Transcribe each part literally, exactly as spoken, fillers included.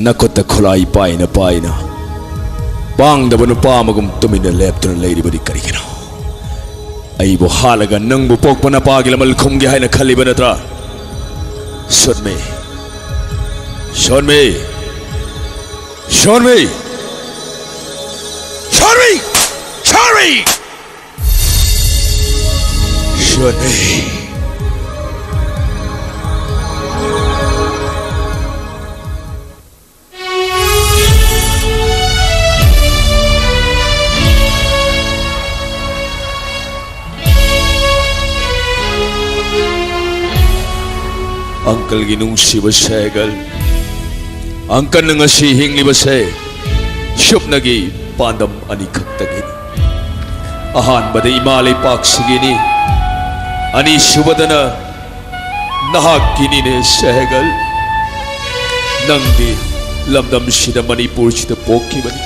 ꯅꯈꯨꯠꯇ ꯈꯨꯠꯂꯥꯏ ꯄꯥꯏꯅ ꯄꯥꯏꯅ ꯄꯥꯡꯗꯕ ꯅꯨꯄꯥ ꯑꯃꯒꯨꯝ ꯇꯨꯃꯤꯟꯅ ꯂꯦꯞꯇꯨꯅ ꯂꯩꯔꯤꯕꯗꯤ ꯀꯔꯤꯒꯤꯅꯣ? ꯑꯩꯕꯨ ꯍꯥꯠꯂꯒ ꯅꯪꯕꯨ ꯄꯣꯛꯄ ꯅꯄꯥꯒꯤ ꯂꯃꯜ ꯈꯨꯝꯒꯦ ꯍꯥꯏꯅ ꯈꯜꯂꯤꯕ ꯅꯠꯇ꯭ꯔꯥ? Shoot me. Shoot me. Shoot me. Shoot me. Shoot me. Shoot me. Uncleꯒꯤ ꯅꯨꯡꯁꯤꯕ ꯁꯦꯒꯜ, uncleꯅ ꯉꯁꯤ ꯍꯤꯡꯂꯤꯕꯁꯦ ꯁꯨꯞꯅꯒꯤ ꯄꯥꯟꯗꯝ ꯑꯅꯤꯈꯛꯇꯒꯤꯅꯤ꯫ ꯑꯍꯥꯟꯕꯗ ꯏꯃꯥ ꯂꯩꯄꯥꯛꯁꯤꯒꯤꯅꯤ, ꯑꯅꯤꯁꯨꯕꯗꯅ ꯅꯍꯥꯛꯀꯤꯅꯤꯅꯦ ꯁꯦꯒꯜ꯫ ꯅꯪꯗꯤ ꯂꯝꯗꯝꯁꯤꯗ, ꯃꯅꯤꯄꯨꯔꯁꯤꯗ ꯄꯣꯛꯈꯤꯕꯅꯤ꯫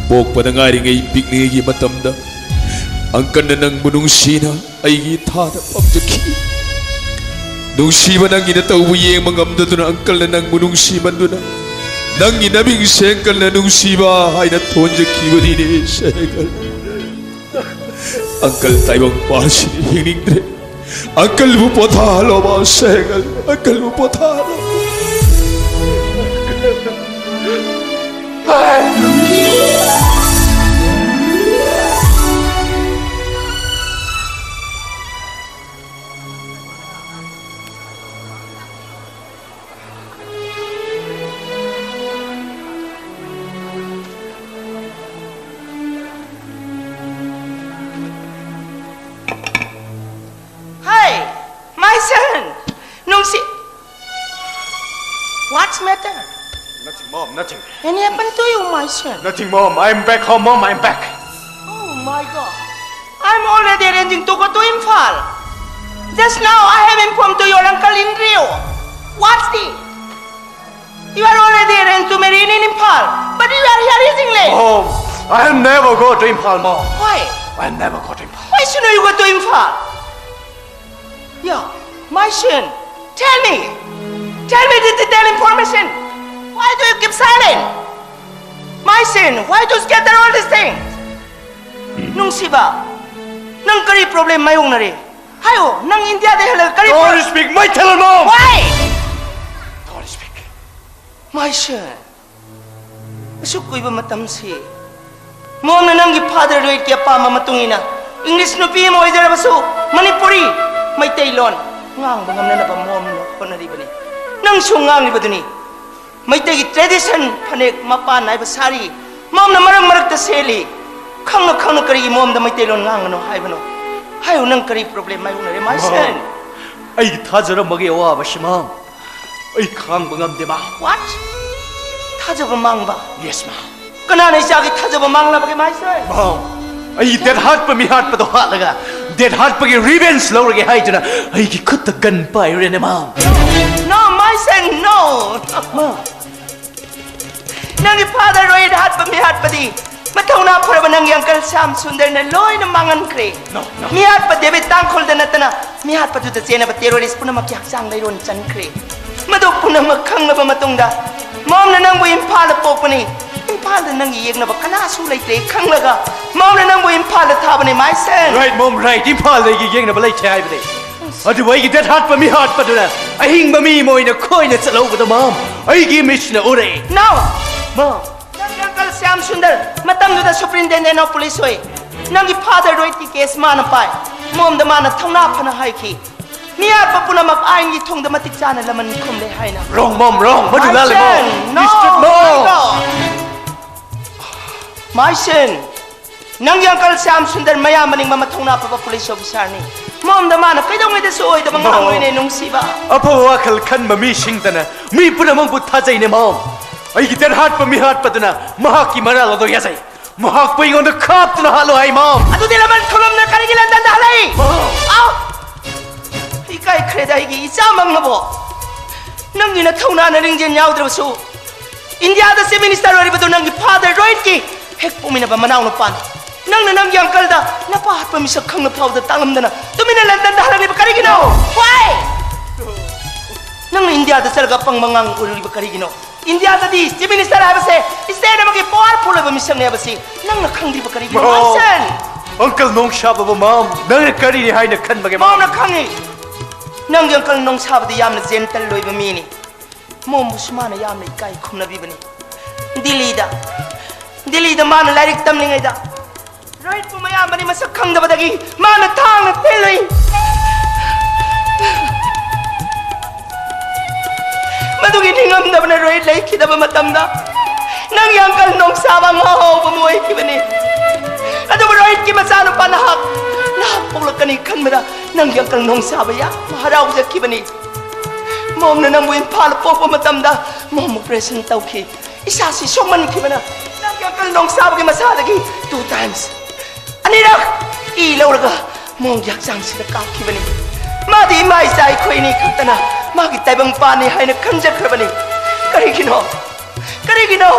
ꯄꯣꯛꯄꯗ ꯉꯥꯏꯔꯤꯉꯩ, ꯄꯤꯛꯂꯤꯉꯩꯒꯤ ꯃꯇꯝꯗ uncleꯅ ꯅꯪꯕꯨ ꯅꯨꯡꯁꯤꯅ ꯑꯩꯒꯤ ꯏꯊꯥꯗ ꯄꯝꯖꯈꯤ꯫ ꯅꯨꯡꯁꯤꯕ ꯅꯪꯒꯤ ꯅꯇꯧꯕꯨ ꯌꯦꯡꯕ ꯉꯝꯗꯗꯨꯅ uncleꯅ ꯅꯪꯕꯨ ꯅꯨꯡꯁꯤꯃꯟꯗꯨꯅ ꯅꯪꯒꯤ ꯅꯃꯤꯡꯁꯦ uncleꯅ ꯅꯨꯡꯁꯤꯕ ꯍꯥꯏꯅ ꯊꯣꯟꯖꯈꯤꯕꯅꯤꯅꯦ ꯁꯦꯒꯜ꯫ Uncle ꯇꯥꯏꯕꯪ ꯄꯥꯟꯁꯤꯗꯤ ꯍꯤꯡꯅꯤꯡꯗ꯭ꯔꯦ꯫ Uncleꯕꯨ ꯄꯣꯊꯥꯍꯜꯂꯣꯕ ꯁꯦꯒꯜ꯫ Uncleꯕꯨ ꯄꯣꯊꯥꯍꯜꯂꯣ꯫ Hey, my son! ꯅꯨꯡꯁꯤ- What's matter? Nothing, Mom, nothing. Any happen to you, my son? Nothing, Mom. I'm back home, Mom, I'm back. Oh my God. I'm already arranging to go to Imphal. Just now I have informed to your uncle Inrio. What's the? You are already arranged to marry in Imphal, but you are here using late. Mom, I'll never go to Imphal, Mom. Why? I'll never go to Imphal. Why should you go to Imphal? Yeah, my son. Tell me. Tell me the detailed information. Why do you keep silent? My son, why do you scatter all these things? ꯅꯨꯡꯁꯤꯕ, ꯅꯪ ꯀꯔꯤ problem ꯃꯥꯌꯣꯛꯅꯔꯦ? ꯍꯥꯏꯌꯣ, ꯅꯪ ꯏꯟꯗꯤꯌꯥꯗ ꯍꯜꯂꯒ ꯀꯔꯤ Don't speak Maithili, Mom! Why? Don't speak. My son, ꯑꯁꯨꯛ ꯀꯨꯏꯕ ꯃꯇꯝꯁꯤ ꯃꯣꯝꯅ ꯅꯪꯒꯤ father ꯔꯣꯍꯤꯠꯀꯤ ꯑꯄꯥꯝꯕ ꯃꯇꯨꯡ ꯏꯟꯅ English ꯅꯨꯄꯤ ꯑꯃ ꯑꯣꯏꯖꯔꯕꯁꯨ ꯃꯅꯤꯄꯨꯔꯤ, ꯃꯩꯇꯩꯂꯣꯟ ꯉꯥꯡꯕ ꯉꯝꯅꯅꯕ ꯃꯣꯝꯅ ꯍꯣꯠꯅꯔꯤꯕꯅꯤ꯫ ꯅꯪꯁꯨ ꯉꯥꯡꯂꯤꯕꯗꯨꯅꯤ꯫ ꯃꯩꯇꯩꯒꯤ tradition ꯐꯅꯦꯛ ꯃꯄꯥꯟ ꯅꯥꯏꯕ ꯁꯥꯔꯤ ꯃꯣꯝꯅ ꯃꯔꯛ ꯃꯔꯛꯇ ꯁꯦꯠꯂꯤ꯫ ꯈꯪꯅ ꯈꯪꯅ ꯀꯔꯤꯒꯤ ꯃꯣꯝꯗ ꯃꯩꯇꯩꯂꯣꯟ ꯉꯥꯡꯒꯅꯣ ꯍꯥꯏꯕꯅꯣ? ꯍꯥꯏꯌꯨ, ꯅꯪ ꯀꯔꯤ problem ꯃꯥꯌꯣꯛꯅꯔꯦ, my son? ꯑꯩꯒꯤ ꯊꯥꯖꯔꯝꯕꯒꯤ ꯑꯋꯥꯕꯁꯤ, Mom, ꯑꯩ ꯈꯥꯡꯕ ꯉꯝꯗꯦ, Mom. What? ꯊꯥꯖꯕ ꯃꯥꯡꯕ? Yes, Mom. ꯀꯅꯥꯅ ꯏꯆꯥꯒꯤ ꯊꯥꯖꯕ ꯃꯥꯡꯂꯕꯒꯦ, my son? Mom, ꯑꯩ ꯗꯦꯠ ꯍꯥꯠꯄ ꯃꯤ ꯍꯥꯠꯄꯗꯣ ꯍꯥꯠꯂꯒ ꯗꯦꯠ ꯍꯥꯠꯄꯒꯤ revenge ꯂꯧꯔꯒꯦ ꯍꯥꯏꯗꯨꯅ ꯑꯩꯒꯤ ꯈꯨꯠꯇ gun ꯄꯥꯏꯔꯨꯔꯦꯅꯦ, Mom. No, my son, no. Mom. ꯅꯪꯒꯤ father ꯔꯣꯍꯤꯠ ꯍꯥꯠꯄ ꯃꯤ ꯍꯥꯠꯄꯗꯤ ꯃꯊꯧꯅꯥ ꯐꯔꯕ ꯅꯪꯒꯤ uncle ꯁ꯭ꯌꯥꯝ ꯁꯨꯟꯗꯔꯅ ꯂꯣꯏꯅ ꯃꯥꯡꯍꯟꯈ꯭ꯔꯦ꯫ No, no. ꯃꯤ ꯍꯥꯠꯄ ꯗꯦꯕꯤꯠ ꯇꯥꯡꯈꯨꯜꯗ ꯅꯠꯇꯅ ꯃꯤ ꯍꯥꯠꯄꯗꯨꯗ ꯆꯦꯟꯅꯕ terrorist ꯄꯨꯝꯅꯃꯛꯀꯤ ꯍꯛꯆꯥꯡ ꯂꯩꯔꯣꯟ ꯆꯟꯈ꯭ꯔꯦ꯫ ꯃꯗꯨ ꯄꯨꯝꯅꯃꯛ ꯈꯪꯂꯕ ꯃꯇꯨꯡꯗ ꯃꯣꯝꯅ ꯅꯪꯕꯨ ꯏꯝꯐꯥꯜꯗ ꯄꯣꯛꯄꯅꯤ꯫ ꯏꯝꯐꯥꯜꯗ ꯅꯪꯒꯤ ꯌꯦꯛꯅꯕ ꯀꯅꯥꯁꯨ ꯂꯩꯇ꯭ꯔꯦ ꯈꯪꯂꯒ ꯃꯣꯝꯅ ꯅꯪꯕꯨ ꯏꯝꯐꯥꯜꯗ ꯊꯥꯕꯅꯤ, my son. Right, Mom, right. ꯏꯝꯐꯥꯜꯗ ꯑꯩꯒꯤ ꯌꯦꯛꯅꯕ ꯂꯩꯇ꯭ꯔꯦ ꯍꯥꯏꯕꯅꯤ꯫ ꯑꯗꯨꯕꯨ ꯑꯩꯒꯤ ꯗꯦꯠ ꯍꯥꯠꯄ ꯃꯤ ꯍꯥꯠꯄꯗꯨꯅ ꯑꯍꯤꯡꯕ ꯃꯤ ꯑꯃ ꯑꯣꯏꯅ ꯈꯣꯏꯅ ꯆꯠꯍꯧꯕꯗꯣ, Mom, ꯑꯩꯒꯤ ꯃꯤꯠꯁꯤꯅ ꯎꯔꯦ꯫ No! Mom. ꯅꯪꯒꯤ uncle ꯁ꯭ꯌꯥꯝ ꯁꯨꯟꯗꯔ ꯃꯇꯝꯗꯨꯗ superintendent of police ꯑꯣꯏ꯫ ꯅꯪꯒꯤ father ꯔꯣꯍꯤꯠꯀꯤ case ꯃꯥꯅ ꯄꯥꯏ꯫ ꯃꯣꯝꯗ ꯃꯥꯅ ꯊꯧꯅꯥ ꯐꯅ ꯍꯥꯏꯈꯤ, ꯃꯤ ꯍꯥꯠꯄ ꯄꯨꯝꯅꯃꯛ ꯑꯥꯏꯟꯒꯤ ꯊꯣꯡꯗ ꯃꯇꯤꯛ ꯆꯥꯅ ꯂꯃꯟ ꯈꯨꯝꯂꯦ ꯍꯥꯏꯅ꯫ Wrong, Mom, wrong. ꯃꯗꯨ ꯂꯥꯜꯂꯦ, Mom. Mister, no. Mister, no. My son, ꯅꯪꯒꯤ uncle ꯁ꯭ꯌꯥꯝ ꯁꯨꯟꯗꯔ ꯃꯌꯥꯝ ꯃꯅꯤꯡꯕ ꯃꯊꯧꯅꯥ ꯐꯕ police officer ꯅꯤ꯫ ꯃꯣꯝꯗ ꯃꯥꯅ ꯀꯩꯗꯧꯉꯩꯗꯁꯨ ꯑꯣꯏꯗꯕ ꯉꯥꯡꯂꯣꯏꯅꯦ, ꯅꯨꯡꯁꯤꯕ꯫ ꯑꯐꯕ ꯋꯥꯈꯜ ꯈꯟꯕ ꯃꯤꯁꯤꯡꯇꯅ ꯃꯤ ꯄꯨꯝꯅꯃꯛꯄꯨ ꯊꯥꯖꯩꯅꯦ, Mom. ꯑꯩꯒꯤ ꯗꯦꯠ ꯍꯥꯠꯄ ꯃꯤ ꯍꯥꯠꯄꯗꯨꯅ ꯃꯍꯥꯛꯀꯤ ꯃꯔꯥꯜ ꯑꯗꯣ ꯌꯥꯖꯩ꯫ ꯃꯍꯥꯛꯄꯨ ꯑꯩꯉꯣꯟꯗ ꯈꯥꯞꯇꯨꯅ ꯍꯥꯠꯂꯣ ꯍꯥꯏ, Mom. ꯑꯗꯨꯗꯤ ꯂꯃꯟ ꯈꯨꯝꯂꯝꯅ ꯀꯔꯤꯒꯤ ꯂꯟꯗꯟꯗ ꯍꯜꯂꯛꯏ? Mom. ꯑꯥꯎ! ꯏꯀꯥꯏꯈ꯭ꯔꯦꯗ ꯑꯩꯒꯤ ꯏꯆꯥ ꯃꯪꯅꯕꯣ꯫ ꯅꯪꯒꯤ ꯅꯊꯧꯅꯥꯅ ꯂꯤꯡꯖꯦꯜ ꯌꯥꯎꯗ꯭ꯔꯕꯁꯨ ꯏꯟꯗꯤꯌꯥꯗ chief minister ꯑꯣꯏꯔꯤꯕꯗꯨ ꯅꯪꯒꯤ father ꯔꯣꯍꯤꯠꯀꯤ ꯍꯦꯛ ꯄꯣꯛꯃꯤꯟꯅꯕ ꯃꯅꯥꯎꯅꯨꯄꯥꯅꯤ꯫ ꯅꯪꯅ ꯅꯪꯒꯤ uncleꯗ ꯅꯄꯥ ꯍꯥꯠꯄ ꯃꯤꯁꯛ ꯈꯪꯅ ꯐꯥꯎꯕꯗ ꯇꯥꯛꯂꯝꯗꯅ ꯇꯨꯃꯤꯟꯅ ꯂꯟꯗꯟꯗ ꯍꯜꯂꯛꯂꯤꯕ ꯀꯔꯤꯒꯤꯅꯣ? Why? ꯅꯪꯅ ꯏꯟꯗꯤꯌꯥꯗ ꯆꯠꯂꯒ ꯑꯄꯪꯕ ꯑꯉꯥꯡ ꯑꯣꯏꯔꯨꯔꯤꯕ ꯀꯔꯤꯒꯤꯅꯣ? ꯏꯟꯗꯤꯌꯥꯗꯗꯤ ꯆꯤꯐ ꯃꯤꯅꯤꯁꯇꯔ ꯍꯥꯏꯕꯁꯦ ꯏꯁꯇꯦꯠ ꯑꯃꯒꯤ ꯄꯋꯥꯔꯐꯨꯜ ꯑꯣꯏꯕ ꯃꯤꯁꯛꯅꯦ ꯍꯥꯏꯕꯁꯤ ꯅꯪꯅ ꯈꯪꯗ꯭ꯔꯤꯕ ꯀꯔꯤꯒꯤꯅꯣ, ꯃꯥꯁꯟ? ꯑꯪꯀꯜ ꯅꯣꯡꯁꯥꯕꯕꯨ ꯃꯥꯝ, ꯅꯪꯅ ꯀꯔꯤꯅꯤ ꯍꯥꯏꯅ ꯈꯟꯕꯒꯦ ꯃꯥꯝ? ꯃꯥꯝꯅ ꯈꯪꯉꯤ꯫ ꯅꯪꯒꯤ ꯑꯪꯀꯜ ꯅꯣꯡꯁꯥꯕꯗꯤ ꯌꯥꯝꯅ ꯖꯦꯟꯇꯜ ꯑꯣꯏꯕ ꯃꯤꯅꯤ꯫ ꯃꯣꯝꯕꯨꯁꯨ ꯃꯥꯅ ꯌꯥꯝꯅ ꯏꯀꯥꯏ ꯈꯨꯝꯅꯕꯤꯕꯅꯤ꯫ ꯗꯤꯜꯂꯤꯗ, ꯗꯤꯜꯂꯤꯗ ꯃꯥꯅ ꯂꯥꯏꯔꯤꯛ ꯇꯝꯂꯤꯉꯩꯗ ꯔꯣꯍꯤꯠꯄꯨ ꯃꯌꯥꯝꯕꯅꯤ ꯃꯁꯛ ꯈꯪꯗꯕꯗꯒꯤ ꯃꯥꯅ ꯊꯥꯡꯅ ꯊꯤꯜꯂꯨꯏ꯫ ꯃꯗꯨꯒꯤ ꯅꯤꯡꯉꯝꯗꯕꯅ ꯔꯣꯍꯤꯠ ꯂꯩꯈꯤꯗꯕ ꯃꯇꯝꯗ ꯅꯪꯒꯤ ꯑꯪꯀꯜ ꯅꯣꯡꯁꯥꯕ ꯉꯥꯎꯕ ꯑꯃ ꯑꯣꯏꯈꯤꯕꯅꯤ꯫ ꯑꯗꯨꯕꯨ ꯔꯣꯍꯤꯠꯀꯤ ꯃꯆꯥꯅꯨꯄꯥ ꯅꯍꯥꯛ, ꯅꯍꯥꯛ ꯄꯣꯛꯂꯛꯀꯅꯤ ꯈꯟꯕꯗ ꯅꯪꯒꯤ ꯑꯪꯀꯜ ꯅꯣꯡꯁꯥꯕ ꯌꯥꯝ ꯍꯔꯥꯎꯖꯈꯤꯕꯅꯤ꯫ ꯃꯣꯝꯅ ꯅꯪꯕꯨ ꯏꯝꯐꯥꯜ ꯄꯣꯛꯄ ꯃꯇꯝꯗ ꯃꯣꯝ ꯑꯣꯄꯔꯦꯁꯟ ꯇꯧꯈꯤ꯫ ꯏꯁꯥꯁꯤ ꯁꯣꯛꯃꯟꯈꯤꯕꯅ ꯅꯪꯒꯤ ꯑꯪꯀꯜ ꯅꯣꯡꯁꯥꯕꯒꯤ ꯃꯁꯥꯗꯒꯤ ꯇꯨ ꯇꯥꯏꯝꯁ, ꯑꯅꯤꯔꯛ ꯏ ꯂꯧꯔꯒ ꯃꯣꯝꯒꯤ ꯍꯛꯆꯥꯡꯁꯤꯗ ꯀꯥꯞꯈꯤꯕꯅꯤ꯫ ꯃꯥꯗꯤ ꯏꯃꯥ ꯏꯆꯥ ꯑꯩꯈꯣꯏ ꯑꯅꯤ ꯈꯛꯇꯅ ꯃꯥꯒꯤ ꯇꯥꯏꯕꯪ ꯄꯥꯟꯅꯤ ꯍꯥꯏꯅ ꯈꯟꯖꯈ꯭ꯔꯕꯅꯤ꯫ ꯀꯔꯤꯒꯤꯅꯣ? ꯀꯔꯤꯒꯤꯅꯣ?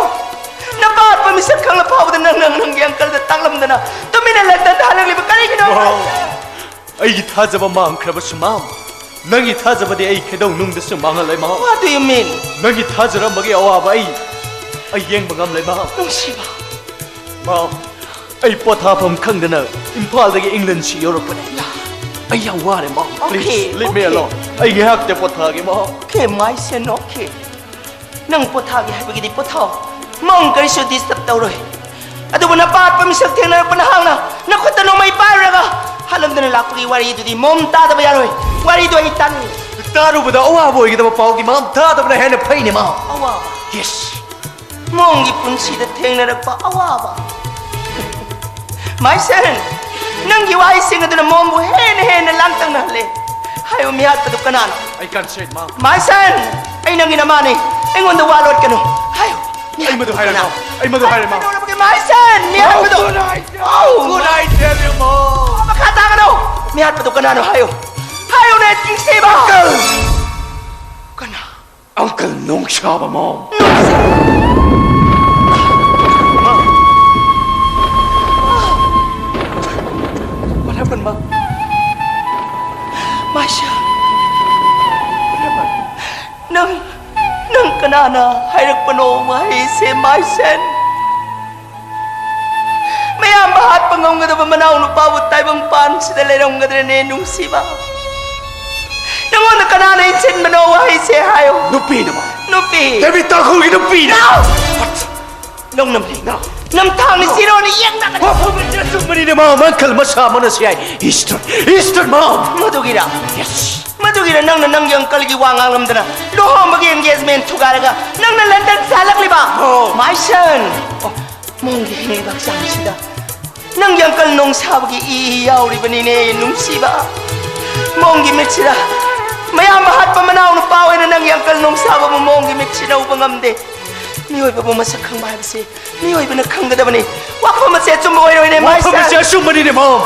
ꯅꯄꯥꯠꯄ ꯃꯤꯁꯛ ꯈꯪꯂ ꯐꯥꯎꯕꯗ ꯅꯪꯅ ꯅꯪꯒꯤ ꯑꯪꯀꯜꯗ ꯇꯥꯛꯂꯝꯗꯅ ꯇꯨꯃꯤꯟꯅ ꯂꯟꯗꯟꯗ ꯍꯜꯂꯛꯂꯤꯕ ꯀꯔꯤꯒꯤꯅꯣ? ꯑꯩꯒꯤ ꯊꯥꯖꯕ ꯃꯥꯡꯈ꯭ꯔꯕꯁꯨ ꯃꯥꯝ, ꯅꯪꯒꯤ ꯊꯥꯖꯕꯗꯤ ꯑꯩ ꯈꯦꯗꯧ ꯅꯨꯡꯗꯁꯨ ꯃꯥꯡꯍꯜꯂꯣꯏ ꯃꯥꯝ꯫ What do you mean? ꯅꯪꯒꯤ ꯊꯥꯖꯔꯝꯕꯒꯤ ꯑꯋꯥꯕ ꯑꯩ, ꯑꯩ ꯌꯦꯡꯕ ꯉꯝꯂꯣꯏ ꯃꯥꯝ꯫ ꯅꯨꯡꯁꯤꯕ꯫ ꯃꯥꯝ, ꯑꯩ ꯄꯣꯊꯥꯐꯝ ꯈꯪꯗꯅ ꯏꯝꯐꯥꯜꯗꯒꯤ ꯏꯪꯂꯦꯟꯁꯤ ꯌꯧꯔꯛꯄꯅꯦ꯫ ꯑꯩ ꯌꯥꯝ ꯋꯥꯔꯦ ꯃꯥꯝ꯫ Okay, Please, leave me okay. alone. ꯑꯩ ꯉꯥꯏꯍꯥꯛꯇ ꯄꯣꯊꯥꯒꯦ ꯃꯥꯝ꯫ Okay, my son, okay. ꯅꯪ ꯄꯣꯊꯥꯒꯦ ꯍꯥꯏꯕꯒꯤꯗꯤ ꯄꯣꯊꯥꯎ꯫ ꯃꯣꯝ ꯀꯔꯤꯁꯨ ꯗꯤꯁꯇꯔꯕ ꯇꯧꯔꯣꯏ꯫ ꯑꯗꯨꯕꯨ ꯅꯄꯥꯠꯄ ꯃꯤꯁꯛ ꯊꯦꯡꯅꯔꯛꯄ ꯅꯍꯥꯛꯅ ꯅꯈꯨꯠꯇ ꯅꯣꯡꯃꯩ ꯄꯥꯏꯔꯨꯔꯒ ꯍꯜꯂꯝꯗꯅ ꯂꯥꯛꯄꯒꯤ ꯋꯥꯔꯤꯗꯨꯗꯤ ꯃꯣꯝ ꯇꯥꯗꯕ ꯌꯥꯔꯣꯏ꯫ ꯋꯥꯔꯤꯗꯨ ꯑꯩ ꯇꯥꯅꯤꯡꯉꯤ꯫ ꯇꯥꯔꯨꯕꯗ ꯑꯋꯥꯕ ꯑꯣꯏꯒꯗꯕ ꯄꯥꯎꯗꯤ ꯃꯥꯝ ꯇꯥꯗꯕꯅ ꯍꯦꯟꯅ ꯐꯩꯅꯦ ꯃꯥꯝ꯫ ꯑꯋꯥꯕ꯫ Yes. ꯃꯣꯝꯒꯤ ꯄꯨꯟꯁꯤꯗ ꯊꯦꯡꯅꯔꯛꯄ ꯑꯋꯥꯕ꯫ My son, ꯅꯪꯒꯤ ꯋꯥꯍꯩꯁꯤꯡ ꯑꯗꯨꯅ ꯃꯣꯝꯕꯨ ꯍꯦꯟꯅ ꯍꯦꯟꯅ ꯂꯥꯡꯇꯛꯅꯍꯜꯂꯦ꯫ ꯍꯥꯏꯌꯨ, ꯃꯤꯍꯥꯠꯄꯗꯨ ꯀꯅꯥꯅꯣ? I can't say it, ma'am. My son, ꯑꯩ ꯅꯪꯒꯤ ꯅꯃꯥꯅꯤ꯫ ꯑꯩꯉꯣꯟꯗ ꯋꯥ ꯂꯣꯠꯀꯅꯨ꯫ ꯍꯥꯏꯌꯨ꯫ ꯑꯩ ꯃꯗꯨ ꯍꯥꯏꯔꯦ ꯃꯥꯝ꯫ ꯑꯩ ꯃꯗꯨ ꯍꯥꯏꯔꯦ ꯃꯥꯝ꯫ ꯀꯩꯗꯧꯔꯕꯒꯦ, my son? ꯃꯤꯍꯥꯠꯄꯗꯨ꯫ Good night. ꯑꯧ꯫ Good night, tell you, ꯃꯥꯝ꯫ ꯃꯈꯥ ꯇꯥꯒꯅꯨ꯫ ꯃꯤꯍꯥꯠꯄꯗꯨ ꯀꯅꯥꯅꯣ ꯍꯥꯏꯌꯨ꯫ ꯍꯥꯏꯌꯨꯅꯦ, ꯆꯤꯡꯁꯤꯕ꯫ ꯀꯅꯥ? Uncle ꯅꯣꯡꯁꯥꯕ ma'am. What happened, ma'am? My son. What happened? ꯅꯪ, ꯅꯪ ꯀꯅꯥ? ꯀꯅꯥꯅ ꯍꯥꯏꯔꯛꯄꯅꯣ ꯋꯥꯍꯩꯁꯦ, ꯃꯥꯏꯁꯟ? ꯃꯌꯥꯝꯕ ꯍꯥꯠꯄ ꯉꯝꯒꯗꯕ ꯃꯅꯥꯎ ꯅꯨꯄꯥꯕꯨ ꯇꯥꯏꯕꯪ ꯄꯥꯟꯁꯤꯗ ꯂꯩꯔꯝꯒꯗ꯭ꯔꯅꯦ, ꯅꯨꯡꯁꯤꯕ? ꯅꯉꯣꯟꯗ ꯀꯅꯥꯅ ꯏꯟꯁꯤꯟꯕꯅꯣ ꯋꯥꯍꯩꯁꯦ ꯍꯥꯏꯌꯣ꯫ ꯅꯨꯄꯤꯅ, ꯃꯥ꯫ ꯅꯨꯄꯤ꯫ ꯗꯦꯕꯤꯠ ꯇꯥꯡꯈꯨꯜꯒꯤ ꯅꯨꯄꯤꯅ꯫ No! What? ꯅꯪ ꯅꯝꯊꯤ, no꯫ ꯅꯝꯊꯥꯡꯅꯤ, no꯫ ꯁꯤꯔꯣꯅꯤ, ꯌꯦꯡꯗꯕꯅꯤ꯫ ꯋꯥꯐꯝ ꯑꯁꯤ ꯑꯆꯨꯝꯕꯅꯤꯅꯦ, ꯃꯥ꯫ ꯃꯥꯡꯈꯜ ꯃꯁꯥ ꯑꯃꯅ ꯁꯤ ꯍꯥꯏ꯫ Eastern, Eastern, ꯃꯥ꯫ ꯃꯗꯨꯒꯤꯔ? Yes꯫ ꯃꯗꯨꯒꯤꯔ ꯅꯪꯅ ꯅꯪꯒꯤ uncleꯒꯤ ꯋꯥ ꯉꯥꯡꯂꯝꯗꯅ ꯂꯨꯍꯣꯡꯕꯒꯤ engagement ꯊꯨꯒꯥꯏꯔꯒ ꯅꯪꯅ London ꯆꯠꯂꯛꯂꯤꯕ? Oh꯫ My son! Oh, ꯃꯣꯡꯒꯤ ꯍꯤꯡꯂꯤꯕ ꯍꯛꯆꯥꯡꯁꯤꯗ ꯅꯪꯒꯤ uncle ꯅꯣꯡꯁꯥꯕꯒꯤ ꯏ ꯌꯥꯎꯔꯤꯕꯅꯤꯅꯦ, ꯅꯨꯡꯁꯤꯕ꯫ ꯃꯣꯡꯒꯤ ꯃꯤꯠꯁꯤꯗ ꯃꯌꯥꯝꯕ ꯍꯥꯠꯄ ꯃꯅꯥꯎ ꯅꯨꯄꯥ ꯑꯣꯏꯅ ꯅꯪꯒꯤ uncle ꯅꯣꯡꯁꯥꯕꯕꯨ ꯃꯣꯡꯒꯤ ꯃꯤꯠꯁꯤꯅ ꯎꯕ ꯉꯝꯗꯦ꯫ ꯃꯤꯑꯣꯏꯕꯕꯨ ꯃꯁꯛ ꯈꯪꯕ ꯍꯥꯏꯕꯁꯤ ꯃꯤꯑꯣꯏꯕꯅ ꯈꯪꯒꯗꯕꯅꯤ꯫ ꯋꯥꯐꯝ ꯑꯁꯤ ꯑꯆꯨꯝꯕ ꯑꯣꯏꯔꯣꯏꯅꯦ, ꯃꯥꯏ ꯋꯥꯐꯝ ꯑꯁꯤ ꯁꯟ꯫ ꯑꯆꯨꯝꯕꯅꯤꯅꯦ, ꯃꯥꯝ꯫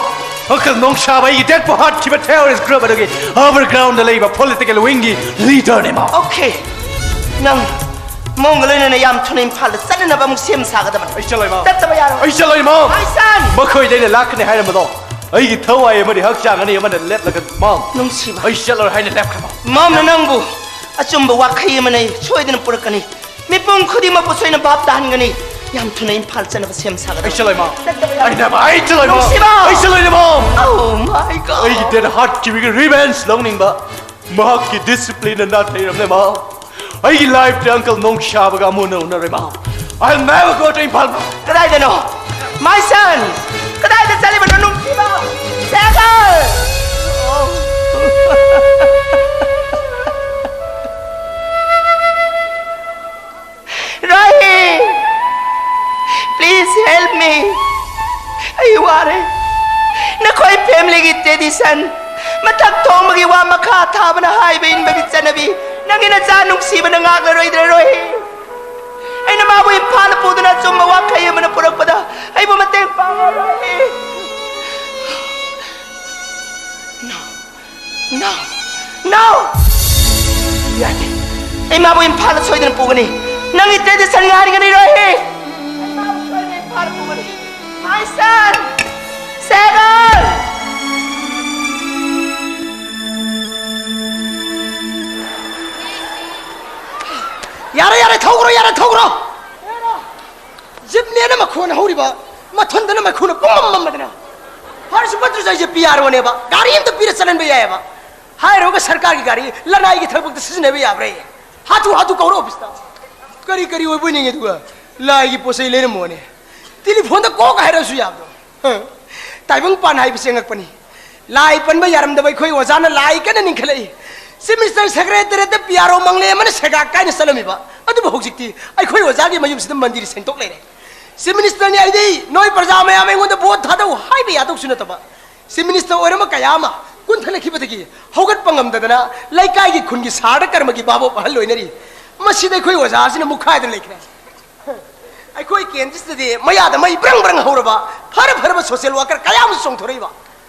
ꯑꯪꯀꯜ ꯅꯣꯡꯁꯥꯕ ꯑꯩꯒꯤ ꯗꯦꯠꯄꯨ ꯍꯥꯠꯈꯤꯕ terrorist group ꯑꯗꯨꯒꯤ undergroundꯗ ꯂꯩꯕ political wingꯒꯤ leaderꯅꯦ, ꯃꯥꯝ꯫ Okay꯫ ꯅꯪ ꯃꯣꯡꯒ ꯂꯣꯏꯅꯅ ꯌꯥꯝ ꯊꯨꯅ ꯏꯝꯐꯥꯜꯗ ꯆꯠꯅꯅꯕ ꯑꯃꯨꯛ ꯁꯦꯝ ꯁꯥꯒꯗꯕꯅꯤ꯫ ꯑꯩ ꯆꯠꯂꯣꯏ, ꯃꯥꯝ꯫ ꯆꯠꯇꯕ ꯌꯥꯔꯣꯏ꯫ ꯑꯩ ꯆꯠꯂꯣꯏ, ꯃꯥꯝ꯫ ꯃꯥꯏ ꯁꯟ! ꯃꯈꯣꯏꯗ ꯑꯩꯅ ꯂꯥꯛꯀꯅꯤ ꯍꯥꯏꯔꯝꯕꯗꯣ ꯑꯩꯒꯤ ꯊꯋꯥꯏ ꯑꯃꯗꯤ ꯍꯛꯆꯥꯡ ꯑꯅꯤ ꯑꯃꯅ ꯂꯦꯞꯂꯒ, ꯃꯥꯝ꯫ ꯅꯨꯡꯁꯤꯕ꯫ ꯑꯩ ꯆꯠꯂꯣꯏ ꯍꯥꯏꯅ ꯂꯦꯞꯈ꯭ꯔꯕ? ꯃꯥꯝꯅ ꯅꯪꯕꯨ ꯑꯆꯨꯝꯕ ꯋꯥꯈꯩ ꯑꯃꯅ ꯑꯩ ꯁꯣꯏꯗꯅ ꯄꯨꯔꯛꯀꯅꯤ꯫ ꯃꯤꯄꯨꯝ ꯈꯨꯗꯤꯡꯃꯛꯄꯨ ꯁꯣꯏꯅ ꯚꯥꯞ ꯇꯥꯍꯟꯒꯅꯤ꯫ ꯌꯥꯝ ꯊꯨꯅ ꯏꯝꯐꯥꯜ ꯆꯠꯅꯕ ꯁꯦꯝ ꯁꯥꯒꯗꯕ꯫ ꯑꯩ ꯆꯠꯂꯣꯏ, ꯃꯥꯝ꯫ ꯆꯠꯇꯕ ꯌꯥꯔꯣꯏ꯫ ꯑꯩ never, ꯑꯩ ꯆꯠꯂꯣꯏ, ꯃꯥꯝ꯫ ꯅꯨꯡꯁꯤꯕ! ꯑꯩ ꯆꯠꯂꯣꯏꯅꯦ, ꯃꯥꯝ꯫ Oh my God! ꯑꯩꯒꯤ ꯗꯦꯠ ꯍꯥꯠꯈꯤꯕꯒꯤ revenge ꯂꯧꯅꯤꯡꯕ ꯃꯍꯥꯛꯀꯤ disciplineꯅ ꯅꯥꯊꯩꯔꯝꯂꯦ, ꯃꯥꯝ꯫ ꯑꯩꯒꯤ lifeꯇ ꯑꯪꯀꯜ ꯅꯣꯡꯁꯥꯕꯒ ꯑꯃꯨꯛ ꯍꯟꯅ ꯎꯅꯔꯣꯏ, ꯃꯥꯝ꯫ I'll never go to Imphal, ꯃꯥꯝ꯫ ꯀꯗꯥꯏꯗꯅꯣ? My son! ꯀꯗꯥꯏꯗ ꯆꯠꯂꯤꯕꯅꯣ, ꯅꯨꯡꯁꯤꯕ? ꯁꯦꯒꯜ! ꯔꯣꯍꯤ! Please help me. ꯑꯩ ꯋꯥꯔꯦ꯫ ꯅꯈꯣꯏ familyꯒꯤ tradition, ꯃꯊꯛ ꯊꯣꯡꯕꯒꯤ ꯋꯥ ꯃꯈꯥ ꯊꯥꯕꯅ ꯍꯥꯏꯕ ꯏꯟꯕꯒꯤ ꯆꯠꯅꯕꯤ, ꯅꯪꯒꯤ ꯅꯆꯥ ꯅꯨꯡꯁꯤꯕꯅ ꯉꯥꯛꯂꯔꯣꯏꯗ꯭ꯔꯥ, ꯔꯣꯍꯤ? ꯑꯩꯅ ꯃꯥꯕꯨ ꯏꯝꯐꯥꯜꯗ ꯄꯨꯗꯨꯅ ꯑꯆꯨꯝꯕ ꯋꯥꯈꯩ ꯑꯃꯅ ꯄꯨꯔꯛꯄꯗ ꯑꯩꯕꯨ ꯃꯇꯦꯡ ꯄꯥꯡꯉꯣ, ꯔꯣꯍꯤ꯫ No. No! No! ꯌꯥꯗꯦ꯫ ꯑꯩ ꯃꯥꯕꯨ ꯏꯝꯐꯥꯜꯗ ꯁꯣꯏꯗꯅ ꯄꯨꯒꯅꯤ꯫ ꯅꯪꯒꯤ tradition ꯉꯥꯏꯔꯒꯅꯤ, ꯔꯣꯍꯤ꯫ ꯑꯩ ꯃꯥꯕꯨ ꯁꯣꯏꯗꯅ ꯏꯝꯐꯥꯜꯗ ꯄꯨꯒꯅꯤ꯫ My son! ꯁꯦꯒꯜ! ꯌꯥ! ꯌꯥꯔꯦ, ꯊꯧꯈ꯭ꯔꯣ꯫ ꯖꯤꯞꯅꯦꯅ ꯃꯈꯣꯟ ꯍꯧꯔꯤꯕ, ꯃꯊꯟꯗꯅ ꯃꯩꯈꯨꯅ ꯄꯨꯡꯃꯝ ꯃꯝꯃꯗꯅ꯫ ꯐꯔꯁꯨ ꯐꯠꯇ꯭ꯔꯁꯨ ꯑꯩꯁꯦ ꯄꯤ ꯑꯥꯔ ꯑꯣꯅꯦꯕ, ꯒꯥꯔꯤ ꯑꯝꯇ ꯄꯤꯔ ꯆꯠꯍꯟꯕ ꯌꯥꯏꯑꯕ꯫ ꯍꯥꯏꯔꯨꯔꯒ ꯁꯔꯀꯥꯔꯒꯤ ꯒꯥꯔꯤ ꯂꯅꯥꯏꯒꯤ ꯊꯕꯛꯇ ꯁꯤꯖꯤꯟꯅꯕ ꯌꯥꯕ꯭ꯔꯥ? ꯍꯥꯊꯨ ꯍꯥꯊꯨ ꯀꯧꯔ ꯑꯣꯐꯤꯁꯇ꯫ ꯀꯔꯤ ꯀꯔꯤ ꯑꯣꯏꯕꯣꯏ ꯅꯤꯡꯉꯤ ꯑꯗꯨꯒ? ꯂꯥꯏꯒꯤ ꯄꯣꯠ ꯆꯩ ꯂꯩꯔꯝꯃꯣꯅꯦ꯫ ꯇꯦꯂꯤꯐꯣꯟꯗ ꯀꯣꯛ ꯍꯥꯏꯔꯁꯨ ꯌꯥꯕꯗꯣ꯫ ꯍ꯫ ꯇꯥꯏꯕꯪ ꯄꯥꯟ ꯍꯥꯏꯕꯁꯦ ꯑꯉꯛꯄꯅꯤ꯫ ꯂꯥꯏ ꯄꯟꯕ ꯌꯥꯔꯝꯗꯕ ꯑꯩꯈꯣꯏ ꯑꯣꯖꯥꯅ ꯂꯥꯏ ꯀꯟꯅ ꯅꯤꯡꯈꯠꯂꯛꯏ꯫ ꯆꯤꯐ ꯃꯤꯅꯤꯁꯇꯔ ꯁꯦꯀ꯭ꯔꯦꯇꯔꯤꯌꯦꯠꯇ ꯄꯤ ꯑꯥꯔ ꯑꯣ ꯃꯪꯂꯦ ꯑꯃꯅ ꯁꯦꯒꯥꯛ ꯀꯥꯏꯅ ꯆꯠꯂꯝꯃꯤꯕ꯫ ꯑꯗꯨꯕꯨ ꯍꯧꯖꯤꯛꯇꯤ ꯑꯩꯈꯣꯏ ꯑꯣꯖꯥꯒꯤ ꯃꯌꯨꯝꯁꯤꯗ ꯃꯟꯗꯤꯔ ꯁꯦꯡꯗꯣꯛ ꯂꯩꯔꯦ꯫ ꯆꯤꯐ ꯃꯤꯅꯤꯁꯇꯔꯅꯤ ꯑꯩꯗꯤ ꯅꯣꯏ ꯄ꯭ꯔꯖꯥ ꯃꯌꯥꯝ ꯑꯩꯉꯣꯟꯗ ꯚꯣꯠ ꯊꯥꯗꯧ ꯍꯥꯏꯕ ꯌꯥꯗꯧꯁꯨ ꯅꯠꯇꯕ꯫ ꯆꯤꯐ ꯃꯤꯅꯤꯁꯇꯔ ꯑꯣꯏꯔꯝꯕ ꯀꯌꯥ ꯑꯃ ꯀꯨꯟꯊꯅꯈꯤꯕꯗꯒꯤ ꯍꯧꯒꯠꯄ ꯉꯝꯗꯗꯅ ꯂꯩꯀꯥꯏꯒꯤ ꯈꯨꯟꯒꯤ ꯁꯥꯔꯗ ꯀꯔꯃꯒꯤ ꯚꯥꯕꯣꯛ ꯑꯍꯜ ꯑꯣꯏꯅꯔꯤ꯫ ꯃꯁꯤꯗ ꯑꯩꯈꯣꯏ ꯑꯣꯖꯥꯁꯤꯅ ꯃꯨꯛꯈꯥꯏꯗꯨꯅ ꯂꯩꯈ꯭ꯔꯦ꯫ ꯑꯩꯈꯣꯏ ꯀꯦꯟꯗꯤꯁꯇꯗꯤ ꯃꯌꯥꯗ ꯃꯩ ꯕ꯭ꯔꯪ ꯕ꯭ꯔꯪ ꯍꯧꯔꯕ ꯐꯔ ꯐꯔꯕ ꯁꯣꯁꯤꯌꯦꯜ ꯋꯥꯀꯔ ꯀꯌꯥ ꯑꯃꯁꯨ ꯆꯣꯡꯊꯣꯔꯛꯏꯕ꯫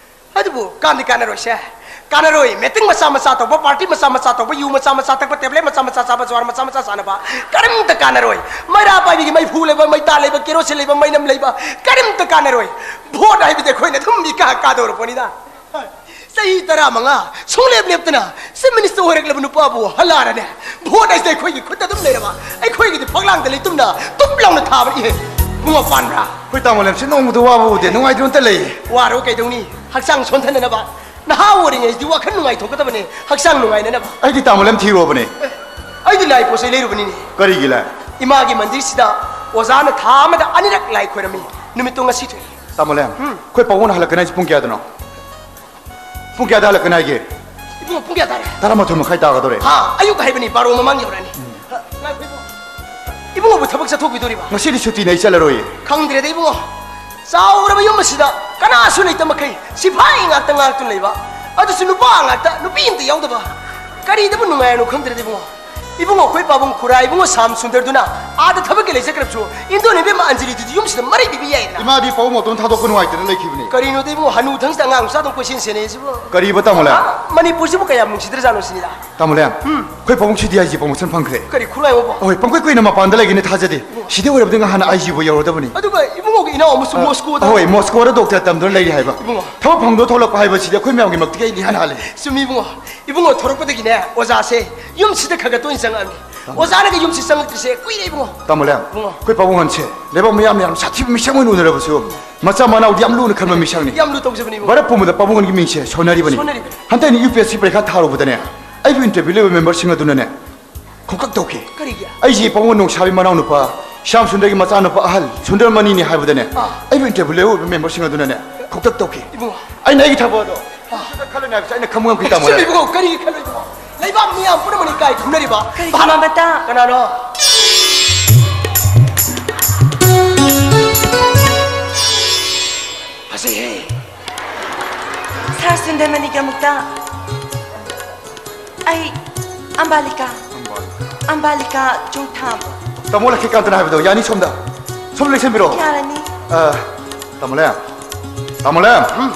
ꯑꯗꯨꯕꯨ ꯀꯥꯟꯗꯤ ꯀꯥꯟꯅꯔꯣꯏꯁꯦ꯫ ꯀꯥꯟꯅꯔꯣꯏ꯫ ꯃꯦꯇꯤꯡ ꯃꯆꯥ ꯃꯆꯥ ꯇꯧꯕ, ꯄꯥꯔꯇꯤ ꯃꯆꯥ ꯃꯆꯥ ꯇꯧꯕ, ꯌꯨ ꯃꯆꯥ ꯃꯆꯥ ꯊꯛꯄ, ꯇꯦꯕ꯭ꯂꯦꯠ ꯃꯆꯥ ꯃꯆꯥ ꯆꯥꯕ, ꯖꯨꯋꯥꯔ ꯃꯆꯥ ꯃꯆꯥ ꯁꯥꯟꯅꯕ, ꯀꯔꯤꯝꯇ ꯀꯥꯟꯅꯔꯣꯏ꯫ ꯃꯩꯔꯥ ꯄꯥꯏꯕꯤꯒꯤ ꯃꯩꯐꯨ ꯂꯩꯕ, ꯃꯩꯇꯥ ꯂꯩꯕ, ꯀꯦꯔꯣꯁꯤꯟ ꯂꯩꯕ, ꯃꯩꯅꯝ ꯂꯩꯕ, ꯀꯔꯤꯝꯇ ꯀꯥꯟꯅꯔꯣꯏ꯫ ꯚꯣꯠ ꯍꯥꯏꯕꯗꯤ ꯑꯩꯈꯣꯏꯅ ꯑꯗꯨꯝ ꯏꯀꯥ ꯀꯥꯗꯧꯔ ꯄꯣꯠꯅꯤꯗ꯫ ꯆꯍꯤ ꯇꯔꯥꯃꯉꯥ ꯁꯨꯡꯂꯦꯞ ꯂꯦꯞꯇꯅ ꯆꯤꯐ ꯃꯤꯅꯤꯁꯇꯔ ꯑꯣꯏꯔꯛꯂꯕ ꯅꯨꯄꯥꯕꯨ ꯍꯜꯂꯥꯔꯅꯦ꯫ ꯚꯣꯠ ꯍꯥꯏꯁꯦ ꯑꯩꯈꯣꯏꯒꯤ ꯈꯨꯠꯇ ꯑꯗꯨꯝ ꯂꯩꯔꯕ, ꯑꯩꯈꯣꯏꯒꯤꯗꯤ ꯐꯛꯂꯥꯡꯗ ꯂꯩꯇꯨꯝꯅ ꯇꯨꯞ ꯂꯥꯎꯅ ꯊꯥꯕꯅꯤ꯫ ꯏꯍꯦ, ꯏꯕꯨꯡꯉꯣ ꯄꯥꯟꯕ꯭ꯔꯥ? ꯑꯩꯈꯣꯏ ꯇꯥꯃꯣ ꯂꯦꯝꯁꯤ ꯅꯣꯡꯃꯗ ꯋꯥꯕ ꯎꯗꯦ, ꯅꯨꯡꯉꯥꯏꯗꯨꯅꯇ ꯂꯩꯌꯦ꯫ ꯋꯥꯔꯣ ꯀꯩꯗꯧꯅꯤ? ꯍꯛꯆꯥꯡ ꯁꯣꯟꯊꯅꯅꯕ꯫ ꯅꯍꯥ ꯑꯣꯏꯔꯤꯉꯩꯁꯤꯗꯤ ꯋꯥꯈꯜ ꯅꯨꯡꯉꯥꯏꯊꯣꯛꯀꯗꯕꯅꯦ, ꯍꯛꯆꯥꯡ ꯅꯨꯡꯉꯥꯏꯅꯅꯕ꯫ ꯑꯩꯗꯤ ꯇꯥꯃꯣ ꯂꯦꯝ ꯊꯤꯔꯨꯔꯕꯅꯦ꯫ ꯑꯩꯗꯤ ꯂꯥꯏ ꯄꯣꯠ ꯆꯩ ꯂꯩꯔꯨꯕꯅꯤꯅꯦ꯫ ꯀꯔꯤꯒꯤ ꯂꯥꯏ? ꯏꯃꯥꯒꯤ ꯃꯟꯗꯤꯔꯁꯤꯗ ꯑꯣꯖꯥꯅ ꯊꯥ ꯑꯃꯗ ꯑꯅꯤꯔꯛ ꯂꯥꯏ ꯈꯣꯏꯔꯝꯃꯤ꯫ ꯅꯨꯃꯤꯠꯇꯣ ꯉꯁꯤ ꯊꯣꯛꯏ꯫ ꯇꯥꯃꯣ ꯂꯦꯝ, ꯎꯝ꯫ ꯑꯩꯈꯣꯏ ꯄꯥꯕꯨꯡꯅ ꯍꯜꯂꯛꯀꯅꯤ ꯍꯥꯏꯁꯦ ꯄꯨꯡ ꯀꯌꯥꯗꯅꯣ? ꯄꯨꯡ ꯀꯌꯥꯗ ꯍꯜꯂꯛꯀꯅꯤ ꯍꯥꯏꯒꯦ? ꯏꯕꯨꯡꯉꯣ, ꯄꯨꯡ ꯀꯌꯥ ꯇꯥꯔꯦ? ꯇꯔꯥꯃꯥꯊꯣꯏ ꯃꯈꯥꯏ ꯇꯥꯒꯗꯧꯔꯦ꯫ ꯍꯥ, ꯑꯌꯨꯛ ꯍꯥꯏꯕꯅꯤ, ꯕꯥꯔꯣ ꯃꯃꯥꯡ ꯌꯧꯔꯛꯑꯅꯤ꯫ ꯍ, ꯉꯥꯏꯈꯣ ꯏꯕꯨꯡꯉꯣ꯫ ꯏꯕꯨꯡꯉꯣꯕꯨ ꯊꯕꯛ ꯆꯠꯊꯣꯛꯄꯤꯗꯣꯔꯤꯕ? ꯉꯁꯤꯗꯤ ꯁꯨꯇꯤꯅꯦ, ꯑꯩ ꯆꯠꯂꯔꯣꯏꯌꯦ꯫ ꯈꯪꯗ꯭ꯔꯦꯗ ꯏꯕꯨꯡꯉꯣ, ꯆꯥꯎꯔꯕ ꯌꯨꯝ ꯑꯁꯤꯗ ꯀꯅꯥꯁꯨ ꯂꯩꯇ ꯃꯈꯩ ꯁꯤꯐꯥꯏ ꯉꯥꯛꯇ ꯉꯥꯛꯇꯨꯅ ꯂꯩꯕ, ꯑꯗꯨꯁꯨ ꯅꯨꯄꯥ ꯉꯥꯛꯇ, ꯅꯨꯄꯤ ꯑꯝꯇ ꯌꯥꯎꯗꯕ꯫ ꯀꯔꯤꯗꯕꯨ ꯅꯨꯡꯉꯥꯏꯔꯅꯣ ꯈꯪꯗ꯭ꯔꯦꯗ ꯏꯕꯨꯡꯉꯣ꯫ ꯏꯕꯨꯡꯉꯣ, ꯑꯩꯈꯣꯏ ꯄꯥꯕꯨꯡ ꯈꯨꯔꯥ ꯏꯕꯨꯡꯉꯣ ꯁꯥꯝ ꯁꯨꯟꯗꯔꯗꯨꯅ ꯑꯥꯗ ꯊꯕꯛꯀꯤ ꯂꯩꯖꯈ꯭ꯔꯕꯁꯨ, ꯏꯟꯗꯣꯟ ꯏꯕꯦꯝꯃ ꯑꯟꯖꯂꯤꯗꯨꯗꯤ ꯌꯨꯝꯁꯤꯗ ꯃꯔꯩ ꯄꯤꯕ ꯌꯥꯏꯗꯅ꯫ ꯏꯃꯥꯗꯤ ꯄꯥꯕꯨꯡ ꯃꯇꯣꯝ ꯊꯥꯗꯣꯛꯄ ꯅꯨꯡꯉꯥꯏꯇꯗꯅ ꯂꯩꯈꯤꯕꯅꯦ꯫ ꯀꯔꯤꯅꯣꯗ ꯏꯕꯨꯡꯉꯣ, ꯍꯅꯨ ꯊꯪꯁꯤꯗ ꯑꯉꯥꯡ ꯃꯆꯥꯗꯧ ꯀꯣꯏꯁꯦꯟ ꯁꯦꯟꯅꯩꯁꯤꯕꯨ? ꯀꯔꯤꯕ ꯇꯥꯃꯣ ꯂꯥꯏ? ꯑꯥ, ꯃꯅꯤꯄꯨꯔꯁꯤꯕꯨ ꯀꯌꯥꯝ ꯅꯨꯡꯁꯤꯗ꯭ꯔꯖꯥꯠꯅꯣ ꯁꯤꯅꯤꯗ꯫ ꯇꯥꯃꯣ ꯂꯥꯏ, ꯎꯝ꯫ ꯑꯩꯈꯣꯏ ꯄꯥꯕꯨꯡ ꯁꯤꯗꯤ ꯑꯥꯏ ꯖꯤ ꯄ꯭ꯔꯣꯃꯣꯁꯟ ꯐꯪꯈ꯭ꯔꯦ꯫ ꯀꯔꯤ ꯈꯨꯔꯥꯏ ꯕꯕꯥ? ꯍꯣꯏ, ꯄꯪꯀꯨꯏ ꯀꯨꯏꯅ ꯃꯄꯥꯟꯗ ꯂꯩꯒꯅꯤ ꯊꯥꯖꯗꯦ꯫ ꯁꯤꯗꯤ ꯑꯣꯏꯔꯕꯗꯤ ꯉꯍꯥꯟꯅ ꯑꯥꯏ ꯖꯤꯕꯨ ꯌꯧꯔꯗꯕꯅꯤ꯫ ꯑꯗꯨꯒ ꯏꯕꯨꯡꯉꯣꯒꯤ ꯏꯅꯥꯎ ꯑꯃꯁꯨ ꯑ, ꯃꯣꯁꯀꯣꯗ꯫ ꯍꯣꯏ, ꯃꯣꯁꯀꯣꯗ ꯗꯣꯛꯇꯔ ꯇꯝꯗꯨꯅ ꯂꯩꯔꯤ ꯍꯥꯏꯕ꯫ ꯏꯕꯨꯡꯉꯣ꯫ ꯊꯕꯛ ꯐꯪꯗꯣꯏ ꯊꯣꯛꯂꯛꯄ ꯍꯥꯏꯕꯁꯤꯗꯤ ꯑꯩꯈꯣꯏ ꯃꯌꯥꯝꯒꯤ ꯃꯛꯇꯒꯤ ꯑꯩꯅ ꯏꯍꯥꯟ ꯍꯥꯜꯂꯦ꯫ ꯆꯨꯝꯃꯤ ꯏꯕꯨꯡꯉꯣ꯫ ꯏꯕꯨꯡꯉꯣ ꯊꯣꯔꯛꯄꯗꯒꯤꯅꯦ ꯑꯣꯖꯥꯁꯦ ꯌꯨꯝꯁꯤꯗ ꯈꯔ ꯈꯔ ꯇꯣꯏꯅ ꯆꯪꯉꯛꯑꯝꯃꯤ꯫ ꯑꯣꯖꯥꯅꯒ ꯌꯨꯝꯁꯤ ꯆꯪꯉꯛꯇ꯭ꯔꯤꯁꯦ ꯀꯨꯏꯔꯦ, ꯏꯕꯨꯡꯉꯣ꯫ ꯇꯥꯃꯣ ꯂꯦꯝ, ꯏꯕꯨꯡꯉꯣ꯫ ꯑꯩꯈꯣꯏ ꯄꯥꯕꯨꯡꯍꯟꯁꯦ ꯂꯩꯕꯥꯛ ꯃꯤꯌꯥꯝꯅ ꯌꯥꯝ ꯁꯥꯊꯤꯕ ꯃꯤꯁꯛ ꯑꯣꯏꯅ ꯎꯅꯔꯕꯁꯨ, ꯃꯆꯥ ꯃꯅꯥꯎꯗꯤ ꯌꯥꯝ ꯂꯨꯅ ꯈꯟꯕ ꯃꯤꯁꯛꯅꯤ꯫ ꯌꯥꯝ ꯂꯨ ꯇꯧꯖꯕꯅꯤ, ꯏꯕꯨꯡꯉꯣ꯫ ꯚꯥꯔꯠ ꯄꯨꯝꯕꯗ ꯄꯥꯕꯨꯡꯍꯟꯒꯤ ꯃꯤꯡꯁꯦ ꯁꯣꯟꯅꯔꯤꯕꯅꯤ꯫ ꯁꯣꯟꯅꯔꯤꯕꯅꯤ꯫ ꯍꯟꯗꯛ ꯑꯩꯅ ꯌꯨ ꯄꯤ ꯑꯦꯁ ꯁꯤ ꯄꯔꯤꯈꯥ ꯊꯥꯔꯨꯕꯗꯅꯦ, ꯑꯩꯕꯨ ꯏꯟꯇꯔꯚ꯭ꯌꯨ ꯂꯧꯕ ꯃꯦꯝꯕꯔꯁꯤꯡ ꯑꯗꯨꯅꯅꯦ, ꯈꯣꯡꯀꯛ ꯇꯧꯈꯤ꯫ ꯀꯔꯤꯒꯤ? ꯑꯩꯁꯤ ꯄꯥꯕꯨꯡ ꯅꯣꯡꯁꯥꯕꯤ ꯃꯅꯥꯎꯅꯨꯄꯥ ꯁ꯭ꯌꯥꯝ ꯁꯨꯟꯗꯔꯒꯤ ꯃꯆꯥꯅꯨꯄꯥ ꯑꯍꯜ ꯁꯨꯟꯗꯔꯃꯅꯤꯅꯤ ꯍꯥꯏꯕꯗꯅꯦ, ꯑꯥ꯫ ꯑꯩꯕꯨ ꯏꯟꯇꯔꯚ꯭ꯌꯨ ꯂꯧꯕ ꯃꯦꯝꯕꯔꯁꯤꯡ ꯑꯗꯨꯅꯅꯦ, ꯈꯣꯡꯀꯛ ꯇꯧꯈꯤ꯫ ꯏꯕꯨꯡꯉꯣ꯫ ꯑꯩꯅ ꯑꯩꯒꯤ ꯊꯕꯛ ꯑꯗꯣ ꯈꯜꯂꯅꯤ ꯍꯥꯏꯕꯁꯦ ꯑꯩꯅ ꯈꯪꯕ ꯉꯝꯈꯤ, ꯇꯥꯃꯣ꯫ ꯆꯨꯝꯃꯤꯕꯀꯣ, ꯀꯔꯤꯒꯤ ꯈꯜꯂꯣꯏꯗꯕ? ꯂꯩꯕꯥꯛ ꯃꯤꯌꯥꯝ ꯄꯨꯝꯅꯃꯛꯅ ꯏꯀꯥꯏ ꯈꯨꯝꯅꯔꯤꯕ ꯀꯔꯤꯒꯤ ꯚꯥꯔꯠ ꯃꯃꯇ? ꯀꯅꯥꯅꯣ? ꯐꯖꯩꯍꯦ꯫ ꯁꯥꯔ ꯁꯨꯟꯗꯔꯃꯅꯤꯒꯤ ꯑꯃꯨꯛꯇ꯫ ꯑꯩ ꯑꯝꯕꯥꯂꯤꯀꯥ꯫ ꯑꯝꯕꯥꯂꯤꯀꯥ ꯆꯣꯡꯊꯥꯝ꯫ ꯇꯥꯃꯣ ꯂꯛꯈꯤꯀꯥꯟꯇꯅ ꯍꯥꯏꯕꯗꯣ ꯌꯥꯅꯤ, ꯁꯣꯝꯗ꯫ ꯁꯣꯝꯗ ꯂꯦꯡꯁꯤꯟꯕꯤꯔꯣ꯫ ꯌꯥꯔꯅꯤ꯫ ꯑ, ꯇꯥꯃꯣ ꯂꯦꯝ꯫ ꯇꯥꯃꯣ ꯂꯦꯝ꯫ ꯎꯝ꯫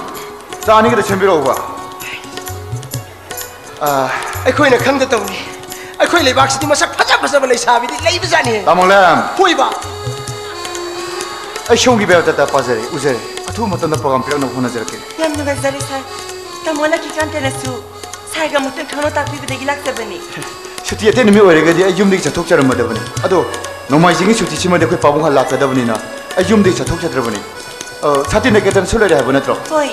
ꯆꯥ ꯑꯅꯤꯒꯤꯗ ꯁꯦꯝꯕꯤꯔꯛꯎꯕ꯫ ꯑ, ꯑꯩꯈꯣꯏꯅ ꯈꯪꯗ ꯇꯧꯅꯤ꯫ ꯑꯩꯈꯣꯏ ꯂꯩꯕꯥꯛꯁꯤꯗꯤ ꯃꯁꯛ ꯐꯖ ꯐꯖꯕ ꯂꯩꯁꯥꯕꯤꯗꯤ ꯂꯩꯕꯖꯥꯠꯅꯤ꯫ ꯇꯥꯃꯣ ꯂꯦꯝ꯫ ꯍꯣꯏꯕ꯫ ꯑꯩ ꯁꯣꯝꯒꯤ ꯕꯥꯏꯑꯣꯗꯥꯇꯥ ꯄꯥꯖꯔꯦ, ꯎꯖꯔꯦ꯫ ꯑꯊꯨꯕ ꯃꯇꯝꯗ ꯄ꯭ꯔꯣꯒ꯭ꯔꯥꯝ ꯄꯤꯔꯛꯅꯕ ꯍꯣꯠꯅꯖꯔꯛꯀꯦ꯫ ꯌꯥꯝ ꯅꯨꯡꯉꯥꯏꯖꯔꯦ, ꯁꯥꯔ꯫ ꯇꯥꯃꯣ ꯂꯛꯈꯤꯀꯥꯟꯇꯅꯁꯨ ꯁꯥꯔꯒ ꯑꯃꯨꯛꯇꯪ ꯈꯪꯅ ꯇꯥꯛꯄꯤꯕꯗꯒꯤ ꯂꯥꯛꯆꯕꯅꯤ꯫ ꯁꯨꯇꯤ ꯑꯇꯩ ꯅꯨꯃꯤꯠ ꯑꯣꯏꯔꯒꯗꯤ ꯑꯩ ꯌꯨꯝꯗꯒꯤ ꯆꯠꯊꯣꯛꯆꯔꯝꯃꯗꯕꯅꯤ꯫ ꯑꯗꯣ ꯅꯣꯡꯃꯥꯏꯖꯤꯡꯒꯤ ꯁꯨꯇꯤꯁꯤꯃꯗꯤ ꯑꯩꯈꯣꯏ ꯄꯥꯕꯨꯡ ꯍꯜ ꯂꯥꯛꯀꯗꯕꯅꯤꯅ ꯑꯩ ꯌꯨꯝꯗꯒꯤ ꯆꯠꯊꯣꯛꯆꯗ꯭ꯔꯕꯅꯤ꯫ ꯑ, ꯁꯥꯇꯤꯟ ꯑꯀꯦꯇꯟꯁꯨ ꯂꯩꯔꯦ ꯍꯥꯏꯕ ꯅꯠꯇ꯭ꯔꯣ? ꯍꯣꯏ,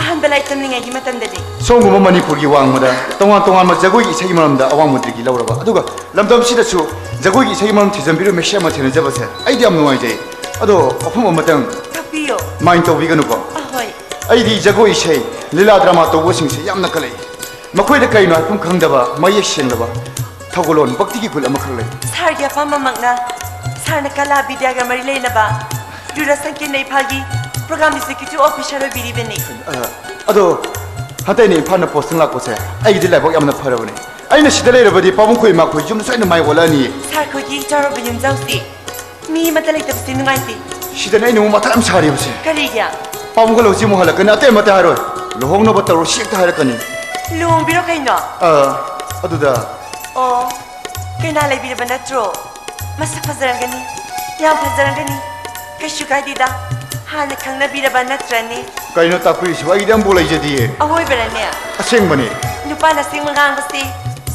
ꯑꯍꯥꯟꯕ ꯂꯥꯏꯔꯤꯛ ꯇꯝꯂꯤꯉꯩꯒꯤ ꯃꯇꯝꯗꯗꯤ꯫ ꯁꯣꯝꯒꯨꯝꯕ ꯃꯅꯤꯄꯨꯔꯒꯤ ꯋꯥꯡꯃꯗ ꯇꯣꯉꯥꯟ ꯇꯣꯉꯥꯟꯕ ꯖꯒꯣꯏꯒꯤ ꯏꯁꯩꯒꯤ ꯃꯔꯝꯗ ꯑꯋꯥꯡꯕ ꯗꯤꯒ꯭ꯔꯤ ꯂꯧꯔꯕ, ꯑꯗꯨꯒ ꯂꯝꯗꯝꯁꯤꯗꯁꯨ ꯖꯒꯣꯏꯒꯤ ꯏꯁꯩꯒꯤ ꯃꯔꯝ ꯊꯤꯖꯤꯟꯕꯤꯔꯕ ꯃꯤꯁꯛ ꯑꯃ ꯊꯦꯡꯅꯖꯕꯁꯦ ꯑꯩꯗꯤ ꯌꯥꯝ ꯅꯨꯡꯉꯥꯏꯖꯩ꯫ ꯑꯗꯣ ꯋꯥꯐꯝ ꯑꯃꯇꯪ ꯇꯥꯛꯄꯤꯌꯣ꯫ ꯃꯥꯏꯟ ꯇꯧꯕꯤꯒꯅꯨꯀꯣ꯫ ꯑꯍꯣꯏ꯫ ꯑꯩꯗꯤ ꯖꯒꯣꯏ ꯏꯁꯩ, ꯂꯤꯂꯥ ꯗ꯭ꯔꯃꯥ ꯇꯧꯕꯁꯤꯡꯁꯦ ꯌꯥꯝꯅ ꯀꯜꯂꯛꯏ꯫ ꯃꯈꯣꯏꯗ ꯀꯔꯤꯅꯣ ꯍꯥꯏꯐꯝ ꯈꯪꯗꯕ ꯃꯌꯦꯛ ꯁꯦꯡꯂꯕ ꯊꯧꯒꯜꯂꯣꯟ ꯚꯛꯇꯤꯒꯤ ꯒꯨꯟ ꯑꯃꯈꯛ ꯂꯩ꯫ ꯁꯥꯔꯒꯤ ꯑꯄꯥꯝꯕꯃꯛꯅ ꯁꯥꯔꯅ ꯀꯂꯥ ꯕꯤꯗ꯭ꯌꯥꯒ ꯃꯔꯤ ꯂꯩꯅꯕ ꯗꯨꯔꯗꯔꯁꯟ ꯀꯦꯟꯗ꯭ꯔ ꯏꯝꯐꯥꯜꯒꯤ ꯄ꯭ꯔꯣꯒ꯭ꯔꯥꯝ ꯑꯦꯛꯖꯤꯀ꯭ꯌꯨꯇꯤꯚ ꯑꯣꯐꯤꯁꯔ ꯑꯣꯏꯕꯤꯔꯤꯕꯅꯤ꯫ ꯑ, ꯑꯗꯣ ꯍꯟꯗꯛ ꯑꯩꯅ ꯏꯝꯐꯥꯜꯗ ꯄꯣꯁꯇꯤꯡ ꯂꯥꯛꯄꯁꯦ ꯑꯩꯒꯤꯗꯤ ꯂꯥꯏꯕꯛ ꯌꯥꯝꯅ ꯐꯔꯕꯅꯤ꯫ ꯑꯩꯅ ꯁꯤꯗ ꯂꯩꯔꯕꯗꯤ ꯄꯥꯕꯨꯡ ꯈꯣꯏ ꯏꯃꯥꯈꯣꯏ ꯌꯨꯝꯗ ꯁꯣꯏꯗꯅ ꯃꯥꯏ ꯑꯣꯜꯂꯛꯑꯅꯤ꯫ ꯁꯥꯔ ꯈꯣꯏꯒꯤ ꯆꯥꯎꯔꯕ ꯌꯨꯝꯖꯥꯎꯁꯤ ꯃꯤ ꯑꯃꯠꯇ ꯂꯩꯇꯕꯁꯤ ꯅꯨꯡꯉꯥꯏꯇꯦ꯫ ꯁꯤꯗꯅꯦ ꯑꯩꯅ ꯑꯃꯨꯛ ꯃꯊꯥ ꯌꯥꯝ ꯁꯥꯔꯤꯕꯁꯦ꯫ ꯀꯔꯤꯒꯤ? ꯄꯥꯕꯨꯡꯒ ꯂꯧꯁꯤ ꯑꯃꯨꯛ ꯍꯜꯂꯛꯀꯅꯤ, ꯑꯇꯩ ꯑꯃꯠꯇ ꯍꯥꯏꯔꯣꯏ꯫ ꯂꯨꯍꯣꯡꯅꯕ ꯇꯧꯔꯣ ꯁꯤ ꯍꯦꯛꯇ ꯍꯥꯏꯔꯛꯀꯅꯤ꯫ ꯂꯨꯍꯣꯡꯕꯤꯔꯣ ꯀꯩꯅꯣ? ꯑ, ꯑꯗꯨꯗ꯫ ꯑꯣ, ꯀꯩꯅꯥ ꯂꯩꯕꯤꯔꯕ ꯅꯠꯇ꯭ꯔꯣ? ꯃꯁꯛ ꯐꯖꯔꯝꯒꯅꯤ, ꯌꯥꯝ ꯐꯖꯔꯝꯒꯅꯤ꯫ ꯀꯩꯁꯨ ꯀꯥꯏꯗꯦꯗ, ꯍꯥꯟꯅ ꯈꯪꯅꯕꯤꯔꯕ ꯅꯠꯇ꯭ꯔꯅꯦ? ꯀꯩꯅꯣ ꯇꯥꯛꯄꯤꯔꯤꯁꯤꯕꯣ? ꯑꯩꯒꯤꯗꯤ ꯑꯝꯕꯨ ꯂꯩꯖꯗꯤꯌꯦ꯫ ꯑꯋꯣꯏꯕꯔꯅꯦ? ꯑꯁꯦꯡꯕꯅꯦ꯫ ꯅꯨꯄꯥꯅ ꯑꯁꯦꯡꯕ ꯉꯥꯡꯕꯁꯤ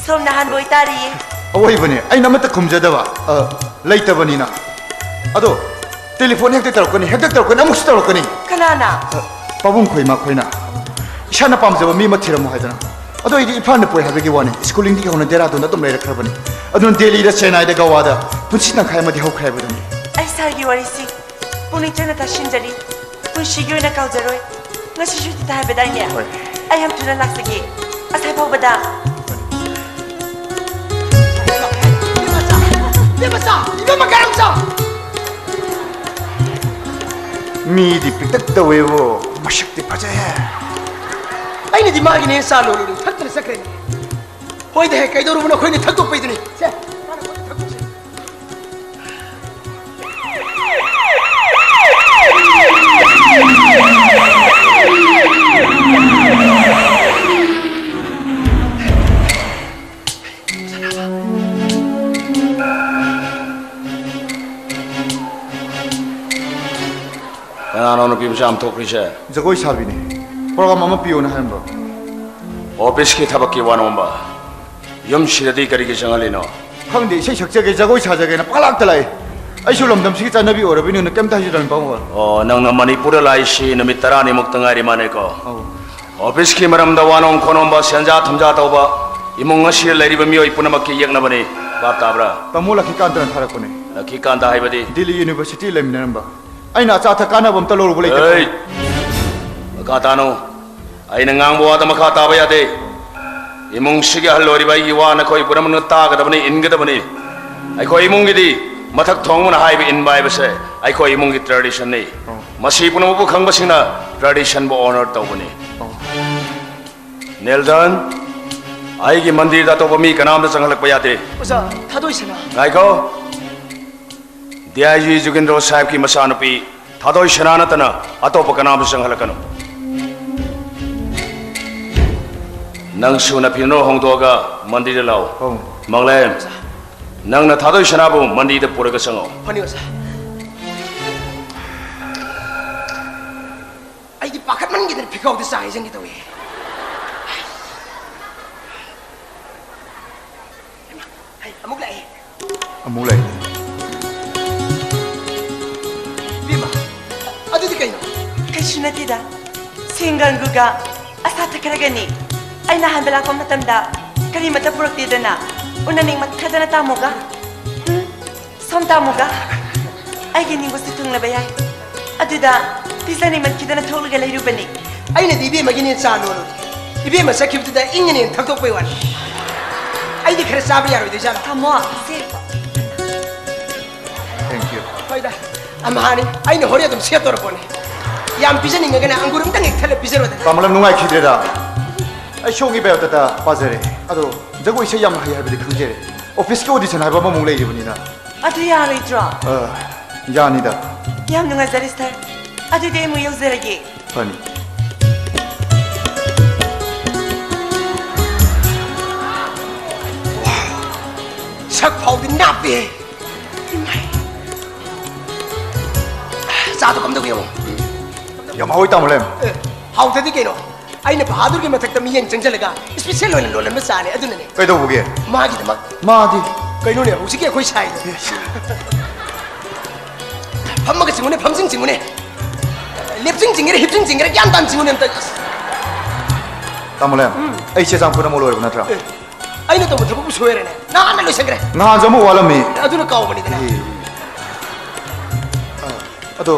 ꯁꯣꯝꯅ ꯑꯍꯥꯟꯕ ꯑꯣꯏꯇꯥꯔꯤꯌꯦ꯫ ꯑꯋꯣꯏꯕꯅꯦ, ꯑꯩꯅ ꯑꯃꯠꯇ ꯈꯨꯝꯖꯗꯕ, ꯑ, ꯂꯩꯇꯕꯅꯤꯅ꯫ ꯑꯗꯣ, ꯇꯦꯂꯤꯐꯣꯟ ꯍꯦꯛꯇ ꯇꯧꯔꯛꯀꯅꯤ, ꯍꯦꯛꯇ ꯇꯧꯔꯛꯀꯅꯤ, ꯑꯃꯨꯛꯁꯨ ꯇꯧꯔꯛꯀꯅꯤ꯫ ꯀꯅꯥꯅ? ꯑ, ꯄꯥꯕꯨꯡ ꯈꯣꯏꯃ ꯈꯣꯏꯅ꯫ ꯏꯁꯥꯅ ꯄꯥꯝꯖꯕ ꯃꯤ ꯑꯃ ꯊꯤꯔꯝꯃꯣ ꯍꯥꯏꯗꯅ꯫ ꯑꯗꯣ ꯑꯩꯗꯤ ꯏꯝꯐꯥꯜꯗ ꯄꯣꯛꯑꯦ ꯍꯥꯏꯕꯒꯤ ꯋꯥꯅꯤ, ꯁ꯭ꯀꯨꯂꯤꯡꯗꯒꯤ ꯍꯧꯅ ꯗꯦꯔꯥꯗꯨꯟꯗ ꯑꯗꯨꯝ ꯂꯩꯔꯛꯈ꯭ꯔꯕꯅꯤ꯫ ꯑꯗꯨꯅ ꯗꯦꯜꯂꯤꯗ, ꯆꯦꯟꯅꯥꯏꯗ, ꯒꯋꯥꯗ ꯄꯨꯟꯁꯤ ꯇꯪꯈꯥꯏ ꯑꯃꯗꯤ ꯍꯧꯈ꯭ꯔꯦ ꯍꯥꯏꯕꯗꯨꯅꯤ꯫ ꯑꯩ ꯁꯥꯔꯒꯤ ꯋꯥꯔꯤꯁꯤ ꯄꯨꯛꯅꯤꯡ ꯆꯪꯅ ꯇꯥꯁꯤꯟꯖꯔꯤ꯫ ꯄꯨꯟꯁꯤꯒꯤ ꯑꯣꯏꯅ ꯀꯥꯎꯖꯔꯣꯏ꯫ ꯉꯁꯤꯁꯨ ꯇꯤꯇꯥ ꯍꯥꯏꯕꯗꯥꯏꯅꯦ? ꯍꯣꯏ꯫ ꯑꯩ ꯌꯥꯝ ꯊꯨꯅ ꯂꯥꯛꯆꯒꯦ꯫ ꯑꯁꯥꯏ ꯐꯥꯎꯕꯗ꯫ ꯏꯕꯦꯝꯃꯆꯥ! ꯏꯕꯦꯝꯃꯆꯥ! ꯃꯤꯗꯤ ꯄꯤꯛꯇꯛ ꯇꯧꯋꯦꯕꯨ, ꯃꯁꯛꯇꯤ ꯐꯖꯩꯍꯦ꯫ ꯑꯩꯅꯗꯤ ꯃꯥꯒꯤꯅꯦ ꯆꯥ ꯂꯣꯜꯂꯨꯅꯨ, ꯊꯛꯇꯅ ꯆꯠꯈ꯭ꯔꯦꯅꯦ꯫ ꯍꯣꯏꯗ ꯍꯦ, ꯀꯩꯗꯧꯔꯨꯕꯅꯣ, ꯑꯩꯈꯣꯏꯅ ꯊꯛꯇꯣꯛꯄꯩꯗꯨꯅꯤ꯫ ꯁꯦ, ꯃꯥꯅ ꯈꯣꯠꯅ ꯊꯛꯇꯣꯛꯁꯦ꯫ ꯀꯅꯥꯅꯣ ꯅꯨꯄꯤ ꯃꯆꯥ ꯑꯃ ꯊꯣꯛꯈ꯭ꯔꯤꯁꯦ? ꯖꯒꯣꯏ ꯁꯥꯕꯤꯅꯦ꯫ ꯄ꯭ꯔꯣꯒ꯭ꯔꯥꯝ ꯑꯃ ꯄꯤꯌꯣꯅ ꯍꯥꯏꯔꯝꯕ꯫ ꯑꯣꯐꯤꯁꯀꯤ ꯊꯕꯛꯀꯤ ꯋꯥ ꯅꯣꯝꯕ꯫ ꯌꯨꯝꯁꯤꯗꯗꯤ ꯀꯔꯤꯒꯤ ꯆꯪꯍꯜꯂꯤꯅꯣ? ꯈꯪꯗꯦ, ꯏꯁꯩ ꯁꯛꯆꯒꯦ, ꯖꯒꯣꯏ ꯁꯥꯖꯒꯦꯅ ꯄꯪꯂꯥꯛꯇ ꯂꯥꯛꯏ꯫ ꯑꯩꯁꯨ ꯂꯝꯗꯝꯁꯤꯒꯤ ꯆꯠꯅꯕꯤ ꯑꯣꯏꯔꯕꯅꯤꯅ ꯀꯩꯝꯇ ꯍꯥꯏꯖꯗꯕꯅꯤ, ꯄꯥꯕꯨꯡ꯫ ꯑꯣ, ꯅꯪꯅ ꯃꯅꯤꯄꯨꯔꯗ ꯂꯥꯛꯏꯁꯤ ꯅꯨꯃꯤꯠ ꯇꯔꯥꯅꯤꯃꯨꯛꯇ ꯉꯥꯏꯔꯤ ꯃꯥꯅꯦꯀꯣ? ꯑꯧ꯫ ꯑꯣꯐꯤꯁꯀꯤ ꯃꯔꯝꯗ ꯋꯥ ꯅꯣꯝ ꯈꯣꯠꯅꯣꯝꯕ, ꯁꯦꯟꯖꯥ ꯊꯨꯝꯖꯥ ꯇꯧꯕ, ꯏꯃꯨꯡ ꯑꯁꯤꯗ ꯂꯩꯔꯤꯕ ꯃꯤꯑꯣꯏ ꯄꯨꯝꯅꯃꯛꯀꯤ ꯌꯦꯛꯅꯕꯅꯤ꯫ ꯚꯥꯞ ꯇꯥꯕ꯭ꯔꯥ? ꯇꯥꯃꯣ ꯂꯛꯈꯤꯀꯥꯟꯇꯅ ꯊꯥꯔꯛꯄꯅꯦ꯫ ꯂꯛꯈꯤꯀꯥꯟꯇ ꯍꯥꯏꯕꯗꯤ? ꯗꯤꯜꯂꯤ ꯌꯨꯅꯤꯚꯔꯁꯤꯇꯤ ꯂꯩꯃꯤꯟꯅꯔꯝꯕ꯫ ꯑꯩꯅ ꯑꯆꯥ ꯑꯊꯛ ꯀꯥꯟꯅꯕ ꯑꯝꯇ ꯂꯧꯔꯨꯕ ꯂꯩꯇꯦ꯫ ꯑꯦ! ꯃꯈꯥ ꯇꯥꯅꯨ꯫ ꯑꯩꯅ ꯉꯥꯡꯕ ꯋꯥꯗ ꯃꯈꯥ ꯇꯥꯕ ꯌꯥꯗꯦ꯫ ꯏꯃꯨꯡꯁꯤꯒꯤ ꯑꯍꯜ ꯑꯣꯏꯔꯤꯕ ꯑꯩꯒꯤ ꯋꯥ ꯅꯈꯣꯏ ꯄꯨꯝꯅꯃꯛꯅ ꯇꯥꯒꯗꯕꯅꯤ, ꯏꯟꯒꯗꯕꯅꯤ꯫ ꯑꯩꯈꯣꯏ ꯏꯃꯨꯡꯒꯤꯗꯤ ꯃꯊꯛ ꯊꯣꯡꯕꯅ ꯍꯥꯏꯕ ꯏꯟꯕ ꯍꯥꯏꯕꯁꯦ ꯑꯩꯈꯣꯏ ꯏꯃꯨꯡꯒꯤ ꯇ꯭ꯔꯦꯗꯤꯁꯟꯅꯤ꯫ ꯑꯣ꯫ ꯃꯁꯤ ꯄꯨꯝꯅꯃꯛꯄꯨ ꯈꯪꯕꯁꯤꯡꯅ ꯇ꯭ꯔꯦꯗꯤꯁꯟꯕꯨ ꯑꯣꯅꯔ ꯇꯧꯕꯅꯤ꯫ ꯑꯣ꯫ ꯅꯦꯜꯗꯟ, ꯑꯩꯒꯤ ꯃꯟꯗꯤꯔꯗ ꯑꯇꯣꯞꯄ ꯃꯤ ꯀꯅꯥꯝꯇ ꯆꯪꯍꯜꯂꯛꯄ ꯌꯥꯗꯦ꯫ ꯑꯣꯖꯥ, ꯊꯥꯗꯣꯏ ꯁꯅꯥ꯫ ꯉꯥꯏꯈꯣ꯫ ꯗꯤ ꯑꯥꯏ ꯖꯤ ꯖꯨꯒꯦꯟꯗ꯭ꯔꯣ ꯁꯥꯍꯦꯕꯀꯤ ꯃꯆꯥꯅꯨꯄꯤ ꯊꯥꯗꯣꯏ ꯁꯅꯥ ꯅꯠꯇꯅ ꯑꯇꯣꯞꯄ ꯀꯅꯥꯝꯁꯨ ꯆꯪꯍꯜꯂꯛꯀꯅꯨ꯫ ꯅꯪꯁꯨ ꯅꯐꯤꯅꯣ ꯍꯣꯡꯗꯣꯛꯑꯒ ꯃꯟꯗꯤꯔꯗ ꯂꯥꯛꯑꯣ꯫ ꯑꯧ꯫ ꯃꯪꯂꯦꯝ, ꯅꯪꯅ ꯊꯥꯗꯣꯏ ꯁꯅꯥꯕꯨ ꯃꯟꯗꯤꯔꯗ ꯄꯨꯔꯒ ꯆꯪꯉꯛꯑꯣ꯫ ꯐꯅꯤ, ꯑꯣꯖꯥ꯫ ꯑꯩꯗꯤ ꯄꯥꯈꯠꯃꯟꯈꯤꯗꯅ ꯐꯤꯈꯥꯎꯗ ꯆꯥ ꯍꯩꯖꯤꯟꯒꯦ ꯇꯧꯏ꯫ ꯍꯩꯃꯥ, ꯍꯩ, ꯑꯃꯨꯛ ꯂꯥꯛꯑꯦ꯫ ꯑꯃꯨꯛ ꯂꯩ꯫ ꯏꯕꯦꯝꯃ, ꯑꯗꯨꯗꯤ ꯀꯩꯅꯣ? ꯀꯩꯁꯨ ꯅꯠꯇꯦꯗ꯫ ꯁꯦꯡꯒꯪꯒꯨꯒ ꯑꯁꯥ ꯊꯛꯈ꯭ꯔꯒꯅꯤ꯫ ꯑꯩꯅ ꯍꯥꯟꯕ ꯂꯥꯛꯄ ꯃꯇꯝꯗ ꯀꯔꯤꯃꯠꯇ ꯄꯨꯔꯛꯇꯦꯗꯅ꯫ ꯎꯅꯅꯤꯡꯃꯟꯈ꯭ꯔꯗꯅ ꯇꯥꯃꯣꯒ꯫ ꯎꯝ, ꯁꯣꯝ ꯇꯥꯃꯣꯒ꯫ ꯑꯩꯒꯤ ꯅꯤꯡꯕꯁꯨ ꯊꯨꯡꯂꯕ ꯌꯥꯏ꯫ ꯑꯗꯨꯗ ꯄꯤꯖꯅꯤꯡꯃꯟꯈꯤꯗꯅ ꯊꯣꯛꯂꯒ ꯂꯩꯔꯨꯕꯅꯤ꯫ ꯑꯩꯅꯗꯤ ꯏꯕꯦꯝꯃꯒꯤꯅꯦ ꯆꯥ ꯂꯣꯜꯂꯨ꯫ ꯏꯕꯦꯝꯃ ꯆꯠꯈꯤꯕꯗꯨꯗ ꯏꯪꯉꯅꯦꯅ ꯊꯛꯇꯣꯛꯄꯩ ꯋꯥꯅꯤ꯫ ꯑꯩꯗꯤ ꯈꯔ ꯆꯥꯕ ꯌꯥꯔꯣꯏꯗꯣꯏꯖꯥꯠꯂꯣ? ꯇꯥꯃꯣ, ꯁꯤ Thank you. ꯍꯣꯏꯗ, ꯑꯝꯍꯥꯅꯤ꯫ ꯑꯩꯅ ꯍꯣꯔꯦꯟ ꯑꯗꯨꯝ ꯁꯦꯠꯇꯧꯔ ꯄꯣꯠꯅꯤ꯫ ꯌꯥꯝ ꯄꯤꯖꯅꯤꯡꯉꯒꯅ ꯑꯪꯒꯨꯔ ꯑꯝꯇꯪ ꯍꯦꯛ ꯊꯠꯂ ꯄꯤꯖꯔꯣꯗꯅ꯫ ꯇꯥꯃꯣ, ꯌꯥꯝ ꯅꯨꯡꯉꯥꯏꯈꯤꯗ꯭ꯔꯦꯗ꯫ ꯑꯩ ꯁꯣꯝꯒꯤ biodata ꯄꯥꯖꯔꯦ꯫ ꯑꯗꯣ ꯖꯒꯣꯏ ꯏꯁꯩ ꯌꯥꯝꯅ ꯍꯩ ꯍꯥꯏꯕꯗꯤ ꯈꯪꯖꯔꯦ꯫ Officeꯀꯤ audition ꯍꯥꯏꯕ ꯑꯃꯃꯨꯛ ꯂꯩꯔꯤꯕꯅꯤꯅ꯫ ꯑꯗꯨ ꯌꯥꯔꯣꯏꯗ꯭ꯔꯣ? ꯑ, ꯌꯥꯅꯤꯗ꯫ ꯌꯥꯝ ꯅꯨꯡꯉꯥꯏꯖꯔꯦ, sir꯫ ꯑꯗꯨꯗꯤ ꯑꯩ ꯑꯃꯨꯛ ꯌꯧꯖꯔꯒꯦ꯫ ꯐꯅꯤ꯫ ꯁꯛ ꯐꯥꯎꯗꯤ ꯅꯥꯞꯄꯦ꯫ ꯏꯃꯥꯏ꯫ ꯆꯥꯗꯣ ꯀꯝꯗꯧꯒꯦ ꯌꯦꯡꯉꯣ꯫ ꯌꯥꯝ ꯍꯥꯎꯋꯤ, ꯇꯥꯃꯣ ꯂꯦꯝ꯫ ꯑꯦ, ꯍꯥꯎꯇꯗꯤ ꯀꯩꯅꯣ? ꯑꯩꯅ ꯕꯍꯥꯗꯨꯔꯒꯤ ꯃꯊꯛꯇ ꯃꯤꯠꯌꯦꯡ ꯆꯪꯁꯤꯜꯂꯒ special ꯑꯣꯏꯅ ꯂꯣꯜꯂꯝꯕ ꯆꯥꯅꯦ, ꯑꯗꯨꯅꯅꯦ꯫ ꯀꯩꯗꯧꯕꯒꯦ? ꯃꯥꯒꯤꯗꯃꯛ꯫ ꯃꯥꯗꯤ? ꯀꯩꯅꯣꯅꯦ, ꯍꯧꯖꯤꯛꯀꯤ ꯑꯩꯈꯣꯏ ꯁꯥꯏꯗꯣ꯫ ꯐꯝꯃꯒ ꯆꯤꯡꯉꯨꯅꯦ, ꯐꯝꯖꯤꯟ ꯆꯤꯡꯉꯨꯅꯦ꯫ ꯂꯦꯞꯆꯤꯡ ꯆꯤꯡꯒꯦꯔꯥ, ꯍꯤꯞꯆꯤꯡ ꯆꯤꯡꯒꯦꯔꯥ, ꯒ꯭ꯌꯥꯟ ꯇꯥꯅ ꯆꯤꯡꯉꯨꯅꯦ ꯑꯝꯇ꯫ ꯇꯥꯃꯣ ꯂꯦꯝ, ꯎꯝ꯫ ꯑꯩ ꯆꯦ ꯆꯥꯡ ꯄꯨꯝꯅꯃꯛ ꯂꯣꯏꯔꯕ ꯅꯠꯇ꯭ꯔꯥ? ꯑꯦ, ꯑꯩꯅ ꯇꯧꯕ ꯊꯕꯛꯄꯨ ꯁꯣꯏꯔꯦꯅꯦ꯫ ꯅꯍꯥꯟꯅ ꯂꯣꯏꯁꯟꯈ꯭ꯔꯦ꯫ ꯅꯍꯥꯟꯁꯨ ꯑꯃ ꯋꯥꯠꯂꯝꯃꯤ꯫ ꯑꯗꯨꯅ ꯀꯥꯎꯕꯅꯤꯗꯅ꯫ ꯑꯦ꯫ ꯑꯗꯣ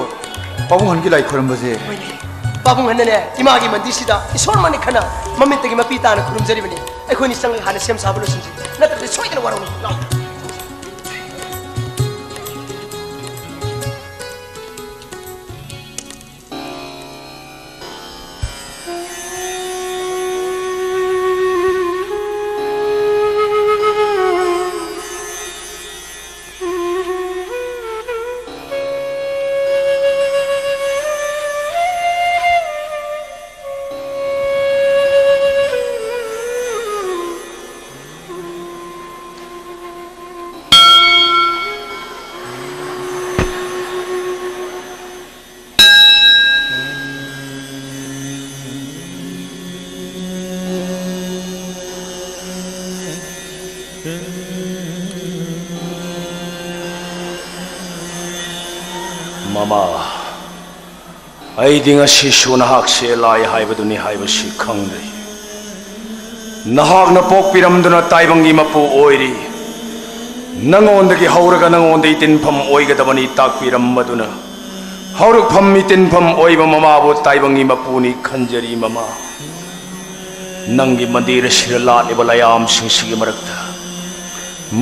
ꯄꯥꯕꯨꯡ ꯍꯟꯒꯤ ꯂꯥꯏ ꯈꯣꯏꯔꯝꯕꯁꯦ? ꯍꯣꯏꯅꯦ꯫ ꯄꯥꯕꯨꯡ ꯍꯟꯅꯅꯦ, ꯏꯃꯥꯒꯤ ꯃꯟꯗꯤꯔꯁꯤꯗ ꯏꯁꯣꯔ ꯃꯅꯤꯡ ꯈꯟꯅ ꯃꯃꯤꯠꯇꯒꯤ ꯃꯄꯤ ꯇꯥꯅ ꯈꯨꯔꯨꯝꯖꯔꯤꯕꯅꯤ꯫ ꯑꯩꯈꯣꯏꯅꯤ ꯆꯪꯂꯒ ꯍꯥꯟꯅ ꯁꯦꯝ ꯁꯥꯕ ꯂꯣꯏꯁꯤꯟꯁꯤ, ꯅꯠꯇ꯭ꯔꯗꯤ ꯁꯣꯏꯗꯅ ꯋꯥꯔꯧꯅꯤ꯫ ꯂꯥꯎ꯫ ꯃꯃꯥ, ꯑꯩꯗꯤ ꯉꯁꯤꯁꯨ ꯅꯍꯥꯛꯁꯦ ꯂꯥꯏ ꯍꯥꯏꯕꯗꯨꯅꯤ ꯍꯥꯏꯕꯁꯤ ꯈꯪꯗ꯭ꯔꯤ꯫ ꯅꯍꯥꯛꯅ ꯄꯣꯛꯄꯤꯔꯝꯗꯨꯅ ꯇꯥꯏꯕꯪꯒꯤ ꯃꯄꯨ ꯑꯣꯏꯔꯤ꯫ ꯅꯉꯣꯟꯗꯒꯤ ꯍꯧꯔꯒ ꯅꯉꯣꯟꯗ ꯏꯇꯤꯟꯐꯝ ꯑꯣꯏꯒꯗꯕꯅꯤ ꯇꯥꯛꯄꯤꯔꯝꯕꯗꯨꯅ, ꯍꯧꯔꯛꯐꯝ ꯏꯇꯤꯟꯐꯝ ꯑꯣꯏꯕ ꯃꯃꯥꯕꯨ ꯇꯥꯏꯕꯪꯒꯤ ꯃꯄꯨꯅꯤ ꯈꯟꯖꯔꯤ ꯃꯃꯥ꯫ ꯅꯪꯒꯤ ꯃꯟꯗꯤꯔ ꯑꯁꯤꯗ ꯂꯥꯠꯂꯤꯕ ꯂꯥꯏꯌꯥꯝꯁꯤꯡꯁꯤꯒꯤ ꯃꯔꯛꯇ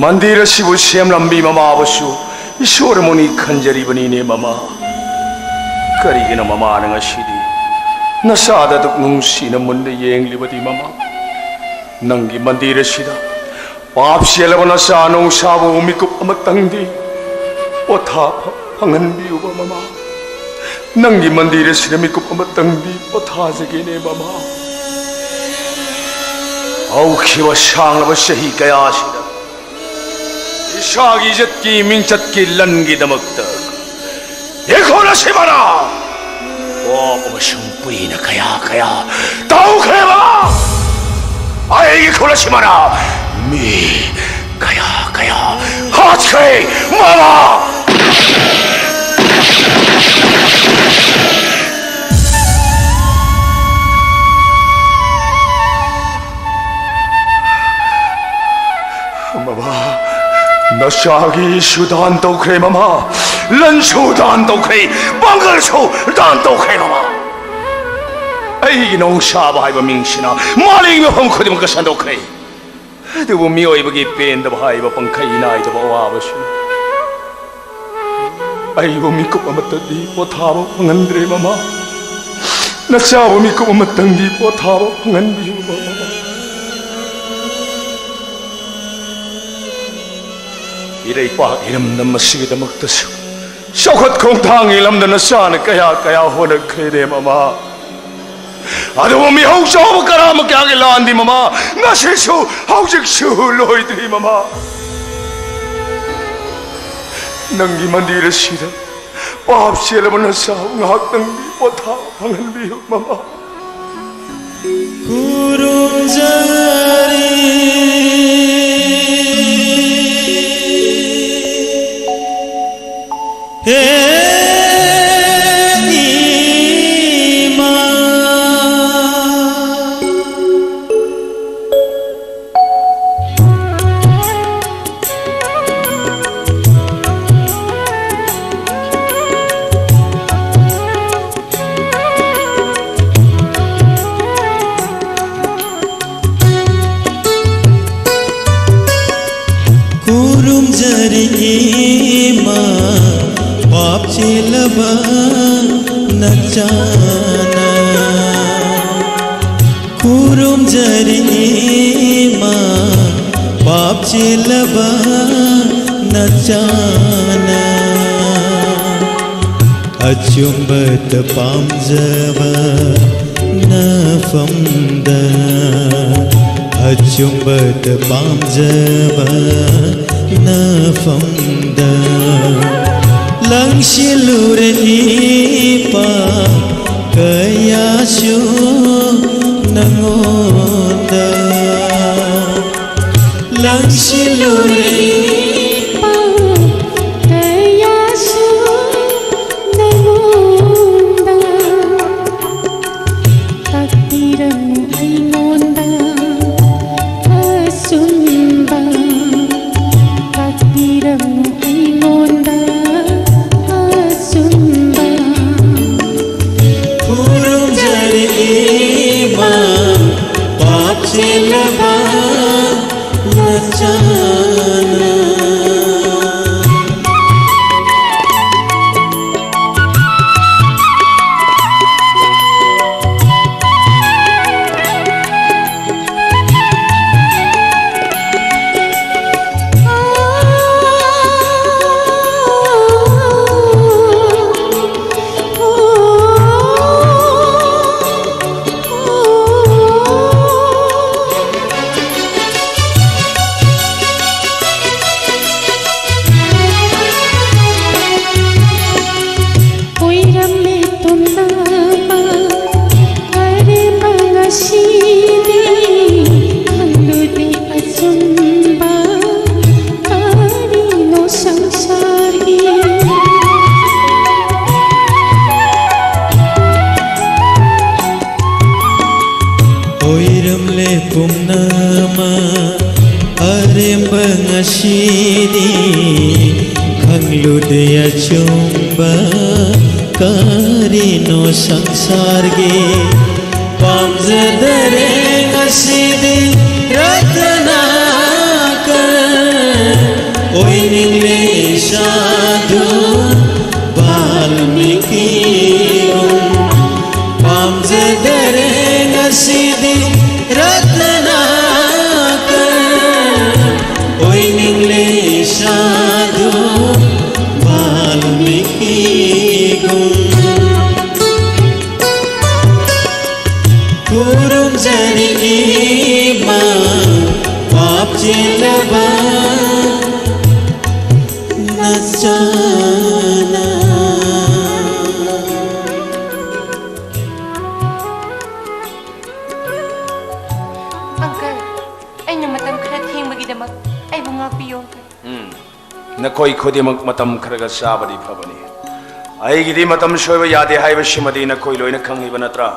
ꯃꯟꯗꯤꯔ ꯑꯁꯤꯕꯨ ꯁꯦꯝꯂꯝꯕꯤ ꯃꯃꯥꯕꯨꯁꯨ ꯏꯁꯣꯔ ꯑꯃꯅꯤ ꯈꯟꯖꯔꯤꯕꯅꯤꯅꯦ ꯃꯃꯥ꯫ ꯀꯔꯤꯒꯤꯅꯣ ꯃꯃꯥꯅ ꯉꯁꯤꯗꯤ ꯅꯆꯥꯗ ꯑꯗꯨꯛ ꯅꯨꯡꯁꯤꯅ ꯃꯨꯟꯅ ꯌꯦꯡꯂꯤꯕꯗꯤ ꯃꯃꯥ? ꯅꯪꯒꯤ ꯃꯟꯗꯤꯔ ꯑꯁꯤꯗ ꯄꯥꯞ ꯆꯦꯜꯂꯕ ꯅꯆꯥ ꯅꯨꯡꯁꯥꯕꯨ ꯃꯤꯀꯨꯞ ꯑꯃꯇꯪꯗꯤ ꯄꯣꯊꯥꯐꯝ ꯐꯪꯍꯟꯕꯤꯌꯨꯕ ꯃꯃꯥ꯫ ꯅꯪꯒꯤ ꯃꯟꯗꯤꯔ ꯑꯁꯤꯗ ꯃꯤꯀꯨꯞ ꯑꯃꯇꯪꯗꯤ ꯄꯣꯊꯥꯖꯒꯦꯅꯦ ꯃꯃꯥ꯫ ꯍꯧꯈꯤꯕ ꯁꯥꯡꯂꯕ ꯆꯍꯤ ꯀꯌꯥꯁꯤꯗ ꯏꯁꯥꯒꯤ ꯏꯖꯠꯀꯤ ꯃꯤꯡꯆꯠꯀꯤ ꯂꯟꯒꯤꯗꯃꯛꯇ ꯏꯈꯣꯜ ꯑꯁꯤꯃꯅ ꯄꯣꯞ ꯑꯃꯁꯨꯡ ꯄꯨꯏꯅ ꯀꯌꯥ ꯀꯌꯥ ꯇꯧꯈ꯭ꯔꯦ ꯃꯃꯥ꯫ ꯑꯩꯒꯤ ꯈꯨꯜ ꯑꯁꯤꯃꯅ ꯃꯤ ꯀꯌꯥ ꯀꯌꯥ ꯍꯥꯠꯈ꯭ꯔꯦ ꯃꯃꯥ꯫ ꯃꯃꯥ, ꯅꯆꯥꯒꯤꯁꯨ ꯗꯥꯟ ꯇꯧꯈ꯭ꯔꯦ ꯃꯃꯥ꯫ ꯂꯟꯁꯨ ꯗꯥꯟ ꯇꯧꯈ꯭ꯔꯦ, ꯄꯥꯡꯒꯜꯁꯨ ꯗꯥꯟ ꯇꯧꯈ꯭ꯔꯦ ꯃꯃꯥ꯫ ꯑꯩꯒꯤ ꯅꯣꯡꯁꯥꯕ ꯍꯥꯏꯕ ꯃꯤꯡꯁꯤꯅ ꯃꯥꯂꯦꯝꯒꯤ ꯃꯐꯝ ꯈꯨꯗꯤꯡꯃꯛꯇ ꯁꯟꯗꯣꯛꯈ꯭ꯔꯦ꯫ ꯑꯗꯨꯕꯨ ꯃꯤꯑꯣꯏꯕꯒꯤ ꯄꯦꯟꯗꯕ ꯍꯥꯏꯕ ꯄꯪꯈꯩ ꯅꯥꯏꯗꯕ ꯑꯋꯥꯕꯁꯤꯅ ꯑꯩꯕꯨ ꯃꯤꯀꯨꯞ ꯑꯃꯠꯇꯗꯤ ꯄꯣꯊꯥꯕ ꯐꯪꯍꯟꯗ꯭ꯔꯦ ꯃꯃꯥ꯫ ꯅꯆꯥꯕꯨ ꯃꯤꯀꯨꯞ ꯑꯃꯠꯇꯪꯗꯤ ꯄꯣꯊꯥꯕ ꯐꯪꯍꯟꯕꯤꯌꯨ ꯃꯃꯥ꯫ ꯏꯔꯩꯄꯥꯛ ꯏꯔꯝꯗꯝ ꯑꯁꯤꯒꯤꯗꯃꯛꯇꯁꯨ ꯆꯥꯎꯈꯠ ꯈꯣꯡꯊꯥꯡꯒꯤ ꯂꯝꯗ ꯅꯆꯥꯅ ꯀꯌꯥ ꯀꯌꯥ ꯍꯣꯠꯅꯈ꯭ꯔꯦꯅꯦ ꯃꯃꯥ꯫ ꯑꯗꯨꯕꯨ ꯃꯤꯍꯧ ꯆꯥꯎꯕ ꯀꯔꯥ ꯃꯀꯌꯥꯒꯤ ꯂꯥꯟꯗꯤ ꯃꯃꯥ ꯉꯁꯤꯁꯨ ꯍꯧꯖꯤꯛꯁꯨ ꯂꯣꯏꯗ꯭ꯔꯤ ꯃꯃꯥ꯫ ꯅꯪꯒꯤ ꯃꯟꯗꯤꯔ ꯑꯁꯤꯗ ꯄꯥꯞ ꯆꯦꯜꯂꯕ ꯅꯆꯥꯕꯨ ꯉꯥꯏꯍꯥꯛꯇꯪꯗꯤ ꯄꯣꯊꯥꯕ ꯐꯪꯍꯟꯕꯤꯌꯨ ꯃꯃꯥ꯫ ꯈꯨꯔꯨꯝꯖꯔꯤ꯫ ꯍꯦ꯫ ꯈꯨꯔꯨꯝꯖꯔꯤ ꯏꯃꯥ, ꯄꯥꯞ ꯆꯦꯜꯂꯕ ꯅꯆꯥꯅ꯫ ꯈꯨꯔꯨꯝꯖꯔꯤ ꯏꯃꯥ, ꯄꯥꯞ ꯆꯦꯜꯂꯕ ꯅꯆꯥꯅ꯫ ꯑꯆꯨꯝꯕꯇ ꯄꯥꯝꯖꯕ ꯅꯐꯝꯗ, ꯑꯆꯨꯝꯕꯇ ꯄꯥꯝꯖꯕ ꯅꯐꯝꯗ, ꯂꯪꯁꯤꯜꯂꯨꯔꯦ ꯏꯄꯥ ꯀꯌꯥꯁꯨ ꯅꯉꯣꯟꯗ꯫ ꯂꯪꯁꯤꯜꯂꯨꯔꯦ ꯏꯄꯥ ꯀꯌꯥꯁꯨ ꯅꯉꯣꯟꯗ꯫ ꯇꯥꯛꯄꯤꯔꯝꯃꯨ ꯑꯩꯉꯣꯟꯗ ꯑꯆꯨꯝꯕ, ꯇꯥꯛꯄꯤꯔꯝꯃꯨ ꯑꯩꯉꯣꯟꯗ ꯑꯆꯨꯝꯕ꯫ ꯈꯨꯔꯨꯝꯖꯔꯤ ꯏꯃꯥ, ꯄꯥꯞ ꯆꯦꯜꯂꯕ ꯅꯆꯥꯅ꯫ ꯑꯣꯏꯔꯝꯃꯦ ꯄꯨꯝꯅꯃꯛ ꯑꯔꯦꯝꯕ ꯉꯁꯤꯗꯤ, ꯈꯪꯂꯨꯗꯦ ꯑꯆꯨꯝꯕ ꯀꯔꯤꯅꯣ ꯁꯪꯁꯥꯔꯒꯤ꯫ ꯑꯣꯏꯔꯝꯂꯦ ꯄꯨꯝꯅꯃꯛ ꯑꯔꯦꯝꯕ ꯉꯁꯤꯗꯤ, ꯈꯪꯂꯨꯗꯦ ꯑꯆꯨꯝꯕ ꯀꯔꯤꯅꯣ ꯁꯪꯁꯥꯔꯒꯤ꯫ ꯄꯥꯝꯖꯗꯔꯦ ꯉꯁꯤꯗꯤ ꯔꯇꯅꯥꯀꯔ ꯑꯣꯏꯅꯤꯡꯂꯦ ꯁꯥꯗꯨ ꯕꯥꯜꯃꯤꯀꯤꯒꯨꯝ꯫ ꯈꯨꯔꯨꯝꯖꯔꯤ ꯏꯃꯥ ꯄꯥꯞ ꯆꯦꯜꯂꯕ ꯅꯆꯥꯅ꯫ ꯑꯪꯀꯜ, ꯑꯩꯅ ꯃꯇꯝ ꯈꯔ ꯊꯦꯡꯕꯒꯤꯗꯃꯛ ꯑꯩꯕꯨ ꯉꯥꯛꯄꯤꯌꯨ, ꯑꯪꯀꯜ꯫ ꯎꯝ, ꯅꯈꯣꯏ ꯈꯨꯗꯤꯡꯃꯛ ꯃꯇꯝ ꯈꯔꯒ ꯆꯥꯕꯗꯤ ꯐꯕꯅꯤ꯫ ꯑꯩꯒꯤꯗꯤ ꯃꯇꯝ ꯁꯣꯏꯕ ꯌꯥꯗꯦ ꯍꯥꯏꯕꯁꯤꯃꯗꯤ ꯅꯈꯣꯏ ꯂꯣꯏꯅ ꯈꯪꯉꯤꯕ ꯅꯠꯇ꯭ꯔꯥ?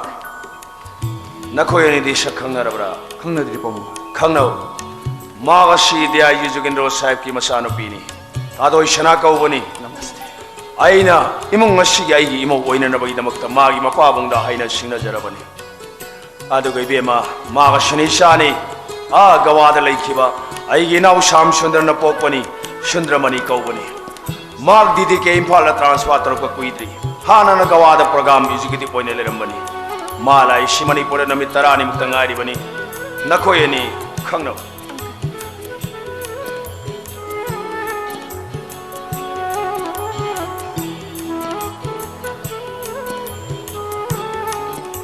ꯅꯈꯣꯏ ꯑꯅꯤꯗꯤ ꯁꯛ ꯈꯪꯅꯔꯕ꯭ꯔꯥ? ꯈꯪꯅꯗ꯭ꯔꯤ, ꯄꯥꯕꯨꯡ꯫ ꯈꯪꯅꯧ꯫ ꯃꯍꯥꯛ ꯑꯁꯤ ꯗꯤ ꯑꯥꯏ ꯖꯤ ꯖꯨꯒꯦꯟꯗ꯭ꯔꯣ ꯁꯥꯍꯦꯕꯀꯤ ꯃꯆꯥꯅꯨꯄꯤꯅꯤ꯫ ꯊꯥꯗꯣꯏ ꯁꯅꯥ ꯀꯧꯕꯅꯤ꯫ ꯅꯃꯁꯇꯦ꯫ ꯑꯩꯅ ꯏꯃꯨꯡ ꯑꯁꯤꯒꯤ ꯑꯩꯒꯤ ꯏꯃꯧ ꯑꯣꯏꯅꯅꯕꯒꯤꯗꯃꯛꯇ ꯃꯥꯒꯤ ꯃꯄꯥꯕꯨꯡꯗ ꯍꯥꯏꯅ ꯁꯤꯡꯅꯖꯔꯕꯅꯤ꯫ ꯑꯗꯨꯒ ꯏꯕꯦꯝꯃ, ꯃꯥꯒ ꯁꯨꯅꯤꯆꯥꯅꯤ꯫ ꯑꯥ ꯒꯋꯥꯗ ꯂꯩꯈꯤꯕ ꯑꯩꯒꯤ ꯏꯅꯥꯎ ꯁ꯭ꯌꯥꯝ ꯁꯨꯟꯗꯔꯅ ꯄꯣꯛꯄꯅꯤ꯫ ꯁꯨꯟꯗ꯭ꯔꯃꯅꯤ ꯀꯧꯕꯅꯤ꯫ ꯃꯍꯥꯛ ꯗꯤ ꯗꯤ ꯀꯦ ꯏꯝꯐꯥꯜꯗ ꯇ꯭ꯔꯥꯟꯁꯐꯔ ꯇꯧꯔꯛꯄ ꯀꯨꯏꯗ꯭ꯔꯤ꯫ ꯍꯥꯟꯅꯅ ꯒꯋꯥꯗ ꯄ꯭ꯔꯣꯒ꯭ꯔꯥꯝ ꯑꯦꯖꯨꯀꯦꯇꯤꯚ ꯑꯣꯏꯅ ꯂꯩꯔꯝꯕꯅꯤ꯫ ꯃꯥ ꯂꯥꯛꯏꯁꯤ ꯃꯅꯤꯄꯨꯔꯗ ꯅꯨꯃꯤꯠ ꯇꯔꯥꯅꯤꯃꯨꯛꯇ ꯉꯥꯏꯔꯤꯕꯅꯤ꯫ ꯅꯈꯣꯏ ꯑꯅꯤ ꯈꯪꯅꯧ꯫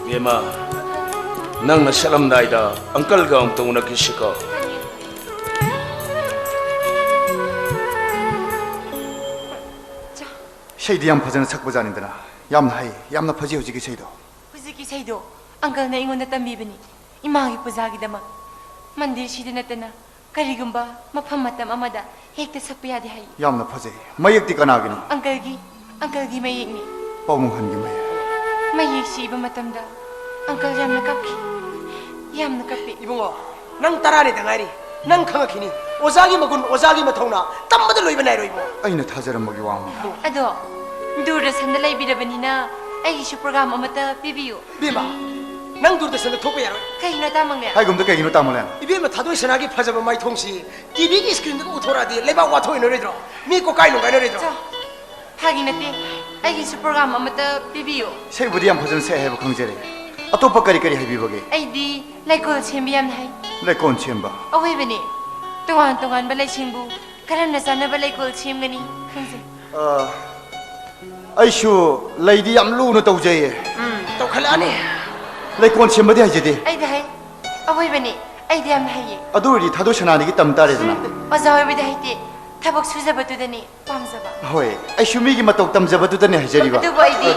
ꯏꯕꯦꯝꯃ, ꯅꯪꯅ ꯆꯠꯂꯝꯗꯥꯏꯗ ꯑꯪꯀꯜꯒ ꯑꯃꯨꯛꯇ ꯎꯅꯈꯤꯁꯤꯀꯣ꯫ ꯏꯁꯩꯗꯤ ꯌꯥꯝ ꯐꯖꯅ ꯁꯛꯄꯖꯥꯠꯅꯤꯗꯅ꯫ ꯌꯥꯝꯅ ꯍꯩ, ꯌꯥꯝꯅ ꯐꯖꯩ ꯍꯧꯖꯤꯛꯀꯤ ꯏꯁꯩꯗꯣ꯫ ꯍꯧꯖꯤꯛꯀꯤ ꯏꯁꯩꯗꯣ ꯑꯪꯀꯜꯅ ꯑꯩꯉꯣꯟꯗ ꯇꯝꯕꯤꯕꯅꯤ, ꯏꯃꯥꯒꯤ ꯄꯨꯖꯥꯒꯤꯗꯃꯛ꯫ ꯃꯟꯗꯤꯔꯁꯤꯗ ꯅꯠꯇꯅ ꯀꯔꯤꯒꯨꯝꯕ ꯃꯐꯝ ꯃꯇꯝ ꯑꯃꯗ ꯍꯦꯛꯇ ꯁꯛꯄ ꯌꯥꯗꯦ ꯍꯥꯏ꯫ ꯌꯥꯝꯅ ꯐꯖꯩ꯫ ꯃꯌꯦꯛꯇꯤ ꯀꯅꯥꯒꯤꯅꯣ? ꯑꯪꯀꯜꯒꯤ, ꯑꯪꯀꯜꯒꯤ ꯃꯌꯦꯛꯅꯤ꯫ ꯄꯥꯎꯃꯪꯍꯟꯒꯤ ꯃꯌꯦꯛ꯫ ꯃꯌꯦꯛꯁꯤ ꯏꯕ ꯃꯇꯝꯗ ꯑꯪꯀꯜ ꯌꯥꯝꯅ ꯀꯞꯈꯤ, ꯌꯥꯝꯅ ꯀꯞꯄꯤ꯫ ꯏꯕꯨꯡꯉꯣ, ꯅꯪ ꯇꯔꯥꯅꯤꯗ ꯉꯥꯏꯔꯤ꯫ ꯅꯪ ꯈꯪꯉꯛꯈꯤꯅꯤ꯫ ꯑꯣꯖꯥꯒꯤ ꯃꯒꯨꯟ, ꯑꯣꯖꯥꯒꯤ ꯃꯊꯧꯅꯥ ꯇꯝꯕꯗ ꯂꯣꯏꯕ ꯅꯥꯏꯔꯣꯏ, ꯏꯕꯨꯡꯉꯣ꯫ ꯑꯩꯅ ꯊꯥꯖꯔꯝꯕꯒꯤ ꯋꯥ ꯑꯃ꯫ ꯑꯗꯣ, ꯗꯨꯔꯗꯔꯁꯟꯗ ꯂꯩꯕꯤꯔꯕꯅꯤꯅ ꯑꯩꯒꯤꯁꯨ ꯄ꯭ꯔꯣꯒ꯭ꯔꯥꯝ ꯑꯃꯠꯇ ꯄꯤꯕꯤꯌꯨ꯫ ꯕꯦꯝꯃ, ꯅꯪ ꯗꯨꯔꯗꯔꯁꯟꯗ ꯊꯣꯛꯄ ꯌꯥꯔꯣꯏ꯫ ꯀꯩꯒꯤꯅꯣ, ꯇꯥꯃꯣꯅꯦ? ꯍꯥꯏꯒꯨꯝꯗ ꯀꯩꯒꯤꯅꯣ, ꯇꯥꯃꯣꯂꯦꯟ? ꯏꯕꯦꯝꯃ, ꯊꯥꯗꯣꯏ ꯁꯅꯥꯒꯤ ꯐꯖꯕ ꯃꯥꯏꯊꯣꯡꯁꯤ ꯇꯤ ꯚꯤꯒꯤ ꯁ꯭ꯀ꯭ꯔꯤꯟꯗꯒ ꯎꯊꯣꯔꯛꯑꯗꯤ ꯂꯩꯕꯥꯛ ꯋꯥꯊꯣꯛ ꯑꯣꯏꯅꯔꯣꯏꯗ꯭ꯔꯣ? ꯃꯤ ꯀꯣꯀꯥꯏ ꯅꯣꯡꯒꯥꯏꯅꯔꯣꯏꯗ꯭ꯔꯣ? ꯆꯣ, ꯐꯥꯒꯤ ꯅꯠꯇꯦ꯫ ꯑꯩꯒꯤꯁꯨ ꯄ꯭ꯔꯣꯒ꯭ꯔꯥꯝ ꯑꯃꯠꯇ ꯄꯤꯕꯤꯌꯨ꯫ ꯏꯁꯩꯕꯨꯗꯤ ꯌꯥꯝ ꯐꯖꯅ ꯁꯛꯑꯦ ꯍꯥꯏꯕ ꯈꯪꯖꯔꯦ꯫ ꯑꯇꯣꯞꯄ ꯀꯔꯤ ꯀꯔꯤ ꯍꯩꯕꯤꯕꯒꯦ? ꯑꯩꯗꯤ ꯂꯩꯀꯣꯜ ꯁꯦꯝꯕ ꯌꯥꯝꯅ ꯍꯩ꯫ ꯂꯩꯀꯣꯜ ꯁꯦꯝꯕ? ꯑꯋꯣꯏꯕꯅꯦ꯫ ꯇꯣꯉꯥꯟ ꯇꯣꯉꯥꯟꯕ ꯂꯩꯁꯤꯡꯕꯨ ꯀꯔꯝꯅ ꯆꯥꯟꯅꯕ ꯂꯩꯀꯣꯜ ꯁꯦꯝꯒꯅꯤ ꯈꯪꯖꯩ꯫ ꯑ, ꯑꯩꯁꯨ ꯂꯩꯗꯤ ꯌꯥꯝ ꯂꯨꯅ ꯇꯧꯖꯩꯌꯦ꯫ ꯎꯝ, ꯇꯧꯈꯠꯂꯛꯑꯅꯤ꯫ ꯂꯩꯀꯣꯜ ꯁꯦꯝꯕꯗꯤ ꯍꯩꯖꯗꯦ꯫ ꯑꯩꯗꯤ ꯍꯩ꯫ ꯑꯋꯣꯏꯕꯅꯤ, ꯑꯩꯗꯤ ꯌꯥꯝꯅ ꯍꯩꯌꯦ꯫ ꯑꯗꯨ ꯑꯣꯏꯔꯗꯤ ꯊꯥꯗꯣꯏ ꯁꯅꯥꯗꯒꯤ ꯇꯝ ꯇꯥꯔꯦꯗꯅ꯫ ꯎꯝ, ꯑꯣꯖꯥ ꯑꯣꯏꯕꯗꯤ ꯍꯩꯇꯦ, ꯊꯕꯛ ꯁꯨꯖꯕꯗꯨꯗꯅꯤ ꯄꯥꯝꯖꯕ꯫ ꯍꯣꯏ, ꯑꯩꯁꯨ ꯃꯤꯒꯤ ꯃꯇꯧ ꯇꯝꯖꯕꯗꯨꯗꯅꯦ ꯍꯩꯖꯔꯤꯕ꯫ ꯑꯗꯨꯕꯨ ꯑꯩꯗꯤ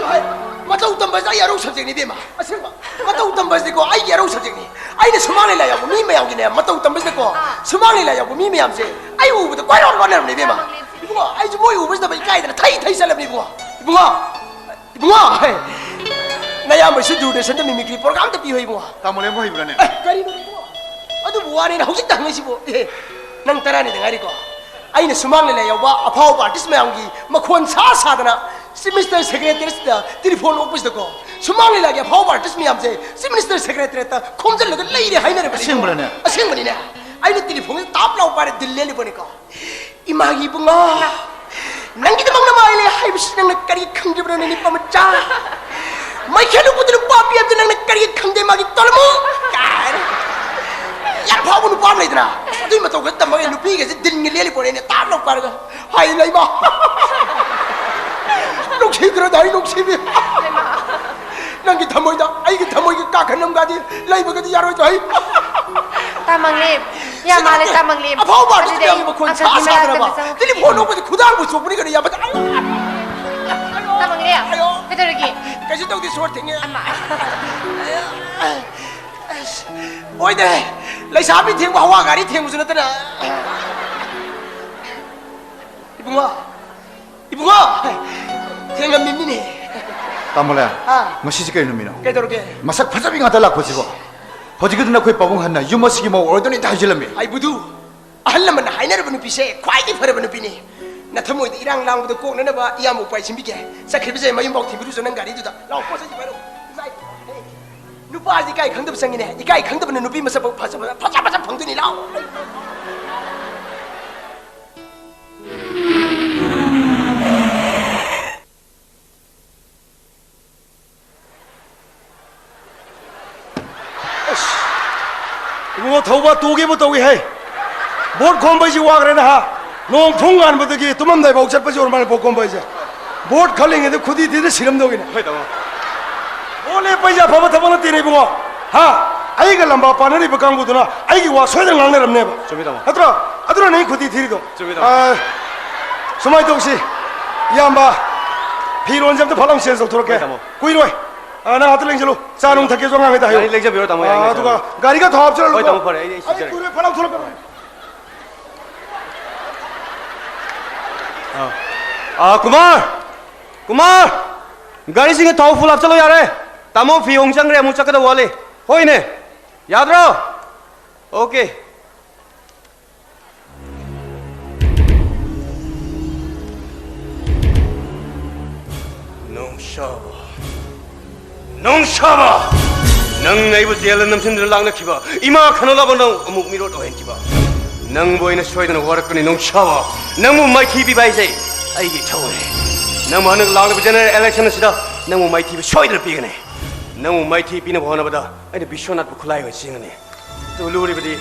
ꯃꯇꯧ ꯇꯝꯕꯁꯦ ꯑꯩ ꯑꯔꯧ ꯁꯕꯖꯦꯛꯅꯤ, ꯏꯕꯦꯝꯃ꯫ ꯑꯁꯦꯡꯕ꯫ ꯃꯇꯧ ꯇꯝꯕꯁꯤꯀꯣ ꯑꯩꯒꯤ ꯑꯔꯧ ꯁꯕꯖꯦꯛꯅꯤ꯫ ꯑꯩꯅ ꯁꯨꯃꯥꯡ ꯂꯤꯂꯥ ꯌꯥꯎꯕ ꯃꯤ ꯃꯌꯥꯝꯒꯤꯅꯦ, ꯃꯇꯧ ꯇꯝꯕꯁꯤꯗꯀꯣ, ꯑꯥ꯫ ꯁꯨꯃꯥꯡ ꯂꯤꯂꯥ ꯌꯥꯎꯕ ꯃꯤ ꯃꯌꯥꯝꯁꯦ ꯑꯩ ꯎꯕꯗ ꯀꯣꯏꯔꯣ ꯂꯣꯟꯅꯔꯕꯅꯤ, ꯏꯕꯦꯝꯃ꯫ ꯏꯕꯨꯡꯉꯣ, ꯑꯩꯁꯨ ꯃꯣꯏ ꯎꯕꯁꯤꯗ ꯑꯩ ꯏꯀꯥꯏꯗꯅ ꯊꯩ ꯊꯩ ꯆꯠꯂꯕꯅꯤ, ꯏꯕꯨꯡꯉꯣ꯫ ꯏꯕꯨꯡꯉꯣ, ꯏꯕꯨꯡꯉꯣ, ꯍꯦ꯫ ꯅꯌꯥꯝꯕꯁꯨ ꯗꯨꯔꯗꯔꯁꯟꯗ ꯃꯤꯃꯤꯀ꯭ꯔꯤ ꯄ꯭ꯔꯣꯒ꯭ꯔꯥꯝ ꯑꯝꯇ ꯄꯤꯌꯨ, ꯏꯕꯨꯡꯉꯣ꯫ ꯇꯥꯃꯣ ꯂꯦꯝꯕ ꯍꯩꯕ꯭ꯔꯥꯅꯦ? ꯑꯦ, ꯀꯔꯤꯅꯣ, ꯏꯕꯨꯡꯉꯣ? ꯑꯗꯨꯕꯨ ꯋꯥꯅꯦꯅ ꯍꯧꯖꯤꯛꯇ ꯍꯪꯉꯛꯏꯁꯤꯕꯨ? ꯑꯦ, ꯅꯪ ꯇꯔꯥꯅꯤꯗ ꯉꯥꯏꯔꯤꯀꯣ? ꯑꯩꯅ ꯁꯨꯃꯥꯡ ꯂꯤꯂꯥ ꯌꯥꯎꯕ ꯑꯐꯥꯎꯕ ꯑꯥꯔꯇꯤꯁ ꯃꯌꯥꯝꯒꯤ ꯃꯈꯣꯟ ꯁꯥ ꯁꯥꯗꯅ ꯆꯤꯐ ꯃꯤꯅꯤꯁꯇꯔ ꯁꯦꯀ꯭ꯔꯦꯇꯔꯤꯌꯦꯠꯁꯤꯗ ꯇꯦꯂꯤꯐꯣꯟ ꯑꯣꯛꯄꯁꯤꯗꯀꯣ, ꯁꯨꯃꯥꯡ ꯂꯤꯂꯥꯒꯤ ꯑꯐꯥꯎꯕ ꯑꯥꯔꯇꯤꯁ ꯃꯌꯥꯝꯁꯦ ꯆꯤꯐ ꯃꯤꯅꯤꯁꯇꯔ ꯁꯦꯀ꯭ꯔꯦꯇꯔꯤꯌꯦꯠꯇ ꯈꯣꯝꯖꯤꯜꯂꯒ ꯂꯩꯔꯦ ꯍꯥꯏꯅꯔꯕꯅꯤ꯫ ꯑꯁꯦꯡꯕꯔꯅꯦ? ꯑꯁꯦꯡꯕꯅꯤꯅꯦ꯫ ꯑꯩꯅ ꯇꯦꯂꯤꯐꯣꯟꯁꯦ ꯇꯥꯞ ꯂꯥꯎ ꯄꯥꯏꯔ ꯗꯤꯜ ꯂꯦꯜꯂꯤꯕꯅꯤꯀꯣ꯫ ꯏꯃꯥꯒꯤ ꯏꯕꯨꯡꯉꯣ, ꯅꯪꯒꯤꯗꯃꯛ ꯅꯃꯥꯏ ꯂꯩ ꯍꯥꯏꯕꯁꯤ ꯅꯪꯅ ꯀꯔꯤ ꯈꯪꯗ꯭ꯔꯤꯕꯅꯣꯅꯦ, ꯅꯨꯄꯥ ꯃꯆꯥ? ꯃꯩꯈꯦꯠ ꯎꯄꯨꯗ ꯅꯨꯄꯥ ꯄꯤ ꯍꯥꯏꯕꯗꯨ ꯅꯪꯅ ꯀꯔꯤ ꯈꯪꯗꯦ, ꯃꯥꯒꯤ ꯇꯣꯂꯃꯨ ꯀꯥꯏꯅ꯫ ꯌꯥꯝ ꯐꯥꯎꯕ ꯅꯨꯄꯥ ꯑꯃ ꯂꯩꯗꯅ, ꯑꯗꯨꯏ ꯃꯇꯧ ꯈꯔ ꯇꯝꯃꯒ ꯅꯨꯄꯤꯒꯁꯦ ꯗꯤꯟꯒ ꯂꯦꯜꯂꯤ ꯄꯣꯠꯅꯦ, ꯇꯥꯞ ꯂꯥꯎ ꯄꯥꯏꯔꯒ꯫ ꯍꯥꯏ ꯂꯩꯃ꯫ ꯅꯨꯡꯁꯤꯗ꯭ꯔꯣꯗ ꯑꯩ ꯅꯨꯡꯁꯤꯕꯤ꯫ ꯅꯪꯒꯤ ꯊꯃꯣꯏꯗ ꯑꯩꯒꯤ ꯊꯃꯣꯏꯒꯤ ꯀꯥꯈꯟ ꯑꯃꯒꯗꯤ ꯂꯩꯕꯒꯗꯤ ꯌꯥꯔꯣꯏꯗꯣ ꯑꯩ꯫ ꯇꯥꯃꯪꯂꯦꯝ, ꯌꯥꯝ ꯃꯥꯜꯂꯦ, ꯇꯥꯃꯪꯂꯦꯝ꯫ ꯑꯐꯥꯎꯕ ꯑꯥꯔꯇꯤꯁ ꯑꯗꯨꯗꯤ ꯃꯌꯥꯝꯒꯤ ꯃꯈꯣꯟ ꯑꯪꯀꯜꯒꯤ ꯁꯥ ꯃꯅꯥꯛꯇ ꯁꯥꯗꯅꯕ꯫ ꯑꯃ ꯆꯪꯉꯛꯀꯦ꯫ ꯇꯦꯂꯤꯐꯣꯟ ꯂꯧꯕꯗꯤ ꯈꯨꯗꯥꯡꯕꯨ ꯆꯣꯛꯄꯅꯤ ꯀꯩꯅꯣ, ꯌꯥꯝ ꯐꯖ-꯫ ꯇꯥꯃꯪꯂꯦꯝ, ꯑꯌꯣ꯫ ꯀꯩꯗꯧꯔꯒꯦ? ꯀꯩꯁꯨ ꯇꯧꯗꯦ, ꯁꯣꯔ ꯊꯤꯡꯉꯦ꯫ ꯑꯃ꯫ ꯑꯁ, ꯑꯣꯏꯗꯦ꯫ ꯂꯩꯁꯥꯕꯤ ꯊꯦꯡꯕ ꯍꯋꯥ ꯒꯥꯔꯤ ꯊꯦꯡꯕꯁꯨ ꯅꯠꯇꯅ꯫ ꯏꯕꯨꯡꯉꯣ, ꯏꯕꯨꯡꯉꯣ! ꯊꯦꯡꯉꯝꯃꯤꯅꯤꯅꯦ꯫ ꯇꯥꯃꯣꯂꯦ, ꯑꯥ꯫ ꯉꯁꯤꯁꯤ ꯀꯔꯤ ꯅꯨꯃꯤꯠꯅꯣ? ꯀꯩꯗꯧꯔꯒꯦ? ꯃꯁꯛ ꯐꯖꯕꯤ ꯉꯥꯛꯇ ꯂꯥꯛꯄꯁꯤꯕꯣ꯫ ꯍꯧꯖꯤꯛꯀꯤꯗꯨꯅ ꯑꯩꯈꯣꯏ ꯄꯥꯕꯨꯡ ꯍꯟꯅ ꯌꯨꯝ ꯑꯁꯤꯒꯤ ꯃꯧ ꯑꯣꯏꯔꯗꯣꯏꯅꯤ ꯍꯥꯏꯖꯤꯜꯂꯝꯃꯤ꯫ ꯑꯩ ꯕꯨꯙꯨ, ꯑꯍꯜ ꯂꯃꯟꯅ ꯍꯥꯏꯅꯔꯕ ꯅꯨꯄꯤꯁꯦ ꯈ꯭ꯋꯥꯏꯗꯒꯤ ꯐꯔꯕ ꯅꯨꯄꯤꯅꯤ꯫ ꯅꯊꯃꯣꯏꯗ ꯏꯔꯥꯡ ꯂꯥꯡꯕꯗꯣ ꯀꯣꯛꯅꯅꯕ ꯏꯌꯥꯝꯕ ꯎꯄꯥꯏ ꯁꯤꯟꯕꯤꯒꯦ꯫ ꯆꯠꯈ꯭ꯔꯤꯕꯁꯦ ꯃꯌꯨꯝꯐꯥꯎ ꯊꯤꯟꯕꯤꯔꯨꯆꯣ ꯅꯪ ꯒꯥꯔꯤꯗꯨꯗ꯫ ꯂꯥꯎ, ꯄꯣꯠ ꯆꯩꯁꯤ ꯄꯥꯏꯔꯛꯎ꯫ ꯅꯨꯄꯥꯁꯤ ꯏꯀꯥꯏ ꯈꯪꯗꯕ ꯆꯪꯉꯤꯅꯦ꯫ ꯏꯀꯥꯏ ꯈꯪꯗꯕꯅ ꯅꯨꯄꯤ ꯃꯁꯛ ꯐꯖ ꯐꯖ ꯐꯖ ꯐꯖ ꯐꯪꯗꯣꯏꯅꯤ꯫ ꯂꯥꯎ꯫ ꯑꯁ! ꯏꯕꯨꯡꯉꯣ, ꯊꯧꯕ ꯇꯨꯒꯦꯕꯨ ꯇꯧꯏ ꯍꯦ꯫ ꯚꯣꯠ ꯈꯣꯝꯕꯩꯁꯤ ꯋꯥꯈ꯭ꯔꯦꯅ ꯍꯥ? ꯅꯣꯡ ꯐꯨꯡ ꯉꯥꯟꯕꯗꯒꯤ ꯇꯨꯝꯃꯝꯗꯥꯏꯐꯥꯎ ꯆꯠꯄꯁꯤ ꯑꯣꯏꯔ ꯃꯥꯜꯂꯦ ꯚꯣꯠ ꯈꯣꯝꯕꯩꯁꯦ꯫ ꯚꯣꯠ ꯈꯜꯂꯤꯉꯩꯗ ꯈꯨꯗꯤ ꯊꯤꯗ ꯁꯤꯔꯝꯗꯧꯒꯤꯅꯦ꯫ ꯍꯣꯏ, ꯇꯥꯃꯣ꯫ ꯚꯣꯠ ꯂꯦꯞꯄꯩꯁꯦ ꯑꯐꯕ ꯊꯕꯛ ꯅꯠꯇꯦꯅꯦ ꯏꯕꯨꯡꯉꯣ꯫ ꯍꯥ? ꯑꯩꯒ ꯂꯝꯕꯥ ꯄꯥꯅꯔꯤꯕ ꯀꯥꯡꯕꯨꯗꯨꯅ ꯑꯩꯒꯤ ꯋꯥ ꯁꯣꯏꯗꯅ ꯉꯥꯡꯅꯔꯝꯅꯦꯕ꯫ ꯆꯨꯝꯃꯤ, ꯇꯥꯃꯣ꯫ ꯅꯠꯇ꯭ꯔꯣ? ꯑꯗꯨꯅꯅꯦ ꯑꯩ ꯈꯨꯗꯤ ꯊꯤꯔꯤꯗꯣ꯫ ꯆꯨꯝꯃꯤ, ꯇꯥꯃꯣ꯫ ꯑꯥ, ꯁꯨꯃꯥꯏꯅ ꯇꯧꯁꯤ, ꯏꯌꯥꯝꯕ, ꯐꯤꯔꯣꯟꯁꯦ ꯑꯝꯇ ꯐꯠ ꯂꯥꯎ ꯆꯦꯟꯖ ꯇꯧꯊꯣꯔꯛꯀꯦ꯫ ꯍꯣꯏ, ꯇꯥꯃꯣ꯫ ꯀꯨꯏꯔꯣꯏ꯫ ꯑꯥ, ꯅꯪ ꯉꯥꯛꯇ ꯂꯦꯡꯁꯤꯜꯂꯨ꯫ ꯆꯥ ꯅꯨꯡ ꯊꯛꯀꯦꯁꯨ ꯑꯉꯥꯡꯈꯩꯗ ꯍꯥꯏꯌꯨ꯫ ꯒꯥꯔꯤ ꯂꯦꯡꯖꯕꯤꯔꯣ, ꯇꯥꯃꯣ, ꯑꯥ, ꯌꯥꯏ, ꯑꯗꯨꯒ ꯂꯦꯡꯖꯕꯤꯔꯣ꯫ ꯒꯥꯔꯤꯒ ꯊꯥꯎ ꯍꯥꯞꯆꯔꯒ ꯍꯣꯏ, ꯇꯥꯃꯣ, ꯐꯔꯦ, ꯑꯩ, ꯑꯩ ꯑꯩ ꯁꯤꯟꯖꯔꯒꯦ꯫ ꯀꯨꯏꯔꯣꯏ, ꯐꯠ ꯂꯥꯎ ꯊꯣꯛꯂꯛꯀꯅꯤ꯫ ꯑꯥ꯫ ꯑꯥ, ꯀꯨꯃꯥꯔ! ꯀꯨꯃꯥꯔ! ꯒꯥꯔꯤꯁꯤꯡꯒꯤ ꯊꯥꯎ ꯐꯨꯜ ꯍꯥꯞꯆꯜꯂꯣ ꯌꯥꯔꯦ꯫ ꯇꯥꯃꯣ ꯐꯤ ꯍꯣꯡ ꯆꯪꯈ꯭ꯔꯦ, ꯑꯃꯨꯛ ꯆꯠꯀꯗꯕ ꯋꯥꯠꯂꯤ꯫ ꯍꯣꯏꯅꯦ꯫ ꯌꯥꯗ꯭ꯔꯣ? ꯑꯣꯀꯦ꯫ ꯅꯣꯡꯁꯥꯕ꯫ ꯅꯣꯡꯁꯥꯕ! ꯅꯪꯅ ꯑꯩꯕꯨ ꯖꯦꯜꯗ ꯅꯝꯁꯤꯟꯗꯨꯅ ꯂꯥꯛꯅꯈꯤꯕ, ꯏꯃꯥ ꯈꯟꯅꯣꯂꯥꯕ ꯅꯪ ꯑꯃꯨꯛ ꯃꯤꯔꯣꯠ ꯑꯣꯏꯍꯟꯈꯤꯕ, ꯅꯪꯕꯨ ꯑꯩꯅ ꯁꯣꯏꯗꯅ ꯋꯥꯔꯛꯀꯅꯤ, ꯅꯣꯡꯁꯥꯕ! ꯅꯪꯕꯨ ꯃꯥꯏꯊꯤ ꯄꯤꯕ ꯍꯥꯏꯁꯦ ꯑꯩꯒꯤ ꯏꯊꯧꯅꯦ꯫ ꯅꯪꯕꯨ ꯍꯟꯗꯛ ꯂꯥꯛꯂꯤꯕ ꯖꯦꯅꯔꯦꯜ ꯏꯂꯦꯛꯁꯟ ꯑꯁꯤꯗ ꯅꯪꯕꯨ ꯃꯥꯏꯊꯤꯕ ꯁꯣꯏꯗꯅ ꯄꯤꯒꯅꯤ꯫ ꯅꯪꯕꯨ ꯃꯥꯏꯊꯤ ꯄꯤꯅꯕ ꯍꯣꯠꯅꯕꯗ ꯑꯩꯅ ꯕꯤꯁ꯭ꯋꯅꯥꯊꯄꯨ ꯈꯨꯠꯂꯥꯏ ꯑꯣꯏꯅ ꯁꯤꯖꯤꯟꯅꯅꯤ꯫ ꯑꯗꯨ ꯂꯨꯔꯤꯕꯗꯤ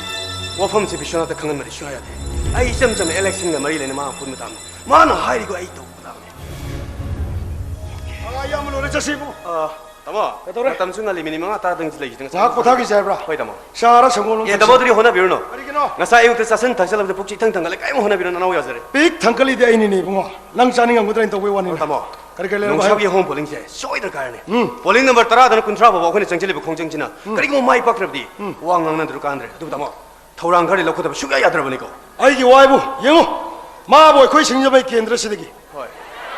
ꯋꯥꯐꯝꯁꯦ ꯕꯤꯁ꯭ꯋꯅꯥꯊꯇ ꯈꯪꯍꯟꯕꯗꯤ ꯁꯨꯡꯌꯥ ꯌꯥꯗꯦ꯫ ꯑꯩ ꯏꯆꯝ ꯆꯝꯅ ꯏꯂꯦꯛꯁꯟꯒ ꯃꯔꯤ ꯂꯩꯅ ꯃꯥ ꯄꯨꯟꯕ ꯇꯥꯕꯅꯤ꯫ ꯃꯥꯅ ꯍꯥꯏꯔꯤꯗꯣ ꯑꯩ ꯇꯧꯕ ꯇꯥꯕꯅꯤ꯫ ꯑꯥ, ꯏꯌꯥꯝꯕ ꯂꯣꯏꯔꯦ, ꯆꯠꯁꯤ ꯏꯕꯨꯡ꯫ ꯑꯥ, ꯇꯥꯃꯣ, ꯀꯩꯗꯧꯔꯦ? ꯃꯇꯝꯁꯨ ꯉꯜꯂꯤ, ꯃꯤꯅꯤꯠ ꯃꯉꯥ ꯇꯔꯥꯗꯪꯁꯤ ꯂꯩꯈꯤꯗꯦ, ꯉꯁꯥꯏ ꯉꯥꯏꯍꯥꯛ ꯄꯣꯊꯥꯈꯤꯁꯦ ꯍꯥꯏꯕ꯭ꯔꯥ? ꯍꯣꯏ, ꯇꯥꯃꯣ꯫ ꯆꯥꯔ ꯁꯪꯒꯣꯝ ꯂꯣꯡ ꯑꯦ, ꯊꯛꯁꯤ꯫ ꯇꯥꯃꯣ, ꯑꯗꯨꯗꯤ ꯍꯣꯠꯅꯕꯤꯔꯨꯅꯨ꯫ ꯀꯔꯤꯒꯤꯅꯣ? ꯉꯁꯥꯏ ꯑꯌꯨꯛꯇ ꯆꯥꯁꯤꯟ ꯊꯛꯆꯜꯂꯕꯗ ꯄꯨꯛꯁꯤ ꯏꯊꯪ ꯊꯪꯒꯠꯂꯦ, ꯀꯔꯤꯝ ꯍꯣꯠꯅꯕꯤꯔꯨꯅꯨ, ꯅꯅꯥꯎ ꯌꯥꯖꯔꯦ꯫ ꯄꯤꯛ ꯊꯪꯒꯠꯂꯤꯗꯤ ꯑꯩꯅꯤꯅꯦ ꯏꯕꯨꯡꯉꯣ, ꯅꯪ ꯆꯥꯅꯤꯡꯉꯝꯒꯗ꯭ꯔꯥ ꯍꯥꯏꯅ ꯇꯧꯕꯩ ꯋꯥꯅꯤ꯫ ꯑꯣ, ꯇꯥꯃꯣ꯫ ꯀꯔꯤ ꯀꯔꯤ ꯂꯩꯔꯝꯕ ꯅꯣꯡꯁꯥꯕꯒꯤ ꯍꯥꯏꯌꯨ꯫ ꯑꯍꯣꯡ ꯄꯣꯂꯤꯡꯁꯦ ꯁꯣꯏꯗꯅ ꯀꯥꯏꯔꯅꯤ꯫ ꯎꯝ꯫ ꯄꯣꯂꯤꯡ ꯅꯝꯕꯔ ꯇꯔꯥꯗꯅ ꯀꯨꯟꯊ꯭ꯔꯥ ꯐꯥꯎꯕ ꯑꯩꯈꯣꯏꯅ ꯆꯪꯁꯤꯜꯂꯤꯕ ꯈꯣꯡꯖꯪꯁꯤꯅ ꯎꯝ꯫ ꯀꯔꯤꯒꯨꯝꯕ ꯃꯥꯏ ꯄꯥꯛꯇ꯭ꯔꯕꯗꯤ ꯎꯝ꯫ ꯋꯥ ꯉꯥꯡꯅꯗ꯭ꯔ ꯀꯥꯟꯗ꯭ꯔꯦ꯫ ꯑꯗꯨꯕꯨ ꯇꯥꯃꯣ, ꯊꯧꯔꯥꯡ ꯈꯔꯗꯤ ꯂꯧꯈꯠꯇꯕ ꯁꯨꯡꯌꯥ ꯌꯥꯗ꯭ꯔꯕꯅꯤꯀꯣ꯫ ꯑꯩꯒꯤ ꯋꯥ ꯍꯥꯏꯕꯨ ꯌꯦꯡꯉꯨ, ꯃꯥꯕꯨ ꯑꯩꯈꯣꯏ ꯁꯤꯡꯖꯃꯩ ꯀꯦꯟꯗ꯭ꯔꯁꯤꯗꯒꯤ ꯍꯣꯏ꯫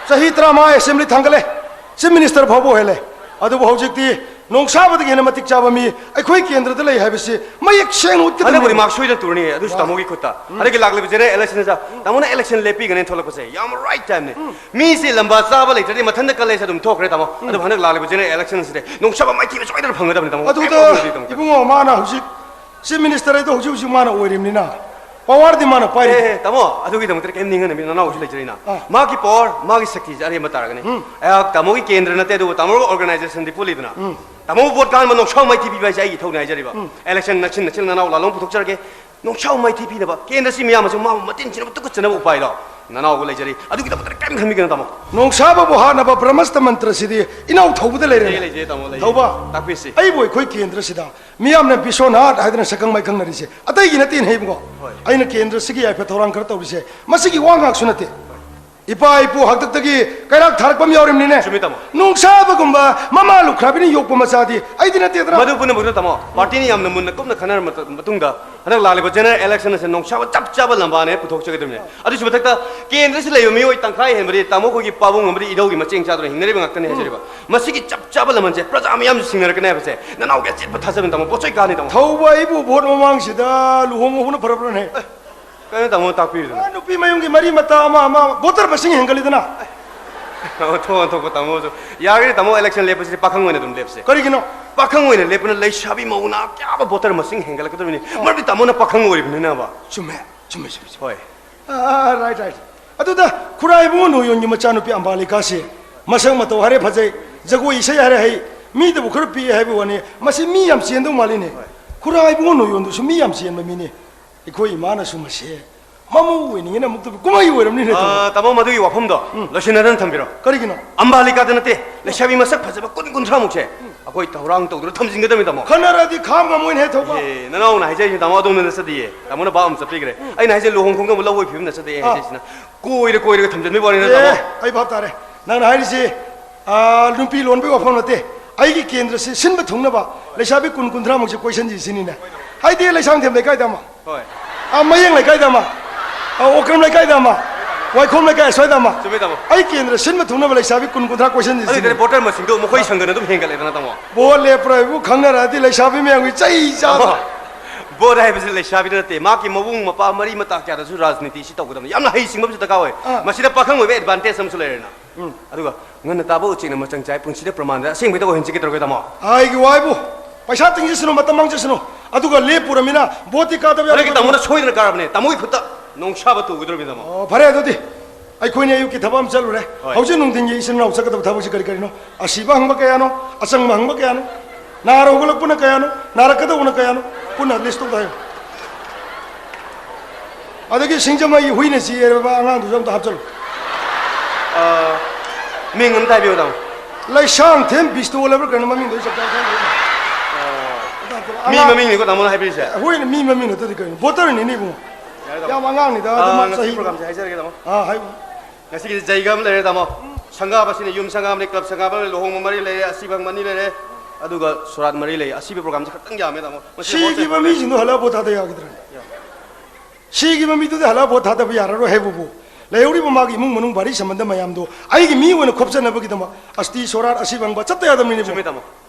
ꯆꯍꯤ ꯇꯔꯥꯃꯉꯥ ꯑꯦꯁꯦꯝꯕ꯭ꯂꯤ ꯊꯥꯡꯒꯠꯂꯦ, ꯆꯤꯐ ꯃꯤꯅꯤꯁꯇꯔ ꯐꯥꯎꯕ ꯑꯣꯏꯍꯜꯂꯦ꯫ ꯑꯗꯨꯕꯨ ꯍꯧꯖꯤꯛꯇꯤ ꯅꯣꯡꯁꯥꯕꯗꯒꯤ ꯍꯦꯟꯅ ꯃꯇꯤꯛ ꯆꯥꯕ ꯃꯤ ꯑꯩꯈꯣꯏ ꯀꯦꯟꯗ꯭ꯔꯗ ꯂꯩ ꯍꯥꯏꯕꯁꯤ ꯃꯌꯦꯛ ꯁꯦꯡꯅ ꯎꯠꯀꯗꯕꯅꯤ꯫ ꯍꯟꯗꯛꯄꯨꯗꯤ ꯃꯥꯔꯛ ꯁꯣꯏꯗꯅ ꯇꯨꯔꯅꯤ, ꯑꯗꯨꯁꯨ ꯃꯥ- ꯇꯥꯃꯣꯒꯤ ꯈꯨꯠꯇ꯫ ꯎꯝ꯫ ꯍꯟꯗꯛꯀꯤ ꯂꯥꯛꯂꯤꯕ ꯖꯦꯅꯔꯦꯜ ꯏꯂꯦꯛꯁꯟꯁꯤꯗ ꯎꯝ꯫ ꯇꯥꯃꯣꯅ ꯏꯂꯦꯛꯁꯟ ꯂꯦꯞꯄꯤꯒꯅꯤ ꯊꯣꯛꯂꯛꯄꯁꯦ ꯌꯥꯝ ꯔꯥꯏꯠ ꯇꯥꯏꯝꯅꯤ꯫ ꯎꯝ꯫ ꯃꯤꯁꯦ ꯂꯝꯕꯥ ꯆꯥꯕ ꯂꯩꯇ꯭ꯔꯗꯤ ꯃꯊꯟꯇ ꯀꯜꯂꯦꯁꯦ ꯑꯗꯨꯝ ꯊꯣꯛꯈ꯭ꯔꯦ, ꯇꯥꯃꯣ꯫ ꯎꯝ꯫ ꯑꯗꯨꯕꯨ ꯍꯟꯗꯛ ꯂꯥꯛꯂꯤꯕ ꯖꯦꯅꯔꯦꯜ ꯏꯂꯦꯛꯁꯟꯁꯤꯗꯤ ꯅꯣꯡꯁꯥꯕ ꯃꯥꯏꯊꯤꯕ ꯁꯣꯏꯗꯅ ꯐꯪꯒꯗꯕꯅꯤ, ꯇꯥꯃꯣ꯫ ꯑꯗꯨꯗ ꯀꯩꯝ ꯋꯥꯈꯜ ꯋꯥꯕꯤꯗꯦ, ꯇꯥꯃꯣ꯫ ꯏꯕꯨꯡꯉꯣ, ꯃꯥꯅ ꯍꯧꯖꯤꯛ ꯆꯤꯐ ꯃꯤꯅꯤꯁꯇꯔ ꯍꯥꯏꯗꯣ ꯍꯧꯖꯤꯛ ꯍꯧꯖꯤꯛ ꯃꯥꯅ ꯑꯣꯏꯔꯤꯕꯅꯤꯅ ꯄꯋꯥꯔꯗꯤ ꯃꯥꯅ ꯄꯥꯏꯔꯤ꯫ ꯑꯦ, ꯑꯦ, ꯇꯥꯃꯣ, ꯑꯗꯨꯒꯤꯗꯃꯛꯇ ꯀꯩꯝ ꯅꯤꯡꯍꯟꯅꯕꯤ, ꯅꯅꯥꯎꯁꯨ ꯂꯩꯖꯔꯤꯅ꯫ ꯑꯥ꯫ ꯃꯥꯒꯤ ꯄꯋꯥꯔ, ꯃꯥꯒꯤ ꯁꯛꯇꯤꯁꯦ ꯑꯔꯦꯝꯕ ꯇꯥꯔꯒꯅꯤ꯫ ꯎꯝ꯫ ꯑꯩꯍꯥꯛ ꯇꯥꯃꯣꯒꯤ ꯀꯦꯟꯗ꯭ꯔ ꯅꯠꯇꯦ, ꯑꯗꯨꯕꯨ ꯇꯥꯃꯣꯒꯤ ꯑꯣꯔꯒꯅꯥꯏꯖꯦꯁꯟꯗꯤ ꯄꯨꯜꯂꯤꯗꯅ꯫ ꯎꯝ꯫ ꯇꯥꯃꯣ ꯚꯣꯠ ꯀꯥꯟꯕ ꯅꯣꯡꯁꯥꯎ ꯃꯥꯏꯊꯤ ꯄꯤꯕ ꯍꯥꯏꯁꯦ ꯑꯩꯒꯤ ꯏꯊꯧꯅꯦ ꯍꯥꯏꯖꯔꯤꯕ꯫ ꯎꯝ꯫ ꯏꯂꯦꯛꯁꯟ ꯅꯛꯁꯤꯟ ꯅꯛꯁꯤꯟ ꯅꯅꯥꯎ ꯂꯥꯂꯣꯡ ꯄꯨꯊꯣꯛꯆꯔꯒꯦ꯫ ꯅꯣꯡꯁꯥꯎ ꯃꯥꯏꯊꯤ ꯄꯤꯅꯕ, ꯀꯦꯟꯗ꯭ꯔꯁꯤ ꯃꯤꯌꯥꯝ ꯑꯃꯁꯨꯡ ꯃꯥꯕꯨ ꯃꯇꯤꯟ ꯁꯤꯅꯕ ꯇꯨꯀꯠꯆꯅꯕ ꯎꯄꯥꯏꯗꯣ ꯅꯅꯥꯎꯕ ꯂꯩꯖꯔꯤ꯫ ꯑꯗꯨꯒꯤꯗꯃꯛꯇ ꯀꯔꯤꯝ ꯈꯟꯕꯤꯒꯅꯨ, ꯇꯥꯃꯣ꯫ ꯅꯣꯡꯁꯥꯕꯕꯨ ꯍꯥꯠꯅꯕ ꯕ꯭ꯔꯍꯃꯁꯇ ꯃꯟꯇ꯭ꯔꯁꯤꯗꯤ ꯏꯅꯥꯎ ꯊꯧꯕꯗ ꯂꯩꯔꯦ꯫ ꯂꯩꯖꯩ, ꯂꯩꯖꯩ, ꯇꯥꯃꯣ, ꯂꯩꯖꯩ꯫ ꯊꯧꯕ, ꯇꯥꯛꯄꯤꯁꯤ꯫ ꯑꯩꯕꯨ ꯑꯩꯈꯣꯏ ꯀꯦꯟꯗ꯭ꯔꯁꯤꯗ ꯃꯤꯌꯥꯝꯅ ꯕꯤꯁ꯭ꯋꯅꯥꯊ ꯍꯥꯏꯗꯅ ꯁꯛꯈꯪ ꯃꯥꯏꯈꯪꯅꯔꯤꯁꯦ ꯑꯇꯩꯒꯤ ꯅꯠꯇꯦꯅ ꯍꯩꯕꯀꯣ꯫ ꯍꯣꯏ꯫ ꯑꯩꯅ ꯀꯦꯟꯗ꯭ꯔꯁꯤꯒꯤ ꯌꯥꯏꯐ ꯊꯧꯔꯥꯡ ꯈꯔ ꯇꯧꯔꯤꯁꯦ ꯃꯁꯤꯒꯤ ꯋꯥ ꯉꯥꯛꯁꯨ ꯅꯠꯇꯦ꯫ ꯏꯄꯥ ꯏꯄꯨ ꯍꯥꯛꯇꯛꯇꯒꯤ ꯀꯩꯔꯥꯛ ꯊꯥꯔꯛꯄ ꯑꯃ ꯌꯥꯎꯔꯤꯕꯅꯤꯅꯦ꯫ ꯆꯨꯝꯃꯤ, ꯇꯥꯃꯣ꯫ ꯅꯨꯡꯁꯥꯕꯒꯨꯝꯕ ꯃꯃꯥ ꯂꯨꯈ꯭ꯔꯥꯕꯤꯅ ꯌꯣꯛꯄ ꯃꯆꯥꯗꯤ ꯑꯩꯗꯤ ꯅꯠꯇꯦꯗꯅ꯫ ꯃꯗꯨ ꯄꯨꯝꯅꯃꯛꯇꯨ, ꯇꯥꯃꯣ, ꯄꯥꯔꯇꯤꯅ ꯌꯥꯝꯅ ꯃꯨꯟꯅ ꯀꯨꯞꯅ ꯈꯟꯅꯔꯕ ꯃꯇꯨꯡꯗ ꯍꯟꯗꯛ ꯂꯥꯛꯂꯤꯕ ꯖꯦꯅꯔꯦꯜ ꯏꯂꯦꯛꯁꯟ ꯑꯁꯤ ꯅꯣꯡꯁꯥꯕ ꯆꯞ ꯆꯥꯕ ꯂꯝꯕꯥꯅꯦ ꯄꯨꯊꯣꯛꯆꯒꯗꯕꯅꯤ꯫ ꯑꯗꯨꯒꯤ ꯃꯊꯛꯇ ꯀꯦꯟꯗ꯭ꯔꯁꯤ ꯂꯩꯕ ꯃꯤꯑꯣꯏ ꯇꯪꯈꯥꯏ ꯍꯦꯟꯕꯗꯤ ꯇꯥꯃꯣ ꯑꯩꯈꯣꯏꯒꯤ ꯄꯥꯕꯨꯡ ꯑꯃꯗꯤ ꯏꯙꯧꯒꯤ ꯃꯆꯦꯡ ꯆꯥꯗꯨꯅ ꯍꯤꯡꯅꯔꯤꯕ ꯉꯥꯛꯇꯅꯤ ꯍꯥꯏꯖꯔꯤꯕ꯫ ꯃꯁꯤꯒꯤ ꯆꯞ ꯆꯥꯕ ꯂꯃꯟꯁꯦ ꯄ꯭ꯔꯖꯥ ꯃꯤꯌꯥꯝꯁꯨ ꯁꯤꯡꯅꯔꯛꯀꯅꯤ ꯍꯥꯏꯕꯁꯦ ꯅꯅꯥꯎꯒꯤ ꯑꯆꯦꯠꯄ ꯊꯥꯖꯕꯅꯤ, ꯇꯥꯃꯣ꯫ ꯄꯣꯠꯆꯣꯏ ꯀꯥꯅꯤ, ꯇꯥꯃꯣ꯫ ꯊꯧꯕ ꯑꯩꯕꯨ ꯚꯣꯠ ꯃꯃꯥꯡꯁꯤꯗ ꯂꯨꯍꯣꯡꯕ ꯍꯧꯕꯅ ꯐꯔꯕ꯭ꯔꯅꯦ? ꯀꯩꯅꯣ, ꯇꯥꯃꯣ, ꯇꯥꯛꯄꯤꯔꯤꯗꯨꯅ? ꯑ, ꯅꯨꯄꯤ ꯃꯌꯨꯝꯒꯤ ꯃꯔꯤ ꯃꯇꯥ ꯑꯃ ꯑꯃ ꯚꯣꯇꯔ ꯃꯁꯤꯡ ꯍꯦꯟꯒꯠꯂꯤꯗꯅ꯫ ꯑꯣꯟꯊꯣꯛ ꯑꯣꯟꯊꯣꯛꯄ ꯇꯥꯃꯣꯁꯨ꯫ ꯌꯥꯔꯒꯗꯤ ꯇꯥꯃꯣ, ꯏꯂꯦꯛꯁꯟ ꯂꯦꯞꯄꯁꯤꯗꯤ ꯄꯥꯈꯪ ꯑꯣꯏꯅ ꯑꯗꯨꯝ ꯂꯦꯞꯁꯦ꯫ ꯀꯔꯤꯒꯤꯅꯣ? ꯄꯥꯈꯪ ꯑꯣꯏꯅ ꯂꯦꯞꯄꯅ ꯂꯩꯁꯥꯕꯤ ꯃꯧ ꯅꯍꯥ ꯀꯌꯥꯕ ꯚꯣꯇꯔ ꯃꯁꯤꯡ ꯍꯦꯟꯒꯠꯂꯛꯀꯗꯕꯅꯤ꯫ ꯑꯣ꯫ ꯃꯔꯝꯗꯤ ꯇꯥꯃꯣꯅ ꯄꯥꯈꯪ ꯑꯣꯏꯔꯤꯕꯅꯤꯅꯕ꯫ ꯆꯨꯝꯃꯦ, ꯆꯨꯝꯃꯦ, ꯆꯨꯝꯃꯦ, ꯆꯨꯝꯃꯦ꯫ ꯍꯣꯏ꯫ ꯑ, ꯑ, ꯑ, right, right꯫ ꯑꯗꯨꯗ ꯈꯨꯔꯥꯏ ꯏꯕꯨꯡꯉꯣ ꯅꯣꯌꯣꯟꯒꯤ ꯃꯆꯥꯅꯨꯄꯤ ꯑꯝꯕꯥꯂꯤꯀꯥꯁꯦ ꯃꯁꯛ ꯃꯇꯧ ꯍꯥꯏꯔꯦ ꯐꯖꯩ, ꯖꯒꯣꯏ ꯏꯁꯩ ꯍꯥꯏꯔꯦ ꯍꯩ, ꯃꯤꯗꯕꯨ ꯈꯔ ꯄꯤꯛꯑꯦ ꯍꯥꯏꯕ ꯋꯥꯅꯤ, ꯃꯁꯤ ꯃꯤ ꯌꯥꯝ ꯆꯦꯟꯗꯧ ꯃꯥꯜꯂꯤꯅꯦ꯫ ꯍꯣꯏ꯫ ꯈꯨꯔꯥꯏ ꯏꯕꯨꯡꯉꯣ ꯅꯣꯌꯣꯟꯗꯨꯁꯨ ꯃꯤ ꯌꯥꯝ ꯆꯦꯟꯕ ꯃꯤꯅꯤ꯫ ꯑꯩꯈꯣꯏ ꯏꯃꯥꯅꯁꯨ ꯃꯁꯦ ꯃꯃꯧ ꯑꯣꯏꯅꯤꯡꯉꯦꯅ ꯑꯃꯨꯛꯇꯕꯨ ꯀꯨꯝꯍꯩ ꯑꯣꯏꯔꯝꯅꯤꯅꯦ, ꯇꯥꯃꯣ꯫ ꯑ, ꯇꯥꯃꯣ, ꯃꯗꯨꯒꯤ ꯋꯥꯐꯝꯗꯣ ꯎꯝ꯫ ꯂꯣꯏꯁꯤꯟꯅꯗꯅ ꯊꯝꯕꯤꯔꯣ꯫ ꯀꯔꯤꯒꯤꯅꯣ? ꯑꯝꯕꯥꯂꯤꯀꯥꯗ ꯅꯠꯇꯦ, ꯂꯩꯁꯥꯕꯤ ꯃꯁꯛ ꯐꯖꯕ ꯀꯨꯟ ꯀꯨꯟꯊ꯭ꯔꯥꯃꯨꯛꯁꯦ ꯑꯩꯈꯣꯏ ꯊꯧꯔꯥꯡ ꯇꯧꯗꯨꯅ ꯊꯝꯖꯤꯟꯒꯗꯕꯅꯤ, ꯇꯥꯃꯣ꯫ ꯈꯟꯅꯔꯗꯤ ꯈꯥꯝ ꯉꯝꯃꯣꯏꯅꯦ, ꯊꯧꯕ꯫ ꯑꯦ, ꯅꯅꯥꯎꯅ ꯍꯥꯏꯖꯔꯤꯁꯦ, ꯇꯥꯃꯣ, ꯑꯗꯣꯝꯗ ꯅꯠꯆꯗꯤꯌꯦ꯫ ꯇꯥꯃꯣꯅ ꯚꯥꯞ ꯑꯃ ꯆꯠꯄꯤꯈ꯭ꯔꯦ꯫ ꯑꯩꯅ ꯍꯥꯏꯁꯦ ꯂꯨꯍꯣꯡ ꯈꯣꯡꯗꯣꯡꯕ ꯂꯧꯕꯒꯤ ꯐꯤꯕꯝ ꯅꯠꯆꯗꯦ ꯑꯩ ꯑꯥ꯫ ꯍꯥꯏꯖꯔꯤꯁꯤꯅ꯫ ꯀꯣꯏꯔ ꯀꯣꯏꯔꯒ ꯊꯝꯖꯤꯟꯕꯒꯤ ꯋꯥꯔꯤ ꯅꯠꯇꯦ, ꯑꯦ, ꯇꯥꯃꯣ꯫ ꯑꯩ ꯚꯥꯞ ꯇꯥꯔꯦ꯫ ꯅꯪꯅ ꯍꯥꯏꯔꯤꯁꯤ, ꯑꯥ, ꯅꯨꯄꯤ ꯂꯣꯟꯕꯒꯤ ꯋꯥꯐꯝ ꯅꯠꯇꯦ꯫ ꯑꯩꯒꯤ ꯀꯦꯟꯗ꯭ꯔꯁꯤ ꯁꯤꯟꯕ ꯊꯨꯡꯅꯕ ꯂꯩꯁꯥꯕꯤ ꯀꯨꯟ ꯀꯨꯟꯊ꯭ꯔꯥꯃꯨꯛꯁꯦ ꯀꯣꯏꯁꯟꯁꯤ ꯁꯤꯅꯤꯅꯦ꯫ ꯍꯥꯏꯗꯤ ꯂꯩꯁꯥꯡꯊꯦꯝ ꯂꯩꯀꯥꯏꯗ ꯑꯃ, ꯍꯣꯏ꯫ ꯑꯥ, ꯃꯌꯦꯡ ꯂꯩꯀꯥꯏꯗ ꯑꯃ, ꯑꯥ, ꯑꯣꯀ꯭ꯔꯝ ꯂꯩꯀꯥꯏꯗ ꯑꯃ, ꯋꯥꯏꯈꯣꯝ ꯂꯩꯀꯥꯏ ꯑꯁ꯭ꯋꯥꯏꯗ ꯑꯃ꯫ ꯆꯨꯝꯃꯤ, ꯇꯥꯃꯣ꯫ ꯑꯩ ꯀꯦꯟꯗ꯭ꯔ ꯁꯤꯟꯕ ꯊꯨꯡꯅꯕ ꯂꯩꯁꯥꯕꯤ ꯀꯨꯟ ꯀꯨꯟꯊ꯭ꯔꯥ ꯀꯣꯏꯁꯟꯁꯤ ꯑꯗꯨ ꯁꯤꯅꯤ꯫ ꯚꯣꯇꯔ ꯃꯁꯤꯡꯗꯣ ꯃꯈꯣꯏ ꯁꯪꯒꯅ ꯑꯗꯨꯝ ꯍꯦꯟꯒꯠꯂꯦꯗꯅ, ꯇꯥꯃꯣ꯫ ꯚꯣꯠ ꯂꯦꯞꯄ꯭ꯔꯥ ꯍꯥꯏꯕꯨ ꯈꯪꯅꯔꯛꯑꯗꯤ ꯂꯩꯁꯥꯕꯤ ꯃꯌꯥꯝꯒꯤ ꯆꯩ ꯆꯥꯕ꯫ ꯇꯥꯃꯣ, ꯚꯣꯠ ꯍꯥꯏꯕꯁꯤ ꯂꯩꯁꯥꯕꯤꯗ ꯅꯠꯇꯦ, ꯃꯍꯥꯛꯀꯤ ꯃꯕꯨꯡ ꯃꯧꯄ꯭ꯋꯥ ꯃꯔꯤ ꯃꯇꯥ ꯀꯌꯥꯗꯁꯨ ꯔꯥꯖꯅꯤꯇꯤꯁꯤ ꯇꯧꯒꯗꯕꯅꯤ꯫ ꯌꯥꯝꯅ ꯍꯩꯁꯤꯡꯕ ꯑꯃꯁꯨ ꯗꯔꯀꯥꯔ ꯑꯣꯏ꯫ ꯑꯥ꯫ ꯃꯁꯤꯗ ꯄꯥꯈꯪ ꯑꯣꯏꯕ ꯑꯦꯗꯚꯥꯟꯇꯦꯖ ꯑꯃꯁꯨ ꯂꯩꯔꯦꯅ꯫ ꯎꯝ꯫ ꯑꯗꯨꯒ ꯉꯟꯅ ꯇꯥꯕ ꯎꯆꯦꯛꯅ ꯃꯆꯪ ꯆꯥꯏ, ꯄꯨꯟꯁꯤꯗ ꯄ꯭ꯔꯃꯥꯟꯗ ꯑꯁꯦꯡꯕꯩꯗ ꯑꯣꯏꯍꯟꯁꯤ ꯀꯩꯗꯧꯔꯒꯦ, ꯇꯥꯃꯣ? ꯑꯩꯒꯤ ꯋꯥꯏꯕꯨ, ꯄꯩꯁꯥ ꯇꯤꯡꯖꯁꯅꯨ, ꯃꯇꯝ ꯃꯥꯡꯖꯁꯅꯨ, ꯑꯗꯨꯒ ꯂꯦꯞꯄꯨꯔꯃꯤꯅ ꯚꯣꯠꯇꯤ ꯀꯥꯗꯕ ꯌꯥꯔꯣꯏ, ꯍꯟꯗꯛꯀꯤ ꯇꯥꯃꯣ꯫ ꯇꯥꯃꯣꯅ ꯁꯣꯏꯗꯅ ꯀꯥꯔꯕꯅꯦ, ꯇꯥꯃꯣꯒꯤ ꯈꯨꯠꯇ ꯅꯣꯡꯁꯥꯕ ꯇꯨꯒꯗꯧꯔꯕꯅꯤ, ꯇꯥꯃꯣ꯫ ꯑꯣ, ꯐꯔꯦ ꯑꯗꯨꯗꯤ꯫ ꯑꯩꯈꯣꯏꯅꯤ ꯑꯌꯨꯛꯀꯤ ꯊꯕꯛ ꯑꯃ ꯆꯠꯂꯨꯔꯦ꯫ ꯍꯣꯏ꯫ ꯍꯧꯖꯤꯛ ꯅꯨꯡꯊꯤꯟꯒꯤ ꯏꯆꯤꯟ ꯏꯅꯥꯎ ꯆꯠꯀꯗꯕ ꯊꯕꯛꯁꯤ ꯀꯔꯤ ꯀꯔꯤꯅꯣ? ꯑꯁꯤꯕ ꯍꯪꯕ ꯀꯌꯥꯅꯣ? ꯑꯆꯪꯕ ꯍꯪꯕ ꯀꯌꯥꯅꯣ? ꯅꯥꯔ ꯍꯧꯒꯠꯂꯛꯄꯅ ꯀꯌꯥꯅꯣ? ꯅꯥꯔꯛꯀꯗꯧꯕꯅ ꯀꯌꯥꯅꯣ? ꯄꯨꯟꯅ ꯂꯤꯁ ꯇꯧꯗ ꯍꯥꯏꯌꯨ꯫ ꯑꯗꯒꯤ ꯁꯤꯡꯖꯃꯩꯒꯤ ꯍꯨꯏꯅ ꯆꯤꯛꯑꯦꯕ ꯑꯉꯥꯡꯗꯨꯁꯨ ꯑꯝꯇ ꯍꯥꯞꯆꯜꯂꯨ꯫ ꯃꯤꯡ ꯑꯝꯇ ꯍꯥꯏꯕꯤꯌꯨ, ꯇꯥꯃꯣ꯫ ꯂꯩꯁꯥꯡꯊꯦꯝ ꯕꯤꯁꯇꯣꯜ ꯍꯥꯏꯕ꯭ꯔꯥ ꯀꯩꯅꯣ ꯃꯃꯤꯡꯗꯣ ꯑꯩ ꯆꯞ ꯆꯥꯕ ꯈꯪꯗ꯭ꯔꯦ꯫ ꯑꯗꯨ ꯍꯥꯞꯆꯜꯂꯨ꯫ ꯃꯤ ꯑꯉꯥꯡ- ꯃꯃꯤꯡꯅꯤꯀꯣ ꯇꯥꯃꯣꯅ ꯍꯥꯏꯕꯤꯔꯤꯁꯦ? ꯍꯨꯏꯅ ꯃꯤ ꯃꯃꯤꯡ ꯅꯠꯇꯗꯤ ꯀꯩꯅꯣ? ꯕꯣꯇꯔꯅꯤꯅꯦ ꯏꯕꯨꯡꯉꯣ꯫ ꯌꯥꯔꯦ, ꯇꯥꯃꯣ꯫ ꯌꯥꯝ ꯑꯉꯥꯡꯅꯤꯗ ꯑꯥ, ꯑꯗꯨꯝ ꯉꯁꯤ ꯆꯍꯤ ꯄ꯭ꯔꯣꯒꯥꯝꯁꯦ ꯍꯥꯏꯖꯔꯒꯦ, ꯇꯥꯃꯣ꯫ ꯑꯥ, ꯍꯥꯏ꯫ ꯉꯁꯤꯒꯤꯗꯤ ꯖꯩꯒ ꯑꯃ ꯂꯩꯔꯦ, ꯇꯥꯃꯣ꯫ ꯁꯪꯒꯥꯕꯁꯤꯅ ꯌꯨꯝ ꯁꯪꯒꯥꯕꯅꯤ, ꯀ꯭ꯂꯕ ꯁꯪꯒꯥꯕ ꯂꯩꯔꯦ, ꯂꯨꯍꯣꯡꯕ ꯃꯔꯤ ꯂꯩꯔꯦ, ꯑꯁꯤꯕ ꯑꯃ ꯑꯅꯤ ꯂꯩꯔꯦ, ꯑꯗꯨꯒ ꯁꯣꯔꯥꯠ ꯃꯔꯤ ꯂꯩꯔꯦ꯫ ꯑꯁꯤꯕ ꯄ꯭ꯔꯣꯒꯥꯝꯁꯦ ꯈꯛꯇꯪ ꯌꯥꯝꯃꯦ, ꯇꯥꯃꯣ꯫ ꯃꯁꯤ ꯁꯤꯈꯤꯕ ꯃꯤꯁꯤꯡꯗꯣ ꯍꯜꯂꯛꯑ ꯄꯣꯠ ꯊꯥꯗ ꯌꯥꯈꯤꯗ꯭ꯔꯥ? ꯁꯤꯈꯤꯕ ꯃꯤꯗꯨꯗꯤ ꯍꯜꯂꯛꯑ ꯚꯣꯠ ꯊꯥꯗꯕ ꯌꯥꯔꯔꯣꯏ ꯍꯥꯏꯕꯕꯨ, ꯂꯩꯍꯧꯔꯤꯕ ꯃꯥꯒꯤ ꯏꯃꯨꯡ ꯃꯅꯨꯡ ꯚꯥꯔꯤ ꯁꯝꯕꯟꯗ ꯃꯌꯥꯝꯗꯣ ꯑꯩꯒꯤ ꯃꯤ ꯑꯣꯏꯅ ꯈꯣꯞꯆꯅꯕꯒꯤꯗꯃꯛ ꯑꯁꯇꯤ ꯁꯣꯔꯥꯠ ꯑꯁꯤ ꯐꯪꯕ ꯆꯠꯇ ꯌꯥꯗꯕꯅꯤꯅꯦ꯫ ꯆꯨꯝꯃꯤ, ꯇꯥꯃꯣ꯫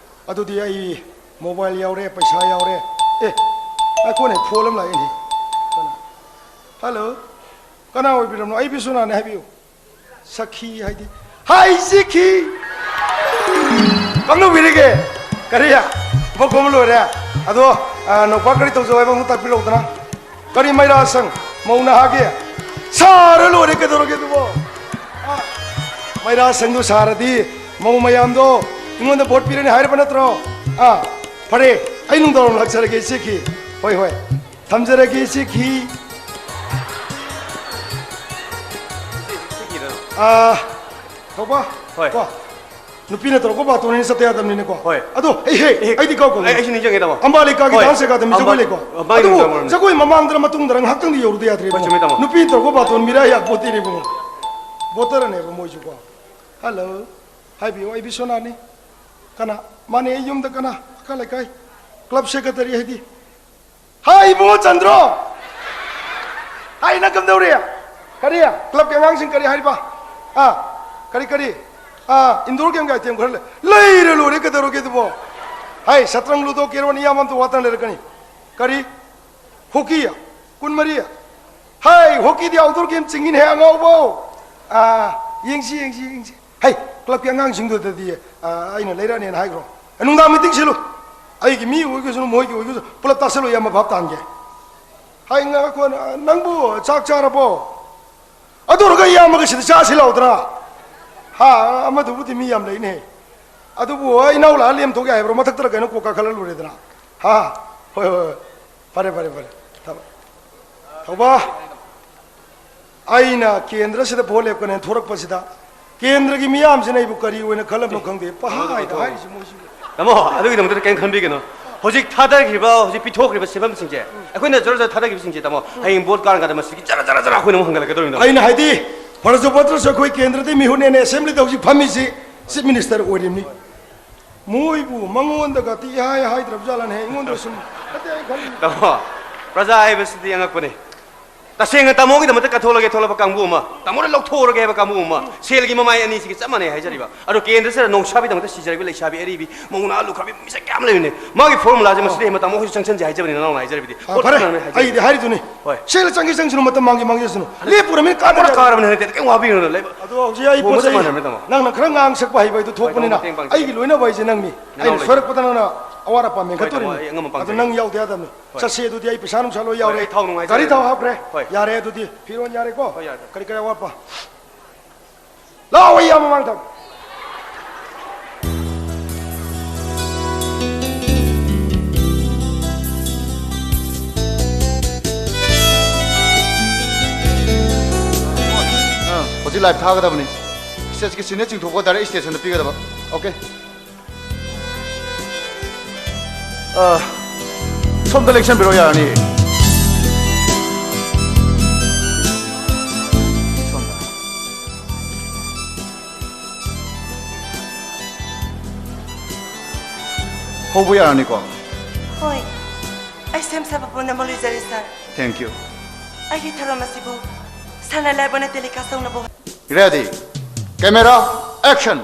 ꯑꯗꯨꯗꯤ ꯑꯩ ꯃꯣꯕꯥꯏꯜ ꯌꯥꯎꯔꯦ, ꯄꯩꯁꯥ ꯌꯥꯎꯔꯦ꯫ ꯑꯦ, ꯑꯩꯈꯣꯏꯅ ꯐꯣꯟ ꯑꯃ ꯂꯥꯛꯏꯅꯦ꯫ ꯀꯅꯥ? ꯍꯜꯂꯣ, ꯀꯅꯥ ꯑꯣꯏꯕꯤꯔꯕꯅꯣ? ꯑꯩ ꯕꯤꯁ꯭ꯋꯥꯅꯥꯊꯅꯦ, ꯍꯥꯏꯕꯤꯌꯨ꯫ ꯁꯈꯤ ꯍꯥꯏꯗꯤ, ꯍꯥꯏ ꯁꯤꯈꯤ꯫ ꯀꯝꯗꯧꯕꯤꯔꯤꯒꯦ? ꯀꯔꯤ? ꯊꯕꯛ ꯀꯣꯝꯕ ꯂꯣꯏꯔꯦ? ꯑꯗꯣ, ꯑ, ꯅꯧꯄꯥ ꯀꯔꯤ ꯇꯧꯖꯧ ꯍꯥꯏꯕ ꯑꯃꯨꯛ ꯇꯥꯛꯄꯤꯔꯛꯎꯗꯅ꯫ ꯀꯔꯤ ꯃꯩꯔꯥ ꯁꯪ? ꯃꯧ ꯅꯍꯥꯒꯤ? ꯁꯥꯔ ꯂꯣꯏꯔꯦ, ꯀꯩꯗꯧꯔꯒꯦ ꯑꯗꯨꯕꯣ? ꯑ, ꯃꯩꯔꯥ ꯁꯪꯗꯨ ꯁꯥꯔꯗꯤ ꯃꯧ ꯃꯌꯥꯝꯗꯣ ꯑꯩꯉꯣꯟꯗ ꯚꯣꯠ ꯄꯤꯔꯅꯤ ꯍꯥꯏꯔꯕ ꯅꯠꯇ꯭ꯔꯣ? ꯑ, ꯐꯔꯦ, ꯑꯩ ꯅꯨꯡꯗꯥꯡ ꯋꯥꯏꯔꯝ ꯂꯥꯛꯆꯔꯒꯦ, ꯏꯆꯦꯈꯤ꯫ ꯍꯣꯏ, ꯍꯣꯏ꯫ ꯊꯝꯖꯔꯒꯦ, ꯏꯆꯦꯈꯤ꯫ ꯑꯥ, ꯊꯧꯕ? ꯍꯣꯏ꯫ ꯀꯣ? ꯅꯨꯄꯤꯅ ꯇꯧꯔꯛꯄ ꯕꯥꯇꯣꯟꯅꯤꯅ ꯆꯠꯇ ꯌꯥꯗꯕꯅꯤꯅꯀꯣ꯫ ꯍꯣꯏ꯫ ꯑꯗꯣ, ꯑꯩ ꯍꯦ, ꯑꯦ, ꯑꯩꯗꯤ ꯀꯥꯎ ꯀꯥꯎ꯫ ꯑꯩ, ꯑꯩꯁꯨ ꯅꯤꯡꯁꯤꯡꯉꯦ, ꯇꯥꯃꯣ꯫ ꯑꯝꯕꯥ ꯂꯩꯀꯥꯒꯤ ꯍꯣꯏ꯫ ꯗꯥꯟꯁ ꯑꯦꯀꯥꯗꯃꯤ ꯑꯝꯕꯥ-, ꯖꯒꯣꯏ ꯂꯩꯀꯣ꯫ ꯑꯝꯕꯥꯒꯤ ꯑꯗꯨꯕꯨ ꯅꯨꯃꯤꯗꯥꯡ ꯋꯥꯏꯔꯝ꯫ ꯖꯒꯣꯏ ꯃꯃꯥꯡꯗ ꯃꯇꯨꯡꯗ ꯉꯥꯏꯍꯥꯛꯇꯪꯗꯤ ꯌꯧꯔꯨꯗ ꯌꯥꯗ꯭ꯔꯦ, ꯍꯣꯏ, ꯏꯕꯨꯡꯉꯣ꯫ ꯆꯨꯝꯃꯤ, ꯇꯥꯃꯣ꯫ ꯅꯨꯄꯤꯅ ꯇꯧꯔꯛꯄ ꯕꯥꯇꯣꯟ ꯃꯤꯔꯥ ꯌꯥꯄꯣꯠꯇꯦꯅꯦ, ꯏꯕꯨꯡꯉꯣ꯫ ꯕꯣꯇꯔꯅꯦꯕ ꯃꯣꯏꯁꯨꯀꯣ꯫ ꯍꯜꯂꯣ꯫ ꯍꯥꯏꯕꯤꯌꯨ, ꯑꯩ ꯕꯤꯁ꯭ꯋꯥꯅꯥꯊꯅꯤ꯫ ꯀꯅꯥ? ꯃꯥꯅꯦ, ꯑꯩ ꯌꯨꯝꯗ ꯀꯅꯥ? ꯃꯈꯥ ꯂꯩꯀꯥꯏ꯫ ꯀ꯭ꯂꯕ ꯁꯦꯀ꯭ꯔꯦꯇꯔꯤ ꯍꯥꯏꯗꯤ? ꯍꯥꯏ, ꯏꯕꯨꯡꯉꯣ ꯆꯟꯗ꯭ꯔꯣ! ꯍꯥꯏ, ꯅꯪ ꯀꯝꯗꯧꯔꯤ? ꯀꯔꯤ? ꯀ꯭ꯂꯕꯀꯤ ꯑꯉꯥꯡꯁꯤꯡ ꯀꯔꯤ ꯍꯥꯏꯔꯤꯕ? ꯑꯥ, ꯀꯔꯤ, ꯀꯔꯤ? ꯑꯥ, ꯏꯟꯗꯣꯔ ꯒꯦꯝꯒꯤ ꯑꯥꯏꯇꯦꯝ ꯈꯔ ꯂꯩ-, ꯂꯩꯔ ꯂꯣꯏꯔꯦ, ꯀꯩꯗꯧꯔꯒꯦ ꯑꯗꯨꯕꯣ? ꯍꯥꯏ, ꯁꯠꯇ꯭ꯔꯪ, ꯂꯨꯗꯣ, ꯀꯦꯔꯣꯟ, ꯏꯌꯥꯝꯕ ꯑꯝꯇ ꯋꯥꯠꯇꯅ ꯂꯩꯔꯛꯀꯅꯤ꯫ ꯀꯔꯤ? ꯍꯣꯀꯤ? ꯀꯨꯟꯃꯔꯤ? ꯍꯥꯏ, ꯍꯣꯀꯤꯗꯤ ꯑꯥꯎꯠꯗꯣꯔ ꯒꯦꯝ ꯆꯤꯡꯉꯤꯅꯦꯍꯦ, ꯑꯉꯥꯎꯕꯧ! ꯑꯥ, ꯌꯦꯡꯁꯤ, ꯌꯦꯡꯁꯤ, ꯌꯦꯡꯁꯤ꯫ ꯍꯩ, ꯀ꯭ꯂꯕꯀꯤ ꯑꯉꯥꯡꯁꯤꯡꯗꯨꯗꯗꯤ, ꯑ, ꯑꯩꯅ ꯂꯩꯔꯛꯑꯅꯦꯅ ꯍꯥꯏꯈ꯭ꯔꯣ꯫ ꯅꯨꯡꯗꯥꯡ ꯃꯤꯇꯤꯡ ꯁꯤꯜꯂꯨ꯫ ꯑꯩꯒꯤ ꯃꯤ ꯑꯣꯏꯒꯁꯨ, ꯃꯣꯏꯒꯤ ꯑꯣꯏꯒꯁꯨ, ꯄꯨꯂꯞ ꯇꯥꯁꯤꯜꯂꯨ, ꯏꯌꯥꯝꯕ, ꯚꯥꯞ ꯇꯥꯍꯟꯒꯦ꯫ ꯍꯥꯏ, ꯉꯥꯏꯈꯣ, ꯅꯪꯕꯨ ꯆꯥꯛ ꯆꯥꯔꯕꯣ? ꯑꯗꯨ ꯑꯣꯏꯔꯒ ꯏꯌꯥꯝꯕꯒ ꯁꯤꯗ ꯆꯥꯁꯤ ꯂꯥꯎꯗꯅ꯫ ꯍꯥ, ꯑꯃꯗꯨꯕꯨꯗꯤ ꯃꯤ ꯌꯥꯝ ꯂꯩꯅꯦ꯫ ꯑꯗꯨꯕꯨ, ꯑ, ꯏꯅꯥꯎ ꯂꯥꯛꯑ ꯂꯦꯝꯊꯣꯛ ꯌꯥꯏ ꯍꯥꯏꯕ꯭ꯔꯣ? ꯃꯊꯛꯇꯔ ꯀꯩꯅꯣ ꯀꯣꯛ ꯀꯥꯈꯠꯂ ꯂꯣꯏꯔꯦꯗꯅ꯫ ꯍꯥ? ꯍꯣꯏ, ꯍꯣꯏ, ꯍꯣꯏ꯫ ꯐꯔꯦ, ꯐꯔꯦ, ꯐꯔꯦ꯫ ꯊꯝ-, ꯊꯧꯕ꯫ ꯑꯩꯅ ꯀꯦꯟꯗ꯭ꯔꯁꯤꯗ ꯚꯣꯠ ꯂꯦꯞꯀꯅꯦꯅ ꯊꯣꯔꯛꯄꯁꯤꯗ ꯀꯦꯟꯗ꯭ꯔꯒꯤ ꯃꯤꯌꯥꯝꯁꯤꯅ ꯑꯩꯕꯨ ꯀꯔꯤ ꯑꯣꯏꯅ ꯈꯜꯂꯝꯅꯣ ꯈꯪꯗꯦ, ꯄꯪꯍꯥꯏꯗ ꯍꯥꯏꯔꯤꯁꯤ ꯃꯣꯏꯁꯤꯕꯨ꯫ ꯇꯥꯃꯣ, ꯑꯗꯨꯒꯤꯗꯃꯛꯇ ꯀꯩꯝ ꯈꯟꯕꯤꯒꯅꯨ꯫ ꯍꯧꯖꯤꯛ ꯊꯥꯗꯈ꯭ꯔꯤꯕ, ꯍꯧꯖꯤꯛ ꯄꯤꯊꯣꯛꯈ꯭ꯔꯤꯕ ꯁꯦꯟꯐꯝꯁꯤꯡꯁꯦ, ꯑꯩꯈꯣꯏꯅ ꯖꯔ ꯖꯔ ꯊꯥꯗꯈꯤꯕꯁꯤꯡꯁꯦ, ꯇꯥꯃꯣ, ꯍꯌꯦꯡ ꯚꯣꯠ ꯀꯥꯔꯀꯥꯟꯗ ꯃꯁꯤꯒꯤ ꯖꯔ ꯖꯔ ꯖꯔ ꯑꯩꯈꯣꯏꯅ ꯑꯃꯨꯛ ꯍꯟꯒꯠꯂꯛꯀꯗꯧꯔꯤꯅꯤ, ꯇꯥꯃꯣ꯫ ꯑꯩꯅ ꯍꯥꯏꯗꯤ, ꯕ꯭ꯔꯖꯕꯇ꯭ꯔꯁꯨ ꯑꯩꯈꯣꯏ ꯀꯦꯟꯗ꯭ꯔꯗꯒꯤ ꯃꯤꯍꯨꯠꯅꯦꯅꯦ, ꯑꯦꯁꯦꯝꯕ꯭ꯂꯤꯗ ꯍꯧꯖꯤꯛ ꯐꯝꯃꯤꯁꯤ ꯆꯤꯐ ꯃꯤꯅꯤꯁꯇꯔ ꯑꯣꯏꯔꯤꯕꯅꯤ꯫ ꯃꯣꯏꯕꯨ ꯃꯉꯣꯟꯗꯒꯗꯤ ꯏꯍꯥꯏ ꯍꯥꯏꯗ꯭ꯔꯕ ꯖꯥꯠꯂꯅꯦ, ꯑꯩꯉꯣꯟꯗ ꯁꯨꯝ ꯅꯠꯇꯦ, ꯑꯩ ꯈꯜꯂꯤ꯫ ꯇꯥꯃꯣ, ꯄ꯭ꯔꯖꯥ ꯍꯥꯏꯕꯁꯤꯗꯤ ꯑꯉꯛꯄꯅꯤ꯫ ꯇꯁꯦꯡꯅ ꯇꯥꯃꯣꯒꯤꯗꯃꯛꯇ ꯀꯠꯊꯣꯛꯂꯒꯦ ꯊꯣꯛꯂꯕ ꯀꯥꯡꯕꯨ ꯑꯃ, ꯇꯥꯃꯣꯅ ꯂꯧꯊꯣꯛꯎꯔꯒꯦ ꯍꯥꯏꯕ ꯀꯥꯡꯕꯨ ꯑꯃ, ꯁꯦꯜꯒꯤ ꯃꯃꯥꯏ ꯑꯅꯤꯁꯤꯒꯤ ꯆꯞ ꯃꯥꯟꯅꯩ ꯍꯥꯏꯖꯔꯤꯕ꯫ ꯑꯗꯣ ꯀꯦꯟꯗ꯭ꯔꯁꯤꯗ ꯅꯣꯡꯁꯥꯕꯤꯗꯃꯛꯇ ꯁꯤꯖꯔꯤꯕ ꯂꯩꯁꯥꯕꯤ ꯑꯔꯤꯕꯤ, ꯃꯧ ꯅꯍꯥ ꯂꯨꯈ꯭ꯔꯥꯕꯤ ꯃꯤꯁꯛ ꯀꯌꯥꯝ ꯂꯩꯕꯅꯤ꯫ ꯃꯥꯒꯤ ꯐꯣꯔꯃꯨꯂꯥꯁꯦ ꯃꯁꯤꯗ ꯍꯦꯟꯅ ꯇꯥꯃꯣ ꯍꯣꯏꯁꯨ ꯆꯪꯁꯟꯁꯦ ꯍꯥꯏꯖꯕꯅꯤ, ꯅꯅꯥꯎꯅ ꯍꯥꯏꯖꯔꯤꯕꯗꯤ꯫ ꯑ, ꯄꯣꯠ ꯐꯔꯦ, ꯆꯞ ꯃꯥꯟꯅꯕꯅꯤ ꯍꯥꯏꯖꯔꯤꯕ꯫ ꯑꯩꯗꯤ ꯍꯥꯏꯔꯤꯗꯨꯅꯤ꯫ ꯍꯣꯏ꯫ ꯁꯦꯜ ꯆꯪꯒꯦ ꯆꯪꯁꯅꯨ, ꯃꯇꯝ ꯃꯥꯡꯒꯦ ꯃꯥꯡꯖꯁꯅꯨ꯫ ꯂꯦꯞꯄꯨꯔꯃꯤꯅ ꯀꯥꯟꯅꯕ ꯀꯥꯔꯕꯅꯤ ꯍꯧꯖꯤꯛꯇꯤ, ꯀꯩꯝ ꯋꯥꯕꯤꯒꯅꯨ, ꯂꯩꯕ꯫ ꯑꯗꯣ ꯍꯧꯖꯤꯛ ꯑꯩ ꯍꯣ, ꯄꯣꯠ ꯆꯞ ꯆꯩ ꯃꯥꯟꯅꯕꯅꯤ, ꯇꯥꯃꯣ꯫ ꯅꯪꯅ ꯈꯔ ꯉꯥꯡ ꯁꯛꯄ ꯍꯩꯕ ꯍꯥꯏꯗꯨ ꯍꯣꯏ, ꯇꯥꯃꯣ, ꯊꯣꯛꯄꯅꯤꯅ ꯃꯇꯦꯡ ꯄꯥꯡꯖꯒꯦ꯫ ꯑꯩꯒꯤ ꯂꯣꯏꯅꯕ ꯍꯥꯏꯁꯦ ꯅꯪꯅꯤ꯫ ꯅꯅꯥꯎ ꯑꯩꯅ ꯂꯩ꯫ ꯁꯣꯏꯔꯛꯄꯗ ꯅꯪꯅ ꯑꯋꯥꯠ ꯑꯄꯥ ꯍꯣꯏ, ꯇꯥꯃꯣ, ꯃꯦꯟꯈꯠꯇꯣꯔꯤꯕꯅꯤ꯫ ꯑꯩ ꯑꯉꯝꯕ ꯑꯗꯣ ꯄꯥꯡꯖꯒꯦ꯫ ꯅꯪ ꯌꯥꯎꯗ ꯌꯥꯗꯕꯅꯤ꯫ ꯍꯣꯏ꯫ ꯆꯠꯁꯦ ꯑꯗꯨꯗꯤ ꯑꯩ ꯄꯩꯁꯥ ꯅꯨꯡꯁꯥ ꯂꯣꯏ ꯍꯣꯏ, ꯌꯥꯎꯔꯦ꯫ ꯑꯩ ꯊꯥꯎ ꯅꯨꯡ ꯒꯥꯔꯤ ꯍꯥꯏꯖꯔꯒꯦ꯫ ꯊꯥꯎ ꯍꯥꯞꯈ꯭ꯔꯦ꯫ ꯍꯣꯏ꯫ ꯌꯥꯔꯦ ꯑꯗꯨꯗꯤ꯫ ꯐꯤꯔꯣꯟ ꯌꯥꯔꯦꯀꯣ? ꯍꯣꯏ, ꯌꯥꯔꯦ꯫ ꯀꯔꯤ ꯀꯔꯤ ꯑꯋꯥꯠꯄ? ꯂꯥꯛꯑꯣ, ꯑꯩ ꯌꯥꯝ ꯃꯃꯥꯡ ꯊꯝ꯫ ꯑꯥ, ꯍꯧꯖꯤꯛ ꯂꯥꯏꯚ ꯊꯥꯒꯗꯕꯅꯤ꯫ ꯁ꯭ꯇꯦꯖꯀꯤ ꯁꯤꯟꯅ ꯆꯤꯡꯊꯣꯛꯄ ꯗꯥꯏꯔꯦꯛ ꯁ꯭ꯇꯦꯖ ꯑꯣꯏꯅ ꯄꯤꯒꯗꯕ꯫ ꯑꯣꯀꯦ꯫ ꯑ, ꯁꯣꯝꯗ ꯂꯦꯡꯁꯟꯕꯤꯔꯣ, ꯌꯥꯔꯅꯤ꯫ ꯁꯣꯝꯗ꯫ ꯍꯧꯕ ꯌꯥꯔꯅꯤꯀꯣ? ꯍꯣꯏ꯫ ꯑꯩ ꯁꯦꯝ ꯁꯥꯕ ꯄꯨꯝꯅꯃꯛ ꯂꯣꯏꯖꯔꯦ, ꯁꯥꯔ꯫ Thank you꯫ ꯑꯩꯒꯤ ꯊꯧꯔꯝ ꯑꯁꯤꯕꯨ ꯁꯥꯟꯅ ꯂꯥꯏꯕꯅ telecast ꯇꯧꯅꯕ ꯍꯣꯠ- Ready꯫ Camera, action꯫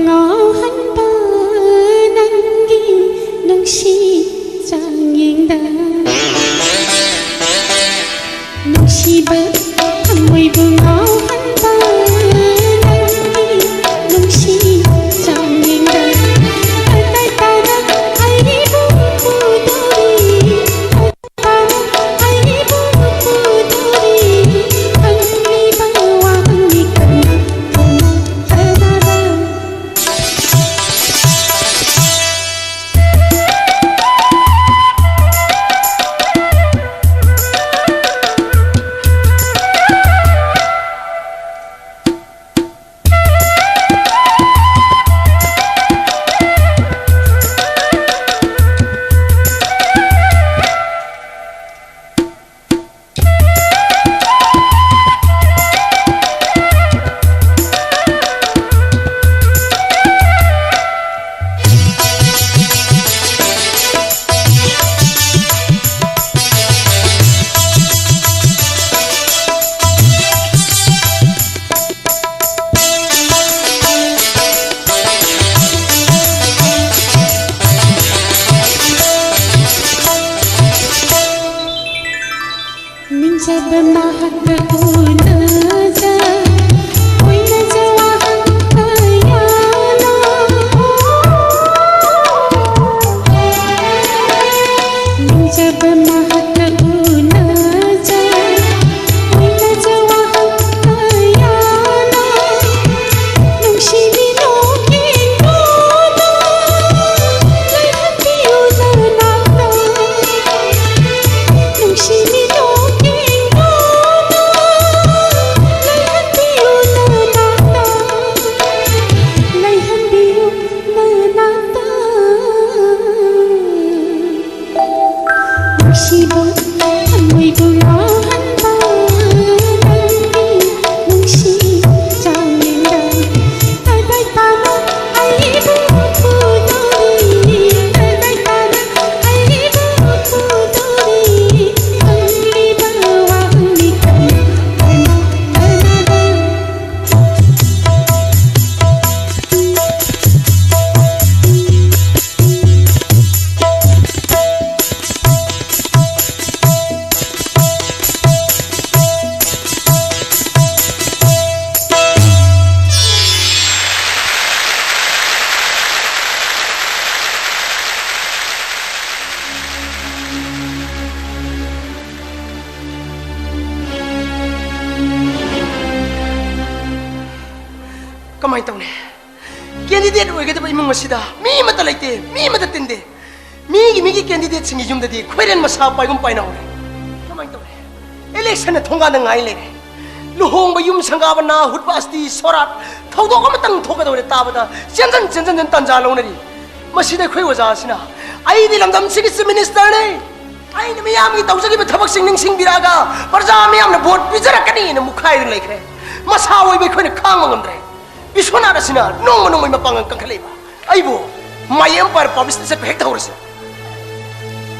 ꯉꯥꯎꯍꯟꯕ ꯅꯪꯒꯤ ꯅꯨꯡꯁꯤ ꯆꯥꯡꯌꯦꯡꯗ, ꯅꯨꯡꯁꯤꯕ ꯊꯃꯣꯏꯕꯨ ꯉꯥꯎꯍꯟꯕ ꯅꯪꯒꯤ ꯅꯨꯡꯁꯤ ꯆꯥꯡꯌꯦꯡꯗ, ꯇꯥꯏ ꯇꯥꯏꯅ ꯑꯩꯕꯨ ꯄꯨꯗꯣꯔꯤ꯫ ꯀꯦꯟꯗꯤꯗꯦꯠ ꯑꯣꯏꯒꯗꯕ ꯏꯃꯨꯡ ꯑꯁꯤꯗ ꯃꯤ ꯑꯃꯠꯇ ꯂꯩꯇꯦ, ꯃꯤ ꯑꯃꯠꯇ ꯇꯤꯟꯗꯦ꯫ ꯃꯤꯒꯤ ꯃꯤꯒꯤ ꯀꯦꯟꯗꯤꯗꯦꯠꯁꯤꯡꯒꯤ ꯌꯨꯝꯗꯗꯤ ꯈꯣꯏꯔꯦꯟ ꯃꯁꯥ ꯄꯥꯏꯒꯨꯝ ꯄꯥꯏꯅꯍꯧꯔꯦ꯫ ꯀꯃꯥꯏꯅ ꯇꯧꯔꯦ? ꯏꯂꯦꯛꯁꯟꯅ ꯊꯣꯡꯒꯥꯟꯗ ꯉꯥꯏ ꯂꯩꯔꯦ꯫ ꯂꯨꯍꯣꯡꯕ, ꯌꯨꯝ ꯁꯪꯒꯥꯕ, ꯅꯥ ꯍꯨꯠꯄ, ꯑꯁꯇꯤ ꯁꯣꯔꯥꯠ, ꯊꯧꯗꯣꯛ ꯑꯃꯇꯪ ꯊꯣꯛꯀꯗꯧꯔꯦ ꯇꯥꯕꯗ ꯆꯦꯟꯖꯟ ꯆꯦꯟꯖꯟꯗꯅ ꯇꯥꯟꯖꯥ ꯂꯧꯅꯔꯤ꯫ ꯃꯁꯤꯗ ꯑꯩꯈꯣꯏ ꯑꯣꯖꯥ ꯑꯁꯤꯅ, "ꯑꯩꯗꯤ ꯂꯝꯗꯝꯁꯤꯒꯤ ꯆꯤꯐ ꯃꯤꯅꯤꯁꯇꯔꯅꯤ, ꯑꯩꯅ ꯃꯤꯌꯥꯝꯒꯤ ꯇꯧꯖꯈꯤꯕ ꯊꯕꯛꯁꯤꯡ ꯅꯤꯡꯁꯤꯡꯕꯤꯔꯛꯑꯒ ꯄ꯭ꯔꯖꯥ ꯃꯤꯌꯥꯝꯅ ꯚꯣꯠ ꯄꯤꯖꯔꯛꯀꯅꯤꯅ" ꯃꯨꯛꯈꯥꯏꯗꯨꯅ ꯂꯩꯈ꯭ꯔꯦ꯫ ꯃꯁꯥ ꯑꯣꯏꯕ ꯑꯩꯈꯣꯏꯅ ꯈꯥꯡꯕ ꯉꯝꯗ꯭ꯔꯦ꯫ ꯕꯤꯁ꯭ꯋꯅꯥꯊ ꯑꯁꯤꯅ ꯅꯣꯡꯃ ꯅꯣꯡꯃꯒꯤ ꯃꯄꯥꯡꯒꯜ ꯀꯟꯈꯠꯂꯛꯏꯕ꯫ ꯑꯩꯕꯨ ꯃꯥꯏ ꯑꯦꯝꯄꯥꯌꯔ ꯄꯕ꯭ꯂꯤꯁꯤꯇ ꯆꯠꯄ ꯍꯦꯛ ꯊꯧꯔꯁꯤ꯫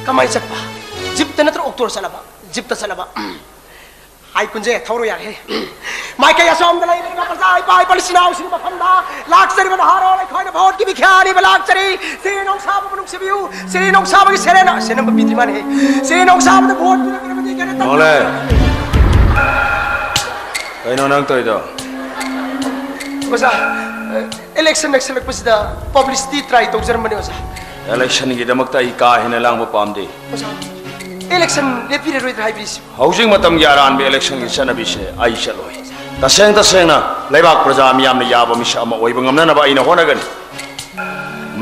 ꯀꯃꯥꯏꯅ ꯆꯠꯄ? ꯖꯤꯞꯇ ꯅꯠꯇ꯭ꯔꯣ ꯑꯣꯛꯇꯣꯗ ꯆꯠꯂꯕ? ꯖꯤꯞꯇ ꯆꯠꯂꯕ꯫ ꯎꯝ꯫ ꯍꯥꯏ ꯀꯨꯟꯖꯦ, ꯊꯧꯔꯣ ꯌꯥꯔꯦ꯫ ꯎꯝ꯫ ꯃꯥꯏꯀꯩ ꯑꯁꯣꯝꯗ ꯂꯩꯔꯤꯕ ꯄ꯭ꯔꯖꯥ ꯏꯄꯥ ꯏꯄꯥ ꯏꯆꯤꯟ ꯏꯅꯥꯎꯁꯤꯡꯒꯤ ꯃꯐꯝꯗ ꯂꯥꯛꯆꯔꯤꯕ ꯅꯍꯥꯔꯣꯜ ꯑꯩꯈꯣꯏꯅ ꯚꯣꯠꯀꯤ ꯚꯤꯈ꯭ꯌꯥ ꯅꯤꯕ ꯂꯥꯛꯆꯔꯤ꯫ ꯁꯤꯔꯤ ꯅꯣꯡꯁꯥꯕꯕꯨ ꯅꯨꯡꯁꯤꯕꯤꯌꯨ꯫ ꯁꯤꯔꯤ ꯅꯣꯡꯁꯥꯕꯒꯤ ꯁꯦꯔꯦꯅꯥ꯫ ꯁꯦ, ꯅꯝꯕ ꯄꯤꯗ꯭ꯔꯤ ꯃꯥꯅꯦ꯫ ꯁꯤꯔꯤ ꯅꯣꯡꯁꯥꯕꯗ ꯚꯣꯠ ꯄꯤꯔꯛꯅꯕꯗꯤ ꯀꯩꯅꯣ ꯇꯧ- ꯃꯣꯂꯦ꯫ ꯀꯩꯅꯣ ꯅꯪ ꯇꯧꯔꯤꯗꯣ? ꯑꯣꯖꯥ, ꯏꯂꯦꯛꯁꯟ ꯅꯛꯁꯜꯂꯛꯄꯁꯤꯗ ꯄꯕ꯭ꯂꯤꯁꯤꯇꯤ ꯇ꯭ꯔꯥꯏ ꯇꯧꯖꯔꯝꯕꯅꯦ ꯑꯣꯖꯥ꯫ ꯏꯂꯦꯛꯁꯟꯒꯤꯗꯃꯛꯇ ꯑꯩ ꯀꯥ ꯍꯦꯟꯅ ꯂꯥꯡꯕ ꯄꯥꯝꯗꯦ꯫ ꯑꯣꯖꯥ, ꯏꯂꯦꯛꯁꯟ ꯂꯦꯞꯄꯤꯔꯔꯣꯏꯗ꯭ꯔꯥ ꯍꯥꯏꯕꯤꯔꯤꯁꯤꯕꯨ? ꯍꯧꯖꯤꯛ ꯃꯇꯝꯒꯤ ꯑꯔꯥꯟꯕ ꯏꯂꯦꯛꯁꯟꯒꯤ ꯆꯠꯅꯕꯤꯁꯦ ꯑꯩ ꯆꯠꯂꯣꯏ꯫ ꯇꯁꯦꯡ ꯇꯁꯦꯡꯅ ꯂꯩꯕꯥꯛ ꯄ꯭ꯔꯖꯥ ꯃꯤꯌꯥꯝꯅ ꯌꯥꯕ ꯃꯤꯁꯛ ꯑꯃ ꯑꯣꯏꯕ ꯉꯝꯅꯅꯕ ꯑꯩꯅ ꯍꯣꯠꯅꯒꯅꯤ꯫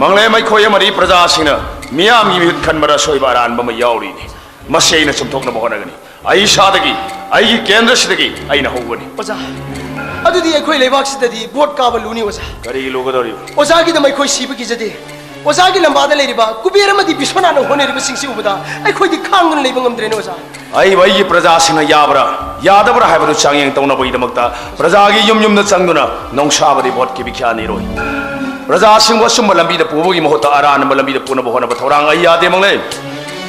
ꯃꯪꯂꯦꯝ ꯑꯩꯈꯣꯏ ꯑꯃꯗꯤ ꯄ꯭ꯔꯖꯥꯁꯤꯡꯅ ꯃꯤꯌꯥꯝꯒꯤ ꯃꯤꯍꯨꯠ ꯈꯟꯕꯗ ꯑꯁꯣꯏꯕ ꯑꯔꯥꯟꯕ ꯑꯃ ꯌꯥꯎꯔꯤꯅꯤ꯫ ꯃꯁꯤ ꯑꯩꯅ ꯆꯨꯝꯊꯣꯛꯅꯕ ꯍꯣꯠꯅꯒꯅꯤ꯫ ꯑꯩ ꯏꯁꯥꯗꯒꯤ, ꯑꯩꯒꯤ ꯀꯦꯟꯗ꯭ꯔꯁꯤꯗꯒꯤ ꯑꯩꯅ ꯍꯧꯒꯅꯤ꯫ ꯑꯣꯖꯥ, ꯑꯗꯨꯗꯤ ꯑꯩꯈꯣꯏ ꯂꯩꯕꯥꯛꯁꯤꯗꯗꯤ ꯚꯣꯠ ꯀꯥꯕ ꯂꯨꯅꯤ ꯑꯣꯖꯥ꯫ ꯀꯔꯤꯒꯤ ꯂꯨꯒꯗꯧꯔꯤꯕ? ꯑꯣꯖꯥꯒꯤꯗꯃꯛ ꯑꯩꯈꯣꯏ ꯁꯤꯕ ꯀꯤꯖꯗꯦ꯫ ꯑꯣꯖꯥꯒꯤ ꯂꯝꯕꯥꯗ ꯂꯩꯔꯤꯕ ꯀꯨꯕꯦꯔ ꯑꯃꯗꯤ ꯕꯤꯁ꯭ꯋꯅꯥꯊꯅ ꯍꯣꯠꯅꯔꯤꯕꯁꯤꯡꯁꯤ ꯎꯕꯗ ꯑꯩꯈꯣꯏꯗꯤ ꯈꯥꯡꯗꯨꯅ ꯂꯩꯕ ꯉꯝꯗ꯭ꯔꯦꯅꯦ ꯑꯣꯖꯥ꯫ ꯑꯩꯕꯨ ꯑꯩꯒꯤ ꯄ꯭ꯔꯖꯥꯁꯤꯡꯅ ꯌꯥꯕ꯭ꯔꯥ, ꯌꯥꯗꯕ꯭ꯔꯥ ꯍꯥꯏꯕꯗꯨ ꯆꯥꯡꯌꯦꯡ ꯇꯧꯅꯕꯒꯤꯗꯃꯛꯇ ꯄ꯭ꯔꯖꯥꯒꯤ ꯌꯨꯝ ꯌꯨꯝꯗ ꯆꯪꯗꯨꯅ ꯅꯣꯡꯁꯥꯕꯗꯤ ꯚꯣꯠꯀꯤ ꯚꯤꯈ꯭ꯌꯥ ꯅꯤꯔꯣꯏ꯫ ꯄ꯭ꯔꯖꯥꯁꯤꯡꯕꯨ ꯑꯆꯨꯝꯕ ꯂꯝꯕꯤꯗ ꯄꯨꯕꯒꯤ ꯃꯍꯨꯠꯇ ꯑꯔꯥꯟꯕ ꯂꯝꯕꯤꯗ ꯄꯨꯅꯕ ꯍꯣꯠꯅꯕ ꯊꯧꯔꯥꯡ ꯑꯩ ꯌꯥꯗꯦ ꯃꯪꯂꯦꯝ꯫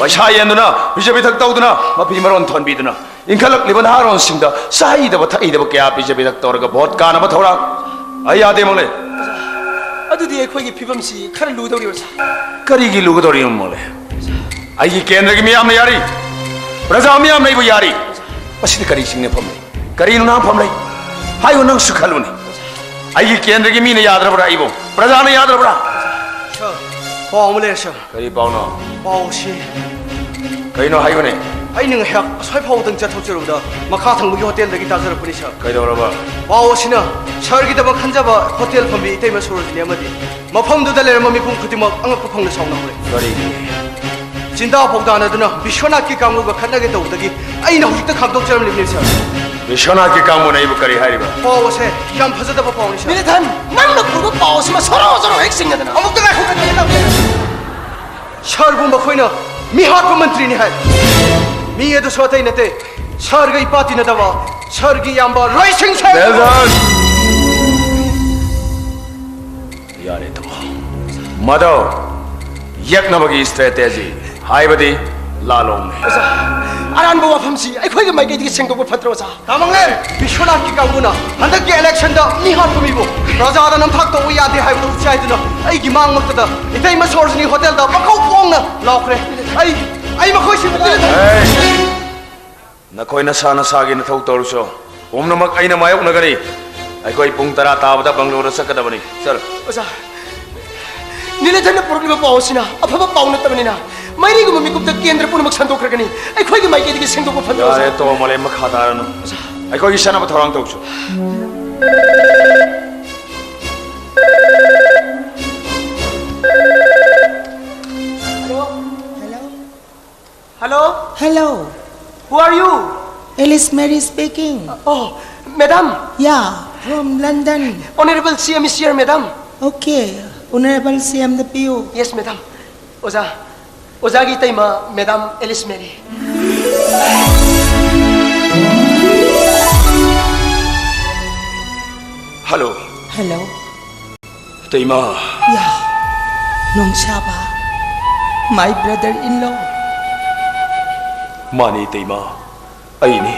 ꯄꯩꯁꯥ ꯌꯦꯟꯗꯨꯅ, ꯄꯤꯖ ꯄꯤꯊꯛ ꯇꯧꯗꯨꯅ, ꯃꯐꯤ ꯃꯔꯣꯟ ꯊꯣꯟꯕꯤꯗꯨꯅ, ꯏꯟꯈꯠꯂꯛꯂꯤꯕ ꯅꯍꯥꯔꯣꯟꯁꯤꯡꯗ ꯆꯥꯍꯩꯗꯕ ꯊꯛꯍꯩꯗꯕ ꯀꯌꯥ ꯄꯤꯖ ꯄꯤꯊꯛ ꯇꯧꯔꯒ ꯚꯣꯠ ꯀꯥꯅꯕ ꯊꯧꯔꯥꯡ ꯑꯩ ꯌꯥꯗꯦ ꯃꯪꯂꯦꯝ꯫ ꯑꯗꯨꯗꯤ ꯑꯩꯈꯣꯏꯒꯤ ꯐꯤꯕꯝꯁꯤ ꯈꯔ ꯂꯨꯗꯧꯔꯤ ꯑꯣꯖꯥ꯫ ꯀꯔꯤꯒꯤ ꯂꯨꯒꯗꯧꯔꯤꯅꯣ ꯃꯪꯂꯦꯝ? ꯑꯩꯒꯤ ꯀꯦꯟꯗ꯭ꯔꯒꯤ ꯃꯤꯌꯥꯝꯅ ꯌꯥꯔꯤ, ꯄ꯭ꯔꯖꯥ ꯃꯤꯌꯥꯝꯅ ꯑꯩꯕꯨ ꯌꯥꯔꯤ꯫ ꯃꯁꯤꯗ ꯀꯔꯤ ꯆꯤꯡꯅꯐꯝ ꯂꯩ? ꯀꯔꯤ ꯅꯨꯡꯅꯥꯡꯐꯝ ꯂꯩ? ꯍꯥꯏꯌꯨ, ꯅꯪꯁꯨ ꯈꯜꯂꯨꯅꯦ꯫ ꯑꯩꯒꯤ ꯀꯦꯟꯗ꯭ꯔꯒꯤ ꯃꯤꯅ ꯌꯥꯗ꯭ꯔꯕ꯭ꯔꯥ? ꯑꯩꯕꯨ ꯄ꯭ꯔꯖꯥꯅ ꯌꯥꯗ꯭ꯔꯕ꯭ꯔꯥ? ꯁꯥꯔ, ꯄꯥꯎ ꯑꯃ ꯂꯩꯔꯦ ꯁꯥꯔ꯫ ꯀꯔꯤ ꯄꯥꯎꯅꯣ? ꯄꯥꯎꯁꯤ ꯀꯩꯅꯣ ꯍꯥꯏꯌꯨꯅꯦ꯫ ꯑꯩꯅ ꯉꯥꯏꯍꯥꯛ ꯑꯁ꯭ꯋꯥꯏ ꯐꯥꯎꯕꯗꯪ ꯆꯠꯊꯣꯛꯆꯔꯨꯕꯗ ꯃꯈꯥ ꯊꯪꯕꯒꯤ ꯍꯣꯇꯦꯜꯗꯒꯤ ꯇꯥꯖꯔꯛꯄꯅꯤ, ꯁꯥꯔ꯫ ꯀꯩꯗꯧꯔꯕ? ꯄꯥꯎ ꯑꯁꯤꯅ ꯁꯥꯔꯒꯤꯗꯃꯛ ꯈꯟꯖꯕ ꯍꯣꯇꯦꯜ ꯐꯝꯕꯤ ꯏꯇꯩꯃ ꯁꯣꯔꯣꯖꯤꯅꯤ ꯑꯃꯗꯤ ꯃꯐꯝꯗꯨꯗ ꯂꯩꯔꯝꯕ ꯃꯤꯄꯨꯝ ꯈꯨꯗꯤꯡꯃꯛ ꯑꯉꯛꯄ ꯐꯪꯅ ꯁꯥꯎꯅꯍꯧꯔꯦ꯫ ꯀꯔꯤꯒꯤ? ꯆꯤꯟꯗꯥ ꯄꯥꯎꯗꯥꯅꯗꯨꯅ ꯕꯤꯁ꯭ꯋꯅꯥꯊꯀꯤ ꯀꯥꯡꯕꯨꯒ ꯈꯠꯅꯒꯦ ꯇꯧꯕꯗꯒꯤ ꯑꯩꯅ ꯍꯧꯖꯤꯛꯇ ꯈꯥꯝꯗꯣꯛꯆꯔꯝꯂꯤꯕꯅꯤ, ꯁꯥꯔ꯫ ꯕꯤꯁ꯭ꯋꯅꯥꯊꯀꯤ ꯀꯥꯡꯕꯨꯅ ꯑꯩꯕꯨ ꯀꯔꯤ ꯍꯥꯏꯔꯤꯕ? ꯄꯥꯎ ꯑꯁꯦ ꯌꯥꯝ ꯐꯖꯗꯕ ꯄꯥꯎꯅꯤ, ꯁꯥꯔ꯫ ꯅꯤꯂꯤꯊꯟ, ꯅꯪꯅ ꯄꯨꯔꯤꯕ ꯄꯥꯎ ꯑꯁꯤꯃ ꯁꯣꯔꯣ ꯁꯣꯔꯣ ꯍꯦꯛ ꯆꯤꯡꯅꯗꯅ꯫ ꯑꯃꯨꯛꯇ ꯉꯥꯏꯈꯣ, ꯀꯩꯅꯣ ꯇꯧꯒꯦ꯫ ꯁꯥꯔꯕꯨ ꯃꯈꯣꯏꯅ ꯃꯤꯍꯥꯠꯄ ꯃꯟꯇ꯭ꯔꯤꯅꯤ ꯍꯥꯏ꯫ ꯃꯤ ꯑꯗꯨꯁꯨ ꯑꯇꯩ ꯅꯠꯇꯦ, ꯁꯥꯔꯒ ꯏꯄꯥ ꯇꯤꯟꯅꯗꯕ ꯁꯥꯔꯒꯤ ꯏꯌꯥꯝꯕ ꯔꯣꯏ ꯁꯤꯡ ꯁꯥꯔ꯫ ꯅꯦꯜꯁꯟ! ꯌꯥꯔꯦ, ꯇꯣꯛꯑꯣ꯫ ꯃꯗꯨ ꯌꯦꯛꯅꯕꯒꯤ ꯁ꯭ꯇ꯭ꯔꯦꯇꯦꯖꯤ, ꯍꯥꯏꯕꯗꯤ ꯂꯥꯂꯣꯡꯅꯤ꯫ ꯑꯣꯖꯥ, ꯑꯔꯥꯟꯕ ꯋꯥꯐꯝꯁꯤ ꯑꯩꯈꯣꯏꯒꯤ ꯃꯥꯏꯀꯩꯗꯒꯤ ꯁꯦꯡꯗꯣꯛꯄ ꯐꯠꯇ꯭ꯔꯣ, ꯑꯣꯖꯥ? ꯇꯥꯃꯪꯂꯦꯟ, ꯕꯤꯁ꯭ꯋꯅꯥꯊꯀꯤ ꯀꯥꯡꯕꯨꯅ ꯍꯟꯗꯛꯀꯤ ꯏꯂꯦꯛꯁꯟꯗ ꯃꯤ ꯍꯥꯠꯄ ꯃꯤꯕꯨ ꯄ꯭ꯔꯖꯥꯗ ꯅꯝꯊꯥꯛ ꯇꯧꯕ ꯌꯥꯗꯦ ꯍꯥꯏꯕꯗꯨ ꯎꯠꯆꯥꯏꯗꯨꯅ ꯑꯩꯒꯤ ꯃꯥꯡꯃꯛꯇꯗ ꯏꯇꯩꯃ ꯁꯣꯔꯣꯖꯤꯅꯤ ꯍꯣꯇꯦꯜꯗ ꯃꯀꯧ ꯈꯣꯡꯅ ꯂꯥꯎꯈ꯭ꯔꯦ꯫ ꯑꯩ, ꯑꯩ ꯃꯈꯣꯏꯁꯤꯡ ꯅꯈꯣꯏ ꯅꯁꯥ ꯅꯁꯥꯒꯤ ꯅꯊꯧ ꯇꯧꯔꯨꯆꯣ꯫ ꯄꯨꯝꯅꯃꯛ ꯑꯩꯅ ꯃꯥꯌꯣꯛꯅꯒꯅꯤ꯫ ꯑꯩꯈꯣꯏ ꯄꯨꯡ ꯇꯔꯥ ꯇꯥꯕꯗ ꯕꯪꯒ꯭ꯂꯣꯔꯗ ꯆꯠꯀꯗꯕꯅꯤ꯫ ꯆꯠꯂꯨ꯫ ꯑꯣꯖꯥ, ꯅꯤꯂꯤꯊꯟꯅ ꯄꯨꯔꯛꯂꯤꯕ ꯄꯥꯎ ꯑꯁꯤꯅ ꯑꯐꯕ ꯄꯥꯎ ꯅꯠꯇꯕꯅꯤꯅ ꯃꯩꯔꯤꯒꯨꯝꯕ ꯃꯤꯀꯨꯞꯇ ꯀꯦꯟꯗ꯭ꯔ ꯄꯨꯝꯅꯃꯛ ꯁꯟꯗꯣꯛꯈ꯭ꯔꯒꯅꯤ꯫ ꯑꯩꯈꯣꯏꯒꯤ ꯃꯥꯏꯀꯩꯗꯒꯤ ꯁꯦꯡꯗꯣꯛꯄ ꯐꯠꯇ꯭ꯔꯣ, ꯌꯥꯔꯦ, ꯑꯣꯖꯥ? ꯇꯣꯛꯑꯣ, ꯃꯥꯂꯦꯝ ꯃꯈꯥ ꯇꯥꯔꯅꯨ꯫ ꯑꯣꯖꯥ꯫ ꯑꯩꯈꯣꯏꯒꯤ ꯆꯠꯅꯕ ꯊꯧꯔꯥꯡ ꯇꯧꯁꯨ꯫ Hello. Hello. Hello. Hello. Who are you? Alice Mary speaking. Oh, madam. Yeah, from London. Honorable C M is here, madam. Okay, Honorable C M ꯗ ꯄꯤꯌꯨ꯫ Yes, madam. ꯑꯣꯖꯥ, ꯑꯣꯖꯥꯒꯤ ꯏꯇꯩꯃ, madam Alice Mary. Hello. Hello. ꯏꯇꯩꯃ꯫ ꯌꯥ, ꯅꯣꯡꯁꯥꯕ, my brother in law. ꯃꯥꯅꯤ ꯏꯇꯩꯃ, ꯑꯩꯅꯤ꯫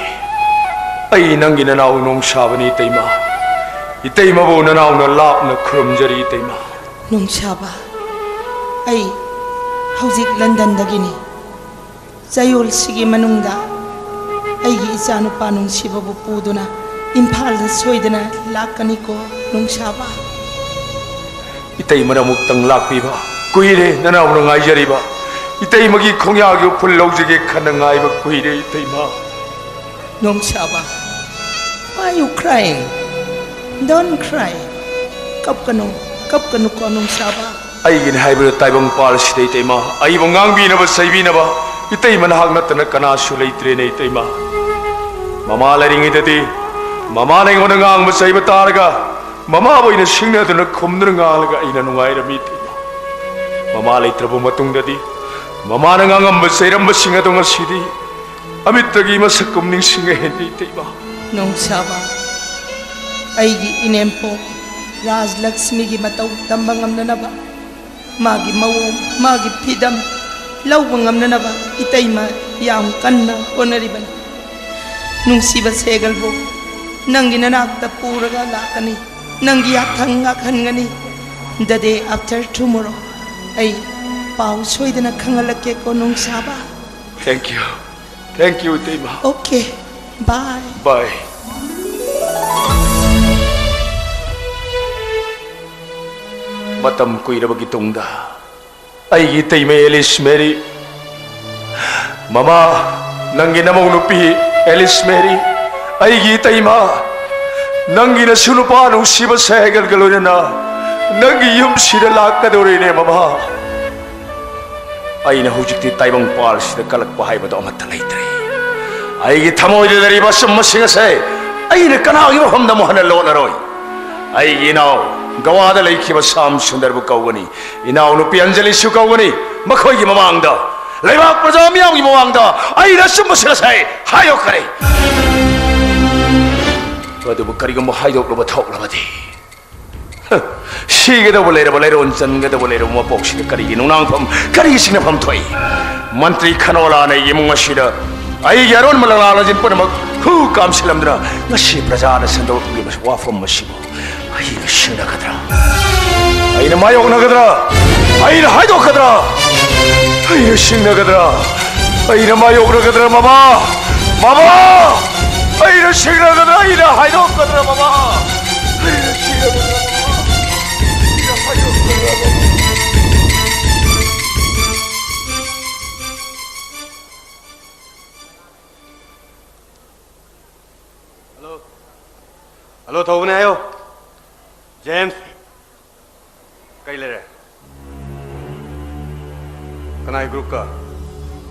ꯑꯩ ꯅꯪꯒꯤ ꯅꯅꯥꯎ ꯅꯣꯡꯁꯥꯕꯅꯤ ꯏꯇꯩꯃ꯫ ꯏꯇꯩꯃꯕꯨ ꯅꯅꯥꯎꯅ ꯂꯥꯞꯅ ꯈꯨꯔꯨꯝꯖꯔꯤ ꯏꯇꯩꯃ꯫ ꯅꯣꯡꯁꯥꯕ, ꯑꯩ ꯍꯧꯖꯤꯛ ꯂꯟꯗꯟꯗꯒꯤꯅꯤ꯫ ꯆꯌꯣꯜꯁꯤꯒꯤ ꯃꯅꯨꯡꯗ ꯑꯩꯒꯤ ꯏꯆꯥꯅꯨꯄꯥ ꯅꯨꯡꯁꯤꯕꯕꯨ ꯄꯨꯗꯨꯅ ꯏꯝꯐꯥꯜꯗ ꯁꯣꯏꯗꯅ ꯂꯥꯛꯀꯅꯤꯀꯣ, ꯅꯨꯡꯁꯥꯕ꯫ ꯏꯇꯩꯃꯅ ꯑꯃꯨꯛꯇꯪ ꯂꯥꯛꯄꯤꯕ ꯀꯨꯏꯔꯦ ꯅꯅꯥꯎꯅ ꯉꯥꯏꯖꯔꯤꯕ꯫ ꯏꯇꯩꯃꯒꯤ ꯈꯣꯡꯌꯥꯒꯤ ꯎꯐꯨꯜ ꯂꯧꯖꯒꯦ ꯈꯟꯅ ꯉꯥꯏꯕ ꯀꯨꯏꯔꯦ ꯏꯇꯩꯃ꯫ ꯅꯣꯡꯁꯥꯕ, why you crying? Don't cry. ꯀꯞꯀꯅꯨ, ꯀꯞꯀꯅꯨꯀꯣ ꯅꯣꯡꯁꯥꯕ꯫ ꯑꯩꯒꯤꯅꯤ ꯍꯥꯏꯕꯗ ꯇꯥꯏꯕꯪ ꯄꯥꯜꯁꯤꯗ ꯏꯇꯩꯃ, ꯑꯩꯕꯨ ꯉꯥꯡꯕꯤꯅꯕ ꯆꯩꯕꯤꯅꯕ ꯏꯇꯩꯃ ꯅꯍꯥꯛ ꯅꯠꯇꯅ ꯀꯅꯥꯁꯨ ꯂꯩꯇ꯭ꯔꯦꯅꯦ ꯏꯇꯩꯃ꯫ ꯃꯃꯥ ꯂꯩꯔꯤꯉꯩꯗꯗꯤ ꯃꯃꯥꯅ ꯑꯩꯉꯣꯟꯗ ꯉꯥꯡꯕ ꯆꯩꯕ ꯇꯥꯔꯒ ꯃꯃꯥꯕꯨ ꯑꯩꯅ ꯁꯤꯡꯅꯗꯨꯅ ꯈꯨꯝꯗꯨꯅ ꯉꯥꯡꯂꯒ ꯑꯩꯅ ꯅꯨꯡꯉꯥꯏꯔꯝꯃꯤ ꯏꯇꯩꯃ꯫ ꯃꯃꯥ ꯂꯩꯇ꯭ꯔꯕ ꯃꯇꯨꯡꯗꯗꯤ ꯃꯃꯥꯅ ꯉꯥꯡꯉꯝꯕ ꯆꯩꯔꯝꯕꯁꯤꯡ ꯑꯗꯣ ꯉꯁꯤꯗꯤ ꯑꯃꯤꯠꯇꯒꯤ ꯃꯁꯛ ꯀꯨꯝ ꯅꯤꯡꯁꯤꯡꯉꯦ ꯍꯦꯟꯗꯤ ꯏꯇꯩꯃ꯫ ꯅꯣꯡꯁꯥꯕ, ꯑꯩꯒꯤ ꯏꯅꯦꯝꯄꯣꯛ ꯔꯥꯖꯂꯛꯁꯃꯤꯒꯤ ꯃꯇꯧ ꯇꯝꯕ ꯉꯝꯅꯅꯕ, ꯃꯥꯒꯤ ꯃꯑꯣꯡ, ꯃꯥꯒꯤ ꯐꯤꯗꯝ ꯂꯧꯕ ꯉꯝꯅꯅꯕ ꯏꯇꯩꯃ ꯌꯥꯝ ꯀꯟꯅ ꯍꯣꯠꯅꯔꯤꯕꯅꯤ꯫ ꯅꯨꯡꯁꯤꯕ ꯁꯦꯒꯜꯕꯨ ꯅꯪꯒꯤ ꯅꯅꯥꯛꯇ ꯄꯨꯔꯒ ꯂꯥꯛꯀꯅꯤ, ꯅꯪꯒꯤ ꯌꯥꯊꯪ ꯉꯥꯛꯍꯟꯒꯅꯤ꯫ The day after tomorrow ꯑꯩ ꯄꯥꯎ ꯁꯣꯏꯗꯅ ꯈꯪꯍꯜꯂꯛꯀꯦꯀꯣ ꯅꯣꯡꯁꯥꯕ꯫ Thank you. Thank you, ꯏꯇꯩꯃ꯫ Okay, bye. Bye. ꯃꯇꯝ ꯀꯨꯏꯔꯕꯒꯤ ꯇꯨꯡꯗ ꯑꯩꯒꯤ ꯏꯇꯩꯃ ꯑꯦꯂꯤꯁ ꯃꯦꯔꯤ, ꯃꯃꯥ, ꯅꯪꯒꯤ ꯅꯃꯧ ꯅꯨꯄꯤ ꯑꯦꯂꯤꯁ ꯃꯦꯔꯤ, ꯑꯩꯒꯤ ꯏꯇꯩꯃ, ꯅꯪꯒꯤ ꯅꯁꯨ ꯅꯨꯄꯥ ꯅꯨꯡꯁꯤꯕ ꯁꯦꯒꯜꯒ ꯂꯣꯏꯅꯅ ꯅꯪꯒꯤ ꯌꯨꯝꯁꯤꯗ ꯂꯥꯛꯀꯗꯧꯔꯤꯅꯦ ꯃꯃꯥ꯫ ꯑꯩꯅ ꯍꯧꯖꯤꯛꯇꯤ ꯇꯥꯏꯕꯪ ꯄꯥꯜꯁꯤꯗ ꯀꯜꯂꯛꯄ ꯍꯥꯏꯕꯗꯣ ꯑꯃꯠꯇ ꯂꯩꯇ꯭ꯔꯦ꯫ ꯑꯩꯒꯤ ꯊꯃꯣꯏꯗ ꯂꯩꯔꯤꯕ ꯑꯆꯨꯝꯕꯁꯤꯡ ꯑꯁꯦ ꯑꯩꯅ ꯀꯅꯥꯒꯤ ꯃꯐꯝꯗ ꯑꯃꯨꯛ ꯍꯟꯅ ꯂꯣꯠꯂꯔꯣꯏ꯫ ꯑꯩꯒꯤ ꯏꯅꯥꯎ ꯒꯋꯥꯗ ꯂꯩꯈꯤꯕ ꯁ꯭ꯌꯥꯝ ꯁꯨꯟꯗꯔꯕꯨ ꯀꯧꯒꯅꯤ, ꯏꯅꯥꯎ ꯅꯨꯄꯤ ꯑꯟꯖꯂꯤꯁꯨ ꯀꯧꯒꯅꯤ꯫ ꯃꯈꯣꯏꯒꯤ ꯃꯃꯥꯡꯗ, ꯂꯩꯕꯥꯛ ꯄ꯭ꯔꯖꯥ ꯃꯤꯌꯥꯝꯒꯤ ꯃꯃꯥꯡꯗ ꯑꯩꯅ ꯑꯆꯨꯝꯕꯁꯤꯡ ꯑꯁꯦ ꯍꯥꯏꯗꯣꯛꯀꯅꯤ꯫ ꯑꯗꯨꯕꯨ ꯀꯔꯤꯒꯨꯝꯕ ꯍꯥꯏꯗꯣꯛꯂꯨꯕ ꯊꯣꯛꯂꯕꯗꯤ, ꯁꯤꯒꯗꯧꯕ ꯂꯩꯔꯕ ꯂꯩꯔꯣꯟ, ꯆꯟꯒꯗꯧꯕ ꯂꯩꯔꯕ ꯃꯄꯣꯛꯁꯤꯗ ꯀꯔꯤꯒꯤ ꯅꯨꯡꯅꯥꯡꯐꯝ, ꯀꯔꯤꯒꯤ ꯁꯤꯡꯅꯐꯝ ꯊꯣꯛꯏ? ꯃꯟꯇ꯭ꯔꯤ ꯈꯅꯣꯂꯥꯅ ꯑꯩꯒꯤ ꯏꯃꯨꯡ ꯑꯁꯤꯗ ꯑꯩꯒꯤ ꯑꯔꯣꯟꯕ ꯂꯪꯂꯥ ꯂꯪꯖꯤꯟ ꯄꯨꯝꯅꯃꯛ ꯍꯨ ꯀꯥꯝꯁꯤꯜꯂꯝꯗꯨꯅ ꯉꯁꯤ ꯄ꯭ꯔꯖꯥꯅ ꯁꯟꯗꯣꯛꯂꯤꯕ ꯋꯥꯐꯝ ꯑꯁꯤꯕꯨ ꯑꯩꯅ ꯁꯤꯡꯅꯒꯗ꯭ꯔꯥ? ꯑꯩꯅ ꯃꯥꯌꯣꯛꯅꯒꯗ꯭ꯔꯥ? ꯑꯩꯅ ꯍꯥꯏꯗꯣꯛꯀꯗ꯭ꯔꯥ? ꯑꯩꯅ ꯁꯤꯡꯅꯒꯗ꯭ꯔꯥ? ꯑꯩꯅ ꯃꯥꯌꯣꯛꯅꯒꯗ꯭ꯔꯥ, ꯃꯃꯥ? ꯃꯃꯥ! ꯑꯩꯅ ꯁꯤꯡꯅꯒꯗ꯭ꯔꯥ? ꯑꯩꯅ ꯍꯥꯏꯗꯣꯛꯀꯗ꯭ꯔꯥ, ꯃꯃꯥ? ꯑꯩꯅ ꯁꯤꯡꯅꯒꯗ꯭ꯔꯥ, ꯃꯃꯥ? ꯑꯩꯅ ꯍꯥꯏꯗꯣꯛꯀꯗ꯭ꯔꯥ, ꯃꯃꯥ? ꯊꯧꯕꯅꯦ ꯍꯥꯏꯌꯣ꯫ ꯖꯦꯝꯁ, ꯀꯩ ꯂꯩꯔꯦ? ꯀꯅꯥꯒꯤ ꯒ꯭ꯔꯨꯞꯀ?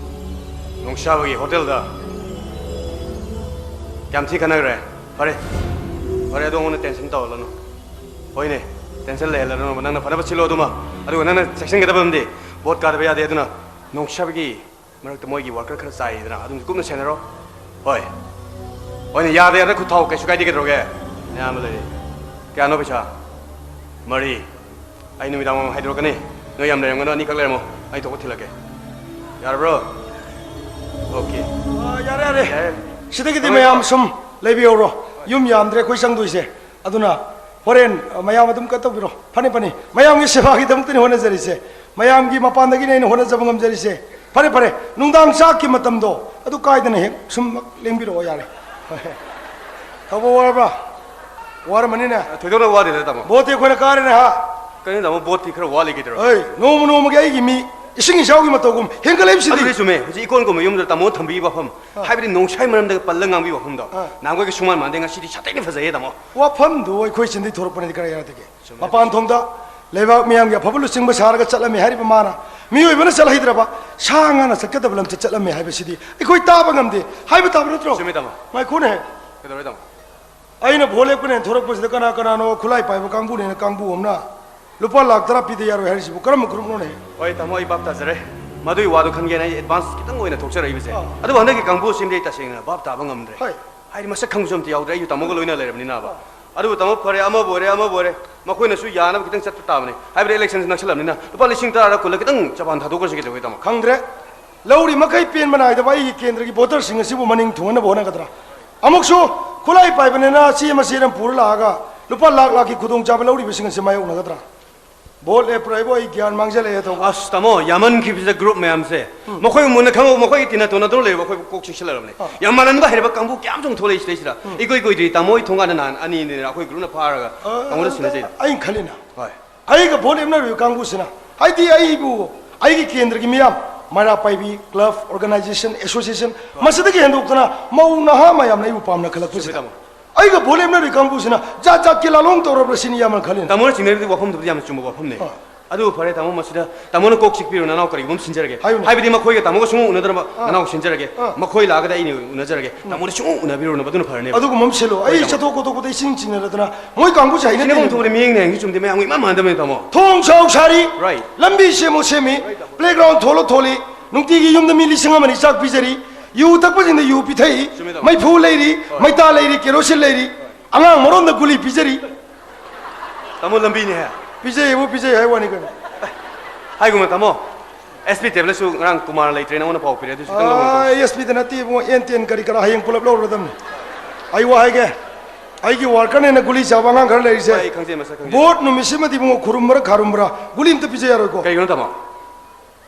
ꯅꯣꯡꯁꯥꯕꯒꯤ ꯍꯣꯇꯦꯜꯗ꯫ ꯀꯌꯥꯝ ꯊꯤ ꯈꯟꯅꯈ꯭ꯔꯦ? ꯐꯔꯦ, ꯐꯔꯦ, ꯑꯗꯨ ꯑꯩꯉꯣꯟꯗ ꯇꯦꯟꯁꯟ ꯇꯧꯍꯜꯂꯅꯨ꯫ ꯍꯣꯏꯅꯦ, ꯇꯦꯟꯁꯟ ꯂꯩꯍꯜꯂꯅꯨ, ꯅꯪꯅ ꯐꯅꯕ ꯁꯤꯜꯂꯣ ꯑꯗꯨꯃ꯫ ꯑꯗꯨꯒ ꯅꯪꯅ ꯆꯦꯛꯁꯤꯟꯒꯗꯕ ꯑꯃꯗꯤ, ꯚꯣꯠ ꯀꯥꯗꯕ ꯌꯥꯗꯦ, ꯑꯗꯨꯅ ꯅꯣꯡꯁꯥꯕꯒꯤ ꯃꯔꯛꯇ ꯃꯣꯏꯒꯤ ꯋꯥꯔꯀꯔ ꯈꯔ ꯆꯥꯏꯗꯅ, ꯑꯗꯨꯝ ꯀꯨꯞꯅ ꯁꯦꯟꯅꯔꯣ꯫ ꯍꯣꯏ꯫ ꯍꯣꯏꯅꯦ, ꯌꯥꯗ ꯌꯥꯗ ꯈꯨꯠ ꯊꯥꯎ, ꯀꯩꯁꯨ ꯀꯥꯏꯗꯦ, ꯀꯩꯗꯧꯔꯒꯦ? ꯑꯌꯥꯝꯕ ꯂꯩꯔꯤ꯫ ꯀꯌꯥꯅꯣ ꯄꯩꯁꯥ? ꯃꯔꯤ꯫ ꯑꯩ ꯅꯨꯃꯤꯗꯥꯡ ꯋꯥꯏꯔꯝ ꯍꯥꯏꯗꯣꯔꯛꯀꯅꯤ꯫ ꯅꯣꯏ ꯌꯥꯝ ꯂꯩꯔꯝꯒꯅꯨ, ꯑꯅꯤꯈꯛ ꯂꯩꯔꯝꯃꯣ꯫ ꯑꯩ ꯊꯣꯛꯄ ꯊꯤꯜꯂꯛꯀꯦ꯫ ꯌꯥꯔꯕ꯭ꯔꯣ? ꯑꯣꯀꯦ꯫ ꯑ, ꯌꯥꯔꯦ, ꯌꯥꯔꯦ꯫ ꯌꯥꯔꯦ꯫ ꯁꯤꯗꯒꯤꯗꯤ ꯊꯝꯃꯒꯦꯀꯣ꯫ ꯃꯌꯥꯝ ꯁꯨꯝ ꯂꯩꯕꯤꯍꯧꯔꯣ꯫ ꯌꯨꯝ ꯌꯥꯝꯗ꯭ꯔꯦ ꯑꯩꯈꯣꯏ ꯆꯪꯗꯣꯏꯁꯦ꯫ ꯑꯗꯨꯅ ꯍꯣꯔꯦꯟ, ꯑ, ꯃꯌꯥꯝ ꯑꯗꯨꯝ ꯀꯩꯅꯣ ꯇꯧꯕꯤꯔꯣ꯫ ꯐꯅꯤ, ꯐꯅꯤ꯫ ꯃꯌꯥꯝꯒꯤ ꯁꯦꯕꯥꯒꯤꯗꯃꯛꯇꯅꯤ ꯍꯣꯠꯅꯖꯔꯤꯁꯦ꯫ ꯃꯌꯥꯝꯒꯤ ꯃꯄꯥꯟꯗꯒꯤꯅꯦ ꯑꯩꯅ ꯍꯣꯠꯅꯖꯕ ꯉꯝꯖꯔꯤꯁꯦ꯫ ꯐꯔꯦ, ꯐꯔꯦ꯫ ꯅꯨꯡꯗꯥꯡ ꯆꯥꯛꯀꯤ ꯃꯇꯝꯗꯣ ꯑꯗꯨ ꯀꯥꯏꯗꯅ ꯍꯦꯛ ꯁꯨꯝ ꯂꯦꯡꯕꯤꯔꯛꯑꯣ ꯌꯥꯔꯦ꯫ ꯊꯧꯕ ꯋꯥꯔꯕ꯭ꯔꯥ? ꯋꯥꯔꯝꯃꯅꯤꯅꯦ꯫ ꯊꯣꯏꯗꯣꯛꯅ ꯋꯥꯗꯦꯗ, ꯇꯥꯃꯣ꯫ ꯚꯣꯠꯇꯤ ꯑꯩꯈꯣꯏꯅ ꯀꯥꯔꯦꯅꯦ, ꯍꯥ? ꯀꯩꯅꯣ, ꯇꯥꯃꯣ, ꯚꯣꯠꯇꯤ ꯈꯔ ꯋꯥꯠꯂꯤ ꯀꯩꯗꯧꯔꯒꯦ? ꯑꯩ, ꯅꯣꯡꯃ ꯅꯣꯡꯃꯒꯤ ꯑꯩꯒꯤ ꯃꯤ ꯏꯁꯤꯡ ꯏꯆꯥꯎꯒꯤ ꯃꯇꯧꯒꯨꯝ ꯍꯦꯟꯒꯠꯂꯛꯏꯕꯁꯤꯗꯤ꯫ ꯑꯗꯨꯗꯤ ꯆꯨꯝꯃꯦ꯫ ꯍꯧꯖꯤꯛ ꯏꯀꯣꯟ ꯀꯣꯟꯕ ꯌꯨꯝꯗ ꯇꯥꯃꯣ ꯊꯝꯕꯤꯕ ꯋꯥꯐꯝ, ꯑꯥ꯫ ꯍꯥꯏꯕꯗꯤ ꯅꯣꯡꯁꯥꯏ ꯃꯔꯝꯗ ꯄꯜꯂ ꯉꯥꯡꯕꯤꯕ ꯋꯥꯐꯝꯗꯣ, ꯑꯥ꯫ ꯅꯍꯥꯟꯈꯣꯏꯒ ꯁꯨꯡꯃꯥꯟ ꯃꯥꯟꯗꯦ, ꯉꯁꯤꯗꯤ ꯁꯥꯊꯤꯅ ꯐꯖꯩꯌꯦ, ꯇꯥꯃꯣ꯫ ꯋꯥꯐꯝꯗꯨ ꯑꯩꯈꯣꯏ ꯆꯤꯟꯗꯒꯤ ꯊꯣꯔꯛꯄꯅꯗꯤ ꯀꯔꯥꯏ ꯌꯥꯗꯒꯦ? ꯆꯨꯝꯃꯦ꯫ ꯃꯄꯥꯟ ꯊꯣꯡꯗ ꯂꯩꯕꯥꯛ ꯃꯤꯌꯥꯝꯒꯤ ꯑꯐꯕ ꯂꯨꯆꯤꯡꯕ ꯁꯥꯔꯒ ꯆꯠꯂꯝꯃꯤ ꯍꯥꯏꯔꯤꯕ ꯃꯥꯅ ꯃꯤꯑꯣꯏꯕꯅ ꯆꯠꯍꯩꯗ꯭ꯔꯕ ꯁꯥ ꯉꯥꯅ ꯆꯠꯀꯗꯕ ꯂꯝꯆꯠ ꯆꯠꯂꯝꯃꯤ ꯍꯥꯏꯕꯁꯤꯗꯤ ꯑꯩꯈꯣꯏ ꯇꯥꯕ ꯉꯝꯗꯦ ꯍꯥꯏꯕ ꯇꯥꯕ ꯅꯠꯇ꯭ꯔꯣ? ꯆꯨꯝꯃꯦ, ꯇꯥꯃꯣ꯫ ꯉꯥꯏꯈꯣꯅꯦ꯫ ꯀꯩꯗꯧꯔꯦ, ꯇꯥꯃꯣ? ꯑꯩꯅ ꯚꯣꯠ ꯂꯦꯞꯀꯅꯦꯅ ꯊꯣꯔꯛꯄꯁꯤꯗ ꯀꯅꯥ ꯀꯅꯥꯅꯣ ꯈꯨꯠꯂꯥꯏ ꯄꯥꯏꯕ ꯀꯥꯡꯕꯨꯅꯦꯅ ꯀꯥꯡꯕꯨ ꯑꯃꯅ ꯂꯨꯄꯥ ꯂꯥꯛ ꯇꯔꯥ ꯄꯤꯗ ꯌꯥꯔꯣꯏ ꯍꯥꯏꯔꯤꯁꯤꯕꯨ ꯀꯔꯝꯕ ꯒ꯭ꯔꯨꯞꯅꯣꯅꯦ? ꯍꯣꯏ, ꯇꯥꯃꯣ, ꯑꯩ ꯚꯥꯞ ꯇꯥꯖꯔꯦ꯫ ꯃꯗꯨꯒꯤ ꯋꯥꯗꯨ ꯈꯟꯒꯦꯅ ꯑꯩ ꯑꯦꯗꯚꯥꯟꯁ ꯈꯤꯇꯪ ꯑꯣꯏꯅ ꯊꯣꯛꯆꯔꯛꯏꯕꯁꯦ꯫ ꯑꯥ꯫ ꯑꯗꯨꯕꯨ ꯍꯟꯗꯛꯀꯤ ꯀꯥꯡꯕꯨꯁꯤꯃꯗꯤ ꯑꯩ ꯇꯁꯦꯡꯅ ꯚꯥꯞ ꯇꯥꯕ ꯉꯝꯗ꯭ꯔꯦ꯫ ꯍꯣꯏ꯫ ꯍꯥꯏꯗꯤ ꯃꯁꯛ ꯈꯪꯕꯁꯨ ꯑꯝꯇ ꯌꯥꯎꯗ꯭ꯔꯦ, ꯑꯩꯁꯨ ꯇꯥꯃꯣꯒ ꯂꯣꯏꯅ ꯂꯩꯔꯕꯅꯤꯅꯕ꯫ ꯑꯥ꯫ ꯑꯗꯨꯕꯨ ꯇꯥꯃꯣ, ꯐꯔꯦ, ꯑꯃꯕꯨ ꯑꯣꯏꯔꯦ, ꯑꯃꯕꯨ ꯑꯣꯏꯔꯦ, ꯃꯈꯣꯏꯅꯁꯨ ꯌꯥꯅꯕ ꯈꯤꯇꯪ ꯆꯠꯄ ꯇꯥꯕꯅꯤ꯫ ꯍꯥꯏꯕꯗꯤ ꯏꯂꯦꯛꯁꯟꯁꯤ ꯅꯛꯁꯜꯂꯕꯅꯤꯅ ꯂꯨꯄꯥ ꯂꯤꯁꯤꯡ ꯇꯔꯥꯔ ꯀꯨꯜꯂ ꯈꯤꯇꯪ ꯆꯄꯥꯟ ꯊꯥꯗꯣꯛꯈ꯭ꯔꯁꯤ ꯀꯩꯗꯧꯒꯦ, ꯇꯥꯃꯣ? ꯈꯪꯗ꯭ꯔꯦ꯫ ꯂꯧꯔꯤ ꯃꯈꯩ ꯄꯦꯟꯕ ꯅꯥꯏꯗꯕ ꯑꯩꯒꯤ ꯀꯦꯟꯗ꯭ꯔꯒꯤ ꯚꯣꯇꯔꯁꯤꯡ ꯑꯁꯤꯕꯨ ꯃꯅꯤꯡ ꯊꯨꯡꯍꯟꯅꯕ ꯍꯣꯠꯅꯒꯗ꯭ꯔꯥ? ꯑꯃꯨꯛꯁꯨ ꯈꯨꯠꯂꯥꯏ ꯄꯥꯏꯕꯅꯤꯅ ꯆꯦ ꯃꯆꯦꯠ ꯑꯃ ꯄꯨꯔ ꯂꯥꯛꯑꯒ ꯂꯨꯄꯥ ꯂꯥꯛ ꯂꯥꯛꯀꯤ ꯈꯨꯗꯣꯡꯆꯥꯕ ꯂꯧꯔꯤꯕꯁꯤꯡ ꯑꯁꯤ ꯃꯥꯌꯣꯛꯅꯒꯗ꯭ꯔꯥ? ꯚꯣꯠ ꯂꯦꯞꯄ꯭ꯔꯥ ꯍꯥꯏꯕꯨ ꯑꯩ ꯒ꯭ꯌꯥꯟ ꯃꯥꯡꯖꯜꯂꯛꯑꯦ ꯇꯧꯕ꯫ ꯑꯁ, ꯇꯥꯃꯣ, ꯌꯥꯝꯃꯟꯈꯤꯕꯁꯤꯗ ꯒ꯭ꯔꯨꯞ ꯃꯌꯥꯝꯁꯦ꯫ ꯎꯝ꯫ ꯃꯈꯣꯏ ꯃꯨꯟꯅ ꯈꯪꯍꯧ, ꯃꯈꯣꯏꯒꯤ ꯇꯤꯟꯅ ꯇꯣꯟꯅꯗꯧ ꯂꯩꯕ ꯑꯩꯈꯣꯏ ꯀꯣꯛ ꯆꯤꯛꯁꯤꯜꯂꯛꯑꯕꯅꯦ꯫ ꯑꯥ꯫ ꯌꯥꯝ ꯃꯥꯟꯅꯕ ꯍꯩꯔꯕ ꯀꯥꯡꯕꯨ ꯀꯌꯥꯝ ꯆꯣꯡꯊꯣꯛꯂꯛꯏ ꯁꯤꯗꯩꯁꯤꯗ꯫ ꯎꯝ꯫ ꯏꯀꯨꯏ ꯀꯨꯏꯗ꯭ꯔꯤ ꯇꯥꯃꯣ ꯍꯣꯏ ꯊꯣꯡꯒꯥꯟꯗ ꯅꯍꯥꯟ ꯑꯅꯤꯅꯤꯅ ꯑꯩꯈꯣꯏ ꯒ꯭ꯔꯨꯞꯅ ꯐꯥꯔꯒ ꯑꯥ, ꯇꯥꯃꯣꯗ ꯁꯤꯟꯅꯖꯩ꯫ ꯑꯩꯅ ꯈꯜꯂꯤꯅ꯫ ꯍꯣꯏ꯫ ꯑꯩꯒ ꯚꯣꯠ ꯂꯦꯞꯅꯔꯤꯕ ꯀꯥꯡꯕꯨꯁꯤꯅ, ꯍꯥꯏꯗꯤ ꯑꯩꯕꯨ, ꯑꯩꯒꯤ ꯀꯦꯟꯗ꯭ꯔꯒꯤ ꯃꯤꯌꯥꯝ, ꯃꯩꯔꯥ ꯄꯥꯏꯕꯤ, ꯀ꯭ꯂꯕ, ꯑꯣꯔꯒꯅꯥꯏꯖꯦꯁꯟ, ꯑꯦꯁꯣꯁꯤꯌꯦꯁꯟ, ꯃꯁꯤꯗꯒꯤ ꯍꯦꯟꯗꯣꯛꯇꯅ ꯃꯧ ꯅꯍꯥ ꯃꯌꯥꯝꯅ ꯑꯩꯕꯨ ꯄꯥꯝꯅ ꯈꯜꯂꯛꯄꯁꯤꯗ, ꯆꯨꯝꯃꯤ, ꯇꯥꯃꯣ꯫ ꯑꯩꯒ ꯚꯣꯠ ꯂꯦꯞꯅꯔꯤ ꯀꯥꯡꯕꯨꯁꯤꯅ ꯖꯥꯠ ꯖꯥꯠꯀꯤ ꯂꯥꯂꯣꯡ ꯇꯧꯔꯕ꯭ꯔꯥ ꯁꯤꯅꯤ ꯏꯌꯥꯝꯕꯅ ꯈꯜꯂꯤꯅ꯫ ꯇꯥꯃꯣꯅ ꯆꯤꯡꯅꯔꯤꯗꯨꯗꯤ ꯋꯥꯐꯝꯗꯨꯕꯨꯗꯤ ꯌꯥꯝꯅ ꯆꯨꯝꯕ ꯋꯥꯐꯝꯅꯦ꯫ ꯑꯥ꯫ ꯑꯗꯨ ꯐꯔꯦ, ꯇꯥꯃꯣ, ꯃꯁꯤꯗ ꯇꯥꯃꯣꯅ ꯀꯣꯛ ꯆꯤꯛꯄꯤꯔꯣ, ꯅꯅꯥꯎ ꯀꯔꯤꯒꯨꯝꯕ ꯑꯃ ꯁꯤꯟꯖꯔꯒꯦ꯫ ꯍꯥꯏꯌꯨꯅꯦ꯫ ꯍꯥꯏꯕꯗꯤ ꯃꯈꯣꯏꯒ ꯇꯥꯃꯣꯒ ꯁꯨꯡꯎ ꯎꯅꯗꯅꯕ ꯑꯥ꯫ ꯅꯅꯥꯎ ꯁꯤꯟꯖꯔꯒꯦ꯫ ꯑꯥ꯫ ꯃꯈꯣꯏ ꯂꯥꯛꯑꯒꯗꯤ ꯑꯩꯅ ꯎꯅꯖꯔꯒꯦ꯫ ꯎꯝ꯫ ꯇꯥꯃꯣꯗꯤ ꯁꯨꯡꯎ ꯎꯅꯕꯤꯔꯨꯅꯕ, ꯑꯗꯨꯅ ꯐꯔꯅꯦꯕ꯫ ꯑꯗꯨꯒꯨꯝꯕ ꯑꯃ ꯁꯤꯜꯂꯣ꯫ ꯍꯣꯏ, ꯑꯩ ꯇꯥꯃꯣ꯫ ꯆꯠꯊꯣꯛ ꯈꯣꯠꯇꯣꯛꯄꯗ ꯏꯁꯤꯡ ꯆꯤꯡꯅꯔꯗꯅ ꯃꯣꯏ ꯀꯥꯡꯕꯨꯁꯦ ꯁꯤꯅꯐꯝ ꯍꯩꯅꯗꯦꯅꯦ꯫ ꯊꯣꯛꯄꯅꯦ, ꯃꯤꯠꯌꯦꯡꯅ ꯍꯌꯦꯡꯁꯨ ꯆꯨꯝꯗꯦ, ꯃꯌꯥꯝꯒꯤ ꯏꯃꯥꯟ ꯃꯥꯟꯅꯗꯕꯅꯦ, ꯇꯥꯃꯣ꯫ ꯊꯣꯡ ꯁꯥꯎ ꯁꯥꯔꯤ, Right. ꯂꯝꯕꯤ ꯁꯦꯝꯃꯨ ꯁꯦꯝꯃꯤ, Right, ꯇꯥꯃꯣ꯫ Playground ꯊꯣꯜꯂꯨ ꯊꯣꯜꯂꯤ, ꯅꯨꯡꯇꯤꯒꯤ ꯌꯨꯝꯗ ꯃꯤ ꯂꯤꯁꯤꯡ ꯑꯃ ꯑꯅꯤ ꯆꯥꯛ ꯄꯤꯖꯔꯤ, ꯌꯨ ꯊꯛꯄꯁꯤꯡꯗ ꯌꯨ ꯄꯤꯊꯛꯏ, ꯆꯨꯝꯃꯦ, ꯇꯥꯃꯣ꯫ ꯃꯩꯐꯨ ꯂꯩꯔꯤ, ꯍꯣꯏ꯫ ꯃꯩꯇꯥ ꯂꯩꯔꯤ, ꯀꯦꯔꯣꯁꯤꯟ ꯂꯩꯔꯤ, ꯑꯉꯥꯡ ꯃꯔꯣꯟꯗ ꯒꯨꯂꯤ ꯄꯤꯖꯔꯤ꯫ ꯇꯥꯃꯣ, ꯂꯝꯕꯤꯅꯦ ꯍꯦ꯫ ꯄꯤꯖꯩꯕꯨ ꯄꯤꯖꯩ ꯍꯥꯏ ꯋꯥꯅꯤ ꯀꯩꯅꯣ꯫ ꯍꯥꯏꯒꯨꯝꯕ, ꯇꯥꯃꯣ, S P ꯇꯦꯕ꯭ꯂꯦꯠꯁꯨ ꯉꯔꯥꯡ ꯀꯨꯃꯥꯔ ꯂꯩꯇ꯭ꯔꯦ, ꯅꯉꯣꯟꯗ ꯄꯥꯎ ꯄꯤꯔꯦ, ꯑꯗꯨꯁꯨ ꯈꯤꯇꯪ ꯂꯧꯔꯣ, ꯇꯥꯃꯣ꯫ ꯑꯥ, S P ꯗ ꯅꯠꯇꯦ ꯏꯕꯨꯡꯉꯣ, ꯑꯦꯟ ꯇꯦꯟ ꯀꯔꯤ ꯀꯔꯥ ꯍꯌꯦꯡ ꯄꯨꯂꯞ ꯂꯧꯔꯗꯝꯅꯤ꯫ ꯑꯩ ꯋꯥ ꯍꯥꯏꯒꯦ, ꯑꯩꯒꯤ ꯋꯥꯔꯀꯔꯅꯦꯅ ꯒꯨꯂꯤ ꯆꯥꯕ ꯑꯉꯥꯡ ꯈꯔ ꯂꯩꯔꯤꯁꯦ꯫ ꯍꯣꯏ, ꯑꯩ ꯈꯪꯖꯩ, ꯃꯁꯛ ꯈꯪꯖꯩ꯫ ꯚꯣꯠ ꯅꯨꯃꯤꯠꯁꯤꯃꯗꯤ ꯏꯕꯨꯡꯉꯣ, ꯈꯨꯔꯨꯝꯕ꯭ꯔꯥ ꯈꯥꯔꯨꯝꯕ꯭ꯔꯥ, ꯒꯨꯂꯤ ꯑꯝꯇ ꯄꯤꯖ ꯌꯥꯔꯣꯏꯀꯣ꯫ ꯀꯩꯒꯤꯅꯣ, ꯇꯥꯃꯣ?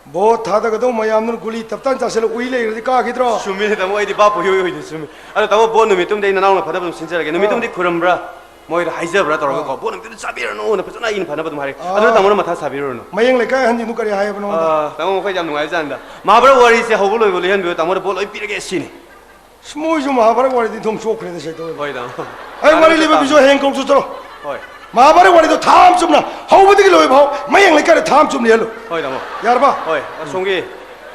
ꯚꯣꯠ ꯊꯥꯗꯒꯗꯧ ꯃꯌꯥꯝꯗꯨꯅ ꯒꯨꯂꯤ ꯇꯞꯇꯥꯏ ꯆꯥꯁꯤꯜꯂ ꯎꯏ ꯂꯩꯈ꯭ꯔꯗꯤ ꯀꯥꯈꯤꯗ꯭ꯔꯣ? ꯆꯨꯝꯃꯤꯅꯦ, ꯇꯥꯃꯣ, ꯑꯩꯗꯤ ꯚꯥꯞꯄꯨ ꯏꯑꯣꯏ ꯑꯣꯏꯗꯦ, ꯆꯨꯝꯃꯤ꯫ ꯑꯗꯣ, ꯇꯥꯃꯣ, ꯚꯣꯠ ꯅꯨꯃꯤꯠꯇꯨꯝꯗꯤ ꯑꯩ ꯅꯅꯥꯎꯅ ꯐꯅꯕ ꯑꯗꯨꯝ ꯁꯤꯟꯖꯔꯒꯦ꯫ ꯅꯨꯃꯤꯠꯇꯨꯝꯗꯤ ꯑꯥ꯫ ꯈꯨꯔꯨꯝꯕ꯭ꯔꯥ, ꯃꯣꯏꯗ ꯍꯥꯏꯖꯕ꯭ꯔꯥ ꯇꯧꯔꯒꯀꯣ, ꯑꯥ꯫ ꯚꯣꯠ ꯅꯨꯃꯤꯠꯇꯨꯗ ꯆꯥꯕꯤꯔꯅꯨꯅ ꯐꯖꯅ ꯑꯩꯅ ꯐꯅꯕ ꯑꯗꯨꯝ ꯍꯥꯏꯔꯒꯦ꯫ ꯑꯥ꯫ ꯑꯗꯨꯅ ꯇꯥꯃꯣꯅ ꯃꯊꯥ ꯁꯥꯕꯤꯔꯨꯔꯅꯨ꯫ ꯃꯌꯦꯡ ꯂꯩꯀꯥꯏ ꯑꯍꯟꯁꯤꯡꯗꯨ ꯀꯔꯤ ꯍꯥꯏꯕꯅꯣ? ꯑꯥ, ꯇꯥꯃꯣ, ꯃꯈꯣꯏꯗꯤ ꯌꯥꯝ ꯅꯨꯡꯉꯥꯏꯕ ꯖꯥꯠꯅꯤꯗ꯫ ꯃꯍꯥꯚꯥꯔꯠ ꯋꯥꯔꯤꯁꯦ ꯍꯧꯕ ꯂꯣꯏꯕ ꯂꯣꯏꯍꯟꯕꯤꯌꯨ, ꯇꯥꯃꯣꯅ ꯚꯣꯠ ꯂꯣꯏ ꯄꯤꯔꯒꯦ ꯁꯤꯅꯤ꯫ ꯑꯁ, ꯃꯣꯏꯁꯨ ꯃꯍꯥꯚꯥꯔꯠ ꯋꯥꯔꯤꯗꯤ ꯊꯣꯡ ꯆꯣꯛꯈ꯭ꯔꯦꯗ, ꯁꯦ ꯇꯧꯋꯦ꯫ ꯍꯣꯏ, ꯇꯥꯃꯣ꯫ ꯑꯩ ꯋꯥꯔꯤ ꯂꯤꯕ ꯕꯤꯖꯣꯏ ꯍꯌꯦꯡ ꯀꯧꯁꯨ ꯆꯠꯂꯣ꯫ ꯍꯣꯏ꯫ ꯃꯍꯥꯚꯥꯔꯠ ꯋꯥꯔꯤꯗꯣ ꯊꯥ ꯑꯃ ꯆꯨꯞꯅ, ꯍꯧꯕꯗꯒꯤ ꯂꯣꯏꯕ ꯐꯥꯎ, ꯃꯌꯦꯡ ꯂꯩꯀꯥꯏꯗ ꯊꯥ ꯑꯃ ꯆꯨꯞꯅ ꯂꯤꯍꯜꯂꯨ꯫ ꯍꯣꯏ, ꯇꯥꯃꯣ꯫ ꯌꯥꯔꯕ? ꯍꯣꯏ, ꯑꯁꯣꯝꯒꯤ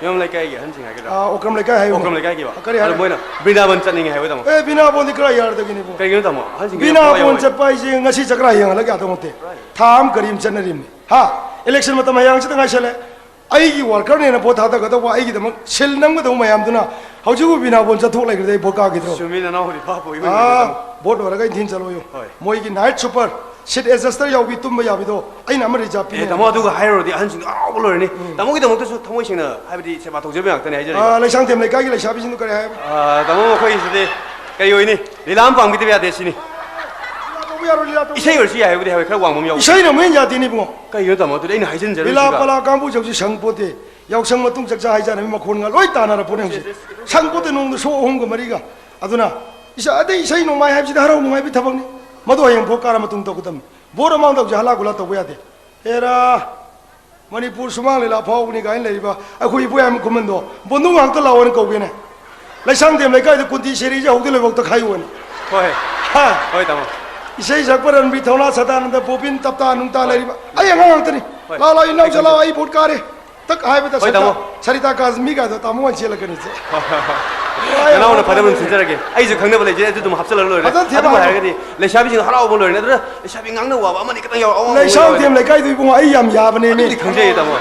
ꯌꯨꯝ ꯂꯩꯀꯥꯏꯒꯤ ꯑꯍꯟꯁꯤꯡ ꯍꯥꯏꯒꯗ꯭ꯔꯥ? ꯑꯥ, ꯑꯣꯀ꯭ꯔꯝ ꯂꯩꯀꯥꯏ ꯍꯥꯏꯌꯨꯅꯦ꯫ ꯑꯣꯀ꯭ꯔꯝ ꯂꯩꯀꯥꯏꯒꯤꯕ? ꯀꯔꯤ ꯑꯗꯣ ꯍꯥꯏꯔꯦ? ꯃꯣꯏꯅ ꯕ꯭ꯔꯤꯟꯗꯥꯕꯟ ꯆꯠꯅꯤꯡꯉꯦ ꯍꯥꯏꯕ, ꯇꯥꯃꯣ꯫ ꯑꯦ, ꯕꯤꯅꯥꯕꯣꯟꯗꯤ ꯀꯔꯥꯏ ꯌꯥꯔꯗꯒꯤꯅꯤꯕꯣ? ꯀꯩꯒꯤꯅꯣ, ꯇꯥꯃꯣ? ꯑꯍꯟꯁꯤꯡꯒꯤ ꯊꯋꯥꯏ ꯕꯤꯅꯥꯕꯣꯟ ꯌꯥꯎꯋꯦ꯫ ꯆꯠꯄ ꯍꯥꯏꯁꯦ ꯉꯁꯤ ꯆꯀ꯭ꯔꯥ ꯌꯦꯡꯍꯜꯂꯒ ꯌꯥꯗꯧ ꯅꯠꯇꯦ꯫ Right. ꯊꯥ ꯑꯃ ꯀꯔꯤ ꯑꯃ ꯆꯠꯅꯔꯤꯕꯅꯤ꯫ ꯍꯥ? ꯏꯂꯦꯛꯁꯟ ꯃꯇꯝ ꯍꯌꯦꯡ ꯍꯪꯆꯤꯠꯇ ꯉꯥꯏꯁꯜꯂꯦ꯫ ꯑꯩꯒꯤ ꯋꯥꯔꯀꯔꯅꯦꯅ ꯚꯣꯠ ꯊꯥꯗꯒꯗꯧꯕ, ꯑꯩꯒꯤꯗꯃꯛ ꯁꯤꯜ ꯅꯝꯒꯗꯧꯕ ꯃꯌꯥꯝꯗꯨꯅ ꯍꯧꯖꯤꯛꯄꯨ ꯕꯤꯅꯥꯕꯣꯟ ꯆꯠꯊꯣꯛ ꯂꯩꯈ꯭ꯔꯗꯤ ꯑꯩ ꯚꯣꯠ ꯀꯥꯈꯤꯗ꯭ꯔꯣ? ꯆꯨꯝꯃꯤ, ꯅꯅꯥꯎ ꯍꯧꯖꯤꯛ ꯚꯥꯞ ꯑꯣꯏꯕ ꯑꯥ, ꯅꯨꯃꯤꯠꯇꯣ꯫ ꯚꯣꯠ ꯂꯣꯏꯔꯒ ꯑꯩ ꯅꯤꯡꯊꯤꯅ ꯆꯠꯂꯣꯌꯨ꯫ ꯍꯣꯏ꯫ ꯃꯣꯏꯒꯤ ꯅꯥꯏꯠ ꯁꯨꯄꯔ, ꯁꯤꯠ ꯑꯦꯗꯖꯁꯇꯔ ꯌꯥꯎꯕꯤ, ꯇꯨꯝꯕ ꯌꯥꯕꯤꯗꯣ ꯑꯩꯅ ꯑꯃ ꯔꯤꯖꯥꯕ ꯑꯦ, ꯄꯤꯅꯤ ꯇꯥꯃꯣ, ꯍꯥꯏꯕ꯫ ꯑꯗꯨꯒ ꯍꯥꯏꯔꯨꯔꯗꯤ ꯑꯍꯟꯁꯤꯡꯗꯣ ꯍꯔꯥꯎꯕ ꯂꯣꯏꯔꯅꯤ꯫ ꯎꯝ꯫ ꯇꯥꯃꯣꯒꯤꯗꯃꯛꯇꯁꯨ ꯊꯃꯣꯏ ꯁꯦꯡꯅ, ꯍꯥꯏꯕꯗꯤ, ꯁꯦꯕꯥ ꯇꯧꯖꯕ ꯉꯥꯛꯇꯅꯤ ꯍꯥꯏꯖꯔꯤꯕ꯫ ꯑꯥ, ꯂꯩꯁꯥꯡꯊꯦꯝ ꯂꯩꯀꯥꯏꯒꯤ ꯂꯩꯁꯥꯕꯤꯁꯤꯡꯗꯣ ꯀꯔꯤ ꯍꯥꯏꯕ? ꯑꯥ, ꯇꯥꯃꯣ, ꯃꯈꯣꯏꯒꯤꯁꯤꯗꯤ ꯀꯔꯤ ꯑꯣꯏꯅꯤ? ꯂꯤꯂꯥ ꯑꯃ ꯄꯥꯡꯕꯤꯗꯕ ꯌꯥꯗꯦ ꯁꯤꯅꯤ꯫ ꯂꯤꯂꯥ ꯇꯧꯕ ꯌꯥꯔꯣꯏ, ꯂꯤꯂꯥ ꯇꯧꯕ ꯏꯁꯩ ꯌꯥꯔꯣꯏ꯫ ꯑꯣꯏꯔꯁꯨ ꯌꯥꯏ ꯍꯥꯏꯕꯗꯤ ꯍꯥꯏꯕ, ꯈꯔ ꯋꯥꯡꯕ ꯑꯃ ꯌꯥꯎꯕ꯫ ꯏꯁꯩꯅ ꯑꯃꯨꯛ ꯍꯦꯟꯅ ꯌꯥꯗꯦꯅꯦ ꯏꯕꯨꯡꯉꯣ꯫ ꯀꯩꯒꯤꯅꯣ, ꯇꯥꯃꯣ? ꯑꯗꯨꯗꯤ ꯑꯩꯅ ꯍꯥꯏꯖꯤꯟꯖꯔꯣꯏ ꯂꯤꯂꯥ ꯁꯤꯒ꯫ ꯄꯂꯥ ꯀꯥꯡꯕꯨ ꯆꯧꯁꯤ ꯁꯪ ꯄꯣꯠꯇꯦ꯫ ꯌꯥꯎꯁꯪ ꯃꯇꯨꯡ ꯆꯥꯛꯆꯥ ꯍꯩꯖꯥꯟꯅꯕꯤ ꯃꯈꯣꯟ ꯉꯥ ꯂꯣꯏ ꯇꯥꯟꯅꯔ ꯄꯣꯠꯅꯦ ꯍꯧꯖꯤꯛ꯫ ꯁꯪ ꯄꯣꯠꯇꯦ ꯅꯣꯡꯃꯗ ꯁꯣ ꯑꯍꯨꯝꯒ ꯃꯔꯤꯒ꯫ ꯑꯗꯨꯅ ꯏꯁꯥ ꯑꯗꯩ ꯏꯁꯩ ꯅꯣꯡꯃꯥꯏ ꯍꯥꯏꯕꯁꯤꯗꯤ ꯍꯔꯥꯎ ꯅꯨꯡꯉꯥꯏꯕꯒꯤ ꯊꯕꯛꯅꯤ꯫ ꯃꯗꯨ ꯍꯌꯦꯡ ꯚꯣꯠ ꯀꯥꯔ ꯃꯇꯨꯡ ꯇꯧꯒꯗꯕꯅꯤ꯫ ꯚꯣꯠ ꯃꯃꯥꯡꯗ ꯍꯧꯖꯤꯛ ꯍꯂꯥ ꯒꯨꯂꯥ ꯇꯧꯕ ꯌꯥꯗꯦ꯫ ꯍꯦꯔꯥ, ꯃꯅꯤꯄꯨꯔ ꯁꯨꯃꯥꯡ ꯂꯤꯂꯥ ꯐꯥꯎꯕꯅꯤ ꯀꯥꯏꯅ ꯂꯩꯔꯤꯕ ꯑꯩꯈꯣꯏ ꯏꯕꯣꯌꯥꯏꯃ ꯈꯨꯃꯟꯗꯣ ꯕꯣꯟꯗꯨ ꯉꯥꯛꯇ ꯂꯥꯛꯑꯣꯅ ꯀꯧꯒꯦꯅꯦ꯫ ꯂꯩꯁꯥꯡꯊꯦꯝ ꯂꯩꯀꯥꯏꯗ ꯀꯨꯟꯇꯤ ꯁꯦꯔꯤꯁꯦ ꯍꯧꯗꯤ ꯂꯣꯏꯐꯥꯎ ꯇꯛꯈꯥꯏꯌꯣꯅ꯫ ꯍꯣꯏ꯫ ꯍꯣꯏ, ꯇꯥꯃꯣ꯫ ꯏꯁꯩ ꯁꯛꯄ ꯔꯟꯕꯤ, ꯊꯧꯅꯥ ꯁꯗꯥꯅꯟꯗ, ꯕꯣꯕꯤꯟ, ꯇꯞꯇꯥ ꯅꯨꯡꯇꯥ ꯂꯩꯔꯤꯕ ꯑꯩ ꯑꯉꯥꯡ ꯉꯥꯛꯇꯅꯤ꯫ ꯍꯣꯏ꯫ ꯂꯥꯛꯑꯣ, ꯂꯥꯛꯑꯣ, ꯏꯅꯥꯎ ꯍꯣꯏ, ꯆꯠꯂꯣ, ꯇꯥꯃꯣ꯫ ꯑꯩ ꯚꯣꯠ ꯀꯥꯔꯦ꯫ ꯇꯛ ꯍꯥꯏꯕꯗ ꯍꯣꯏ, ꯁꯔꯤꯇꯥ, ꯇꯥꯃꯣ꯫ ꯁꯔꯤꯇꯥ ꯀꯥꯖꯃꯤꯒꯗꯣ ꯇꯥꯃꯣ ꯑꯣꯏꯅ ꯆꯦꯜꯂꯛꯀꯅꯤ, ꯁꯦ꯫ ꯅꯅꯥꯎꯅ ꯐꯅꯕ ꯑꯗꯨꯝ ꯁꯤꯟꯖꯔꯒꯦ꯫ ꯑꯩꯁꯨ ꯈꯪꯅꯕ ꯂꯩꯖꯩ, ꯑꯗꯨ ꯑꯗꯨꯝ ꯍꯥꯞꯆꯜꯂꯒ ꯂꯣꯏꯔꯦ꯫ ꯐꯖꯅ ꯊꯦꯝꯃꯣ, ꯑꯗꯨꯕꯨ ꯍꯥꯏꯔꯣ꯫ ꯍꯥꯏꯔꯒꯗꯤ ꯂꯩꯁꯥꯕꯤꯁꯤꯡ ꯍꯔꯥꯎꯕ ꯂꯣꯏꯔꯦ꯫ ꯑꯗꯨꯅ ꯂꯩꯁꯥꯕꯤ ꯉꯥꯡꯅ ꯋꯥꯕ ꯑꯃꯅꯤ ꯈꯤꯇꯪ ꯌꯥꯎꯔ ꯑꯋꯥ ꯂꯩꯁꯥꯡ ꯊꯦꯝ ꯂꯩꯀꯥꯏꯗꯨ ꯏꯕꯨꯡꯉꯣ ꯑꯩ ꯌꯥꯝ ꯌꯥꯕꯅꯦꯃꯤ꯫ ꯑꯗꯨꯗꯤ ꯈꯪꯖꯩꯌꯦ, ꯇꯥꯃꯣ꯫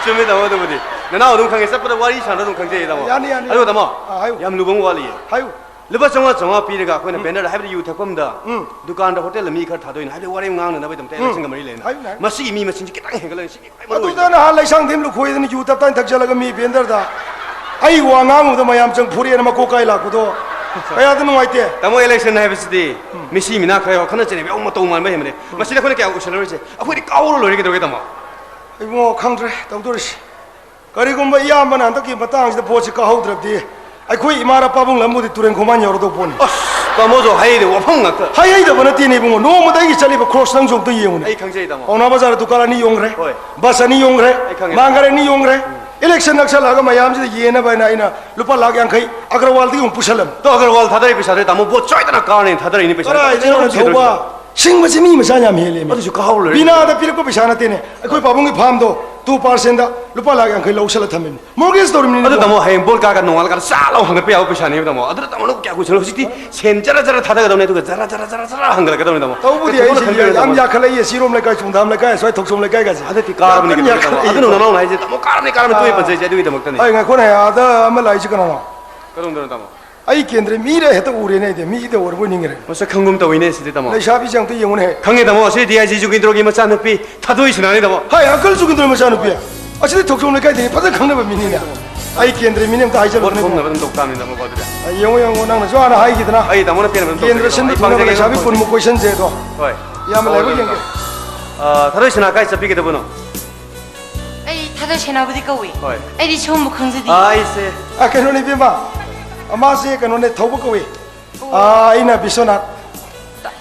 ꯆꯨꯝꯃꯦ, ꯇꯥꯃꯣ, ꯑꯗꯨꯕꯨꯗꯤ꯫ ꯅꯅꯥꯎ ꯑꯗꯨꯝ ꯈꯪꯉꯦ, ꯆꯠꯄꯗ ꯋꯥꯔꯤ ꯁꯥꯟꯅ ꯑꯗꯨꯝ ꯈꯪꯖꯩꯌꯦ, ꯇꯥꯃꯣ꯫ ꯌꯥꯅꯤ, ꯌꯥꯅꯤ, ꯑꯗꯨꯒ, ꯌꯥꯅꯤ꯫ ꯇꯥꯃꯣ, ꯑꯥ, ꯍꯥꯏꯌꯨ꯫ ꯌꯥꯝ ꯂꯨꯕ ꯑꯃ ꯋꯥꯠꯂꯤꯌꯦ꯫ ꯍꯥꯏꯌꯨ꯫ ꯂꯨꯄꯥ ꯆꯥꯝꯃꯉꯥ ꯆꯥꯝꯃꯉꯥ ꯄꯤꯔꯒ ꯑꯩꯈꯣꯏꯅ ꯎꯝ꯫ ꯕꯦꯅꯔꯗ, ꯍꯥꯏꯕꯗꯤ ꯌꯨ ꯊꯛꯐꯝꯗ, ꯎꯝ꯫ ꯗꯨꯀꯥꯟꯗ, ꯍꯣꯇꯦꯜꯗ ꯃꯤ ꯈꯔ ꯊꯥꯗꯣꯛꯏꯅ, ꯍꯥꯏꯕꯗꯤ ꯋꯥꯔꯤ ꯉꯥꯡꯅꯅꯕꯒꯤꯗꯃꯛꯇ ꯎꯝ꯫ ꯏꯂꯦꯛꯁꯟꯒ ꯃꯔꯤ ꯂꯩꯅꯅ꯫ ꯍꯥꯏꯌꯨꯅꯦ, ꯍꯥꯏꯌꯨꯅꯦ꯫ ꯃꯁꯤꯒꯤ ꯃꯤ ꯃꯁꯤꯡꯁꯤ ꯈꯤꯇꯪ ꯍꯦꯟꯒꯠꯂꯒ ꯁꯤꯒꯤ ꯈ꯭ꯋꯥꯏ ꯃꯔꯨ ꯑꯣꯏꯕ꯫ ꯑꯗꯨꯗ ꯅꯍꯥꯟ ꯂꯩꯁꯥꯡ ꯊꯦꯝ ꯂꯨꯈꯣꯏꯗꯅ ꯌꯨ ꯇꯞꯇꯥꯏꯅ ꯊꯛꯆꯜꯂꯒ ꯃꯤ ꯕꯦꯟꯗꯔꯗ ꯑꯩ ꯋꯥ ꯉꯥꯡꯉꯨꯕꯗ ꯃꯌꯥꯝ ꯆꯪ ꯐꯨꯔꯦꯅ ꯃꯀꯣꯛ ꯀꯥꯏ ꯂꯥꯛꯄꯗꯣ ꯀꯌꯥꯗ ꯅꯨꯡꯉꯥꯏꯇꯦ꯫ ꯇꯥꯃꯣ, ꯏꯂꯦꯛꯁꯟ ꯍꯥꯏꯕꯁꯤꯗꯤ ꯎꯝ꯫ ꯃꯤꯁꯤ ꯃꯤꯅꯥ ꯈꯔ ꯋꯥꯈꯜꯅ ꯆꯩꯅꯕ ꯌꯥꯎ ꯃꯇꯧ ꯃꯥꯟꯕ ꯍꯦꯟꯕꯅꯦ꯫ ꯎꯝ꯫ ꯃꯁꯤꯗ ꯑꯩꯈꯣꯏꯅ ꯀꯌꯥ ꯎꯁꯜꯂꯔꯣꯏꯁꯦ꯫ ꯑꯩꯈꯣꯏꯗꯤ ꯀꯥꯎꯔ ꯂꯣꯏꯔꯦ, ꯀꯩꯗꯧꯔꯒꯦ, ꯇꯥꯃꯣ? ꯏꯕꯨꯡꯉꯣ, ꯈꯪꯗ꯭ꯔꯦ ꯇꯧꯗꯣꯔꯤꯁꯦ꯫ ꯀꯔꯤꯒꯨꯝꯕ ꯏꯌꯥꯝꯕꯅ ꯍꯟꯗꯛꯀꯤ ꯃꯇꯥꯡꯁꯤꯗ ꯚꯣꯠꯁꯤ ꯀꯥꯍꯧꯗ꯭ꯔꯕꯗꯤ ꯑꯩꯈꯣꯏ ꯏꯃꯥꯔꯥ ꯄꯥꯕꯨꯡ ꯂꯝꯕꯨꯗꯤ ꯇꯨꯔꯦꯟ ꯈꯣꯡꯕꯥꯟ ꯌꯧꯔꯗꯧ ꯄꯣꯠꯅꯤ꯫ ꯑꯁ, ꯇꯥꯃꯣꯁꯨ ꯍꯥꯏꯔꯤꯗꯣ ꯋꯥꯐꯝ ꯉꯥꯛꯇ꯫ ꯍꯥꯏ ꯍꯩꯗꯕ ꯅꯠꯇꯦꯅꯦ ꯏꯕꯨꯡꯉꯣ, ꯅꯣꯡꯃꯗ ꯑꯩꯒꯤ ꯆꯠꯂꯤꯕ ꯈꯣꯔꯁ ꯅꯪꯁꯨ ꯑꯝꯇ ꯌꯦꯡꯉꯨꯅꯦ꯫ ꯑꯩ ꯈꯪꯖꯩ, ꯇꯥꯃꯣ꯫ ꯄꯥꯎꯅꯥ ꯕꯖꯥꯔꯗ ꯗꯨꯀꯥꯟ ꯑꯅꯤ ꯌꯣꯟꯈ꯭ꯔꯦ, ꯍꯣꯏ꯫ ꯕꯁ ꯑꯅꯤ ꯌꯣꯟꯈ꯭ꯔꯦ, ꯑꯩ ꯈꯪꯉꯦ꯫ ꯃꯥꯡꯒꯔ ꯑꯅꯤ ꯌꯣꯟꯈ꯭ꯔꯦ꯫ ꯎꯝ꯫ ꯏꯂꯦꯛꯁꯟ ꯅꯛꯁꯜꯂꯛꯑꯒ ꯃꯌꯥꯝꯁꯤꯗ ꯌꯦꯟꯅꯕ ꯍꯥꯏꯅ ꯑꯩꯅ ꯂꯨꯄꯥ ꯂꯥꯈ ꯌꯥꯡꯈꯩ ꯑꯒꯔꯋꯥꯜꯗꯒꯤ ꯑꯃꯨꯛ ꯄꯨꯁꯜꯂꯝꯃꯤ꯫ ꯇꯣ, ꯑꯒꯔꯋꯥꯜ ꯊꯥꯗꯔꯤ ꯄꯩꯁꯥꯗꯣ, ꯇꯥꯃꯣ, ꯚꯣꯠ ꯁꯣꯏꯗꯅ ꯀꯥꯔꯅꯤ ꯊꯥꯗꯔꯛꯏꯅꯤ ꯄꯩꯁꯥ꯫ ꯀꯗꯥꯏꯗꯩꯅꯣ ꯊꯧꯕ? ꯁꯤꯡꯕꯁꯤ ꯃꯤ ꯃꯆꯥ ꯌꯥꯝ ꯍꯦꯜꯂꯦꯃꯤ꯫ ꯑꯗꯨꯁꯨ ꯀꯥꯍꯧꯔ ꯂꯣꯏꯔꯦ꯫ ꯕꯤꯅꯥꯗ ꯄꯤꯔꯛꯄ ꯄꯩꯁꯥ ꯅꯠꯇꯦꯅꯦ, ꯑꯩꯈꯣꯏ ꯄꯥꯕꯨꯡꯒꯤ ꯐꯥꯝꯗꯣ ꯇꯨ ꯄꯥꯔꯁꯦꯟꯗ ꯂꯨꯄꯥ ꯂꯥꯈ ꯌꯥꯡꯈꯩ ꯂꯧꯁꯜꯂ ꯊꯝꯃꯤꯅꯤ꯫ ꯃꯣꯔꯒꯦꯖ ꯇꯧꯔꯤꯕꯅꯤꯅꯦ ꯑꯗꯨ ꯏꯕꯨꯡꯉꯣ꯫ ꯇꯥꯃꯣ, ꯍꯌꯦꯡ ꯚꯣꯠ ꯀꯥꯔꯒ ꯅꯣꯡꯉꯥꯜꯂꯀꯥꯟꯗ ꯆꯥ ꯂꯥꯎ ꯍꯪꯒꯠꯄ ꯌꯥꯕ ꯄꯩꯁꯥꯅꯦꯕ, ꯇꯥꯃꯣ꯫ ꯑꯗꯨꯗ ꯇꯥꯃꯣꯅ ꯀꯌꯥ ꯀꯨꯏꯁꯜꯂꯣ? ꯍꯧꯖꯤꯛꯇꯤ ꯁꯦꯟ ꯖꯔ ꯖꯔ ꯊꯥꯗꯒꯗꯧꯅꯦ, ꯑꯗꯨꯒ ꯖꯔ ꯖꯔ ꯖꯔ ꯖꯔ ꯍꯪꯒꯠꯂꯛꯀꯗꯧꯅꯦ, ꯇꯥꯃꯣ꯫ ꯇꯧꯕꯨꯗꯤ ꯇꯥꯃꯣꯅ ꯑꯩꯁꯦ ꯈꯪꯕꯤꯔꯣ, ꯌꯥꯝ ꯇꯥꯃꯣ꯫ ꯌꯥꯈꯠꯂꯛꯏꯌꯦ, ꯁꯤꯔꯣꯝ ꯂꯩꯀꯥꯏ, ꯆꯨꯝꯊꯥꯝ ꯂꯩꯀꯥꯏ, ꯑꯁ꯭ꯋꯥꯏ ꯊꯣꯛꯆꯣꯝ ꯂꯩꯀꯥꯏꯒꯁꯦ꯫ ꯍꯟꯗꯛꯇꯤ ꯀꯥꯔꯕꯅꯤ ꯌꯥꯝ ꯀꯩꯅꯣ, ꯇꯥꯃꯣ꯫ ꯌꯥꯈꯠꯂꯛꯏꯌꯦ꯫ ꯑꯗꯨꯅ ꯅꯅꯥꯎꯅ ꯍꯥꯏꯁꯦ, ꯇꯥꯃꯣ, ꯀꯥꯔꯕꯅꯤ, ꯀꯥꯔꯕꯅꯤ, ꯇꯣꯏꯅ ꯑꯥ꯫ ꯄꯟꯖꯩꯁꯦ ꯑꯗꯨꯒꯤꯗꯃꯛꯇꯅꯤ꯫ ꯑꯩ ꯉꯥꯏꯈꯣꯅꯦ, ꯑꯥꯗ ꯑꯃ ꯂꯥꯛꯏꯁꯦ ꯀꯅꯥꯅꯣ? ꯀꯔꯣꯝꯗꯅꯣ, ꯇꯥꯃꯣ? ꯑꯩ ꯀꯦꯟꯗ꯭ꯔ ꯃꯤꯔ ꯍꯦꯛꯇ ꯎꯔꯦꯅꯦ, ꯑꯩꯗꯤ ꯃꯤꯗ ꯑꯣꯏꯔꯕꯣꯏ ꯅꯤꯡꯉꯤꯔꯦ꯫ ꯃꯁꯛ ꯈꯪꯒꯨꯝ ꯇꯧꯏꯅꯦ ꯁꯤꯗꯤ, ꯇꯥꯃꯣ꯫ ꯂꯩꯁꯥꯕꯤꯁꯦ ꯑꯝꯇ ꯌꯦꯡꯉꯨꯅꯦꯍꯦ꯫ ꯈꯪꯉꯦ, ꯇꯥꯃꯣ, ꯑꯁꯤ ꯗꯤ ꯑꯥꯏ ꯖꯤ ꯖꯨꯒꯤꯟꯗ꯭ꯔꯣꯒꯤ ꯃꯆꯥꯅꯨꯄꯤ ꯊꯥꯗꯣꯏꯁꯅꯥꯅꯤ, ꯇꯥꯃꯣ꯫ ꯍꯥꯏ, ꯑꯪꯀꯜ ꯖꯨꯒꯤꯟꯗ꯭ꯔꯣꯒꯤ ꯃꯆꯥꯅꯨꯄꯤ꯫ ꯑꯁꯤꯗꯤ ꯊꯣꯛꯆꯣꯝ ꯂꯩꯀꯥꯏꯗꯒꯤ ꯐꯖꯅ ꯈꯪꯅꯕ ꯃꯤꯅꯤꯅꯦ꯫ ꯑꯩ ꯀꯦꯟꯗ꯭ꯔ ꯃꯤꯅꯦ, ꯑꯝꯇ ꯄꯣꯠ ꯍꯥꯏꯖꯜꯂꯨꯗꯅ꯫ ꯈꯣꯝꯅꯕ ꯑꯗꯨꯝ ꯇꯧ ꯇꯥꯕꯅꯤ, ꯇꯥꯃꯣ, ꯀꯣ, ꯑꯗꯨꯗꯤ꯫ ꯑ, ꯌꯦꯡꯉꯣ, ꯌꯦꯡꯉꯣ, ꯅꯪꯅꯁꯨ ꯍꯥꯟꯅ ꯍꯥꯏꯈꯤꯗꯅ꯫ ꯑꯩ ꯇꯥꯃꯣꯅ ꯄꯦꯟꯅꯕ ꯑꯗꯨꯝ ꯀꯦꯟꯗ꯭ꯔ ꯇꯧꯖꯒꯦ, ꯁꯤꯟꯕ ꯇꯥꯃꯣ꯫ ꯑꯩ ꯊꯨꯡꯅꯕ ꯄꯥꯡꯖꯒꯦ, ꯂꯩꯁꯥꯕꯤ ꯇꯥꯃꯣ꯫ ꯀꯨꯟꯃꯨꯛ ꯀꯣꯏꯁꯟꯁꯦ ꯑꯗꯣ꯫ ꯍꯣꯏ꯫ ꯏꯌꯥꯝꯕ ꯍꯣꯏ, ꯂꯥꯏꯕꯛ ꯌꯦꯡꯒꯦ꯫ ꯑ, ꯊꯥꯗꯣꯏꯁꯅꯥ ꯀꯥꯏ ꯆꯠꯄꯤꯒꯗꯕꯅꯣ? ꯑꯩ ꯊꯥꯗꯣꯏ ꯁꯦꯅꯥꯄꯇꯤ ꯀꯧꯏ꯫ ꯍꯣꯏ꯫ ꯑꯩꯗꯤ ꯁꯤꯒꯨꯝꯕ ꯈꯪꯖꯗꯦ꯫ ꯑ, ꯑꯩꯁꯦ, ꯑ, ꯀꯩꯅꯣꯅꯦ, ꯏꯕꯦꯝꯃ꯫ ꯑ, ꯃꯥꯁꯦ ꯀꯩꯅꯣꯅꯦ, ꯊꯧꯕ ꯀꯧꯏ꯫ ꯑꯣ꯫ ꯑ, ꯑꯩꯅ ꯕꯤꯁ꯭ꯋꯅꯥꯊ꯫ ꯇꯥ-,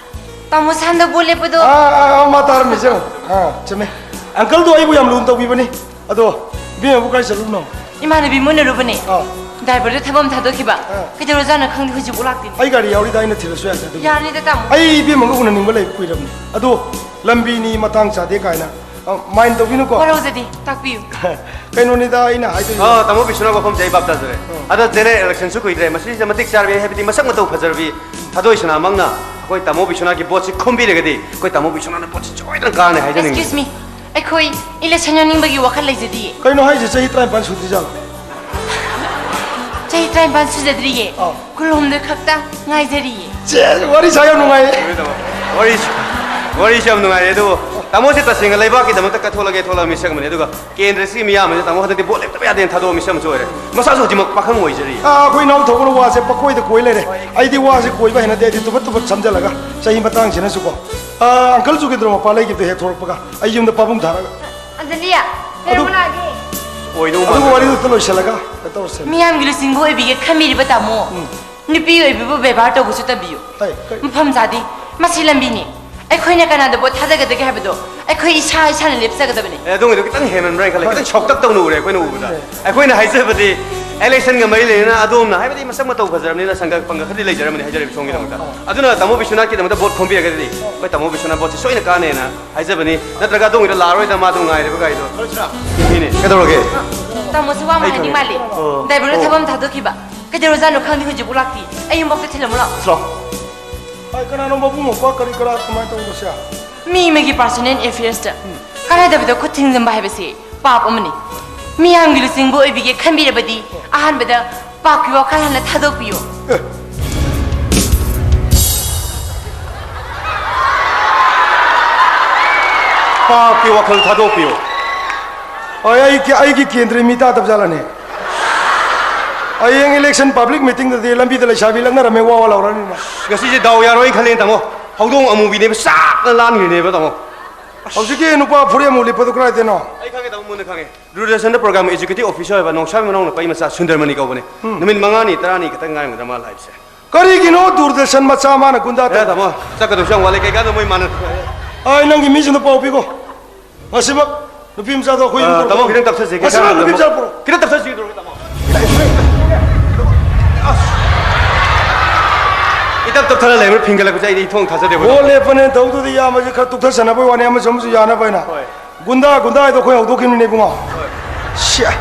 ꯇꯥꯃꯣ ꯁꯥꯟꯗ ꯕꯣꯠ ꯂꯦꯞꯄꯗꯣ꯫ ꯑ, ꯑ, ꯑ, ꯃꯥ ꯇꯥꯔꯝꯃꯤꯁꯦ ꯌꯦꯡꯉꯣ꯫ ꯑ, ꯆꯨꯝꯃꯦ꯫ ꯑꯪꯀꯜꯗꯣ ꯑꯩꯕꯨ ꯌꯥꯝ ꯂꯨꯅ ꯇꯧꯕꯤꯕꯅꯤ꯫ ꯑꯗꯣ, ꯏꯕꯦꯝꯃꯕꯨ ꯀꯥꯏ ꯆꯠꯂꯨꯕꯅꯣ? ꯏꯃꯥꯟꯅꯕꯤ ꯃꯨꯟꯅꯔꯨꯕꯅꯦ꯫ ꯑ꯫ ꯗ꯭ꯔꯥꯏꯚꯔꯗꯣ ꯊꯕꯛ ꯑꯃ ꯊꯥꯗꯣꯛꯈꯤꯕ꯫ ꯑꯥ꯫ ꯀꯩꯗꯧꯔꯖꯥꯠꯅꯣ ꯈꯪꯗꯦ, ꯍꯧꯖꯤꯛꯐꯥꯎ ꯂꯥꯛꯇꯦꯅꯦ꯫ ꯑꯩ ꯒꯥꯔꯤ ꯌꯥꯎꯔꯤꯗ, ꯑꯩꯅ ꯊꯤꯜꯂꯁꯨ ꯌꯥꯏꯗ ꯑꯗꯨꯕꯨ꯫ ꯌꯥꯅꯤꯗ, ꯇꯥꯃꯣ꯫ ꯑꯩ ꯏꯕꯦꯝꯃꯒ ꯎꯅꯅꯤꯡꯕ ꯂꯩꯕ ꯀꯨꯏꯔꯕꯅꯤ꯫ ꯑꯗꯣ ꯂꯝꯕꯤꯅꯤ ꯃꯇꯥꯡ ꯆꯥꯗꯦ ꯀꯥꯏꯅ, ꯑ, ꯃꯥꯏꯟ ꯇꯧꯕꯤꯅꯨꯀꯣ꯫ ꯋꯥꯔꯧꯖꯗꯦ, ꯇꯥꯛꯄꯤꯌꯨ꯫ ꯀꯩꯅꯣꯅꯤꯗ ꯑꯩꯅ ꯍꯥꯏꯗꯣꯏꯁꯦ꯫ ꯑ, ꯇꯥꯃꯣ ꯕꯤꯁ꯭ꯋꯥꯅꯥꯊ ꯋꯥꯐꯝꯁꯦ ꯑꯩ ꯚꯥꯞ ꯇꯥꯖꯔꯦ꯫ ꯑ꯫ ꯑꯗꯣ ꯖꯦꯅꯔꯦꯜ ꯏꯂꯦꯛꯁꯟꯁꯨ ꯀꯨꯏꯗ꯭ꯔꯦ, ꯃꯁꯤꯁꯤꯗ ꯃꯇꯤꯛ ꯆꯥꯔꯕꯤ, ꯍꯥꯏꯕꯗꯤ ꯃꯁꯛ ꯃꯇꯧ ꯐꯖꯔꯕꯤ ꯊꯥꯗꯣꯏ ꯁꯅꯥꯃꯛꯅ ꯑꯩꯈꯣꯏ ꯇꯥꯃꯣ ꯕꯤꯁ꯭ꯋꯥꯅꯥꯊꯀꯤ ꯚꯣꯠꯁꯤ ꯈꯣꯝꯕꯤꯔꯒꯗꯤ ꯑꯩꯈꯣꯏ ꯇꯥꯃꯣ ꯕꯤꯁ꯭ꯋꯥꯅꯥꯊꯅ ꯚꯣꯠꯁꯤ ꯁꯣꯏꯗꯅ ꯀꯥꯔꯅꯤ ꯍꯥꯏꯖꯅꯤꯡꯉꯤ꯫ Excuse me, ꯑꯩꯈꯣꯏ ꯏꯂꯦꯛꯁꯟ ꯌꯥꯎꯅꯤꯡꯕꯒꯤ ꯋꯥꯈꯜ ꯂꯩꯖꯗꯤꯌꯦ꯫ ꯀꯩꯅꯣ ꯍꯥꯏꯁꯦ? ꯆꯍꯤ ꯇꯔꯥꯅꯤꯄꯥꯟ ꯁꯨꯗ꯭ꯔꯤꯖꯥꯠꯂꯣ? ꯆꯍꯤ ꯇꯔꯥꯅꯤꯄꯥꯟ ꯁꯨꯖꯗ꯭ꯔꯤꯌꯦ꯫ ꯑꯥ꯫ ꯀꯨꯟꯍꯨꯝꯗꯣꯏ ꯈꯛꯇ ꯉꯥꯏꯖꯔꯤꯌꯦ꯫ ꯆꯦ, ꯋꯥꯔꯤ ꯁꯥ ꯌꯥꯝ ꯅꯨꯡꯉꯥꯏꯌꯦ꯫ ꯋꯥꯔꯤꯁꯤ, ꯋꯥꯔꯤꯁꯤ ꯌꯥꯝ ꯅꯨꯡꯉꯥꯏꯔꯦ, ꯑꯗꯨꯕꯨ ꯇꯥꯃꯣꯁꯦ ꯇꯁꯦꯡꯅ ꯂꯩꯕꯥꯛꯀꯤꯗꯃꯛꯇ ꯀꯠꯊꯣꯛꯂꯒꯦ ꯊꯣꯛꯂꯛꯑꯕ ꯃꯤꯁꯛ ꯑꯃꯅꯤ, ꯑꯗꯨꯒ ꯀꯦꯟꯗ꯭ꯔꯁꯤꯒꯤ ꯃꯤꯌꯥꯝ ꯑꯁꯤ ꯇꯥꯃꯣ ꯍꯟꯗꯛꯇꯤ ꯚꯣꯠ ꯂꯦꯞꯇꯕ ꯌꯥꯗꯦꯅ ꯊꯥꯗꯣꯛꯑ ꯃꯤꯁꯛ ꯑꯃꯁꯨ ꯑꯣꯏꯔꯦ꯫ ꯃꯁꯥꯁꯨ ꯍꯧꯖꯤꯛꯃꯛ ꯄꯥꯈꯪ ꯑꯣꯏꯖꯔꯤ꯫ ꯑꯥ, ꯑꯩꯈꯣꯏ ꯏꯅꯥꯎ ꯊꯣꯛꯄꯅ ꯋꯥꯁꯦ ꯄꯀꯣꯏꯗ ꯀꯣꯏ ꯂꯩꯔꯦ꯫ ꯑꯩꯗꯤ ꯋꯥꯁꯦ ꯀꯣꯏꯕ ꯍꯩꯅꯗꯦ, ꯑꯩꯗꯤ ꯇꯨꯐꯠ ꯇꯨꯐꯠ ꯁꯝꯖꯜꯂꯒ, ꯆꯍꯤ ꯃꯇꯥꯡꯁꯤꯅꯁꯨꯀꯣ꯫ ꯑꯥ, ꯑꯪꯀꯜ ꯖꯨꯒꯦꯟꯗ꯭ꯔ ꯃꯄꯥ ꯂꯩꯈꯤꯕꯗꯣ ꯍꯦꯛ ꯊꯣꯛꯂꯛꯄꯒ ꯑꯩ ꯌꯨꯝꯗ ꯄꯥꯕꯨꯡ ꯊꯥꯔꯒ꯫ ꯑꯟꯖꯂꯤ, ꯑꯗꯨ, ꯀꯩꯗꯧꯕ ꯂꯥꯛꯑꯒꯦ? ꯑꯣꯏꯗꯧ ꯑꯗꯨꯒ ꯃꯥꯟꯗ꯭ꯔꯦ꯫ ꯋꯥꯔꯤꯗꯨ ꯑꯝꯇ ꯂꯣꯏꯁꯤꯜꯂꯒ ꯀꯩꯅꯣ ꯇꯧꯔꯁꯦ꯫ ꯃꯤꯌꯥꯝꯒꯤ ꯂꯨꯆꯤꯡꯕ ꯑꯣꯏꯕꯤꯒꯦ ꯈꯟꯕꯤꯔꯤꯕ ꯇꯥꯃꯣ꯫ ꯎꯝ꯫ ꯅꯨꯄꯤ ꯑꯣꯏꯕꯤꯕꯨ ꯕꯦꯕꯥꯔ ꯇꯧꯕꯁꯨ ꯇꯝꯕꯤꯌꯨ꯫ ꯍꯩ, ꯀꯩ? ꯃꯐꯝ ꯆꯥꯗꯦ꯫ ꯃꯁꯤ ꯂꯝꯕꯤꯅꯤ꯫ ꯑꯩꯈꯣꯏꯅ ꯀꯅꯥꯗ ꯚꯣꯠ ꯊꯥꯗꯒꯗꯒꯦ ꯍꯥꯏꯕꯗꯣ ꯑꯩꯈꯣꯏ ꯏꯁꯥ ꯏꯁꯥꯅ ꯂꯦꯞꯆꯒꯗꯕꯅꯤ꯫ ꯑꯦ, ꯑꯗꯣꯝꯒꯤꯗꯣ ꯈꯤꯇꯪ ꯍꯦꯟꯃꯟꯕ꯭ꯔꯥ ꯍꯥꯏꯅ ꯈꯜꯂꯦ꯫ ꯈꯤꯇꯪ ꯁꯥꯎꯇꯛ ꯇꯧꯅ ꯎꯔꯦ ꯑꯩꯈꯣꯏꯅ ꯎꯕꯗ꯫ ꯑꯦ꯫ ꯑꯩꯈꯣꯏꯅ ꯍꯥꯏꯖꯕꯗꯤ ꯏꯂꯦꯛꯁꯟꯒ ꯃꯔꯤ ꯂꯩꯅꯅ ꯑꯗꯣꯝꯅ ꯍꯥꯏꯕꯗꯤ ꯃꯁꯛ ꯃꯇꯧ ꯐꯖꯔꯕꯅꯤꯅ ꯁꯪꯒ ꯄꯪꯒ ꯈꯔꯗꯤ ꯂꯩꯖꯔꯝꯃꯅꯤ ꯍꯥꯏꯖꯔꯤꯕ ꯁꯣꯝꯒꯤꯗꯃꯛꯇ꯫ ꯑꯣ꯫ ꯑꯗꯨꯅ ꯇꯥꯃꯣ ꯕꯤꯁ꯭ꯋꯥꯅꯥꯊꯀꯤꯗꯃꯛꯇ ꯚꯣꯠ ꯈꯣꯝꯕꯤꯔꯒꯗꯤ ꯑꯩꯈꯣꯏ ꯇꯥꯃꯣ ꯕꯤꯁ꯭ꯋꯥꯅꯥꯊ ꯚꯣꯠꯁꯦ ꯁꯣꯏꯅ ꯀꯥꯅꯦꯅ ꯍꯥꯏꯖꯕꯅꯤ꯫ ꯅꯠꯇ꯭ꯔꯒ ꯑꯗꯣꯝꯒꯤꯗ ꯂꯥꯛꯑꯔꯣꯏꯗ ꯃꯥꯗꯣ ꯉꯥꯏꯔꯤꯕ ꯒꯥꯔꯤꯗꯣ꯫ ꯃꯤꯅꯦ꯫ ꯀꯩꯗꯧꯔꯒꯦ? ꯇꯥꯃꯣꯁꯨ ꯋꯥ ꯑꯃ ꯑꯩ ꯍꯥꯏꯅꯤꯡ ꯈꯪꯉꯦ꯫ ꯃꯥꯜꯂꯦ꯫ ꯑꯣ꯫ ꯗ꯭ꯔꯥꯏꯚꯔꯗꯣ ꯑꯣ꯫ ꯊꯕꯛ ꯑꯃ ꯊꯥꯗꯣꯛꯈꯤꯕ꯫ ꯀꯩꯗꯧꯔꯖꯥꯠꯅꯣ ꯈꯪꯗꯦ, ꯍꯧꯖꯤꯛꯐꯥꯎ ꯂꯥꯛꯇꯦ꯫ ꯑꯩ ꯌꯨꯝꯐꯥꯎꯇ ꯊꯤꯜꯂꯝꯃꯨ ꯂꯥꯛꯑꯣ꯫ ꯂꯥꯛꯑꯣ꯫ ꯑꯩ ꯀꯅꯥꯅꯣ ꯃꯕꯨꯡ ꯃꯧꯄ꯭ꯋꯥ ꯀꯔꯤ ꯀꯔꯥ ꯀꯃꯥꯏꯅ ꯇꯧꯕꯁꯦ? ꯃꯤ ꯑꯃꯒꯤ ꯄꯥꯔꯁꯣꯅꯦꯜ ꯑꯦꯐꯤꯌꯔꯁꯇ ꯀꯗꯥꯏꯗꯕꯗ ꯈꯨꯠ ꯊꯤꯡꯖꯤꯟꯕ ꯍꯥꯏꯕꯁꯤ ꯄꯥꯞ ꯑꯃꯅꯤ꯫ ꯃꯤꯌꯥꯝꯒꯤ ꯂꯨꯆꯤꯡꯕ ꯑꯣꯏꯕꯤꯒꯦ ꯈꯟꯕꯤꯔꯕꯗꯤ ꯑꯍꯥꯟꯕꯗ ꯄꯥꯞꯀꯤ ꯋꯥꯈꯜ ꯍꯥꯟꯅ ꯊꯥꯗꯣꯛꯄꯤꯌꯨ꯫ ꯑꯦ꯫ ꯄꯥꯞꯀꯤ ꯋꯥꯈꯜ ꯊꯥꯗꯣꯛꯄꯤꯌꯨ꯫ ꯍꯣꯏ, ꯑꯩ, ꯑꯩꯒꯤ ꯀꯦꯟꯗ꯭ꯔꯒꯤ ꯃꯤ ꯇꯥꯗꯕ ꯖꯥꯠꯂꯅꯦ? ꯍꯌꯦꯡ ꯏꯂꯦꯛꯁꯟ ꯄꯕ꯭ꯂꯤꯛ ꯃꯤꯇꯤꯡꯗꯗꯤ ꯂꯝꯕꯤꯗ ꯂꯩꯁꯥꯕꯤ ꯂꯛꯅꯔꯝꯃꯦ, ꯋꯥ ꯋꯥ ꯂꯥꯎꯔꯅꯤꯅꯦ꯫ ꯉꯁꯤꯁꯦ ꯗꯥꯎ ꯌꯥꯔꯣꯏꯅ ꯈꯜꯂꯦ, ꯇꯥꯃꯣ꯫ ꯍꯧꯗꯣꯡ ꯑꯃꯨꯕꯤꯅꯦꯕ ꯆꯥꯛꯅ ꯂꯥꯟꯈ꯭ꯔꯤꯅꯦꯕ, ꯇꯥꯃꯣ꯫ ꯍꯧꯖꯤꯛꯀꯤ ꯅꯨꯄꯥ ꯐꯨꯔꯤꯠ ꯑꯃꯨꯛ ꯂꯤꯠꯄꯗꯨ ꯀꯗꯥꯏꯗꯩꯅꯣ? ꯑꯩ ꯈꯪꯉꯦ, ꯇꯥꯃꯣ, ꯃꯨꯟꯅ ꯈꯪꯉꯦ꯫ ꯗꯨꯔꯗꯔꯁꯟꯗ ꯄ꯭ꯔꯣꯒ꯭ꯔꯥꯝ ꯑꯦꯛꯖꯤꯀ꯭ꯌꯨꯇꯤꯚ ꯑꯣꯐꯤꯁꯔ ꯑꯣꯏꯕ ꯅꯥꯎꯁꯥꯒꯤ ꯃꯅꯥꯎ ꯅꯨꯄꯥ ꯃꯆꯥ ꯁꯨꯟꯗꯔꯃꯅꯤ ꯀꯧꯕꯅꯦ꯫ ꯎꯝ꯫ ꯅꯨꯃꯤꯠ ꯃꯉꯥꯅꯤ, ꯇꯔꯥꯅꯤ ꯈꯛꯇꯪ ꯉꯥꯏꯔꯝꯒꯗ꯭ꯔꯥ ꯃꯥ ꯂꯥꯛꯏꯕꯁꯦ? ꯀꯔꯤꯒꯤꯅꯣ ꯗꯨꯔꯗꯔꯁꯟ ꯃꯆꯥ ꯃꯥꯅ ꯒꯨꯟꯗꯥ ꯑꯦ, ꯇꯧꯔꯤꯁꯦ? ꯇꯥꯃꯣ, ꯆꯠꯀꯗꯧꯁꯨ ꯌꯥꯝ ꯋꯥꯠꯂꯤ꯫ ꯀꯩꯀꯥꯟꯗ ꯃꯣꯏ ꯃꯥꯟꯅ ꯑꯩ ꯅꯪꯒꯤ ꯃꯤꯁꯤꯡꯗꯣ ꯄꯥꯎ ꯄꯤꯈꯣ꯫ ꯉꯁꯤꯃꯛ ꯅꯨꯄꯤ ꯃꯆꯥꯗꯣ ꯑꯩꯈꯣꯏ ꯌꯨꯝꯗ ꯑ, ꯇꯥꯃꯣ, ꯄꯨꯔꯛꯑꯣ꯫ ꯈꯤꯇꯪ ꯇꯞꯊꯁꯤ, ꯉꯁꯤꯃꯛ ꯀꯩꯀꯥꯟꯗ ꯅꯨꯄꯤ ꯃꯆꯥ ꯄꯨꯔꯛꯑꯣ꯫ ꯈꯤꯇꯪ ꯇꯞꯊꯁꯤ, ꯇꯥꯃꯣ꯫ ꯇꯞ ꯇꯞꯊꯅ ꯂꯩꯕ꯭ꯔꯥ ꯐꯤꯡꯒꯠꯂꯛꯄꯁꯦ ꯑꯩꯗꯤ ꯏꯊꯣꯡ ꯊꯥꯖꯗꯦ, ꯃꯣꯏ꯫ ꯕꯣꯜ ꯂꯦꯞꯄꯅꯦꯅ ꯇꯧꯗꯨꯗꯤ ꯏꯌꯥꯝꯕꯁꯤ ꯈꯔ ꯇꯨꯛꯊꯁꯟꯅꯕꯒꯤ ꯋꯥꯅꯤ, ꯑꯃꯁꯨ ꯑꯃꯁꯨ ꯌꯥꯅꯕ ꯍꯥꯏꯅ꯫ ꯍꯣꯏ꯫ ꯒꯨꯟꯗꯥ, ꯒꯨꯟꯗꯥ ꯍꯥꯏꯗꯣ ꯑꯩꯈꯣꯏ ꯍꯧꯗꯣꯛꯈꯤꯕꯅꯤꯅꯦ ꯏꯕꯨꯡꯉꯣ꯫ ꯍꯣꯏ꯫ ꯁꯤꯌꯥ꯫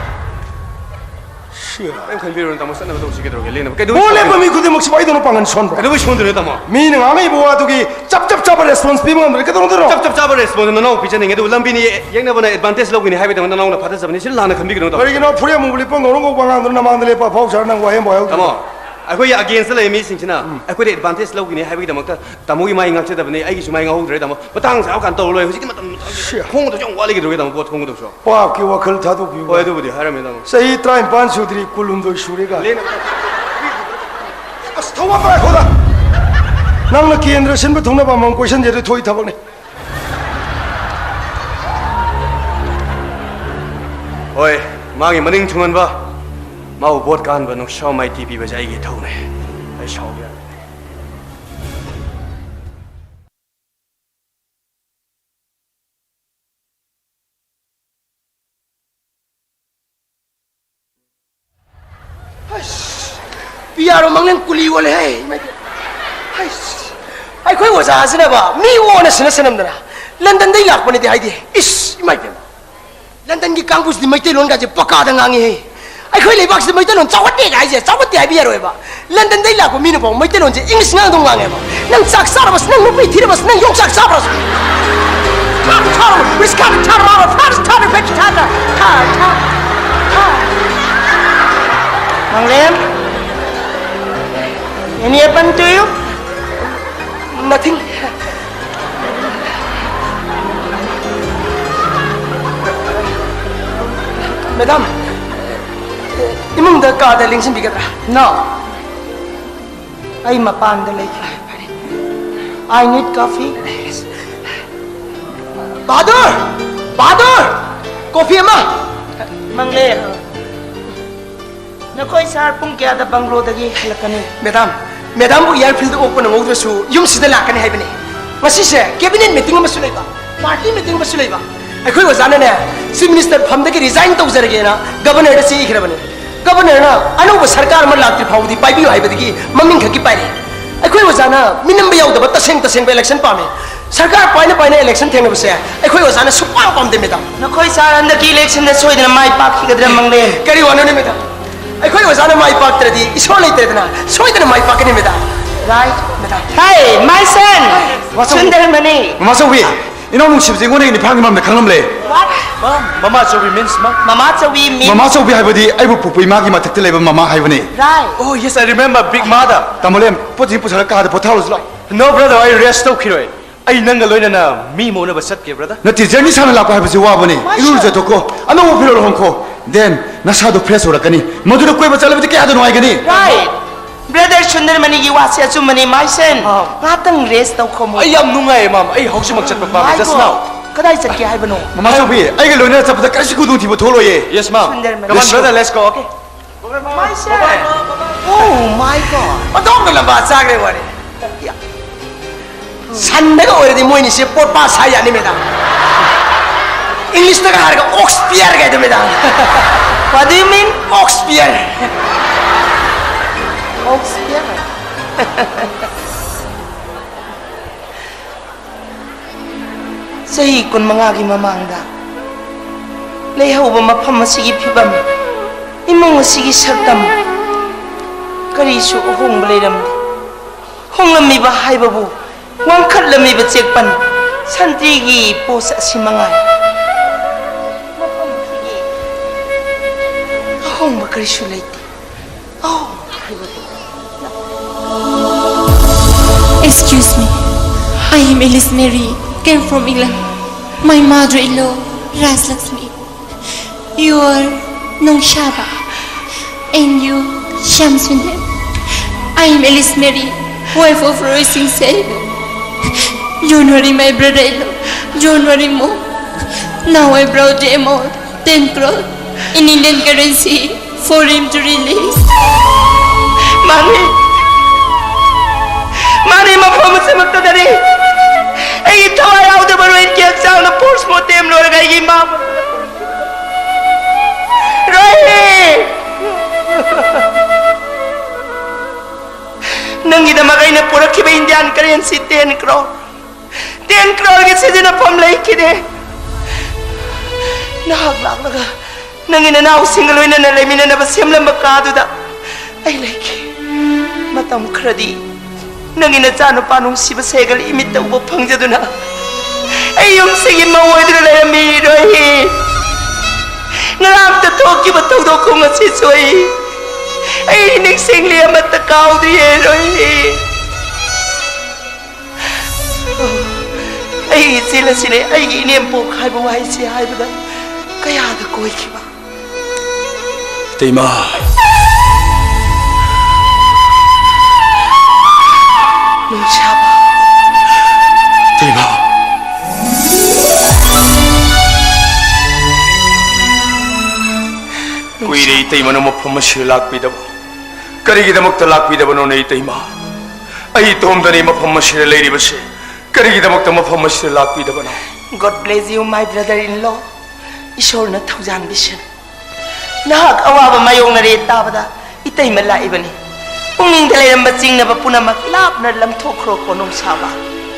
ꯁꯤꯌꯥ꯫ ꯀꯩꯝ ꯈꯟꯕꯤꯔꯨꯅꯨ, ꯇꯥꯃꯣ, ꯆꯠꯅꯕ ꯇꯧꯁꯤ, ꯀꯩꯗꯧꯔꯒꯦ? ꯂꯦꯟꯅꯕ ꯀꯩꯗꯧꯕꯩ ꯕꯣꯜ ꯂꯦꯞꯄ ꯁꯥꯎꯗꯣꯏꯅꯣ? ꯃꯤ ꯈꯨꯗꯤꯡꯃꯛꯁꯤꯕꯨ ꯑꯩꯗꯧꯅ ꯄꯥꯡꯒꯟ ꯁꯣꯟꯕ꯭ꯔꯣ? ꯀꯩꯗꯧꯕꯩ ꯁꯣꯟꯗꯣꯏꯅꯣ, ꯇꯥꯃꯣ? ꯃꯤꯅ ꯉꯥꯡꯉꯛꯏꯕ ꯋꯥꯗꯨꯒꯤ ꯆꯞ ꯆꯞ ꯆꯥꯕ ꯔꯦꯁꯄꯣꯟꯁ ꯄꯤꯕ ꯉꯝꯗ꯭ꯔꯗꯤ ꯀꯩꯗꯧꯗꯣꯏꯅꯣ? ꯆꯞ ꯆꯞ ꯆꯥꯕ ꯔꯦꯁꯄꯣꯟꯁ ꯅꯅꯥꯎ ꯄꯤꯖꯅꯤꯡꯉꯦ, ꯑꯗꯨꯕꯨ ꯂꯝꯕꯤꯅ ꯌꯦ-, ꯌꯦꯛꯅꯕꯅ ꯑꯦꯗꯚꯥꯟꯇꯦꯖ ꯂꯧꯒꯅꯤ ꯍꯥꯏꯕꯒꯤꯗꯃꯛ ꯅꯅꯥꯎꯅ ꯐꯥꯊꯖꯕꯅꯤ꯫ ꯁꯤ ꯂꯥꯟꯅ ꯈꯟꯕꯤꯒꯅꯨ, ꯇꯥꯃꯣ꯫ ꯀꯔꯤꯒꯤꯅꯣ ꯐꯨꯔꯤꯠ ꯑꯃꯨꯕ ꯂꯤꯠꯄ ꯉꯧꯔꯣꯛ ꯉꯧꯕ ꯑꯉꯥꯡꯗꯨꯅ ꯅꯃꯥꯡꯗ ꯂꯦꯞꯄ ꯑꯐꯥꯎ ꯁꯥꯔ ꯅꯪ ꯋꯥꯍꯩ ꯑꯃ ꯍꯥꯏꯍꯧꯗ꯭ꯔꯣ? ꯇꯥꯃꯣ, ꯑꯩꯈꯣꯏꯒꯤ ꯑꯒꯦꯟꯁꯇ ꯂꯩꯕ ꯃꯤꯁꯤꯡꯁꯤꯅ ꯎꯝ꯫ ꯑꯩꯈꯣꯏꯗ ꯑꯦꯗꯚꯥꯟꯇꯦꯖ ꯂꯧꯒꯅꯤ ꯍꯥꯏꯕꯒꯤꯗꯃꯛꯇ ꯇꯥꯃꯣꯒꯤ ꯃꯥꯏ ꯉꯥꯛꯆꯗꯕꯅꯦ, ꯑꯩꯒꯤꯁꯨ ꯃꯥꯏ ꯉꯥꯎꯍꯧꯗ꯭ꯔꯦ, ꯇꯥꯃꯣ꯫ ꯃꯇꯥꯡ ꯆꯥꯕ ꯀꯥꯟꯗ ꯇꯧꯔ ꯂꯣꯏꯔꯦ꯫ ꯍꯧꯖꯤꯛꯀꯤ ꯃꯇꯝ ꯁꯤ꯫ ꯈꯣꯡꯒꯗꯧꯁꯨ ꯌꯥꯝ ꯋꯥꯠꯂꯤ, ꯀꯩꯗꯧꯔꯒꯦ, ꯇꯥꯃꯣ? ꯄꯣꯠ ꯈꯣꯡꯒꯗꯧꯁꯨ꯫ ꯄꯥꯞꯀꯤ ꯋꯥꯈꯜ ꯊꯥꯗꯣꯛꯄꯤꯌꯨ꯫ ꯍꯣꯏ, ꯑꯗꯨꯕꯨꯗꯤ ꯍꯥꯏꯔꯝꯃꯦ, ꯇꯥꯃꯣ꯫ ꯆꯍꯤ ꯇꯔꯥꯅꯤꯄꯥꯟ ꯁꯨꯗ꯭ꯔꯤ, ꯀꯨꯟꯍꯨꯝꯗꯣꯏ ꯁꯨꯔꯦꯒ꯫ ꯂꯦꯟ- ꯑꯁ, ꯊꯧꯕ ꯄꯥꯏꯈꯣꯗ꯫ ꯅꯪꯅ ꯀꯦꯟꯗ꯭ꯔ ꯁꯤꯟꯕ ꯊꯨꯡꯅꯕ ꯑꯃꯃꯝ ꯀꯣꯏꯁꯟꯁꯦ ꯑꯗꯨ ꯊꯣꯛꯏ ꯊꯕꯛꯅꯤ꯫ ꯍꯣꯏ, ꯃꯥꯒꯤ ꯃꯅꯤꯡ ꯊꯨꯡꯍꯟꯕ, ꯃꯥꯕꯨ ꯚꯣꯠ ꯀꯥꯍꯟꯕ, ꯅꯨꯡꯁꯥꯎ ꯃꯥꯏꯇꯤ ꯄꯤꯕꯁꯦ ꯑꯩꯒꯤ ꯏꯊꯧꯅꯦ꯫ ꯑꯩ ꯁꯥꯎꯕ ꯌꯥꯗꯦ꯫ ꯑꯁ, ꯄꯤ ꯑꯥꯔ ꯑꯣ ꯃꯪꯂꯦꯝ ꯀꯨꯂꯤ ꯑꯣꯜꯂꯦꯍꯦ, ꯏꯃꯥꯏ ꯄꯦꯝꯃ꯫ ꯑꯁ, ꯑꯩꯈꯣꯏ ꯑꯣꯖꯥꯁꯤꯅꯕ ꯃꯤ ꯑꯣꯟꯅ ꯁꯤꯟꯅ ꯁꯤꯟꯅꯝꯗꯅ ꯂꯟꯗꯟꯗꯩ ꯂꯥꯛꯄꯅꯤꯗꯤ ꯍꯥꯏꯗꯦ꯫ ꯏꯁ, ꯏꯃꯥꯏ ꯄꯦꯝꯃ꯫ ꯂꯟꯗꯟꯒꯤ ꯀꯥꯡꯕꯨꯁꯤꯗꯤ ꯃꯩꯇꯩꯂꯣꯟꯒꯥꯁꯦ ꯄꯀꯥꯗ ꯉꯥꯡꯉꯤꯍꯦ꯫ ꯑꯩꯈꯣꯏ ꯂꯩꯕꯥꯛꯁꯤꯗ ꯃꯩꯇꯩꯂꯣꯟ ꯆꯥꯎꯈꯠꯇꯦꯒ ꯍꯥꯏꯁꯦ ꯆꯥꯎꯈꯠꯇꯦ ꯍꯥꯏꯕ ꯌꯥꯔꯣꯏꯕ꯫ ꯂꯟꯗꯟꯗꯩ ꯂꯥꯛꯄ ꯃꯤꯅꯐꯥꯎ ꯃꯩꯇꯩꯂꯣꯟꯁꯦ ꯏꯪꯂꯤꯁ ꯉꯥꯡꯗꯧ ꯉꯥꯡꯉꯦꯕ꯫ ꯅꯪ ꯆꯥꯛ ꯆꯥꯔꯕꯁꯨ, ꯅꯪ ꯅꯨꯄꯤ ꯊꯤꯔꯕꯁꯨ, ꯅꯪ ꯌꯣꯡꯆꯥꯛ ꯆꯥꯕ꯭ꯔꯁꯨ? ꯊꯥꯔ ꯊꯥꯔ ꯔꯤꯁꯀꯥꯔ ꯊꯥꯔ ꯃꯥꯔꯣ ꯐꯥꯔꯁ ꯊꯥꯔ ꯐꯦꯛ ꯊꯥꯔ ꯊꯥꯔ ꯊꯥꯔ꯫ ꯃꯪꯂꯦꯝ, any happen to you? Nothing. Madam, ꯏꯃꯨꯡꯗ ꯀꯥꯗ ꯂꯦꯡꯁꯤꯟꯕꯤꯒꯗ꯭ꯔꯥ? No. ꯑꯩ ꯃꯄꯥꯟꯗ ꯂꯩꯒꯦ꯫ I need coffee. Bahadur! Bahadur! Coffee ꯑꯃ! ꯃꯪꯂꯦꯝ, ꯅꯈꯣꯏ ꯁꯥꯔ ꯄꯨꯡ ꯀꯌꯥꯗ ꯕꯪꯒ꯭ꯂꯣꯗꯒꯤ ꯍꯜꯂꯛꯀꯅꯤ? ꯃꯦꯗꯥꯝ, ꯃꯦꯗꯥꯝꯕꯨ ꯑꯦꯌꯥꯔꯐꯤꯜꯗ ꯑꯣꯛꯄ ꯅꯪꯍꯧꯗ꯭ꯔꯁꯨ ꯌꯨꯝꯁꯤꯗ ꯂꯥꯛꯀꯅꯤ ꯍꯥꯏꯕꯅꯤ꯫ ꯉꯁꯤꯁꯦ ꯀꯦꯕꯤꯅꯦꯠ ꯃꯤꯇꯤꯡ ꯑꯃꯁꯨ ꯂꯩꯕ, ꯄꯥꯔꯇꯤ ꯃꯤꯇꯤꯡ ꯑꯃꯁꯨ ꯂꯩꯕ꯫ ꯑꯩꯈꯣꯏ ꯑꯣꯖꯥꯅꯅꯦ, ꯆꯤꯐ ꯃꯤꯅꯤꯁꯇꯔ ꯐꯝꯗꯒꯤ ꯔꯤꯖꯥꯏꯟ ꯇꯧꯖꯔꯒꯦꯅ ꯒꯕꯔꯅꯔꯗ ꯆꯦ ꯏꯈ꯭ꯔꯕꯅꯤ꯫ ꯒꯕꯔꯅꯔꯅ ꯑꯅꯧꯕ ꯁꯔꯀꯥꯔ ꯑꯃ ꯂꯥꯛꯇ꯭ꯔꯤ ꯐꯥꯎꯕꯗꯤ ꯄꯥꯏꯕꯤꯌꯨ ꯍꯥꯏꯕꯗꯒꯤ ꯃꯃꯤꯡ ꯈꯛꯀꯤ ꯄꯥꯏꯔꯦ꯫ ꯑꯩꯈꯣꯏ ꯑꯣꯖꯥꯅ ꯃꯤꯅꯝꯕ ꯌꯥꯎꯗꯕ ꯇꯁꯦꯡ ꯇꯁꯦꯡꯕ ꯏꯂꯦꯛꯁꯟ ꯄꯥꯝꯃꯤ꯫ ꯁꯔꯀꯥꯔ ꯄꯥꯏꯅ ꯄꯥꯏꯅ ꯏꯂꯦꯛꯁꯟ ꯊꯦꯡꯅꯕꯁꯦ ꯑꯩꯈꯣꯏ ꯑꯣꯖꯥꯅ ꯁꯨꯛꯄꯥꯝ ꯄꯥꯝꯗꯦ, ꯃꯦꯗꯥꯝ꯫ ꯅꯈꯣꯏ ꯁꯥꯔ ꯍꯟꯗꯛꯀꯤ ꯏꯂꯦꯛꯁꯟꯗ ꯁꯣꯏꯗꯅ ꯃꯥꯏ ꯄꯥꯛꯈꯤꯒꯗ꯭ꯔꯥ, ꯃꯪꯂꯦꯟ? ꯀꯔꯤ ꯋꯥꯅꯣꯅꯦ, ꯃꯦꯗꯥꯝ? ꯑꯩꯈꯣꯏ ꯑꯣꯖꯥꯅ ꯃꯥꯏ ꯄꯥꯛꯇ꯭ꯔꯗꯤ ꯏꯁꯣꯔ ꯂꯩꯇ꯭ꯔꯦꯗꯅ꯫ ꯁꯣꯏꯗꯅ ꯃꯥꯏ ꯄꯥꯛꯀꯅꯤ, ꯃꯦꯗꯥꯝ꯫ Right, madam. ꯍꯦ, ꯃꯥꯏ ꯁꯟ! ꯋꯥꯆꯧꯕꯤ꯫ ꯁꯨꯟꯗꯔꯃꯅꯤ꯫ ꯃꯃꯥ ꯆꯧꯕꯤ, ꯏꯅꯥꯎ ꯅꯨꯡꯁꯤꯕꯁꯦ ꯑꯩꯉꯣꯟꯗꯒꯤ ꯅꯤꯡꯐꯥꯡꯗꯤ ꯃꯝꯅ ꯈꯪꯂꯝꯂꯦ꯫ What? ꯃꯃꯥ ꯆꯧꯕꯤ means ꯃꯥ? ꯃꯃꯥ ꯆꯧꯕꯤ means ꯃꯃꯥ ꯆꯧꯕꯤ ꯍꯥꯏꯕꯗꯤ ꯑꯩꯕꯨ ꯄꯣꯛꯄ ꯏꯃꯥꯒꯤ ꯃꯊꯛꯇ ꯂꯩꯕ ꯃꯃꯥ ꯍꯥꯏꯕꯅꯤ꯫ Right. Oh, yes, I remember, big mother. ꯇꯥꯃꯣꯂꯦꯝ, ꯄꯣꯠꯁꯤ ꯄꯨꯁꯜꯂꯒ ꯀꯥꯗ ꯄꯣꯊꯥꯔꯨꯁꯤ ꯂꯥꯎ꯫ No, brother, ꯑꯩ rest ꯇꯧꯈꯤꯔꯣꯏ꯫ ꯑꯩ ꯅꯪꯒ ꯂꯣꯏꯅꯅ ꯃꯤ ꯃꯣꯠꯅꯕ ꯆꯠꯀꯦ, brother꯫ ꯅꯠꯇꯦ, journey ꯁꯥꯡꯅ ꯂꯥꯛꯄ ꯍꯥꯏꯕꯁꯤ ꯋꯥꯕꯅꯤ꯫ Why, sir? ꯏꯔꯨ ꯂꯨꯖꯊꯣꯛꯈꯣ, ꯑꯅꯧꯕ ꯐꯤꯔꯣꯜ ꯍꯣꯡꯈꯣ, then ꯅꯁꯥꯗꯣ fresh ꯑꯣꯏꯔꯛꯀꯅꯤ꯫ ꯃꯗꯨꯗ ꯀꯣꯏꯕ ꯆꯠꯂꯕꯗꯤ ꯀꯌꯥꯗ ꯅꯨꯡꯉꯥꯏꯒꯅꯤ? Right. Brother ꯁꯨꯟꯗꯔꯃꯅꯤꯒꯤ ꯋꯥꯁꯦ ꯑꯆꯨꯝꯕꯅꯤ, my son꯫ ꯑꯥ꯫ ꯉꯥꯛꯇꯪ rest ꯇꯧꯈꯣꯃꯣ꯫ ꯑꯩ ꯌꯥꯝ ꯅꯨꯡꯉꯥꯏꯌꯦ, ꯃꯥꯝ꯫ ꯑꯩ ꯍꯧꯖꯤꯛꯃꯛ ꯆꯠꯄ ꯄꯥꯝꯃꯦ, just now꯫ ꯀꯗꯥꯏ ꯆꯠꯀꯦ ꯍꯥꯏꯕꯅꯣ? ꯃꯃꯥ ꯆꯧꯕꯤ, ꯑꯩꯒ ꯂꯣꯏꯅꯅ ꯆꯠꯄꯗ ꯀꯔꯤꯁꯨ ꯈꯨꯗꯣꯡꯊꯤꯕ ꯊꯣꯛꯂꯣꯏꯌꯦ꯫ Yes, ma'am꯫ ꯁꯨꯟꯗꯔꯃꯅꯤ꯫ Come on, brother, let's go, okay? My son! Oh my God! ꯑꯣꯟꯊꯣꯛꯅ ꯂꯝꯕꯥ ꯆꯥꯈ꯭ꯔꯦ ꯋꯥꯅꯤ꯫ ꯁꯟꯗꯒ ꯑꯣꯏꯔꯗꯤ ꯃꯣꯏꯅꯤꯁꯦ ꯄꯣꯠꯄꯥ ꯁꯥ ꯌꯥꯅꯤ, ꯃꯦꯗꯥꯝ꯫ ꯏꯪꯂꯤꯁꯇꯒ ꯍꯥꯏꯔꯒ ox spear ꯀꯥꯏꯗꯣ, madam. What do you mean? Ox spear. Ox spear? ꯆꯍꯤ ꯀꯨꯟꯃꯉꯥꯒꯤ ꯃꯃꯥꯡꯗ ꯂꯩꯍꯧꯕ ꯃꯐꯝ ꯑꯁꯤꯒꯤ ꯐꯤꯕꯝ, ꯏꯃꯨꯡ ꯑꯁꯤꯒꯤ ꯁꯛꯇꯝ, ꯀꯔꯤꯁꯨ ꯑꯍꯣꯡꯕ ꯂꯩꯔꯝꯗꯦ꯫ ꯍꯣꯡꯂꯝꯃꯤꯕ ꯍꯥꯏꯕꯕꯨ ꯋꯥꯡꯈꯠꯂꯝꯃꯤꯕ ꯆꯦꯛꯄꯟ ꯁꯟꯇ꯭ꯔꯤꯒꯤ post ꯑꯁꯤ ꯃꯉꯥꯏ꯫ ꯃꯐꯝ ꯑꯁꯤꯒꯤ ꯑꯍꯣꯡꯕ ꯀꯔꯤꯁꯨ ꯂꯩꯇꯦ꯫ Oh, I will. Excuse me. I am Alice Mary, came from England. My mother-in-law, Rajlakshmi. You are Nongshaba. And you, Shamsunder. I am Alice Mary, wife of Roy Singh Saib. Don't worry, my brother-in-law. Don't worry, mom. Now I brought the amount, ten crore, in Indian currency. For him to release. ꯃꯥꯅꯤ, ꯃꯥꯅꯤ, ꯃꯐꯝ ꯑꯁꯤꯃꯛꯇꯗꯅꯤ ꯑꯩꯒꯤ ꯊꯋꯥꯏ ꯌꯥꯎꯗꯕ ꯔꯣꯍꯤꯠꯀꯤ ꯍꯛꯆꯥꯡꯗ post mortem ꯂꯣꯏꯔꯒ ꯑꯩꯒꯤ ꯏꯃꯥ ꯔꯣꯍꯤꯠ! ꯅꯪꯒꯤꯗꯃꯛ ꯑꯩꯅ ꯄꯨꯔꯛꯈꯤꯕ Indian currency ten crore, ten ꯀ꯭ꯔꯣꯔꯒꯤ ꯁꯤꯖꯤꯟꯅꯐꯝ ꯂꯩꯈꯤꯗꯦ꯫ ꯅꯍꯥꯛ ꯂꯥꯛꯂꯒ ꯅꯪꯒꯤ ꯅꯅꯥꯎꯁꯤꯡꯒ ꯂꯣꯏꯅꯅ ꯂꯩꯃꯤꯟꯅꯅꯕ ꯁꯦꯝꯂꯝꯕ ꯀꯥꯗꯨꯗ ꯑꯩ ꯂꯩꯈꯤ꯫ ꯃꯇꯝ ꯈꯔꯗꯤ ꯅꯪꯒꯤ ꯅꯆꯥꯅꯨꯄꯥ ꯅꯨꯡꯁꯤꯕ ꯁꯦꯒꯜ ꯏꯃꯤꯠꯇ ꯎꯕ ꯐꯪꯖꯗꯨꯅ ꯑꯩ ꯌꯨꯝꯁꯤꯒꯤ ꯃꯧ ꯑꯣꯏꯗꯨꯅ ꯂꯩꯔꯝꯃꯤ, ꯔꯣꯍꯤ꯫ ꯉꯔꯥꯡꯇ ꯊꯣꯛꯈꯤꯕ ꯊꯧꯗꯣꯛ ꯈꯣꯡ ꯑꯁꯤꯁꯨ ꯑꯩ, ꯑꯩ ꯅꯤꯡꯁꯤꯡꯂꯤ, ꯑꯃꯠꯇ ꯀꯥꯎꯗ꯭ꯔꯤꯌꯦ, ꯔꯣꯍꯤ꯫ ꯑꯩꯒꯤ ꯏꯆꯦꯜ ꯑꯁꯤꯅꯦ, ꯑꯩꯒꯤ ꯏꯅꯦꯝꯄꯣꯛ ꯍꯥꯏꯕ ꯋꯥꯍꯩꯁꯤ ꯍꯥꯏꯕꯗ ꯀꯌꯥꯗ ꯀꯣꯏꯈꯤꯕ꯫ ꯏꯇꯩꯃ꯫ ꯅꯨꯡꯁꯥꯕ꯫ ꯏꯇꯩꯃ꯫ ꯀꯨꯏꯔꯦ ꯏꯇꯩꯃꯅ ꯃꯐꯝ ꯑꯁꯤꯗ ꯂꯥꯛꯄꯤꯗꯕ꯫ ꯀꯔꯤꯒꯤꯗꯃꯛꯇ ꯂꯥꯛꯄꯤꯗꯕꯅꯣꯅꯦ ꯏꯇꯩꯃ? ꯑꯩ ꯏꯇꯣꯝꯇꯅꯤ ꯃꯐꯝ ꯑꯁꯤꯗ ꯂꯩꯔꯤꯕꯁꯦ꯫ ꯀꯔꯤꯒꯤꯗꯃꯛꯇ ꯃꯐꯝ ꯑꯁꯤꯗ ꯂꯥꯛꯄꯤꯗꯕꯅꯣ? God bless you, my brother in law. ꯏꯁꯣꯔꯅ ꯊꯧꯖꯥꯟꯕꯤꯁꯅꯨ꯫ ꯅꯍꯥꯛ ꯑꯋꯥꯕ ꯃꯥꯌꯣꯛꯅꯔꯦ ꯇꯥꯕꯗ ꯏꯇꯩꯃ ꯂꯥꯛꯏꯕꯅꯤ꯫ ꯄꯨꯛꯅꯤꯡꯗ ꯂꯩꯔꯝꯕ ꯆꯤꯡꯅꯕ ꯄꯨꯝꯅꯃꯛ ꯂꯥꯞꯅ ꯂꯝꯊꯣꯛꯈ꯭ꯔꯣ ꯀꯣꯅꯨꯡ ꯁꯥꯕ꯫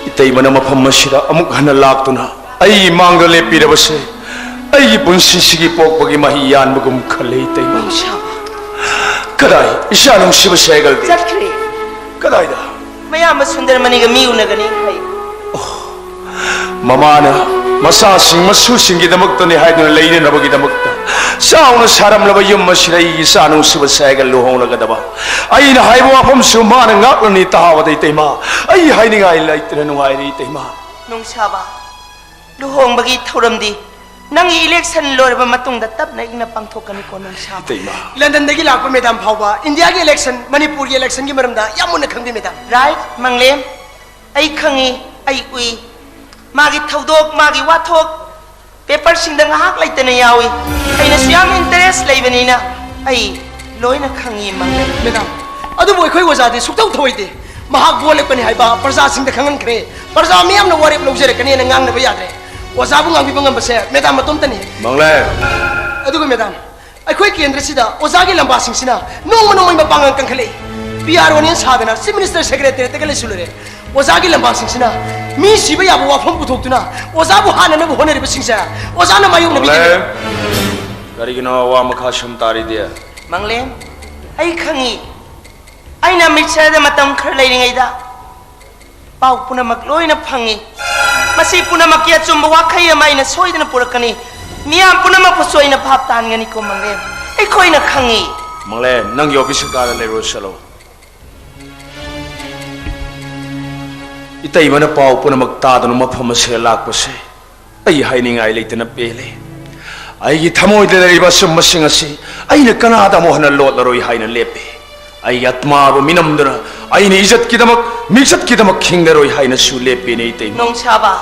ꯏꯇꯩꯃꯅ ꯃꯐꯝ ꯑꯁꯤꯗ ꯑꯃꯨꯛ ꯍꯟꯅ ꯂꯥꯛꯇꯨꯅ ꯑꯩꯒꯤ ꯃꯥꯡꯗ ꯂꯦꯞꯄꯤꯔꯕꯁꯦ ꯑꯩꯒꯤ ꯄꯨꯟꯁꯤꯁꯤꯒꯤ ꯄꯣꯛꯄꯒꯤ ꯃꯍꯩ ꯌꯥꯟꯕꯒꯨꯝ ꯈꯜꯂꯦ ꯏꯇꯩꯃ꯫ ꯀꯣꯅꯨꯡ ꯁꯥꯕ꯫ ꯀꯗꯥꯏ ꯏꯆꯥ ꯅꯨꯡꯁꯤꯕ ꯁꯦꯒꯜꯗꯤ? ꯆꯠꯈ꯭ꯔꯦ꯫ ꯀꯗꯥꯏꯗ? ꯃꯌꯥꯝꯕ ꯁꯨꯟꯗꯔꯃꯅꯤꯒ ꯃꯤ ꯎꯅꯒꯅꯤ ꯍꯥꯏ꯫ ꯃꯃꯥꯅ ꯃꯆꯥꯁꯤꯡ ꯃꯁꯨꯁꯤꯡꯒꯤꯗꯃꯛꯇꯅꯤ ꯍꯥꯏꯗꯨꯅ ꯂꯩꯅꯅꯕꯒꯤꯗꯃꯛꯇ ꯆꯥꯎꯅ ꯁꯥꯔꯝꯂꯕ ꯌꯨꯝ ꯑꯁꯤꯗ ꯑꯩꯒꯤ ꯏꯆꯥ ꯅꯨꯡꯁꯤꯕ ꯁꯦꯒꯜ ꯂꯨꯍꯣꯡꯂꯒꯗꯕ꯫ ꯑꯩꯅ ꯍꯥꯏꯕ ꯋꯥꯐꯝꯁꯨ ꯃꯥꯅ ꯉꯥꯛꯂꯅꯤ ꯇꯥꯕꯗ ꯏꯇꯩꯃ꯫ ꯑꯩ ꯍꯥꯏꯅꯤꯡꯉꯥꯏ ꯂꯩꯇꯅ ꯅꯨꯡꯉꯥꯏꯔꯦ ꯏꯇꯩꯃ꯫ ꯅꯨꯡꯁꯥꯕ, ꯂꯨꯍꯣꯡꯕꯒꯤ ꯊꯧꯔꯝꯗꯤ ꯅꯪꯒꯤ election ꯂꯣꯏꯔꯕ ꯃꯇꯨꯡꯗ ꯇꯞꯅ ꯏꯪꯅ ꯄꯥꯡꯊꯣꯛꯀꯅꯤꯀꯣ ꯅꯨꯡꯁꯥꯕ꯫ ꯏꯇꯩꯃ꯫ ꯂꯟꯗꯟꯗꯒꯤ ꯂꯥꯛꯄ ꯃꯦꯗꯥꯝ ꯐꯥꯎꯕ ꯏꯟꯗꯤꯌꯥꯒꯤ election, ꯃꯅꯤꯄꯨꯔꯒꯤ electionꯒꯤ ꯃꯔꯝꯗ ꯌꯥꯝ ꯃꯨꯟꯅ ꯈꯪꯕꯤ ꯃꯦꯗꯥꯝ꯫ Right, ꯃꯪꯂꯦꯝ꯫ ꯑꯩ ꯈꯪꯉꯤ, ꯑꯩ ꯎꯏ꯫ ꯃꯥꯒꯤ ꯊꯧꯗꯣꯛ, ꯃꯥꯒꯤ ꯋꯥꯊꯣꯛ paperꯁꯤꯡꯗ ꯉꯥꯏꯍꯥꯛ ꯂꯩꯇꯅ ꯌꯥꯎꯏ꯫ ꯑꯩꯅꯁꯨ ꯌꯥꯝ interest ꯂꯩꯕꯅꯤꯅ ꯑꯩ ꯂꯣꯏꯅ ꯈꯪꯉꯤ, ꯃꯪꯂꯦꯝ꯫ ꯃꯦꯗꯥꯝ, ꯑꯗꯨꯕꯨ ꯑꯩꯈꯣꯏ ꯑꯣꯖꯥꯗꯤ ꯁꯨꯛꯇꯧ ꯊꯧꯑꯣꯏꯗꯦ꯫ ꯃꯍꯥꯛ ꯚꯣꯠ ꯂꯦꯞꯀꯅꯤ ꯍꯥꯏꯕ ꯄ꯭ꯔꯖꯥꯁꯤꯡꯗ ꯈꯪꯍꯟꯈ꯭ꯔꯦ꯫ ꯄ꯭ꯔꯖꯥ ꯃꯤꯌꯥꯝꯅ ꯋꯥꯔꯦꯞ ꯂꯧꯖꯔꯛꯀꯅꯤꯅ ꯉꯥꯡꯅꯕ ꯌꯥꯗ꯭ꯔꯦ꯫ ꯑꯣꯖꯥꯕꯨ ꯉꯥꯡꯕꯤꯕ ꯉꯝꯕꯁꯦ ꯃꯦꯗꯥꯝ ꯃꯇꯣꯝꯇꯅꯤ꯫ ꯃꯪꯂꯦꯝ꯫ ꯑꯗꯨꯒ ꯃꯦꯗꯥꯝ, ꯑꯩꯈꯣꯏ ꯀꯦꯟꯗ꯭ꯔꯁꯤꯗ ꯑꯣꯖꯥꯒꯤ ꯂꯝꯕꯥꯁꯤꯡꯁꯤꯅ ꯅꯣꯡꯃ ꯅꯣꯡꯃꯒꯤ ꯃꯄꯥꯡꯒꯜ ꯀꯟꯈꯠꯂꯛꯏ꯫ ꯄꯤ ꯑꯥꯔ ꯑꯣꯅꯦꯅ ꯁꯥꯗꯅ ꯆꯤꯐ ꯃꯤꯅꯤꯁꯇꯔ ꯁꯦꯀ꯭ꯔꯦꯇꯦꯔꯤꯌꯦꯠꯇꯒ ꯂꯩꯁꯤꯜꯂꯨꯔꯦ꯫ ꯑꯣꯖꯥꯒꯤ ꯂꯝꯕꯥꯁꯤꯡꯁꯤꯅ ꯃꯤ ꯁꯤꯕ ꯌꯥꯕ ꯋꯥꯐꯝ ꯄꯨꯊꯣꯛꯇꯨꯅ ꯑꯣꯖꯥꯕꯨ ꯍꯥꯠꯅꯅꯕ ꯍꯣꯠꯅꯔꯤꯕꯁꯤꯡꯁꯦ ꯑꯣꯖꯥꯅ ꯃꯥꯌꯣꯛꯅꯕꯤꯗꯦ꯫ ꯃꯥꯂꯦꯝ, ꯀꯔꯤꯒꯤꯅꯣ ꯋꯥ ꯃꯈꯥ ꯁꯨꯝ ꯇꯥꯔꯤꯗꯤ? ꯃꯪꯂꯦꯝ, ꯑꯩ ꯈꯪꯉꯤ꯫ ꯑꯩꯅ ꯃꯤꯠꯁꯔꯗ ꯃꯇꯝ ꯈꯔ ꯂꯩꯔꯤꯉꯩꯗ ꯄꯥꯎ ꯄꯨꯝꯅꯃꯛ ꯂꯣꯏꯅ ꯐꯪꯉꯤ꯫ ꯃꯁꯤ ꯄꯨꯝꯅꯃꯛꯀꯤ ꯑꯆꯨꯝꯕ ꯋꯥꯈꯩ ꯑꯃ ꯑꯩꯅ ꯁꯣꯏꯗꯅ ꯄꯨꯔꯛꯀꯅꯤ꯫ ꯃꯤꯌꯥꯝ ꯄꯨꯝꯅꯃꯛꯄꯨꯁꯨ ꯑꯩꯅ ꯚꯥꯞ ꯇꯥꯍꯟꯒꯅꯤꯀꯣ ꯃꯪꯂꯦꯝ꯫ ꯑꯩꯈꯣꯏꯅ ꯈꯪꯉꯤ꯫ ꯃꯪꯂꯦꯝ, ꯅꯪꯒꯤ ꯑꯣꯐꯤꯁꯀꯤ ꯀꯥꯗ ꯂꯩꯔꯨꯔꯣ, ꯆꯠꯂꯣ꯫ ꯏꯇꯩꯃꯅ ꯄꯥꯎ ꯄꯨꯝꯅꯃꯛ ꯇꯥꯗꯨꯅ ꯃꯐꯝ ꯑꯁꯤꯗ ꯂꯥꯛꯄꯁꯦ ꯑꯩ ꯍꯥꯏꯅꯤꯡꯉꯥꯏ ꯂꯩꯇꯅ ꯄꯦꯜꯂꯦ꯫ ꯑꯩꯒꯤ ꯊꯃꯣꯏꯗ ꯂꯩꯔꯤꯕ ꯑꯆꯨꯝꯕꯁꯤꯡ ꯑꯁꯤ ꯑꯩꯅ ꯀꯅꯥꯗ ꯑꯃꯨꯛ ꯍꯟꯅ ꯂꯣꯠꯂꯔꯣꯏ ꯍꯥꯏꯅ ꯂꯦꯞꯄꯦ꯫ ꯑꯩꯒꯤ ꯑꯥꯠꯃꯥꯕꯨ ꯃꯤꯅꯝꯗꯨꯅ ꯑꯩꯅ ꯏꯖꯠꯀꯤꯗꯃꯛ, ꯃꯤꯡꯆꯠꯀꯤꯗꯃꯛ ꯍꯤꯡꯂꯔꯣꯏ ꯍꯥꯏꯅꯁꯨ ꯂꯦꯞꯄꯦꯅꯦ ꯏꯇꯩꯃ꯫ ꯅꯣꯡꯁꯥꯕ,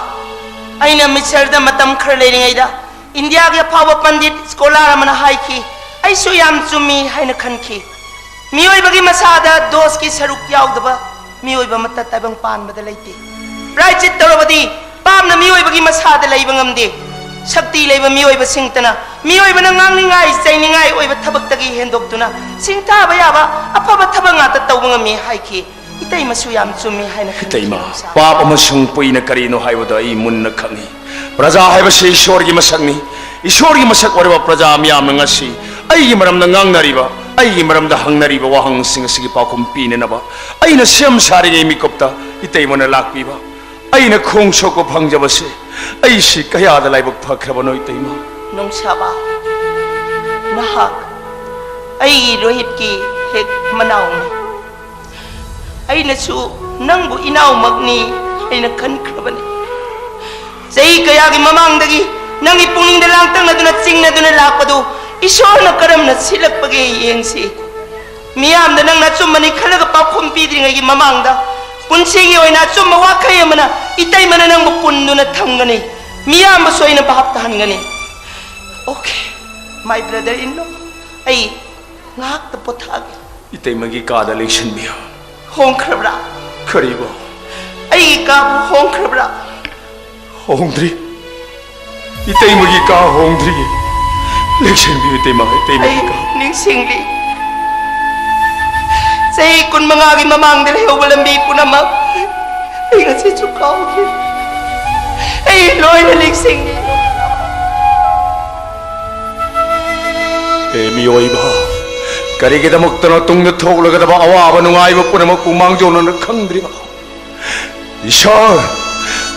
ꯑꯩꯅ ꯃꯤꯁꯔꯗ ꯃꯇꯝ ꯈꯔ ꯂꯩꯔꯤꯉꯩꯗ ꯏꯟꯗꯤꯌꯥꯒꯤ ꯑꯐꯥꯎꯕ ꯄꯟꯗꯤꯠ, ꯁ꯭ꯀꯣꯂꯥꯔ ꯑꯃꯅ ꯍꯥꯏꯈꯤ, ꯑꯩꯁꯨ ꯌꯥꯝ ꯆꯨꯝꯃꯤ ꯍꯥꯏꯅ ꯈꯟꯈꯤ꯫ ꯃꯤꯑꯣꯏꯕꯒꯤ ꯃꯁꯥꯗ ꯗꯣꯁꯀꯤ ꯁꯔꯨꯛ ꯌꯥꯎꯗꯕ ꯃꯤꯑꯣꯏꯕ ꯑꯃꯠꯇ ꯇꯥꯏꯕꯪ ꯄꯥꯟꯕꯗ ꯂꯩꯇꯦ꯫ ꯄ꯭ꯔꯥꯏꯆꯤꯠ ꯇꯧꯔꯕꯗꯤ ꯄꯥꯞꯅ ꯃꯤꯑꯣꯏꯕꯒꯤ ꯃꯁꯥꯗ ꯂꯩꯕ ꯉꯝꯗꯦ꯫ ꯁꯛꯇꯤ ꯂꯩꯕ ꯃꯤꯑꯣꯏꯕꯁꯤꯡꯇꯅ ꯃꯤꯑꯣꯏꯕꯅ ꯉꯥꯡꯅꯤꯡꯉꯥꯏ, ꯆꯩꯅꯤꯡꯉꯥꯏ ꯑꯣꯏꯕ ꯊꯕꯛꯇꯒꯤ ꯍꯦꯟꯗꯣꯛꯇꯨꯅ ꯁꯤꯡꯊꯥꯕ ꯌꯥꯕ ꯑꯐꯕ ꯊꯕꯛ ꯉꯥꯛꯇ ꯇꯧꯕ ꯉꯝꯃꯤ ꯍꯥꯏꯈꯤ꯫ ꯏꯇꯩꯃꯁꯨ ꯌꯥꯝ ꯆꯨꯝꯃꯤ ꯍꯥꯏꯅ ꯈꯟꯈꯤ, ꯏꯇꯩꯃ, ꯅꯣꯡꯁꯥꯕ꯫ ꯄꯥꯞ ꯑꯃꯁꯨꯡ ꯄꯨꯏꯅ ꯀꯔꯤꯅꯣ ꯍꯥꯏꯕꯗꯨ ꯑꯩ ꯃꯨꯟꯅ ꯈꯪꯏ꯫ ꯄ꯭ꯔꯖꯥ ꯍꯥꯏꯕꯁꯤ ꯏꯁꯣꯔꯒꯤ ꯃꯁꯛꯅꯤ꯫ ꯏꯁꯣꯔꯒꯤ ꯃꯁꯛ ꯑꯣꯏꯔꯕ ꯄ꯭ꯔꯖꯥ ꯃꯤꯌꯥꯝꯅ ꯉꯁꯤ ꯑꯩꯒꯤ ꯃꯔꯝꯗ ꯉꯥꯡꯅꯔꯤꯕ, ꯑꯩꯒꯤ ꯃꯔꯝꯗ ꯍꯪꯅꯔꯤꯕ ꯋꯥꯍꯪꯁꯤꯡ ꯑꯁꯤꯒꯤ ꯄꯥꯎꯈꯨꯝ ꯄꯤꯅꯅꯕ ꯑꯩꯅ ꯁꯦꯝ ꯁꯥꯔꯤꯉꯩ ꯃꯤꯀꯨꯞꯇ ꯏꯇꯩꯃꯅ ꯂꯥꯛꯄꯤꯕ, ꯑꯩꯅ ꯈꯣꯡ ꯁꯣꯛꯄ ꯐꯪꯖꯕꯁꯦ ꯑꯩꯁꯤ ꯀꯌꯥꯗ ꯂꯥꯏꯕꯛ ꯐꯈ꯭ꯔꯕꯅꯣ ꯏꯇꯩꯃ꯫ ꯅꯣꯡꯁꯥꯕ, ꯅꯍꯥꯛ ꯑꯩꯒꯤ ꯔꯣꯍꯤꯠꯀꯤ ꯍꯦꯛ ꯃꯅꯥꯎꯅꯤ꯫ ꯑꯩꯅꯁꯨ ꯅꯪꯕꯨ ꯏꯅꯥꯎꯃꯛꯅꯤ ꯍꯥꯏꯅ ꯈꯟꯈ꯭ꯔꯕꯅꯤ꯫ ꯆꯍꯤ ꯀꯌꯥꯒꯤ ꯃꯃꯥꯡꯗꯒꯤ ꯅꯪꯒꯤ ꯄꯨꯛꯅꯤꯡꯗ ꯂꯥꯡꯇꯛꯅꯗꯨꯅ ꯆꯤꯡꯅꯗꯨꯅ ꯂꯥꯛꯄꯗꯨ ꯏꯁꯣꯔꯅ ꯀꯔꯝꯅ ꯁꯤꯜꯂꯛꯄꯒꯦ ꯌꯦꯡꯁꯤ꯫ ꯃꯤꯌꯥꯝꯗ ꯅꯪꯅ ꯑꯆꯨꯝꯕꯅꯤ ꯈꯜꯂꯒ ꯄꯥꯎꯈꯨꯝ ꯄꯤꯗ꯭ꯔꯤꯉꯩꯒꯤ ꯃꯃꯥꯡꯗ ꯄꯨꯟꯁꯤꯒꯤ ꯑꯣꯏꯅ ꯑꯆꯨꯝꯕ ꯋꯥꯈꯩ ꯑꯃꯅ ꯏꯇꯩꯃꯅ ꯅꯪꯕꯨ ꯄꯨꯟꯗꯨꯅ ꯊꯝꯒꯅꯤ꯫ ꯃꯤꯌꯥꯝꯕꯁꯨ ꯑꯩꯅ ꯚꯥꯞ ꯇꯥꯍꯟꯒꯅꯤ꯫ Okay, my brother in law, ꯑꯩ ꯉꯥꯏꯍꯥꯛꯇ ꯄꯣꯊꯥꯒꯦ꯫ ꯏꯇꯩꯃꯒꯤ ꯀꯥꯗ ꯂꯦꯡꯁꯤꯟꯕꯤꯌꯨ꯫ ꯍꯣꯡꯈ꯭ꯔꯕ꯭ꯔꯥ? ꯀꯔꯤꯕꯣ? ꯑꯩꯒꯤ ꯀꯥꯕꯨ ꯍꯣꯡꯈ꯭ꯔꯕ꯭ꯔꯥ? ꯍꯣꯡꯗ꯭ꯔꯤ꯫ ꯏꯇꯩꯃꯒꯤ ꯀꯥ ꯍꯣꯡꯗ꯭ꯔꯤ꯫ ꯂꯦꯡꯁꯤꯟꯕꯤꯌꯨ ꯏꯇꯩꯃ, ꯏꯇꯩꯃꯒꯤ ꯑꯩ ꯀꯥ꯫ ꯅꯤꯡꯁꯤꯡꯂꯤ꯫ ꯆꯍꯤ ꯀꯨꯟꯃꯉꯥꯒꯤ ꯃꯃꯥꯡꯗ ꯂꯩꯍꯧꯕ ꯂꯝꯕꯤ ꯄꯨꯝꯅꯃꯛ ꯑꯩ ꯉꯁꯤꯁꯨ ꯀꯥꯎꯈꯤ꯫ ꯑꯩ ꯂꯣꯏꯅ ꯅꯤꯡꯁꯤꯡꯉꯤ꯫ ꯍꯦ ꯃꯤꯑꯣꯏꯕ, ꯀꯔꯤꯒꯤꯗꯃꯛꯇꯅꯣ ꯇꯨꯡꯗ ꯊꯣꯛꯂꯒꯗꯕ ꯑꯋꯥꯕ ꯅꯨꯡꯉꯥꯏꯕ ꯄꯨꯝꯅꯃꯛꯄꯨ ꯃꯥꯡꯖꯧꯅꯅ ꯈꯪꯗ꯭ꯔꯤꯕ? ꯏꯁꯣꯔ,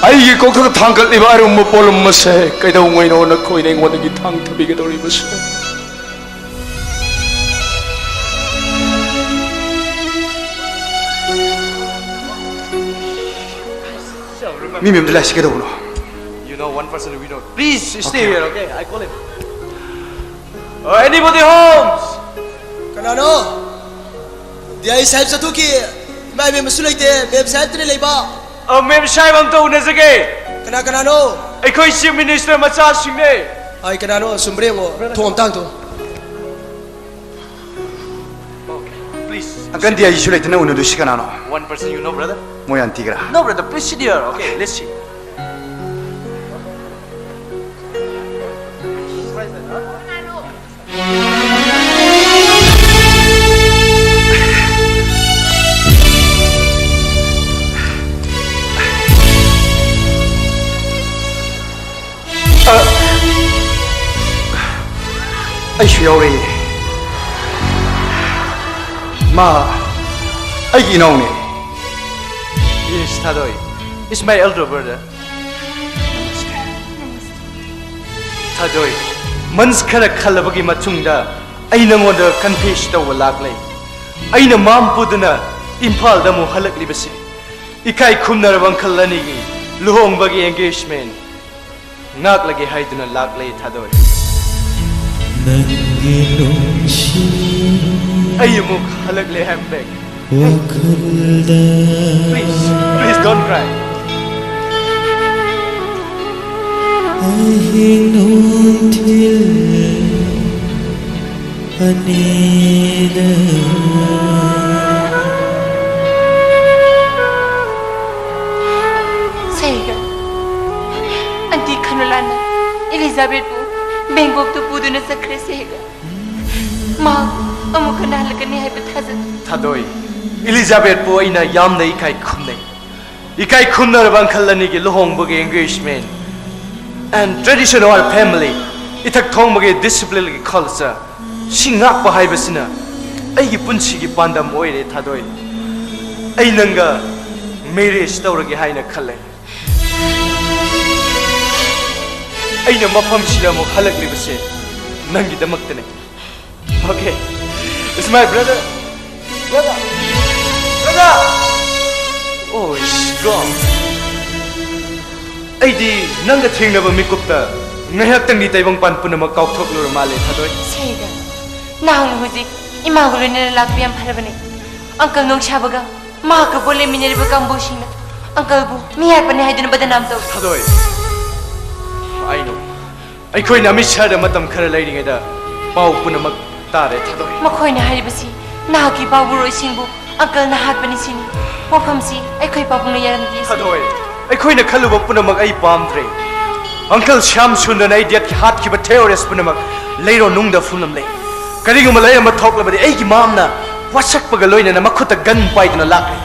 ꯑꯩꯒꯤ ꯀꯣꯛꯊꯛꯇ ꯊꯥꯡꯒꯠꯂꯤꯕ ꯑꯔꯨꯝꯕ ꯄꯣꯠꯂꯨꯝ ꯑꯁꯦ ꯀꯩꯗꯧꯉꯩꯅꯣ ꯅꯈꯣꯏꯅ ꯑꯩꯉꯣꯟꯗꯒꯤ ꯊꯥꯡꯊꯕꯤꯒꯗꯧꯔꯤꯕꯁꯦ? ꯃꯤ ꯃꯌꯥꯝꯗ ꯂꯥꯏꯁꯤ ꯀꯩꯗꯧꯕꯅꯣ? You know one person we know. Please stay here, okay? I call him. Uh, anybody homes? ꯀꯅꯥꯅꯣ? ꯗꯤ ꯑꯥꯏ ꯁꯥꯍꯦꯕ ꯆꯠꯊꯣꯛꯈꯤ꯫ ꯏꯃꯥ ꯏꯕꯦꯝꯃꯁꯨ ꯂꯩꯇꯦ꯫ ꯃꯦꯝ ꯁꯥꯍꯦꯕꯇꯅꯦ ꯂꯩꯕ꯫ ꯑ, ꯃꯦꯝ ꯁꯥꯍꯦꯕ ꯑꯝꯇ ꯎꯅꯖꯒꯦ꯫ ꯀꯅꯥ ꯀꯅꯥꯅꯣ? ꯑꯩꯈꯣꯏ ꯆꯤꯐ ꯃꯤꯅꯤꯁꯇꯔ ꯃꯆꯥꯁꯤꯡꯅꯦ꯫ ꯍꯥꯏ, ꯀꯅꯥꯅꯣ? ꯆꯨꯝꯕ꯭ꯔꯥ ꯌꯦꯡꯉꯣ꯫ ꯊꯣꯡ ꯑꯝꯇ ꯍꯥꯡꯗꯣꯛꯑꯣ꯫ Please. ꯑꯪꯀꯜ, ꯗꯤ ꯑꯥꯏꯁꯨ ꯂꯩꯇꯅ ꯎꯅꯗꯣꯏꯁꯤ ꯀꯅꯥꯅꯣ? One person you know, brother? ꯃꯣꯏ ꯑꯟꯇꯤꯒꯔꯥ? No, brother, please sit here. Okay, let's see. ꯑ, ꯑꯩꯁꯨ ꯌꯥꯎꯔꯦ꯫ ꯃꯥ ꯑꯩꯒꯤ ꯏꯅꯥꯎꯅꯦ꯫ Yes, Thadoi. It's my elder brother. Thadoi, ꯃꯟꯁ ꯈꯔ ꯈꯜꯂꯕꯒꯤ ꯃꯇꯨꯡꯗ ꯑꯩ ꯅꯉꯣꯟꯗ ꯀꯟꯐꯦꯁ ꯇꯧꯕ ꯂꯥꯛꯂꯦ꯫ ꯑꯩꯅ ꯃꯥꯝ ꯄꯨꯗꯨꯅ ꯏꯝꯐꯥꯜꯗ ꯑꯃꯨꯛ ꯍꯜꯂꯛꯂꯤꯕꯁꯤ ꯏꯀꯥꯏ ꯈꯨꯝꯅꯔꯕ ꯑꯪꯀꯜ ꯑꯅꯤꯒꯤ ꯂꯨꯍꯣꯡꯕꯒꯤ ꯑꯦꯡꯒꯦꯖꯃꯦꯟ ꯉꯥꯛꯂꯒꯦ ꯍꯥꯏꯗꯨꯅ ꯂꯥꯛꯂꯦ, ꯊꯥꯗꯣꯏ꯫ ꯅꯪꯒꯤ ꯅꯨꯡꯁꯤ ꯑꯩ ꯑꯃꯨꯛ ꯍꯜꯂꯛꯂꯦ, I'm back. ꯋꯥꯈꯜꯗ Please, please don't cry. ꯑꯍꯤꯡ ꯅꯨꯡꯊꯤꯜ ꯑꯅꯤꯗ ꯁꯦꯒ, ꯑꯟꯇꯤ ꯈꯅꯨꯂꯥꯅ ꯏꯂꯤꯖꯥꯕꯦꯠꯄꯨ ꯕꯦꯡꯀꯣꯛꯇ ꯄꯨꯗꯨꯅ ꯆꯠꯈ꯭ꯔꯦ, ꯁꯦꯒ꯫ ꯃꯍꯥꯛ ꯑꯃꯨꯛ ꯍꯟꯅ ꯍꯜꯂꯛꯀꯅꯤ ꯍꯥꯏꯕ ꯊꯥꯖꯗꯦ꯫ ꯊꯥꯗꯣꯏ, ꯏꯂꯤꯖꯥꯕꯦꯠꯄꯨ ꯑꯩꯅ ꯌꯥꯝꯅ ꯏꯀꯥꯏ ꯈꯨꯝꯅꯩ꯫ ꯏꯀꯥꯏ ꯈꯨꯝꯅꯔꯕ uncle ꯑꯅꯤꯒꯤ ꯂꯨꯍꯣꯡꯕꯒꯤ engagement and tradition of our family, ꯏꯊꯛ ꯊꯣꯡꯕꯒꯤ discipline ꯒꯤ culture ꯁꯤ ꯉꯥꯛꯄ ꯍꯥꯏꯕꯁꯤꯅ ꯑꯩꯒꯤ ꯄꯨꯟꯁꯤꯒꯤ ꯄꯥꯟꯗꯝ ꯑꯣꯏꯔꯦ, ꯊꯥꯗꯣꯏ꯫ ꯑꯩ ꯅꯪꯒ marriage ꯇꯧꯔꯒꯦ ꯍꯥꯏꯅ ꯈꯜꯂꯦ꯫ ꯑꯩꯅ ꯃꯐꯝꯁꯤꯗ ꯑꯃꯨꯛ ꯍꯜꯂꯛꯂꯤꯕꯁꯦ ꯅꯪꯒꯤꯗꯃꯛꯇꯅꯦ꯫ Okay. It's my brother. Brother. Brother. Oh, it's gone. ꯑꯩꯗꯤ ꯅꯪꯒ ꯊꯦꯡꯅꯕ ꯃꯤꯀꯨꯞꯇ ꯉꯥꯏꯍꯥꯛꯇꯪꯗꯤ ꯇꯥꯏꯕꯪꯄꯥꯟ ꯄꯨꯝꯅꯃꯛ ꯀꯥꯎꯊꯣꯛꯂꯨꯔ ꯃꯥꯜꯂꯦ, ꯊꯥꯗꯣꯏ꯫ ꯁꯦꯒ, ꯅꯍꯥꯛꯅ ꯍꯧꯖꯤꯛ ꯏꯃꯥꯒ ꯂꯣꯏꯅꯅ ꯂꯥꯛꯄ ꯌꯥꯝ ꯐꯔꯕꯅꯦ꯫ Uncle ꯅꯣꯡꯁꯥꯕꯒ ꯃꯍꯥꯛꯀ ꯕꯣꯜ ꯂꯦꯟꯃꯤꯟꯅꯔꯤꯕ ꯀꯥꯡꯕꯨꯁꯤꯡꯅ uncle ꯕꯨ ꯃꯤ ꯍꯥꯠꯄꯅꯤ ꯍꯥꯏꯗꯨꯅ ꯕꯗꯅꯥꯝ ꯇꯧꯏ꯫ ꯊꯥꯗꯣꯏ, I know. ꯑꯩꯈꯣꯏꯅ ꯑꯃꯤꯠꯁꯔꯗ ꯃꯇꯝ ꯈꯔ ꯂꯩꯔꯤꯉꯩꯗ ꯄꯥꯎ ꯄꯨꯝꯅꯃꯛ ꯇꯥꯔꯦ, ꯊꯥꯗꯣꯏ꯫ ꯃꯈꯣꯏꯅ ꯍꯥꯏꯔꯤꯕꯁꯤ ꯅꯍꯥꯛꯀꯤ ꯏꯄꯥꯕꯨꯔꯣꯏꯁꯤꯡꯕꯨ uncle ꯅ ꯍꯥꯠꯄꯅꯤ ꯁꯤꯅꯤ꯫ ꯋꯥꯐꯝꯁꯤ ꯑꯩꯈꯣꯏ ꯄꯥꯕꯨꯡꯅ ꯌꯥꯔꯝꯗꯦ꯫ ꯊꯥꯗꯣꯏ, ꯑꯩꯈꯣꯏꯅ ꯈꯜꯂꯨꯕ ꯄꯨꯝꯅꯃꯛ ꯑꯩ ꯄꯥꯝꯗ꯭ꯔꯦ꯫ Uncle ꯁ꯭ꯌꯥꯝ ꯁꯨꯟꯗꯔꯅ ꯑꯩ ꯗꯦꯠꯀꯤ ꯍꯥꯠꯈꯤꯕ terrorist ꯄꯨꯝꯅꯃꯛ ꯂꯩꯔꯣ ꯅꯨꯡꯗ ꯐꯨꯝꯂꯝꯂꯦ꯫ ꯀꯔꯤꯒꯨꯝꯕ ꯂꯩꯔꯝꯕ ꯊꯣꯛꯂꯕꯗꯤ ꯑꯩꯒꯤ ꯃꯥꯝꯅ ꯋꯥꯁꯛꯄꯒ ꯂꯣꯏꯅꯅ ꯃꯈꯨꯠꯇ gun ꯄꯥꯏꯗꯨꯅ ꯂꯥꯛꯂꯦ꯫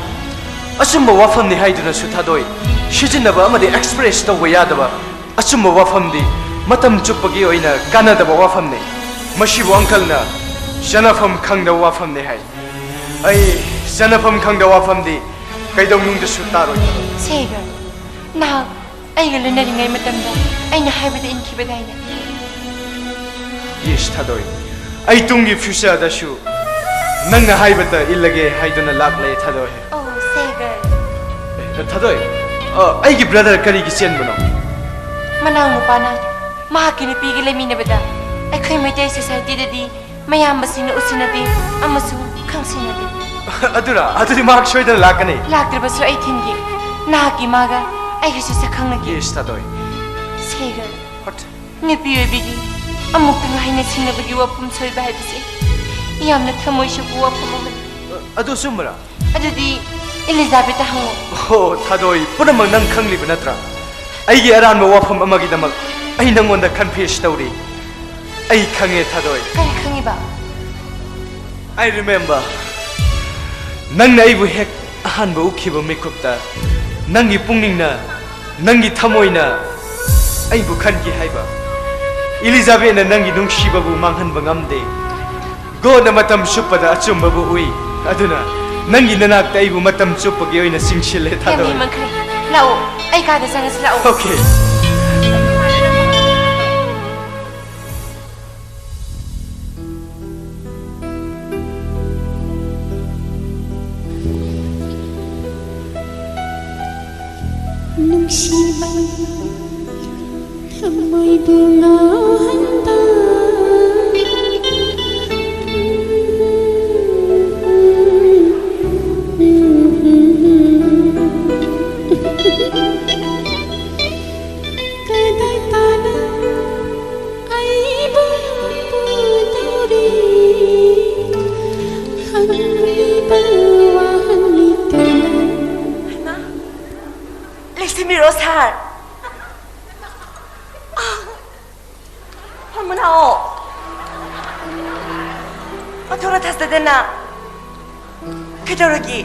ꯑꯆꯨꯝꯕ ꯋꯥꯐꯝꯅꯤ ꯍꯥꯏꯗꯨꯅꯁꯨ, ꯊꯥꯗꯣꯏ, ꯁꯤꯖꯤꯟꯅꯕ ꯑꯃꯗꯤ express ꯇꯧꯕ ꯌꯥꯗꯕ ꯑꯆꯨꯝꯕ ꯋꯥꯐꯝꯗꯤ ꯃꯇꯝ ꯆꯨꯞꯄꯒꯤ ꯑꯣꯏꯅ ꯀꯥꯟꯅꯗꯕ ꯋꯥꯐꯝꯅꯤ꯫ ꯃꯁꯤꯕꯨ uncle ꯅ ꯆꯅꯐꯝ ꯈꯪꯗꯕ ꯋꯥꯐꯝꯅꯤ ꯍꯥꯏ꯫ ꯑꯩ ꯆꯅꯐꯝ ꯈꯪꯗꯕ ꯋꯥꯐꯝꯗꯤ ꯀꯩꯗꯧꯅꯨꯡꯗꯁꯨ ꯇꯥꯔꯣꯏ꯫ ꯁꯦꯒ, ꯅꯍꯥꯛ ꯑꯩꯒ ꯂꯣꯏꯅꯔꯤꯉꯩ ꯃꯇꯝꯗ ꯑꯩꯅ ꯍꯥꯏꯕꯗ ꯏꯟꯈꯤꯕꯗꯥꯏꯅꯦ? Yes, ꯊꯥꯗꯣꯏ꯫ ꯑꯩ ꯇꯨꯡꯒꯤ future ꯗꯁꯨ ꯅꯪꯅ ꯍꯥꯏꯕꯇ ꯏꯜꯂꯒꯦ ꯍꯥꯏꯗꯨꯅ ꯂꯥꯛꯂꯦ, ꯊꯥꯗꯣꯏ꯫ ꯑꯣ, ꯁꯦꯒ꯫ ꯑꯦ, ꯊꯥꯗꯣꯏ, ꯑ, ꯑꯩꯒꯤ brother ꯀꯔꯤꯒꯤ ꯆꯦꯟꯕꯅꯣ? ꯃꯅꯥꯎ ꯅꯨꯄꯥꯅ ꯃꯍꯥꯛꯀꯤ ꯅꯨꯄꯤꯒ ꯂꯩꯃꯤꯟꯅꯕꯗ ꯑꯩꯈꯣꯏ ꯃꯩꯇꯩ society ꯗꯗꯤ ꯃꯌꯥꯝꯕꯁꯤꯡꯅ ꯎꯁꯤꯟꯅꯗꯦ ꯑꯃꯁꯨꯡ ꯈꯪꯁꯤꯟꯅꯗꯦ꯫ ꯑꯗꯨꯔ? ꯑꯗꯨꯗꯤ ꯃꯍꯥꯛ ꯁꯣꯏꯗꯅ ꯂꯥꯛꯀꯅꯤ꯫ ꯂꯥꯛꯇ꯭ꯔꯕꯁꯨ ꯑꯩ ꯊꯤꯟꯒꯦ꯫ ꯅꯍꯥꯛꯀꯤ ꯃꯥꯒ ꯑꯩꯒꯁꯨ ꯁꯛꯈꯪꯅꯒꯦ꯫ Yes, ꯊꯥꯗꯣꯏ꯫ ꯁꯦꯒ꯫ What? ꯅꯨꯄꯤ ꯑꯣꯏꯕꯤꯒꯤ ꯑꯃꯨꯛꯇꯪ ꯍꯥꯏꯅ ꯁꯤꯡꯅꯕꯒꯤ ꯋꯥꯐꯝ ꯁꯣꯏꯕ ꯍꯥꯏꯕꯁꯦ ꯌꯥꯝꯅ ꯊꯃꯣꯏ ꯁꯣꯛꯄ ꯋꯥꯐꯝ ꯑꯃꯅꯤ꯫ ꯑꯗꯨ ꯑꯆꯨꯝꯕꯔꯥ? ꯑꯗꯨꯗꯤ ꯏꯂꯤꯖꯥꯕꯦꯠꯇ ꯍꯪꯉꯨ꯫ ꯑꯣ, ꯊꯥꯗꯣꯏ, ꯄꯨꯝꯅꯃꯛ ꯅꯪ ꯈꯪꯂꯤꯕ ꯅꯠꯇ꯭ꯔꯥ? ꯑꯩꯒꯤ ꯑꯔꯥꯟꯕ ꯋꯥꯐꯝ ꯑꯃꯒꯤꯗꯃꯛ ꯑꯩ ꯅꯪꯉꯣꯟꯗ confess ꯇꯧꯔꯤ꯫ ꯑꯩ ꯈꯪꯉꯦ, ꯊꯥꯗꯣꯏ꯫ ꯀꯔꯤ ꯈꯪꯉꯤꯕ? I remember. ꯅꯪꯅ ꯑꯩꯕꯨ ꯍꯦꯛ ꯑꯍꯥꯟꯕ ꯎꯈꯤꯕ ꯃꯤꯀꯨꯞꯇ ꯅꯪꯒꯤ ꯄꯨꯛꯅꯤꯡꯅ, ꯅꯪꯒꯤ ꯊꯃꯣꯏꯅ ꯑꯩꯕꯨ ꯈꯟꯈꯤ ꯍꯥꯏꯕ꯫ ꯏꯂꯤꯖꯥꯕꯦꯠꯅ ꯅꯪꯒꯤ ꯅꯨꯡꯁꯤꯕꯕꯨ ꯃꯥꯡꯍꯟꯕ ꯉꯝꯗꯦ꯫ ꯒꯣꯗꯅ ꯃꯇꯝ ꯆꯨꯞꯄꯗ ꯑꯆꯨꯝꯕꯕꯨ ꯎꯏ꯫ ꯑꯗꯨꯅ ꯅꯪꯒꯤ ꯅꯅꯥꯛꯇ ꯑꯩꯕꯨ ꯃꯇꯝ ꯆꯨꯞꯄꯒꯤ ꯑꯣꯏꯅ ꯆꯤꯡꯁꯤꯜꯂꯦ, ꯌꯥꯝ ꯊꯥꯗꯣꯏ꯫ ꯌꯦꯡꯃꯟꯈ꯭ꯔꯦ꯫ ꯂꯥꯛꯑꯣ, ꯑꯩ ꯀꯥꯗ ꯆꯪꯉꯁꯤ, ꯂꯥꯛꯑꯣ꯫ Okay. ꯅꯨꯡꯁꯤꯕ ꯊꯃꯣꯏꯕꯨ ꯉꯥꯎꯍꯟꯕ꯫ ꯀꯗꯥꯏ ꯇꯥꯅ ꯑꯩꯕꯨ ꯄꯨꯗꯧꯔꯤ? ꯍꯪꯂꯤꯕ ꯋꯥꯍꯪꯅꯤ ꯀꯅꯥ? ꯍꯩꯃꯥ! ꯂꯩꯁꯤꯃꯤꯔꯣ, ꯁꯥꯔ? ꯐꯝꯃꯨ ꯂꯥꯛꯑꯣ꯫ ꯑꯣꯟꯊꯣꯛꯅ ꯊꯥꯖꯗꯅ꯫ ꯀꯩꯗꯧꯔꯒꯦ?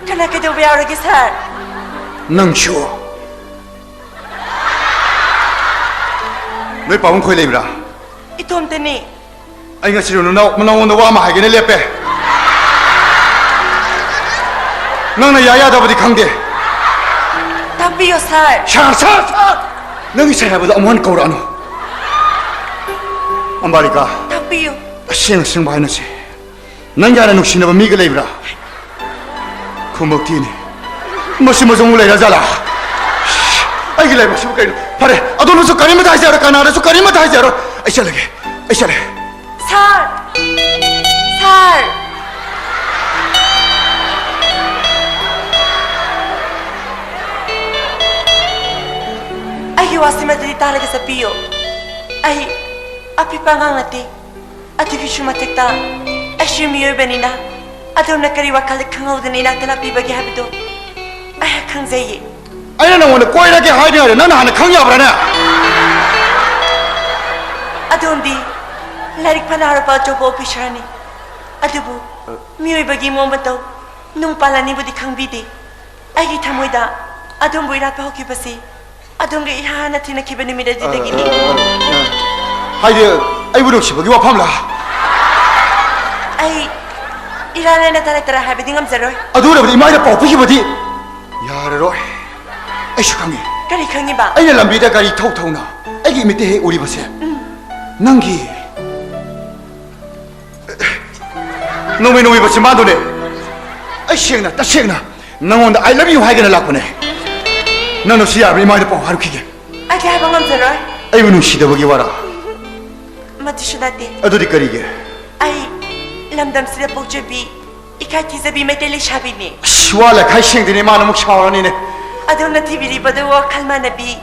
ꯀꯅꯥ ꯀꯩꯗꯧꯕ ꯌꯥꯎꯔꯒꯦ, ꯁꯥꯔ? ꯅꯪꯁꯨ꯫ ꯅꯣꯏ ꯄꯥꯕꯨꯡ ꯈꯣꯏ ꯂꯩꯕ꯭ꯔꯥ? ꯏꯇꯣꯝꯇꯅꯤ꯫ ꯑꯩ ꯉꯁꯤ ꯅꯅꯥꯎ-, ꯅꯉꯣꯟꯗ ꯋꯥ ꯑꯃ ꯍꯥꯏꯒꯦꯅ ꯂꯦꯞꯄꯦ꯫ ꯅꯪꯅ ꯌꯥ ꯌꯥꯗꯕꯗꯤ ꯈꯪꯗꯦ꯫ ꯇꯥꯛꯄꯤꯌꯣ, ꯁꯥꯔ꯫ ꯁꯥꯔ, ꯁꯥꯔ, ꯁꯥꯔ! ꯅꯪꯒꯤ ꯁꯥꯔ ꯍꯥꯏꯕꯗꯣ ꯑꯃꯨꯛ ꯍꯟꯅ ꯀꯧꯔꯛꯑꯅꯨ꯫ ꯑꯝꯕꯥꯂꯤꯀꯥ, ꯇꯥꯛꯄꯤꯌꯨ꯫ ꯑꯁꯦꯡ ꯑꯁꯦꯡꯕ ꯍꯥꯏꯅꯁꯦ꯫ ꯅꯪꯒꯤ ꯍꯥꯟꯅ ꯅꯨꯡꯁꯤꯅꯕ ꯃꯤꯒ ꯂꯩꯕ꯭ꯔꯥ? ꯈꯨꯝꯃꯛ ꯊꯤꯅꯦ꯫ ꯃꯁꯤ ꯃꯆꯨ ꯑꯃꯨꯛ ꯂꯩꯔ ꯖꯥꯠꯂꯥ? ꯑꯩꯒꯤ ꯂꯥꯏꯕꯛꯁꯤꯕꯨ ꯀꯩꯅꯣ? ꯐꯔꯦ, ꯑꯗꯣꯝꯗꯁꯨ ꯀꯔꯤꯃꯠꯇ ꯍꯥꯏꯖꯔꯣ, ꯀꯅꯥꯗꯁꯨ ꯀꯔꯤꯃꯠꯇ ꯍꯥꯏꯖꯔꯣ꯫ ꯑꯩ ꯆꯠꯂꯒꯦ, ꯑꯩ ꯆꯠꯂꯦ꯫ ꯁꯥꯔ! ꯁꯥꯔ! ꯑꯩꯒꯤ ꯋꯥꯁꯤꯃꯗꯤ ꯇꯥꯔꯒ ꯆꯠꯄꯤꯌꯨ꯫ ꯑꯩ ꯑꯄꯤꯛꯄ ꯑꯉꯥꯡ ꯅꯠꯇꯦ꯫ ꯑꯗꯨꯒꯤꯁꯨ ꯃꯊꯛꯇ, ꯑꯩꯁꯨ ꯃꯤꯑꯣꯏꯕꯅꯤꯅ, ꯑꯗꯣꯝꯅ ꯀꯔꯤ ꯋꯥꯈꯜꯗ ꯈꯪꯍꯧꯗꯅ ꯏꯅꯥꯛꯇ ꯂꯥꯛꯄꯤꯕꯒꯦ ꯍꯥꯏꯕꯗꯨ ꯑꯩꯍꯥꯛ ꯈꯪꯖꯩꯌꯦ꯫ ꯑꯩꯅ ꯅꯉꯣꯟꯗ ꯀꯣꯏꯔꯒꯦ ꯍꯥꯏꯗ꯭ꯔꯤꯉꯩꯗ ꯅꯪꯅ ꯍꯥꯟꯅ ꯈꯪ ꯌꯥꯕ꯭ꯔꯥꯅꯦ? ꯑꯗꯣꯝꯗꯤ ꯂꯥꯏꯔꯤꯛ ꯐꯅ ꯍꯩꯔꯕ ꯑꯆꯧꯕ officerꯅꯤ꯫ ꯑꯗꯨꯕꯨ ꯃꯤꯑꯣꯏꯕꯒꯤ ꯃꯑꯣꯡ ꯃꯇꯧ, ꯅꯨꯡ ꯄꯥꯜꯂꯅꯤꯕꯨꯗꯤ ꯈꯪꯕꯤꯗꯦ꯫ ꯑꯩꯒꯤ ꯊꯃꯣꯏꯗ ꯑꯗꯣꯝꯕꯨ ꯏꯔꯥꯠꯄ ꯍꯧꯈꯤꯕꯁꯤ ꯑꯗꯣꯝꯒ ꯏꯍꯥꯟ ꯍꯥꯟꯅ ꯊꯦꯡꯅꯈꯤꯕ ꯅꯨꯃꯤꯠ ꯑꯗꯨꯗꯒꯤꯅꯤ꯫ ꯑ, ꯑ, ꯑ, ꯍꯥꯏꯗꯤ, ꯑꯩꯕꯨ ꯅꯨꯡꯁꯤꯕꯒꯤ ꯋꯥꯐꯝꯂ? ꯑꯩ ꯏꯔꯥꯟ ꯂꯩꯅ ꯇꯔꯥꯏ ꯇꯔꯥꯏ ꯍꯥꯏꯕꯗꯤ ꯉꯝꯖꯔꯣꯏ꯫ ꯑꯗꯨꯅꯕꯨꯗꯤ ꯏꯃꯥꯗ ꯄꯥꯎ ꯄꯤꯈꯤꯕꯗꯤ ꯌꯥꯔꯔꯣꯏ꯫ ꯑꯩꯁꯨ ꯈꯪꯉꯤ꯫ ꯀꯔꯤ ꯈꯪꯉꯤꯕ? ꯑꯩꯅ ꯂꯝꯕꯤꯗ ꯒꯥꯔꯤ ꯊꯧ ꯊꯧꯅ ꯑꯩꯒꯤ ꯃꯤꯠꯇ ꯍꯦꯛ ꯎꯔꯤꯕꯁꯦ, ꯅꯪꯒꯤ ꯅꯣꯡꯃꯩ ꯅꯣꯡꯃꯩꯕ ꯆꯤꯝꯕꯥꯟꯗꯨꯅꯦ꯫ ꯑꯩ ꯁꯦꯡꯅ, ꯇꯁꯦꯡꯅ ꯅꯉꯣꯟꯗ "I love you" ꯍꯥꯏꯒꯦꯅ ꯂꯥꯛꯄꯅꯦ꯫ ꯅꯪꯅ ꯁꯤ ꯌꯥꯔꯕ ꯏꯃꯥꯗ ꯄꯥꯎ ꯍꯥꯏꯔꯨꯈꯤꯒꯦ꯫ ꯑꯩꯗꯤ ꯍꯥꯏꯕ ꯉꯝꯖꯔꯣꯏ꯫ ꯑꯩꯕꯨ ꯅꯨꯡꯁꯤꯗꯕꯒꯤ ꯋꯥꯔ? ꯃꯗꯨꯁꯨ ꯅꯠꯇꯦ꯫ ꯑꯗꯨꯗꯤ ꯀꯔꯤꯒꯤ? ꯑꯩ ꯂꯝꯗꯝꯁꯤꯗ ꯄꯣꯛꯆꯕꯤ, ꯏꯀꯥꯏ ꯊꯤꯖꯕꯤ ꯃꯩꯇꯩ ꯂꯩꯁꯥꯕꯤꯅꯤ꯫ ꯑꯁ, ꯋꯥ ꯂꯩꯈꯥꯏ ꯁꯦꯡꯗꯦꯅꯦ, ꯃꯥꯅ ꯑꯃꯨꯛ ꯁꯥꯎꯔꯅꯤꯅꯦ꯫ ꯑꯗꯣꯝꯅ ꯊꯤꯕꯤꯔꯤꯕꯗꯨ ꯋꯥꯈꯜ ꯃꯥꯟꯅꯕꯤ,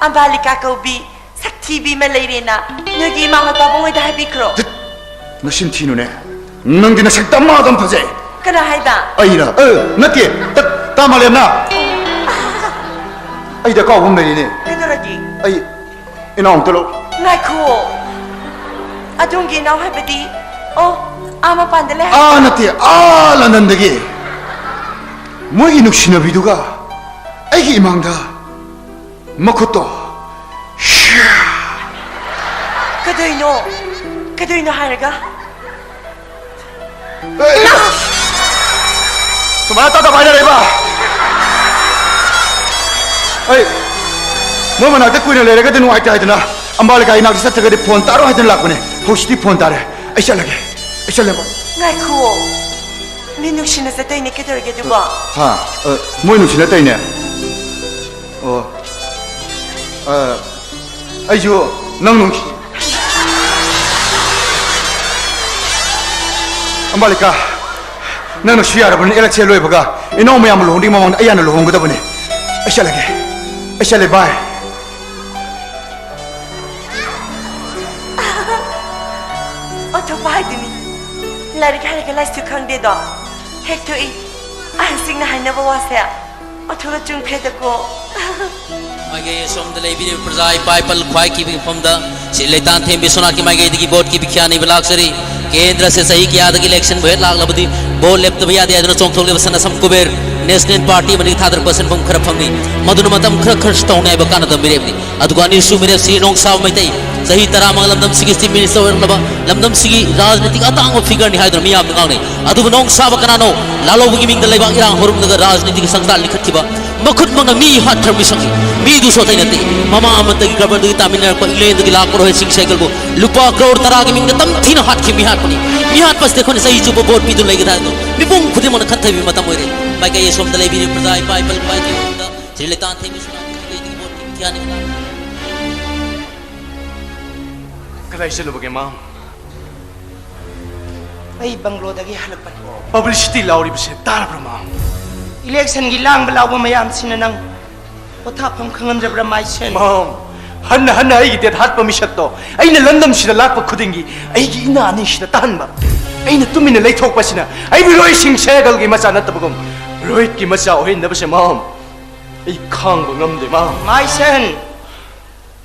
ꯑꯝꯕꯥꯂꯤꯀꯥ ꯀꯧꯕꯤ ꯁꯛꯊꯤꯕꯤ ꯑꯃ ꯂꯩꯔꯦꯅ ꯅꯣꯏꯒꯤ ꯏꯃꯥ ꯍꯣꯏ ꯄꯥꯕꯨꯡꯍꯣꯏꯗ ꯍꯥꯏꯕꯤꯈ꯭ꯔꯣ꯫ ꯅꯆꯤꯟ ꯊꯤꯅꯨꯅꯦ꯫ ꯅꯪꯗꯤ ꯅꯁꯛ ꯗꯃꯥꯗꯝ ꯐꯖꯩ꯫ ꯀꯅꯥ ꯍꯥꯏꯕ? ꯑꯩꯅ, ꯑ, ꯅꯠꯇꯦ, ꯇ-, ꯇꯥ ꯃꯥꯂꯦꯝꯅ꯫ ꯑꯩꯗ ꯑꯀꯥꯎꯕ ꯑꯃ ꯂꯩꯔꯤꯅꯦ꯫ ꯀꯩꯗꯧꯔꯒꯦ? ꯑꯩ ꯏꯅꯥꯎ ꯑꯝꯇ ꯂꯧ꯫ ꯉꯥꯏꯈꯨꯑꯣ꯫ ꯑꯗꯣꯝꯒꯤ ꯏꯅꯥꯎ ꯍꯥꯏꯕꯗꯤ? ꯑꯣ, ꯑꯥ ꯃꯄꯥꯟꯗ ꯂꯩ ꯍꯥꯏꯕ? ꯑꯥ ꯅꯠꯇꯦ, ꯑꯥ ꯂꯟꯗꯟꯗꯒꯤ꯫ ꯃꯣꯏꯒꯤ ꯅꯨꯡꯁꯤꯅꯕꯤꯗꯨꯒ ꯑꯩꯒꯤ ꯏꯃꯥꯡꯗ ꯃꯈꯨꯠꯇꯣ꯫ ꯀꯗꯣꯏꯅꯣ? ꯀꯗꯣꯏꯅꯣ ꯍꯥꯏꯔꯒ? ꯑꯦ, ꯁꯨꯃꯥꯏꯅ ꯇꯥꯗꯕ ꯍꯥꯏꯅꯔꯦꯕ꯫ ꯑꯩ ꯃꯣꯏ ꯃꯅꯥꯛꯇ ꯀꯨꯏꯅ ꯂꯩꯔꯒꯗꯤ ꯅꯨꯡꯉꯥꯏꯇꯦ ꯍꯥꯏꯗꯅ, ꯑꯝꯕꯥꯂꯤꯀꯥ ꯏꯅꯥꯛꯇ ꯆꯠꯇ꯭ꯔꯒꯗꯤ ꯐꯣꯟ ꯇꯥꯔꯣꯏ ꯍꯥꯏꯗꯅ ꯂꯥꯛꯄꯅꯦ꯫ ꯍꯧꯖꯤꯛꯇꯤ ꯐꯣꯟ ꯇꯥꯔꯦ꯫ ꯑꯩ ꯆꯠꯂꯒꯦ꯫ ꯑꯩ ꯆꯠꯂꯦꯕ꯫ ꯉꯥꯏꯈꯨꯑꯣ꯫ ꯃꯤ ꯅꯨꯡꯁꯤꯅ ꯆꯠꯇꯣꯏꯅꯦ, ꯀꯩꯗꯧꯔꯒꯦ ꯑꯗꯨꯕꯣ? ꯍꯥ? ꯑ, ꯃꯣꯏ ꯅꯨꯡꯁꯤꯅ ꯇꯧꯔꯤꯅꯦ꯫ ꯑꯣ꯫ ꯑ, ꯑꯩꯁꯨ ꯅꯪ ꯅꯨꯡꯁꯤ-, ꯑꯝꯕꯥꯂꯤꯀꯥ, ꯅꯪꯅꯁꯨ ꯌꯥꯔꯕꯅꯤꯅ ꯑꯦꯂꯦꯛꯁꯟ ꯂꯣꯏꯕꯒ ꯏꯅꯥꯎ ꯃꯌꯥꯝ ꯂꯨꯍꯣꯡꯗ꯭ꯔꯤꯉꯩ ꯃꯃꯥꯡꯗ ꯑꯩ ꯍꯥꯟꯅ ꯂꯨꯍꯣꯡꯒꯗꯕꯅꯤ꯫ ꯑꯩ ꯆꯠꯂꯒꯦ꯫ ꯑꯩ ꯆꯠꯂꯦ, bye꯫ ꯑꯣꯟꯊꯣꯛꯄ ꯍꯥꯏꯗꯨꯅꯤ꯫ ꯂꯥꯏꯔꯤꯛ ꯍꯩꯔꯒ ꯂꯥꯏꯁꯨ ꯈꯪꯗꯦꯗꯣ꯫ ꯍꯦꯛ ꯊꯣꯛꯏ꯫ ꯑꯍꯟꯁꯤꯡꯅ ꯍꯥꯏꯅꯕ ꯋꯥꯁꯦ ꯑꯣꯟꯊꯣꯛꯅ ꯆꯨꯝꯈ꯭ꯔꯦꯗꯀꯣ꯫ ꯃꯥꯏꯀꯩ ꯑꯁꯣꯝꯗ ꯂꯩꯕꯤꯔꯤꯕ ꯄ꯭ꯔꯖꯥ ꯏꯄꯥ ꯏꯄꯜ ꯈ꯭ꯋꯥꯏ ꯀꯤꯕꯒꯤ ꯃꯐꯝꯗ ꯁ꯭ꯔꯤ ꯂꯩꯇꯥꯟꯊꯦꯝ ꯕꯤꯁ꯭ꯋꯅꯥꯊꯀꯤ ꯃꯥꯏꯀꯩꯗꯒꯤ ꯚꯣꯠꯀꯤ ꯚꯤꯈ꯭ꯌꯥ ꯅꯤꯕ ꯂꯥꯛꯆꯔꯤ꯫ ꯀꯦꯟꯗ꯭ꯔꯁꯦ ꯆꯍꯤ ꯀꯌꯥꯗꯒꯤ ꯏꯂꯦꯛꯁꯟꯕꯨ ꯍꯦꯛ ꯂꯥꯛꯂꯕꯗꯤ ꯚꯣꯠ ꯂꯦꯞꯇꯕ ꯌꯥꯗꯦ ꯍꯥꯏꯗꯨꯅ ꯆꯣꯡꯊꯣꯛꯂꯤꯕ ꯁꯟ ꯑꯁꯝ ꯀꯨꯕꯦꯔ ꯅꯦꯁꯅꯦꯜ ꯄꯥꯔꯇꯤ ꯑꯃꯗꯒꯤ ꯊꯥꯗꯔꯛꯄ ꯁꯦꯟꯐꯝ ꯈꯔ ꯐꯪꯂꯤ꯫ ꯃꯗꯨꯅ ꯃꯇꯝ ꯈꯔ ꯈꯔꯁꯨ ꯇꯧꯅꯤ ꯍꯥꯏꯕ ꯀꯥꯟꯅꯗꯕ ꯃꯤꯔꯦꯞꯅꯤ꯫ ꯑꯗꯨꯒ ꯑꯅꯤꯁꯨ ꯃꯤꯔꯦꯞ ꯁ꯭ꯔꯤ ꯅꯣꯡꯁꯥꯕ ꯃꯩꯇꯩ, ꯆꯍꯤ ꯇꯔꯥꯃꯉꯥ ꯂꯝꯗꯝꯁꯤꯒꯤ ꯆꯤꯐ ꯃꯤꯅꯤꯁꯇꯔ ꯑꯣꯏꯔꯛꯂꯕ ꯂꯝꯗꯝꯁꯤꯒꯤ ꯔꯥꯖꯅꯤꯇꯤꯛ ꯑꯇꯥꯡꯕ ꯐꯤꯒꯔꯅꯤ ꯍꯥꯏꯗꯨꯅ ꯃꯤꯌꯥꯝꯅ ꯉꯥꯡꯅꯩ꯫ ꯑꯗꯨꯕꯨ ꯅꯣꯡꯁꯥꯕ ꯀꯅꯥꯅꯣ? ꯂꯥꯜꯍꯧꯕꯒꯤ ꯃꯤꯡꯗ ꯂꯩꯕꯥꯛ ꯏꯔꯥꯡ ꯍꯧꯔꯛꯂꯒ ꯔꯥꯖꯅꯤꯇꯤꯒꯤ ꯁꯪꯁꯥꯔ ꯂꯤꯡꯈꯠꯈꯤꯕ ꯃꯈꯨꯠꯃꯛꯅ ꯃꯤ ꯍꯥꯠꯈ꯭ꯔꯕ ꯃꯤꯁꯛꯅꯤ꯫ ꯃꯤꯗꯨꯁꯨ ꯑꯇꯩ ꯅꯠꯇꯦ, ꯃꯃꯥ ꯑꯃꯠꯇꯒꯤ ꯒꯕꯔꯗꯒꯤ ꯇꯥꯃꯤꯟꯅꯔꯛꯄ ꯏꯪꯂꯦꯟꯗꯒꯤ ꯂꯥꯛꯄ ꯔꯣꯍꯤꯠ ꯁꯤꯡ ꯁꯦꯒꯜꯕꯨ ꯂꯨꯄꯥ ꯀ꯭ꯔꯣꯔ ꯇꯔꯥꯒꯤ ꯃꯤꯡꯗ ꯇꯝꯊꯤꯅ ꯍꯥꯠꯈꯤꯕ ꯃꯤꯍꯥꯠꯄꯅꯤ꯫ ꯃꯤꯍꯥꯠꯄꯁꯤꯗ ꯑꯩꯈꯣꯏꯅ ꯆꯍꯤ ꯆꯨꯞꯄ ꯚꯣꯠ ꯄꯤꯗꯨꯅ ꯂꯩꯒꯗ꯭ꯔꯥ ꯍꯥꯏꯕꯗꯨ ꯃꯤꯄꯨꯝ ꯈꯨꯗꯤꯡꯃꯛꯅ ꯈꯟꯊꯕꯤꯕ ꯃꯇꯝ ꯑꯣꯏꯔꯦ꯫ ꯃꯥꯏꯀꯩ ꯑꯁꯣꯝꯗ ꯂꯩꯕꯤꯔꯤꯕ ꯄ꯭ꯔꯖꯥ ꯏꯄꯥ ꯏꯄꯜ ꯈ꯭ꯋꯥꯏꯗꯒꯤ ꯃꯐꯝꯗ ꯁ꯭ꯔꯤ ꯂꯩꯇꯥꯟꯊꯦꯝ ꯕꯤꯁ꯭ꯋꯅꯥꯊ ꯃꯥꯏꯀꯩꯗꯒꯤ ꯚꯣꯠꯀꯤ ꯚꯤꯈ꯭ꯌꯥ ꯅꯤꯕ ꯂꯥꯛꯂꯤ꯫ ꯀꯗꯥꯏ ꯆꯠꯂꯨꯕꯒꯦ, ꯃꯥꯝ? ꯑꯩ ꯕꯪꯒ꯭ꯂꯣꯗꯒꯤ ꯍꯜꯂꯛꯄꯅꯤ꯫ ꯄꯕ꯭ꯂꯤꯁꯤꯇꯤ ꯂꯥꯎꯔꯤꯕꯁꯦ ꯇꯥꯔꯕ꯭ꯔꯥ, ꯃꯥꯝ? ꯏꯂꯦꯛꯁꯟꯒꯤ ꯂꯥꯡꯕ ꯂꯥꯎꯕ ꯃꯌꯥꯝꯁꯤꯅ ꯅꯪ ꯄꯣꯊꯥꯐꯝ ꯈꯪꯍꯟꯗ꯭ꯔꯕ꯭ꯔꯥ, ꯃꯥꯏꯁꯦꯟ? ꯃꯥꯝ, ꯍꯟꯅ ꯍꯟꯅ ꯑꯩꯒꯤ ꯗꯦꯠ ꯍꯥꯠꯄ ꯃꯤꯁꯛꯇꯣ ꯑꯩꯅ ꯂꯝꯗꯝꯁꯤꯗ ꯂꯥꯛꯄ ꯈꯨꯗꯤꯡꯒꯤ ꯑꯩꯒꯤ ꯏꯅꯥ ꯑꯅꯤꯁꯤꯗ ꯇꯥꯍꯟꯕ꯫ ꯑꯩꯅ ꯇꯨꯃꯤꯟꯅ ꯂꯩꯊꯣꯛꯄꯁꯤꯅ ꯑꯩꯕꯨ ꯔꯣꯍꯤꯠ ꯁꯤꯡ ꯁꯦꯒꯜꯒꯤ ꯃꯆꯥ ꯅꯠꯇꯕꯒꯨꯝ ꯔꯣꯍꯤꯠꯀꯤ ꯃꯆꯥ ꯑꯣꯏꯍꯟꯗꯕꯁꯦ, ꯃꯥꯝ, ꯑꯩ ꯈꯥꯡꯕ ꯉꯝꯗꯦ, ꯃꯥꯝ꯫ ꯃꯥꯏꯁꯦꯟ,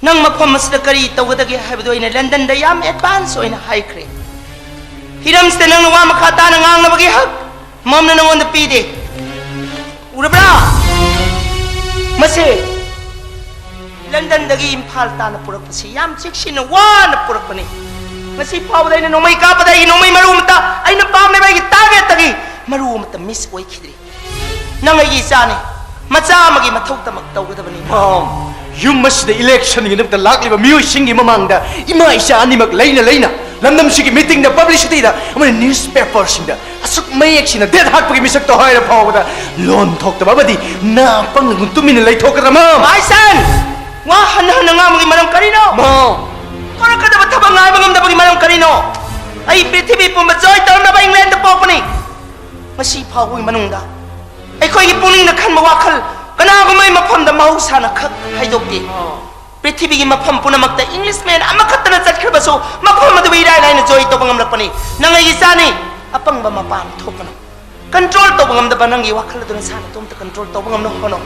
ꯅꯪ ꯃꯐꯝ ꯑꯁꯤꯗ ꯀꯔꯤ ꯇꯧꯒꯗꯒꯦ ꯍꯥꯏꯕꯗꯨ ꯑꯩꯅ ꯂꯟꯗꯟꯗ ꯌꯥꯝ ꯑꯦꯗꯚꯥꯟꯁ ꯑꯣꯏꯅ ꯍꯥꯏꯈ꯭ꯔꯦ꯫ ꯍꯤꯔꯝꯁꯤꯗ ꯅꯪꯅ ꯋꯥ ꯃꯈꯥ ꯇꯥꯅ ꯉꯥꯡꯅꯕꯒꯤ ꯍꯛ ꯃꯝꯅ ꯅꯉꯣꯟꯗ ꯄꯤꯗꯦ꯫ ꯎꯔꯕ꯭ꯔꯥ? ꯃꯁꯦ ꯂꯟꯗꯟꯗꯒꯤ ꯏꯝꯐꯥꯜ ꯇꯥꯅ ꯄꯨꯔꯛꯄꯁꯤ ꯌꯥꯝ ꯆꯦꯛꯁꯤꯟꯅ ꯋꯥꯅ ꯄꯨꯔꯛꯄꯅꯤ꯫ ꯉꯁꯤ ꯐꯥꯎꯕꯗ ꯑꯩꯅ ꯅꯣꯡꯃꯩ ꯀꯥꯞꯄꯗ ꯑꯩꯒꯤ ꯅꯣꯡꯃꯩ ꯃꯔꯨ ꯑꯃꯇ, ꯑꯩꯅ ꯄꯥꯝꯂꯤꯕ ꯑꯩꯒꯤ ꯇꯥꯔꯒꯦꯠꯇꯒꯤ ꯃꯔꯨ ꯑꯃꯠꯇ ꯃꯤꯁ ꯑꯣꯏꯈꯤꯗ꯭ꯔꯤ꯫ ꯅꯪ ꯑꯩꯒꯤ ꯏꯆꯥꯅꯤ꯫ ꯃꯆꯥ ꯑꯃꯒꯤ ꯃꯊꯧ ꯇꯃꯛ ꯇꯧꯒꯗꯕꯅꯤ꯫ ꯃꯥꯝ, ꯌꯨꯝ ꯑꯁꯤꯗ ꯏꯂꯦꯛꯁꯟꯒꯤꯗꯃꯛꯇ ꯂꯥꯛꯂꯤꯕ ꯃꯤꯑꯣꯏꯁꯤꯡꯒꯤ ꯃꯃꯥꯡꯗ ꯏꯃꯥ ꯏꯆꯥ ꯑꯅꯤꯃꯛ ꯂꯩꯅ ꯂꯩꯅ ꯂꯝꯗꯝꯁꯤꯒꯤ ꯃꯤꯇꯤꯡꯗ, ꯄꯕ꯭ꯂꯤꯁꯤꯇꯤꯗ ꯑꯃꯗꯤ ꯅ꯭ꯌꯨꯁꯄꯦꯄꯔꯁꯤꯡꯗ ꯑꯁꯨꯛ ꯃꯌꯦꯛ ꯁꯦꯡꯅ ꯗꯦꯠ ꯍꯥꯠꯄꯒꯤ ꯃꯤꯁꯛꯇꯣ ꯍꯥꯏꯔ ꯐꯥꯎꯕꯗ ꯂꯣꯟ ꯊꯣꯛꯇꯕ ꯑꯃꯗꯤ ꯅꯥ ꯄꯪꯅ ꯇꯨꯃꯤꯟꯅ ꯂꯩꯊꯣꯛꯀꯗ꯭ꯔꯥ, ꯃꯥꯝ? ꯃꯥꯏꯁꯟ! ꯋꯥ ꯍꯟꯅ ꯍꯟꯅ ꯉꯥꯡꯕꯒꯤ ꯃꯔꯝ ꯀꯔꯤꯅꯣ? ꯃꯥꯝ! ꯊꯣꯔꯛꯀꯗꯕ ꯊꯕꯛ ꯉꯥꯏꯕ ꯉꯝꯗꯕꯒꯤ ꯃꯔꯝ ꯀꯔꯤꯅꯣ? ꯑꯩ ꯄ꯭ꯔꯤꯊꯤꯕꯤ ꯄꯨꯝꯕ ꯖꯣꯏ ꯇꯧꯅꯕ ꯏꯪꯂꯦꯟꯗ ꯄꯣꯛꯄꯅꯤ꯫ ꯉꯁꯤ ꯐꯥꯎꯕꯒꯤ ꯃꯅꯨꯡꯗ ꯑꯩꯈꯣꯏꯒꯤ ꯄꯨꯛꯅꯤꯡꯅ ꯈꯟꯕ ꯋꯥꯈꯜ ꯀꯅꯥꯒꯨꯝꯕꯒꯤ ꯃꯐꯝꯗ ꯃꯍꯧꯁꯥꯅ ꯈꯛ ꯍꯥꯏꯗꯣꯛꯇꯦ꯫ ꯄ꯭ꯔꯤꯊꯤꯕꯤꯒꯤ ꯃꯐꯝ ꯄꯨꯝꯅꯃꯛꯇ ꯏꯪꯂꯤꯁꯃꯦꯟ ꯑꯃꯈꯛꯇꯅ ꯆꯠꯈ꯭ꯔꯕꯁꯨ ꯃꯐꯝ ꯑꯗꯨꯕꯨ ꯏꯔꯥꯏ ꯂꯥꯏꯅ ꯖꯣꯏ ꯇꯧꯕ ꯉꯝꯂꯛꯄꯅꯤ꯫ ꯅꯪ ꯑꯩꯒꯤ ꯏꯆꯥꯅꯤ, ꯑꯄꯪꯕ ꯃꯄꯥ ꯑꯃ ꯊꯣꯛꯀꯅꯨ꯫ Control ꯇꯧꯕ ꯉꯝꯗꯕ ꯅꯪꯒꯤ ꯋꯥꯈꯜ ꯑꯗꯨ ꯅꯁꯥ ꯅꯇꯣꯝꯇ control ꯇꯧꯕ ꯉꯝꯅꯕ ꯍꯣꯠꯅꯧ꯫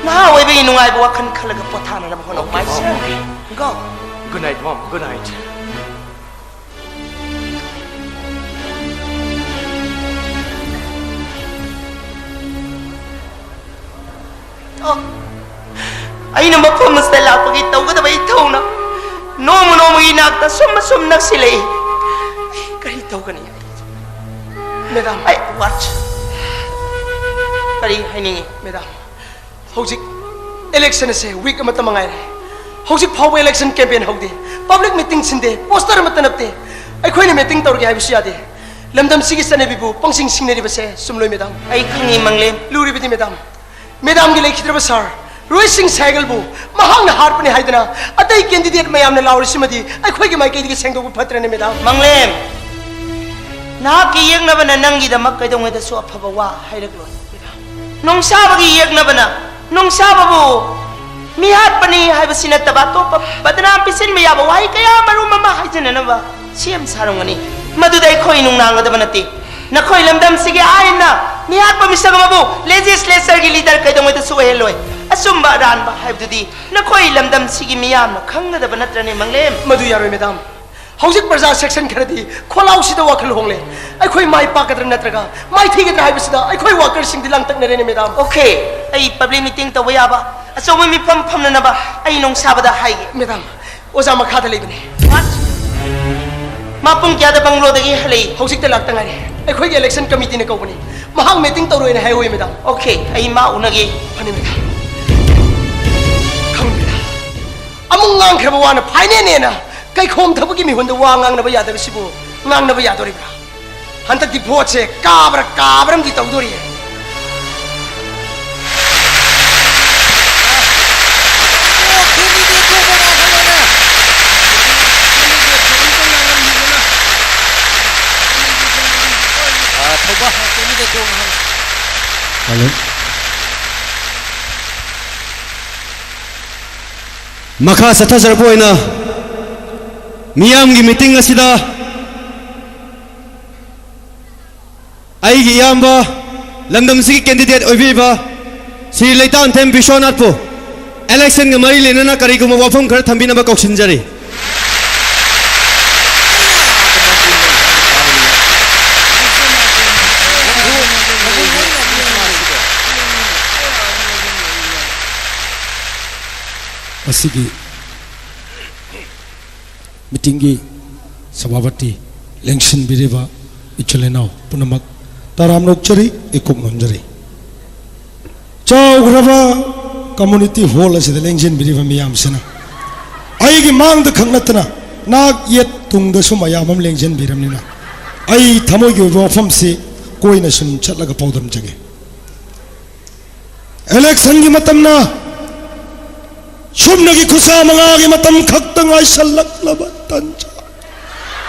ꯅꯍꯥ ꯑꯣꯏꯕꯒꯤ ꯅꯨꯡꯉꯥꯏꯕ ꯋꯥꯈꯜ ꯈꯜꯂꯒ ꯄꯣꯊꯥꯅꯅꯕ ꯍꯣꯠꯅꯧ꯫ Okay, my mom, son. Okay. Go. Good night, mom. Good night. ꯑꯣ, ꯑꯩꯅ ꯃꯐꯝ ꯑꯁꯤꯗ ꯂꯥꯛꯄꯒꯤ ꯇꯧꯒꯗꯕ ꯏꯊꯧꯅ ꯅꯣꯡꯃ ꯅꯣꯡꯃꯒꯤ ꯏꯅꯥꯛꯇ ꯁꯨꯝ ꯑꯁꯨꯝ ꯅꯛꯁꯤꯜꯂꯛꯏ꯫ ꯑꯩ ꯀꯔꯤ ꯇꯧꯒꯅꯤ? Madam. ꯑꯩ what? ꯀꯔꯤ ꯍꯥꯏꯅꯤꯡꯉꯤ? Madam, ꯍꯧꯖꯤꯛ election ꯑꯁꯦ week ꯑꯃꯠꯇ ꯃꯉꯥꯏꯔꯦ꯫ ꯍꯧꯖꯤꯛ ꯐꯥꯎꯕ election campaign ꯍꯧꯗꯦ, public meeting ꯁꯤꯟꯗꯦ, poster ꯑꯃꯠꯇ ꯅꯞꯇꯦ꯫ ꯑꯩꯈꯣꯏꯅ meeting ꯇꯧꯔꯒꯦ ꯍꯥꯏꯕꯁꯨ ꯌꯥꯗꯦ꯫ ꯂꯝꯗꯝꯁꯤꯒꯤ ꯆꯠꯅꯕꯤꯕꯨ ꯄꯪꯁꯤꯡ ꯁꯤꯡꯅꯔꯤꯕꯁꯦ ꯆꯨꯝꯂꯣꯏ, Madam꯫ ꯑꯩ ꯈꯪꯉꯤ, ꯃꯪꯂꯦꯝ꯫ ꯂꯨꯔꯤꯕꯗꯤ, Madam, Madamꯒꯤ ꯂꯩꯈꯤꯗ꯭ꯔꯕ sir ꯔꯣꯍꯤꯠ ꯁꯤꯡ ꯁꯦꯍꯒꯜꯕꯨ ꯃꯍꯥꯛꯅ ꯍꯥꯠꯄꯅꯤ ꯍꯥꯏꯗꯅ ꯑꯇꯩ candidate ꯃꯌꯥꯝꯅ ꯂꯥꯎꯔꯤꯁꯤꯃꯗꯤ ꯑꯩꯈꯣꯏꯒꯤ ꯃꯥꯏꯀꯩꯗꯒꯤ ꯁꯦꯡꯗꯣꯛꯄ ꯐꯠꯇ꯭ꯔꯅꯦ, Madam? ꯃꯪꯂꯦꯝ, ꯅꯍꯥꯛꯀꯤ ꯌꯦꯛꯅꯕꯅ ꯅꯪꯒꯤꯗꯃꯛ ꯀꯩꯗꯧꯉꯩꯗꯁꯨ ꯑꯐꯕ ꯋꯥ ꯍꯥꯏꯔꯛꯂꯣꯏ꯫ ꯅꯣꯡꯁꯥꯕꯒꯤ ꯌꯦꯛꯅꯕꯅ ꯅꯣꯡꯁꯥꯕꯕꯨ ꯃꯤꯍꯥꯠꯄꯅꯤ ꯍꯥꯏꯕꯁꯤ ꯅꯠꯇꯕ ꯑꯇꯣꯞꯄ ꯕꯗꯅꯥꯝ ꯄꯤꯁꯤꯟꯕ ꯌꯥꯕ ꯋꯥꯍꯩ ꯀꯌꯥ ꯃꯔꯨꯝ ꯑꯃ ꯍꯥꯏꯖꯅꯅꯕ ꯁꯦꯝ ꯁꯥꯔꯝꯒꯅꯤ꯫ ꯃꯗꯨꯗ ꯑꯩꯈꯣꯏ ꯅꯨꯡꯅꯥꯡꯒꯗꯕ ꯅꯠꯇꯦ꯫ ꯅꯈꯣꯏ ꯂꯝꯗꯝꯁꯤꯒꯤ ꯑꯥꯏꯟꯅ ꯃꯤꯍꯥꯠꯄ ꯃꯤꯁꯛ ꯑꯃꯕꯨ legislatureꯒꯤ leader ꯀꯩꯗꯧꯉꯩꯗꯁꯨ ꯑꯣꯏꯍꯜꯂꯣꯏ꯫ ꯑꯆꯨꯝꯕ ꯑꯔꯥꯟꯕ ꯍꯥꯏꯕꯗꯨꯗꯤ ꯅꯈꯣꯏ ꯂꯝꯗꯝꯁꯤꯒꯤ ꯃꯤꯌꯥꯝꯅ ꯈꯪꯒꯗꯕ ꯅꯠꯇ꯭ꯔꯅꯦ, ꯃꯪꯂꯦꯝ? ꯃꯗꯨ ꯌꯥꯔꯣꯏ, Madam꯫ ꯍꯧꯖꯤꯛ ꯄ꯭ꯔꯖꯥ section ꯈꯔꯗꯤ ꯈꯣꯜꯂꯥꯎꯁꯤꯗ ꯋꯥꯈꯜ ꯍꯣꯡꯂꯦ꯫ ꯑꯩꯈꯣꯏ ꯃꯥꯏ ꯄꯥꯛꯀꯗ꯭ꯔꯥ ꯅꯠꯇ꯭ꯔꯒ ꯃꯥꯏꯊꯤꯒꯗ꯭ꯔꯥ ꯍꯥꯏꯕꯁꯤꯗ ꯑꯩꯈꯣꯏ workerꯁꯤꯡꯗꯤ ꯂꯥꯡꯇꯛꯅꯔꯦꯅꯦ, Madam꯫ Okay, ꯑꯩ public meeting ꯇꯧꯕ ꯌꯥꯕ ꯑꯆꯧꯕ ꯃꯤꯐꯝ ꯐꯝꯅꯅꯕ ꯑꯩ ꯅꯣꯡꯁꯥꯕꯗ ꯍꯥꯏꯒꯦ꯫ Madam, ꯑꯣꯖꯥ ꯃꯈꯥꯗ ꯂꯩꯕꯅꯦ꯫ What? ꯃꯥ ꯄꯨꯡ ꯀꯌꯥꯗ ꯕꯪꯒ꯭ꯂꯣꯗꯒꯤ ꯍꯜꯂꯛꯏ? ꯍꯧꯖꯤꯛꯇ ꯂꯥꯛꯇ ꯉꯥꯏꯔꯤ꯫ ꯑꯩꯈꯣꯏꯒꯤ election committeeꯅ ꯀꯧꯕꯅꯤ꯫ ꯃꯍꯥꯛ meeting ꯇꯧꯔꯣꯏꯅ ꯍꯥꯏꯍꯧꯏ, Madam꯫ Okay, ꯑꯩ ꯃꯥ ꯎꯅꯒꯦ꯫ ꯐꯅꯤ, Madam꯫ ꯈꯪꯕꯤꯗ ꯑꯃꯨꯛ ꯉꯥꯡꯈ꯭ꯔꯕ ꯋꯥꯅ ꯐꯥꯏꯅꯦꯅꯦꯅ ꯀꯩꯈꯣꯝ ꯊꯕꯛꯀꯤ ꯃꯤꯍꯨꯟꯗ ꯋꯥ ꯉꯥꯡꯅꯕ ꯌꯥꯗꯕꯁꯤꯕꯨ ꯉꯥꯡꯅꯕ ꯌꯥꯗꯣꯔꯤꯕ꯭ꯔꯥ? ꯍꯟꯗꯛꯇꯤ voteꯁꯦ ꯀꯥꯕ꯭ꯔꯥ ꯀꯥꯕ꯭ꯔꯥ ꯑꯃꯗꯤ ꯇꯧꯗꯣꯔꯤꯌꯦ꯫ ꯍꯜꯂꯣ꯫ ꯃꯈꯥ ꯆꯠꯊꯖꯔꯛꯄ ꯑꯣꯏꯅ ꯃꯤꯌꯥꯝꯒꯤ meeting ꯑꯁꯤꯗ ꯑꯩꯒꯤ ꯏꯌꯥꯝꯕ, ꯂꯝꯗꯝꯁꯤꯒꯤ candidate ꯑꯣꯏꯕꯤꯔꯤꯕ ꯁ꯭ꯔꯤ ꯂꯩꯇꯥꯟꯊꯦꯝ ꯕꯤꯁ꯭ꯋꯅꯥꯊꯄꯨ election ꯒ ꯃꯔꯤ ꯂꯩꯅꯅ ꯀꯔꯤꯒꯨꯝꯕ ꯋꯥꯐꯝ ꯈꯔ ꯊꯝꯕꯤꯅꯕ ꯀꯧꯁꯤꯟꯖꯔꯤ꯫ ꯃꯁꯤꯒꯤ meeting ꯒꯤ ꯁꯚꯥꯄꯇꯤ, ꯂꯦꯡꯁꯤꯟꯕꯤꯔꯤꯕ ꯏꯆꯤꯜ ꯏꯅꯥꯎ ꯄꯨꯝꯅꯃꯛ ꯇꯔꯥꯝꯅ ꯑꯣꯛꯆꯔꯤ, ꯏꯀꯨꯞ ꯅꯣꯟꯖꯔꯤ꯫ ꯆꯥꯎꯈ꯭ꯔꯕ community hall ꯑꯁꯤꯗ ꯂꯦꯡꯁꯤꯟꯕꯤꯔꯤꯕ ꯃꯤꯌꯥꯝꯁꯤꯅ ꯑꯩꯒꯤ ꯃꯥꯡꯗ ꯈꯛ ꯅꯠꯇꯅ ꯅꯥꯛ ꯌꯦꯠ ꯇꯨꯡꯗꯁꯨ ꯃꯌꯥꯝ ꯑꯃ ꯂꯦꯡꯁꯤꯟꯕꯤꯔꯕꯅꯤꯅ ꯑꯩ ꯊꯃꯣꯏꯒꯤ ꯑꯣꯏꯕ ꯋꯥꯐꯝꯁꯤ ꯀꯣꯏꯅ ꯁꯨꯝ ꯆꯠꯂꯒ ꯄꯥꯎꯗꯝꯖꯒꯦ꯫ Election ꯒꯤ ꯃꯇꯝꯅ ꯁꯨꯞꯅꯒꯤ ꯈꯨꯠꯁꯥ ꯃꯉꯥꯒꯤ ꯃꯇꯝ ꯈꯛꯇ ꯉꯥꯏꯁꯜꯂꯛꯂꯕ ꯇꯟꯖꯥ,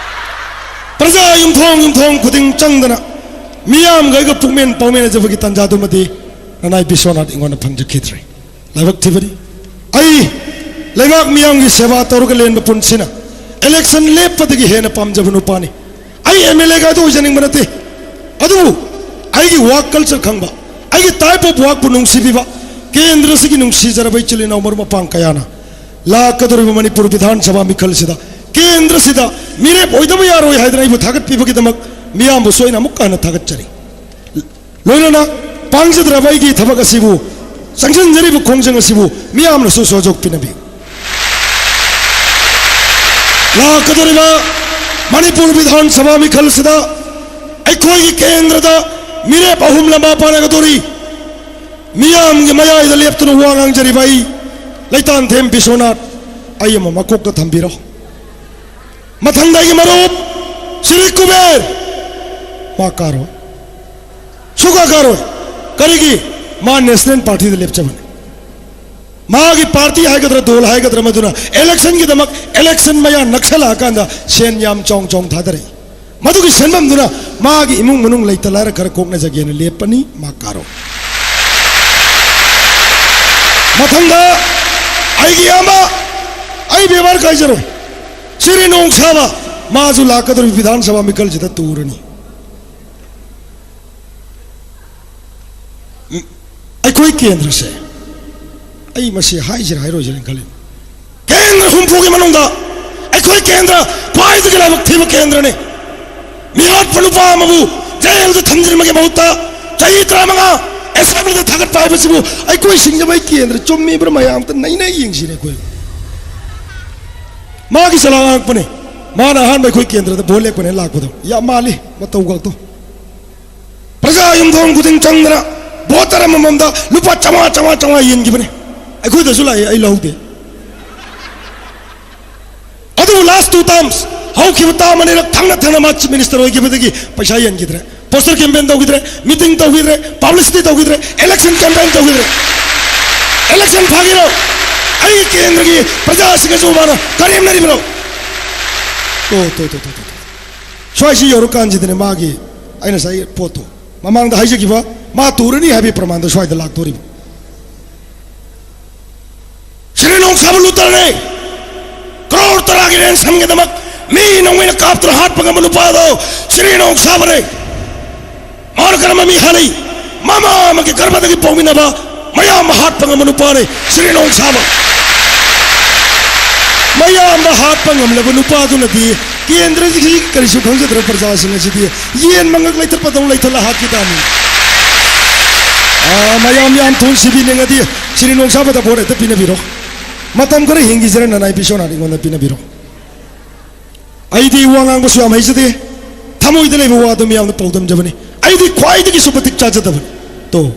ꯄ꯭ꯔꯖꯥ ꯌꯨꯝꯊꯣꯡ ꯌꯨꯝꯊꯣꯡ ꯈꯨꯗꯤꯡ ꯆꯪꯗꯅ ꯃꯤꯌꯥꯝꯒ ꯑꯩꯒ ꯄꯨꯛꯃꯦꯟ ꯄꯥꯎꯃꯦꯟꯅꯖꯕꯒꯤ ꯇꯟꯖꯥꯗꯨꯃꯗꯤ ꯅꯅꯥꯏ ꯕꯤꯁ꯭ꯋꯅꯥꯊ ꯑꯩꯉꯣꯟꯗ ꯐꯪꯖꯈꯤꯗ꯭ꯔꯦ꯫ ꯂꯥꯏꯕꯛ ꯊꯤꯕꯅꯤ꯫ ꯑꯩ ꯂꯩꯕꯥꯛ ꯃꯤꯌꯥꯝꯒꯤ ꯁꯦꯕꯥ ꯇꯧꯔꯒ ꯂꯦꯟꯕ ꯄꯨꯟꯁꯤꯅ election ꯂꯦꯞꯄꯗꯒꯤ ꯍꯦꯟꯅ ꯄꯥꯝꯖꯕ ꯅꯨꯄꯥꯅꯤ꯫ ꯑꯩ MLA ꯒꯥꯏꯗꯣ ꯑꯣꯏꯖꯅꯤꯡꯕ ꯅꯠꯇꯦ, ꯑꯗꯨꯕꯨ ꯑꯩꯒꯤ work culture ꯈꯪꯕ, ꯑꯩꯒꯤ type of work ꯄꯨ ꯅꯨꯡꯁꯤꯕꯤꯕ, ꯀꯦꯟꯗ꯭ꯔꯁꯤꯒꯤ ꯅꯨꯡꯁꯤꯖꯔꯕ ꯏꯆꯤꯜ ꯏꯅꯥꯎ ꯃꯔꯨꯞ ꯃꯄꯥꯡ ꯀꯌꯥꯅ ꯂꯥꯛꯀꯗꯧꯔꯤꯕ ꯃꯅꯤꯄꯨꯔ ꯕꯤꯙꯥꯟ ꯁꯚꯥ ꯃꯤꯈꯜꯁꯤꯗ ꯀꯦꯟꯗ꯭ꯔꯁꯤꯗ ꯃꯤꯔꯦꯞ ꯑꯣꯏꯗꯕ ꯌꯥꯔꯣꯏ ꯍꯥꯏꯗꯅ ꯑꯩꯕꯨ ꯊꯥꯒꯠꯄꯤꯕꯒꯤꯗꯃꯛ ꯃꯤꯌꯥꯝꯕꯨꯁꯨ ꯑꯩꯅ ꯑꯃꯨꯛꯀ ꯍꯟꯅ ꯊꯥꯒꯠꯆꯔꯤ꯫ ꯂꯣꯏꯅꯅ ꯄꯥꯡꯖꯗ꯭ꯔꯕ ꯑꯩꯒꯤ ꯊꯕꯛ ꯑꯁꯤꯕꯨ, ꯆꯪꯁꯤꯟꯖꯔꯤꯕ ꯈꯣꯡꯖꯪ ꯑꯁꯤꯕꯨ ꯃꯤꯌꯥꯝꯅꯁꯨ ꯁꯍꯖꯣꯛ ꯄꯤꯅꯕꯤꯌꯨ꯫ ꯂꯥꯛꯀꯗꯧꯔꯤꯕ ꯃꯅꯤꯄꯨꯔ ꯕꯤꯙꯥꯟ ꯁꯚꯥ ꯃꯤꯈꯜꯁꯤꯗ ꯑꯩꯈꯣꯏꯒꯤ ꯀꯦꯟꯗ꯭ꯔꯗ ꯃꯤꯔꯦꯞ ꯑꯍꯨꯝ ꯂꯝꯕꯥ ꯄꯥꯅꯒꯗꯧꯔꯤ꯫ ꯃꯤꯌꯥꯝꯒꯤ ꯃꯌꯥꯏꯗ ꯂꯦꯞꯇꯨꯅ ꯋꯥ ꯉꯥꯡꯖꯔꯤꯕ ꯑꯩ ꯂꯩꯇꯥꯟꯊꯦꯝ ꯕꯤꯁ꯭ꯋꯅꯥꯊ, ꯑꯩ ꯑꯃ ꯃꯀꯣꯛꯇ ꯊꯝꯕꯤꯔꯣ꯫ ꯃꯊꯪꯗ ꯑꯩꯒꯤ ꯃꯔꯨꯞ ꯁ꯭ꯔꯤ ꯀꯨꯕꯦꯔ, ꯃꯥ ꯀꯥꯔꯣꯏ, ꯁꯨꯀꯥ ꯀꯥꯔꯣꯏ꯫ ꯀꯔꯤꯒꯤ? ꯃꯥ National Party ꯗ ꯂꯦꯞꯆꯕꯅꯤ꯫ ꯃꯥꯒꯤ party ꯍꯥꯏꯒꯗ꯭ꯔꯥ, ꯗꯣꯜ ꯍꯥꯏꯒꯗ꯭ꯔꯥ, ꯃꯗꯨꯅ election ꯒꯤꯗꯃꯛ, election ꯃꯌꯥ ꯅꯛꯁꯜꯂꯛꯑꯀꯥꯟꯗ ꯁꯦꯟ ꯌꯥꯝ ꯆꯥꯎ ꯆꯥꯎꯅ ꯊꯥꯗꯔꯛꯏ꯫ ꯃꯗꯨꯒꯤ ꯁꯦꯟꯐꯝꯗꯨꯅ ꯃꯥꯒꯤ ꯏꯃꯨꯡ ꯃꯅꯨꯡ ꯂꯩꯇ ꯂꯥꯏꯔ ꯈꯔ ꯀꯣꯛꯅꯖꯒꯦꯅ ꯂꯦꯞꯄꯅꯤ, ꯃꯥ ꯀꯥꯔꯣꯏ꯫ ꯃꯊꯪꯗ ꯑꯩꯒꯤ ꯏꯌꯥꯝꯕ, ꯑꯩ ꯕꯦꯕꯥꯔ ꯀꯥꯏꯖꯔꯣꯏ, ꯁ꯭ꯔꯤ ꯅꯣꯡꯁꯥꯕ, ꯃꯥꯁꯨ ꯂꯥꯛꯀꯗꯧꯔꯤꯕ ꯕꯤꯙꯥꯟ ꯁꯚꯥ ꯃꯤꯈꯜꯁꯤꯗ ꯇꯨꯔꯅꯤ꯫ ꯑꯩꯈꯣꯏ ꯀꯦꯟꯗ꯭ꯔꯁꯦ, ꯑꯩ ꯃꯁꯤ ꯍꯥꯏꯁꯤꯔꯥ ꯍꯥꯏꯔꯣꯏꯁꯤꯔꯥ ꯈꯜꯂꯤ꯫ ꯀꯦꯟꯗ꯭ꯔ ꯍꯨꯝꯐꯨꯒꯤ ꯃꯅꯨꯡꯗ ꯑꯩꯈꯣꯏ ꯀꯦꯟꯗ꯭ꯔ ꯈ꯭ꯋꯥꯏꯗꯒꯤ ꯂꯥꯏꯕꯛ ꯊꯤꯕ ꯀꯦꯟꯗ꯭ꯔꯅꯤ꯫ ꯃꯤꯍꯥꯠꯄ ꯅꯨꯄꯥ ꯑꯃꯕꯨ ꯖꯦꯜꯗ ꯊꯝꯖꯤꯟꯕꯒꯤ ꯃꯍꯨꯠꯇ ꯆꯍꯤ ꯇꯔꯥꯃꯉꯥ ꯑꯦꯁꯦꯝꯕ꯭ꯂꯤꯗ ꯊꯥꯒꯠꯄ ꯍꯥꯏꯕꯁꯤꯕꯨ ꯑꯩꯈꯣꯏ ꯁꯤꯡꯖꯃꯩ ꯀꯦꯟꯗ꯭ꯔ ꯆꯨꯝꯃꯤꯕ꯭ꯔꯥ? ꯃꯌꯥꯝꯇ ꯅꯩꯅ ꯌꯦꯡꯁꯤꯅꯦ ꯑꯩꯈꯣꯏ꯫ ꯃꯥꯒꯤ ꯆꯂꯥ ꯉꯥꯡꯉꯛꯄꯅꯦ꯫ ꯃꯥꯅ ꯑꯍꯥꯟꯕ ꯑꯩꯈꯣꯏ ꯀꯦꯟꯗ꯭ꯔꯗ ꯚꯣꯠ ꯂꯦꯞꯀꯅꯦ ꯂꯥꯛꯄꯗꯣ ꯌꯥꯝ ꯃꯥꯜꯂꯤ ꯃꯇꯧ ꯈꯛꯇꯣ꯫ ꯄ꯭ꯔꯖꯥ ꯌꯨꯝꯊꯣꯡ ꯈꯨꯗꯤꯡ ꯆꯪꯗꯅ ꯚꯣꯇꯔ ꯑꯃꯃꯝꯗ ꯂꯨꯄꯥ ꯆꯥꯝꯃꯉꯥ, ꯆꯥꯝꯃꯉꯥ, ꯆꯥꯝꯃꯉꯥ ꯌꯦꯟꯈꯤꯕꯅꯦ꯫ ꯑꯩꯈꯣꯏꯗꯁꯨ ꯂꯥꯛꯑꯦ, ꯑꯩ ꯂꯧꯍꯧꯗꯦ꯫ ꯑꯗꯨꯕꯨ ꯂꯥꯁ ꯇꯨ ꯇꯥꯔꯝꯁ, ꯍꯧꯈꯤꯕ ꯇꯥꯔꯝ ꯑꯅꯤꯔꯛ ꯊꯪꯅ ꯊꯪꯅ ꯃꯥ ꯆꯤꯐ ꯃꯤꯅꯤꯁꯇꯔ ꯑꯣꯏꯈꯤꯕꯗꯒꯤ ꯄꯩꯁꯥ ꯌꯦꯟꯈꯤꯗ꯭ꯔꯦ꯫ ꯄꯣꯁꯇꯔ ꯀꯦꯝꯄꯦꯟ ꯇꯧꯈꯤꯗ꯭ꯔꯦ, ꯃꯤꯇꯤꯡ ꯇꯧꯈꯤꯗ꯭ꯔꯦ, ꯄꯕ꯭ꯂꯤꯁꯤꯇꯤ ꯇꯧꯈꯤꯗ꯭ꯔꯦ, ꯏꯂꯦꯛꯁꯟ ꯀꯦꯝꯄꯦꯟ ꯇꯧꯈꯤꯗ꯭ꯔꯦ꯫ ꯏꯂꯦꯛꯁꯟ ꯐꯥꯒꯤꯔꯣ? ꯑꯩꯒꯤ ꯀꯦꯟꯗ꯭ꯔꯒꯤ ꯄ꯭ꯔꯖꯥꯁꯤꯡꯒꯁꯨ ꯃꯥꯅ ꯀꯔꯦꯝꯅꯔꯤꯕ꯭ꯔꯣ? ꯇꯣ, ꯇꯣ, ꯇꯣ, ꯇꯣ, ꯇꯣ, ꯇꯣ꯫ ꯁ꯭ꯋꯥꯏꯁꯤ ꯌꯧꯔꯀꯥꯟꯁꯤꯗꯅꯦ ꯃꯥꯒꯤ, ꯑꯩꯅ ꯉꯁꯥꯏ ꯄꯣꯠꯇꯣ, ꯃꯃꯥꯡꯗ ꯍꯥꯏꯖꯈꯤꯕ, ꯃꯥ ꯇꯨꯔꯅꯤ ꯍꯥꯏꯕꯒꯤ ꯄ꯭ꯔꯃꯥꯟꯗꯣ ꯁ꯭ꯋꯥꯏꯗ ꯂꯥꯛꯇꯣꯔꯤꯕ꯫ ꯁꯤꯔꯤ ꯅꯣꯡꯁꯥꯕ ꯂꯨꯇꯔꯅꯦ꯫ ꯀ꯭ꯔꯣꯔ ꯇꯔꯥꯒꯤ ꯔꯦꯟꯁꯝꯒꯤꯗꯃꯛ ꯃꯤ ꯅꯣꯡꯃꯩꯅ ꯀꯥꯞꯇꯨꯅ ꯍꯥꯠꯄ ꯉꯝꯕ ꯅꯨꯄꯥꯗꯣ ꯁꯤꯔꯤ ꯅꯣꯡꯁꯥꯕꯅꯦ꯫ ꯃꯥꯅ ꯀꯔꯝꯕ ꯃꯤ ꯍꯥꯠꯂꯤ? ꯃꯃꯥ ꯑꯃꯒꯤ ꯒꯔꯚꯗꯒꯤ ꯄꯣꯛꯃꯤꯟꯅꯕ ꯃꯌꯥꯝ ꯑꯃ ꯍꯥꯠꯄ ꯉꯝꯕ ꯅꯨꯄꯥꯅꯤ ꯁꯤꯔꯤ ꯅꯣꯡꯁꯥꯕ꯫ ꯃꯌꯥꯝ ꯑꯃ ꯍꯥꯠꯄ ꯉꯝꯂꯕ ꯅꯨꯄꯥꯗꯨꯅꯗꯤ ꯀꯦꯟꯗ꯭ꯔꯁꯤ ꯀꯔꯤꯁꯨ ꯈꯪꯖꯗ꯭ꯔꯕ ꯄ꯭ꯔꯖꯥꯁꯤꯡ ꯑꯁꯤꯗꯤ ꯌꯦꯟ ꯃꯉꯛ ꯂꯩꯊꯠꯄꯗꯧꯅ ꯂꯩꯊꯠꯂ ꯍꯥꯠꯈꯤ ꯇꯥꯕꯅꯤ꯫ ꯑꯥ, ꯃꯌꯥꯝ ꯌꯥꯝ ꯊꯨꯅ ꯁꯤꯕꯤꯅꯤꯡꯉꯗꯤ ꯁꯤꯔꯤ ꯅꯣꯡꯁꯥꯕꯗ ꯚꯣꯠ ꯍꯦꯛꯇ ꯄꯤꯅꯕꯤꯔꯣ꯫ ꯃꯇꯝ ꯈꯔ ꯍꯤꯡꯈꯤꯁꯤꯔ ꯅꯅꯥꯏ ꯕꯤꯁ꯭ꯋꯥꯅꯥꯊ ꯑꯩꯉꯣꯟꯗ ꯄꯤꯅꯕꯤꯔꯣ꯫ ꯑꯩꯗꯤ ꯋꯥ ꯉꯥꯡꯕꯁꯨ ꯌꯥꯝ ꯍꯩꯖꯗꯦ, ꯊꯃꯣꯏꯗ ꯂꯩꯕ ꯋꯥꯗꯨ ꯃꯤꯌꯥꯝꯗ ꯄꯥꯎꯗꯝꯖꯕꯅꯤ꯫ ꯑꯩꯗꯤ ꯈ꯭ꯋꯥꯏꯗꯒꯤꯁꯨ ꯃꯇꯤꯛ ꯆꯥꯖꯗꯕꯅꯤ꯫ ꯇꯣ,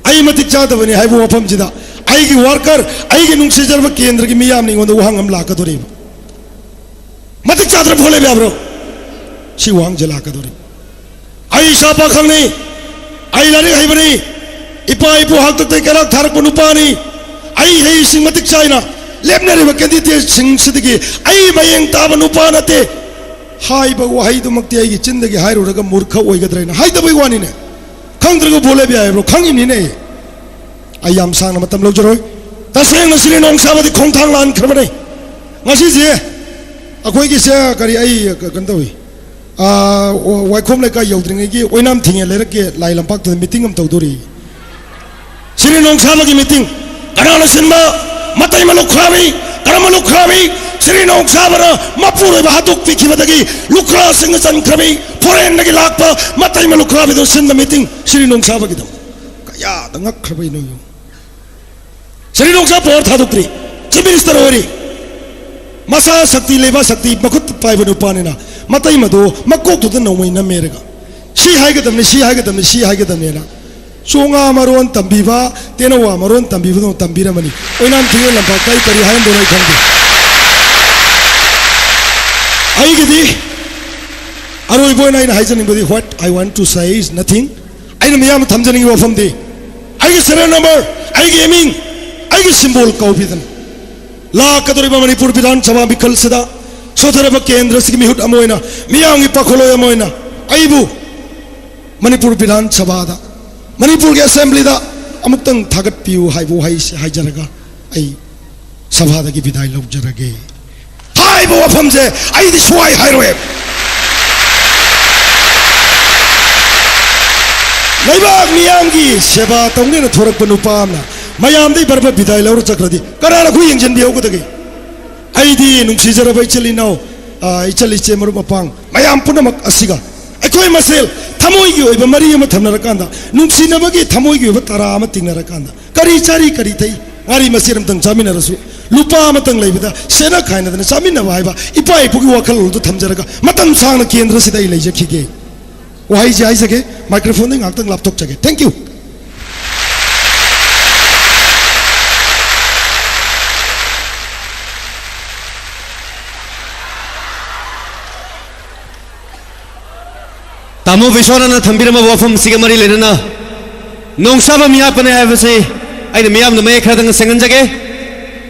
ꯑꯩ ꯃꯇꯤꯛ ꯆꯥꯗꯕꯅꯤ ꯍꯥꯏꯕ ꯋꯥꯐꯝꯁꯤꯗ ꯑꯩꯒꯤ ꯋꯥꯔꯀꯔ, ꯑꯩꯒꯤ ꯅꯨꯡꯁꯤꯖꯔꯕ ꯀꯦꯟꯗ꯭ꯔꯒꯤ ꯃꯤꯌꯥꯝꯅ ꯑꯩꯉꯣꯟꯗ ꯋꯥꯍꯪ ꯑꯃ ꯂꯥꯛꯀꯗꯣꯔꯤꯕ꯫ ꯃꯇꯤꯛ ꯆꯥꯗ꯭ꯔ ꯚꯣꯠ ꯂꯦꯞ ꯌꯥꯕ꯭ꯔꯣ? ꯁꯤ ꯋꯥꯍꯪꯁꯦ ꯂꯥꯛꯀꯗꯧꯔꯤ꯫ ꯑꯩ ꯏꯆꯥ ꯄꯥꯈꯪꯅꯤ, ꯑꯩ ꯂꯥꯏꯔꯤꯛ ꯍꯩꯕꯅꯤ, ꯏꯄꯥ ꯏꯄꯨ ꯍꯥꯛꯇꯛꯇꯒꯤ ꯀꯩꯔꯥꯛ ꯊꯥꯔꯛꯄ ꯅꯨꯄꯥꯅꯤ, ꯑꯩ ꯍꯩꯁꯤꯡ ꯃꯇꯤꯛ ꯆꯥꯏꯅ ꯂꯦꯞꯅꯔꯤꯕ ꯀꯦꯟꯗꯤꯗꯦꯠꯁꯤꯡꯁꯤꯗꯒꯤ ꯑꯩ ꯃꯌꯦꯡ ꯇꯥꯕ ꯅꯨꯄꯥ ꯅꯠꯇꯦ ꯍꯥꯏꯕ ꯋꯥꯍꯩꯗꯨꯃꯛꯇꯤ ꯑꯩꯒꯤ ꯆꯤꯟꯗꯒꯤ ꯍꯥꯏꯔꯨꯔꯒ ꯃꯨꯔꯈ ꯑꯣꯏꯒꯗ꯭ꯔꯥ ꯍꯥꯏꯅ ꯍꯥꯏꯗꯕꯩ ꯋꯥꯅꯤꯅꯦ꯫ ꯈꯪꯗ꯭ꯔꯒ ꯚꯣꯠ ꯂꯦꯞ ꯌꯥꯏ ꯍꯥꯏꯕ꯭ꯔꯣ? ꯈꯪꯉꯤꯕꯅꯤꯅꯦ꯫ ꯑꯩ ꯌꯥꯝ ꯁꯥꯡꯅ ꯃꯇꯝ ꯂꯧꯖꯔꯣꯏ꯫ ꯇꯁꯦꯡꯅ ꯁꯤꯔꯤ ꯅꯣꯡꯁꯥꯕꯗꯤ ꯈꯣꯡꯊꯥꯡ ꯂꯥꯟꯈ꯭ꯔꯕꯅꯦ꯫ ꯉꯁꯤꯁꯦ ꯑꯩꯈꯣꯏꯒꯤꯁꯦ ꯀꯔꯤ, ꯑꯩ ꯀꯩꯅꯣ ꯇꯧꯏ, ꯑꯥ, ꯋꯥꯏꯈꯣꯝ ꯂꯩꯀꯥꯏ ꯌꯧꯗ꯭ꯔꯤꯉꯩꯒꯤ ꯑꯣꯏꯅꯥꯝ ꯊꯤꯡꯉꯦ ꯂꯩꯔꯛꯀꯤ ꯂꯥꯏ ꯂꯝꯄꯥꯛꯇꯨꯗ ꯃꯤꯇꯤꯡ ꯑꯃ ꯇꯧꯗꯣꯔꯤ꯫ ꯁꯤꯔꯤ ꯅꯣꯡꯁꯥꯕꯒꯤ ꯃꯤꯇꯤꯡ ꯀꯅꯥꯅ ꯁꯤꯟꯕ? ꯃꯇꯩꯃ ꯂꯨꯈ꯭ꯔꯥꯕꯤ꯫ ꯀꯔꯝꯕ ꯂꯨꯈ꯭ꯔꯥꯕꯤ? ꯁꯤꯔꯤ ꯅꯣꯡꯁꯥꯕꯅ ꯃꯄꯨꯔꯣꯏꯕ ꯍꯥꯠꯇꯣꯛꯄꯤꯈꯤꯕꯗꯒꯤ ꯂꯨꯈ꯭ꯔꯥꯁꯤꯡꯅ ꯆꯟꯈ꯭ꯔꯕꯤ, ꯐꯣꯔꯦꯟꯗꯒꯤ ꯂꯥꯛꯄ ꯃꯇꯩꯃ ꯂꯨꯈ꯭ꯔꯥꯕꯤꯗꯨꯅ ꯁꯤꯟꯕ ꯃꯤꯇꯤꯡ ꯁꯤꯔꯤ ꯅꯣꯡꯁꯥꯕꯒꯤꯗꯣ꯫ ꯀꯌꯥꯗ ꯉꯛꯈ꯭ꯔꯕꯩꯅꯣ ꯌꯦꯡꯉꯨ꯫ ꯁꯤꯔꯤ ꯅꯣꯡꯁꯥ ꯄꯋꯥꯔ ꯊꯥꯗꯣꯛꯇ꯭ꯔꯤ, ꯆꯤꯐ ꯃꯤꯅꯤꯁꯇꯔ ꯑꯣꯏꯔꯤ꯫ ꯃꯁꯥ ꯁꯛꯇꯤ ꯂꯩꯕ, ꯁꯛꯇꯤ ꯃꯈꯨꯠ ꯄꯥꯏꯕ ꯅꯨꯄꯥꯅꯤꯅ ꯃꯇꯩꯃꯗꯣ ꯃꯀꯣꯛꯇꯨꯗ ꯅꯣꯡꯃꯩ ꯅꯝꯃꯦꯔꯒ ꯁꯤ ꯍꯥꯏꯒꯗꯕꯅꯤ, ꯁꯤ ꯍꯥꯏꯒꯗꯕꯅꯤ, ꯁꯤ ꯍꯥꯏꯒꯗꯕꯅꯤꯅ ꯆꯣꯉꯥ ꯃꯔꯣꯟ ꯇꯝꯕꯤꯕ, ꯇꯦꯅꯋꯥ ꯃꯔꯣꯟ ꯇꯝꯕꯤꯕꯗꯧꯅ ꯇꯝꯕꯤꯔꯝꯃꯅꯤ꯫ ꯑꯣꯏꯅꯥꯝ ꯊꯤꯡꯒꯣꯜ ꯂꯝꯄꯥꯛꯇ ꯑꯩ ꯀꯔꯤ ꯍꯥꯏꯔꯝꯗꯣꯏꯅꯣ ꯑꯩ ꯈꯪꯗꯦ꯫ ꯑꯩꯒꯤꯗꯤ ꯑꯔꯣꯏꯕ ꯑꯣꯏꯅ ꯑꯩꯅ ꯍꯥꯏꯖꯅꯤꯡꯕꯗꯤ, what I want to say is nothing. ꯑꯩꯅ ꯃꯤꯌꯥꯝꯗ ꯊꯝꯖꯅꯤꯡꯉꯤꯕ ꯋꯥꯐꯝꯗꯤ, ꯑꯩꯒꯤ serial number, ꯑꯩꯒꯤ ꯏꯃꯤꯡ, ꯑꯩꯒꯤ symbol ꯀꯧꯕꯤꯗꯅ ꯂꯥꯛꯀꯗꯧꯔꯤꯕ ꯃꯅꯤꯄꯨꯔ ꯕꯤꯙꯥꯟ ꯁꯚꯥ ꯃꯤꯈꯜꯁꯤꯗ ꯁꯣꯊꯔꯕ ꯀꯦꯟꯗ꯭ꯔꯁꯤꯒꯤ ꯃꯤꯍꯨꯠ ꯑꯃ ꯑꯣꯏꯅ, ꯃꯤꯌꯥꯝꯒꯤ ꯄꯥꯈꯣꯜꯂꯣꯏ ꯑꯃ ꯑꯣꯏꯅ ꯑꯩꯕꯨ ꯃꯅꯤꯄꯨꯔ ꯕꯤꯙꯥꯟ ꯁꯚꯥꯗ, ꯃꯅꯤꯄꯨꯔꯒꯤ ꯑꯦꯁꯦꯝꯕ꯭ꯂꯤꯗ ꯑꯃꯨꯛꯇꯪ ꯊꯥꯒꯠꯄꯤꯌꯨ ꯍꯥꯏꯕ ꯋꯥꯍꯩꯁꯤ ꯍꯥꯏꯖꯔꯒ ꯑꯩ ꯁꯚꯥꯗꯒꯤ ꯕꯤꯗꯥꯏ ꯂꯧꯖꯔꯒꯦ꯫ ꯍꯥꯏꯕ ꯋꯥꯐꯝꯁꯦ ꯑꯩꯗꯤ ꯁꯨꯍꯥꯏ ꯍꯥꯏꯔꯣꯏ꯫ ꯂꯩꯕꯥꯛ ꯃꯤꯌꯥꯝꯒꯤ ꯁꯦꯕꯥ ꯇꯧꯅꯦꯅ ꯊꯣꯔꯛꯄ ꯅꯨꯄꯥ ꯑꯃꯅ ꯃꯌꯥꯝꯗꯩ ꯕꯔꯕꯔ ꯕꯤꯗꯥꯏ ꯂꯧꯔ ꯆꯠꯈ꯭ꯔꯗꯤ ꯀꯅꯥꯅ ꯑꯩꯈꯣꯏ ꯌꯦꯡꯁꯤꯟꯕꯤꯍꯧꯒꯗꯒꯦ? ꯑꯩꯗꯤ ꯅꯨꯡꯁꯤꯖꯔꯕ ꯏꯆꯤꯜ ꯏꯅꯥꯎ, ꯑ, ꯏꯆꯜ ꯏꯆꯦ ꯃꯔꯨꯞ ꯃꯄꯥꯡ ꯃꯌꯥꯝ ꯄꯨꯝꯅꯃꯛ ꯑꯁꯤꯒ ꯑꯩꯈꯣꯏ ꯃꯁꯦꯜ ꯊꯃꯣꯏꯒꯤ ꯑꯣꯏꯕ ꯃꯔꯤ ꯑꯃ ꯊꯝꯅꯔꯀꯥꯟꯗ, ꯅꯨꯡꯁꯤꯅꯕꯒꯤ ꯊꯃꯣꯏꯒꯤ ꯑꯣꯏꯕ ꯇꯔꯥ ꯑꯃ ꯇꯤꯡꯅꯔꯀꯥꯟꯗ, ꯀꯔꯤ ꯆꯥꯔꯤ ꯀꯔꯤ ꯊꯛꯏ, ꯉꯥꯔꯤ ꯃꯆꯦꯠ ꯑꯃꯇꯪ ꯆꯥꯃꯤꯟꯅꯔꯁꯨ, ꯂꯨꯄꯥ ꯑꯃꯇꯪ ꯂꯩꯕꯗ ꯁꯦꯠꯅ ꯈꯥꯏꯅꯗꯅ ꯆꯥꯃꯤꯟꯅꯕ ꯍꯥꯏꯕ ꯏꯄꯥ ꯏꯄꯨꯒꯤ ꯋꯥꯈꯜꯂꯣꯟꯗꯨ ꯊꯝꯖꯔꯒ ꯃꯇꯝ ꯁꯥꯡꯅ ꯀꯦꯟꯗ꯭ꯔꯁꯤꯗ ꯑꯩ ꯂꯩꯖꯈꯤꯒꯦ꯫ ꯋꯥꯍꯩꯁꯦ ꯍꯥꯏꯖꯒꯦ, ꯃꯥꯏꯀ꯭ꯔꯣꯐꯣꯟꯗꯒꯤ ꯉꯥꯏꯍꯥꯛꯇꯪ ꯂꯥꯞꯊꯣꯛꯆꯒꯦ꯫ Thank you. ꯇꯥꯃꯣ ꯕꯤꯁ꯭ꯋꯥꯅꯟꯗꯅ ꯊꯝꯕꯤꯔꯝꯕ ꯋꯥꯐꯝꯁꯤꯒ ꯃꯔꯤ ꯂꯩꯅꯅ ꯅꯣꯡꯁꯥꯕ ꯃꯤꯍꯥꯠꯄꯅꯦ ꯍꯥꯏꯕꯁꯤ ꯑꯩꯅ ꯃꯤꯌꯥꯝꯗ ꯃꯌꯦꯛ ꯈꯔꯗꯪ ꯁꯦꯡꯍꯟꯖꯒꯦ꯫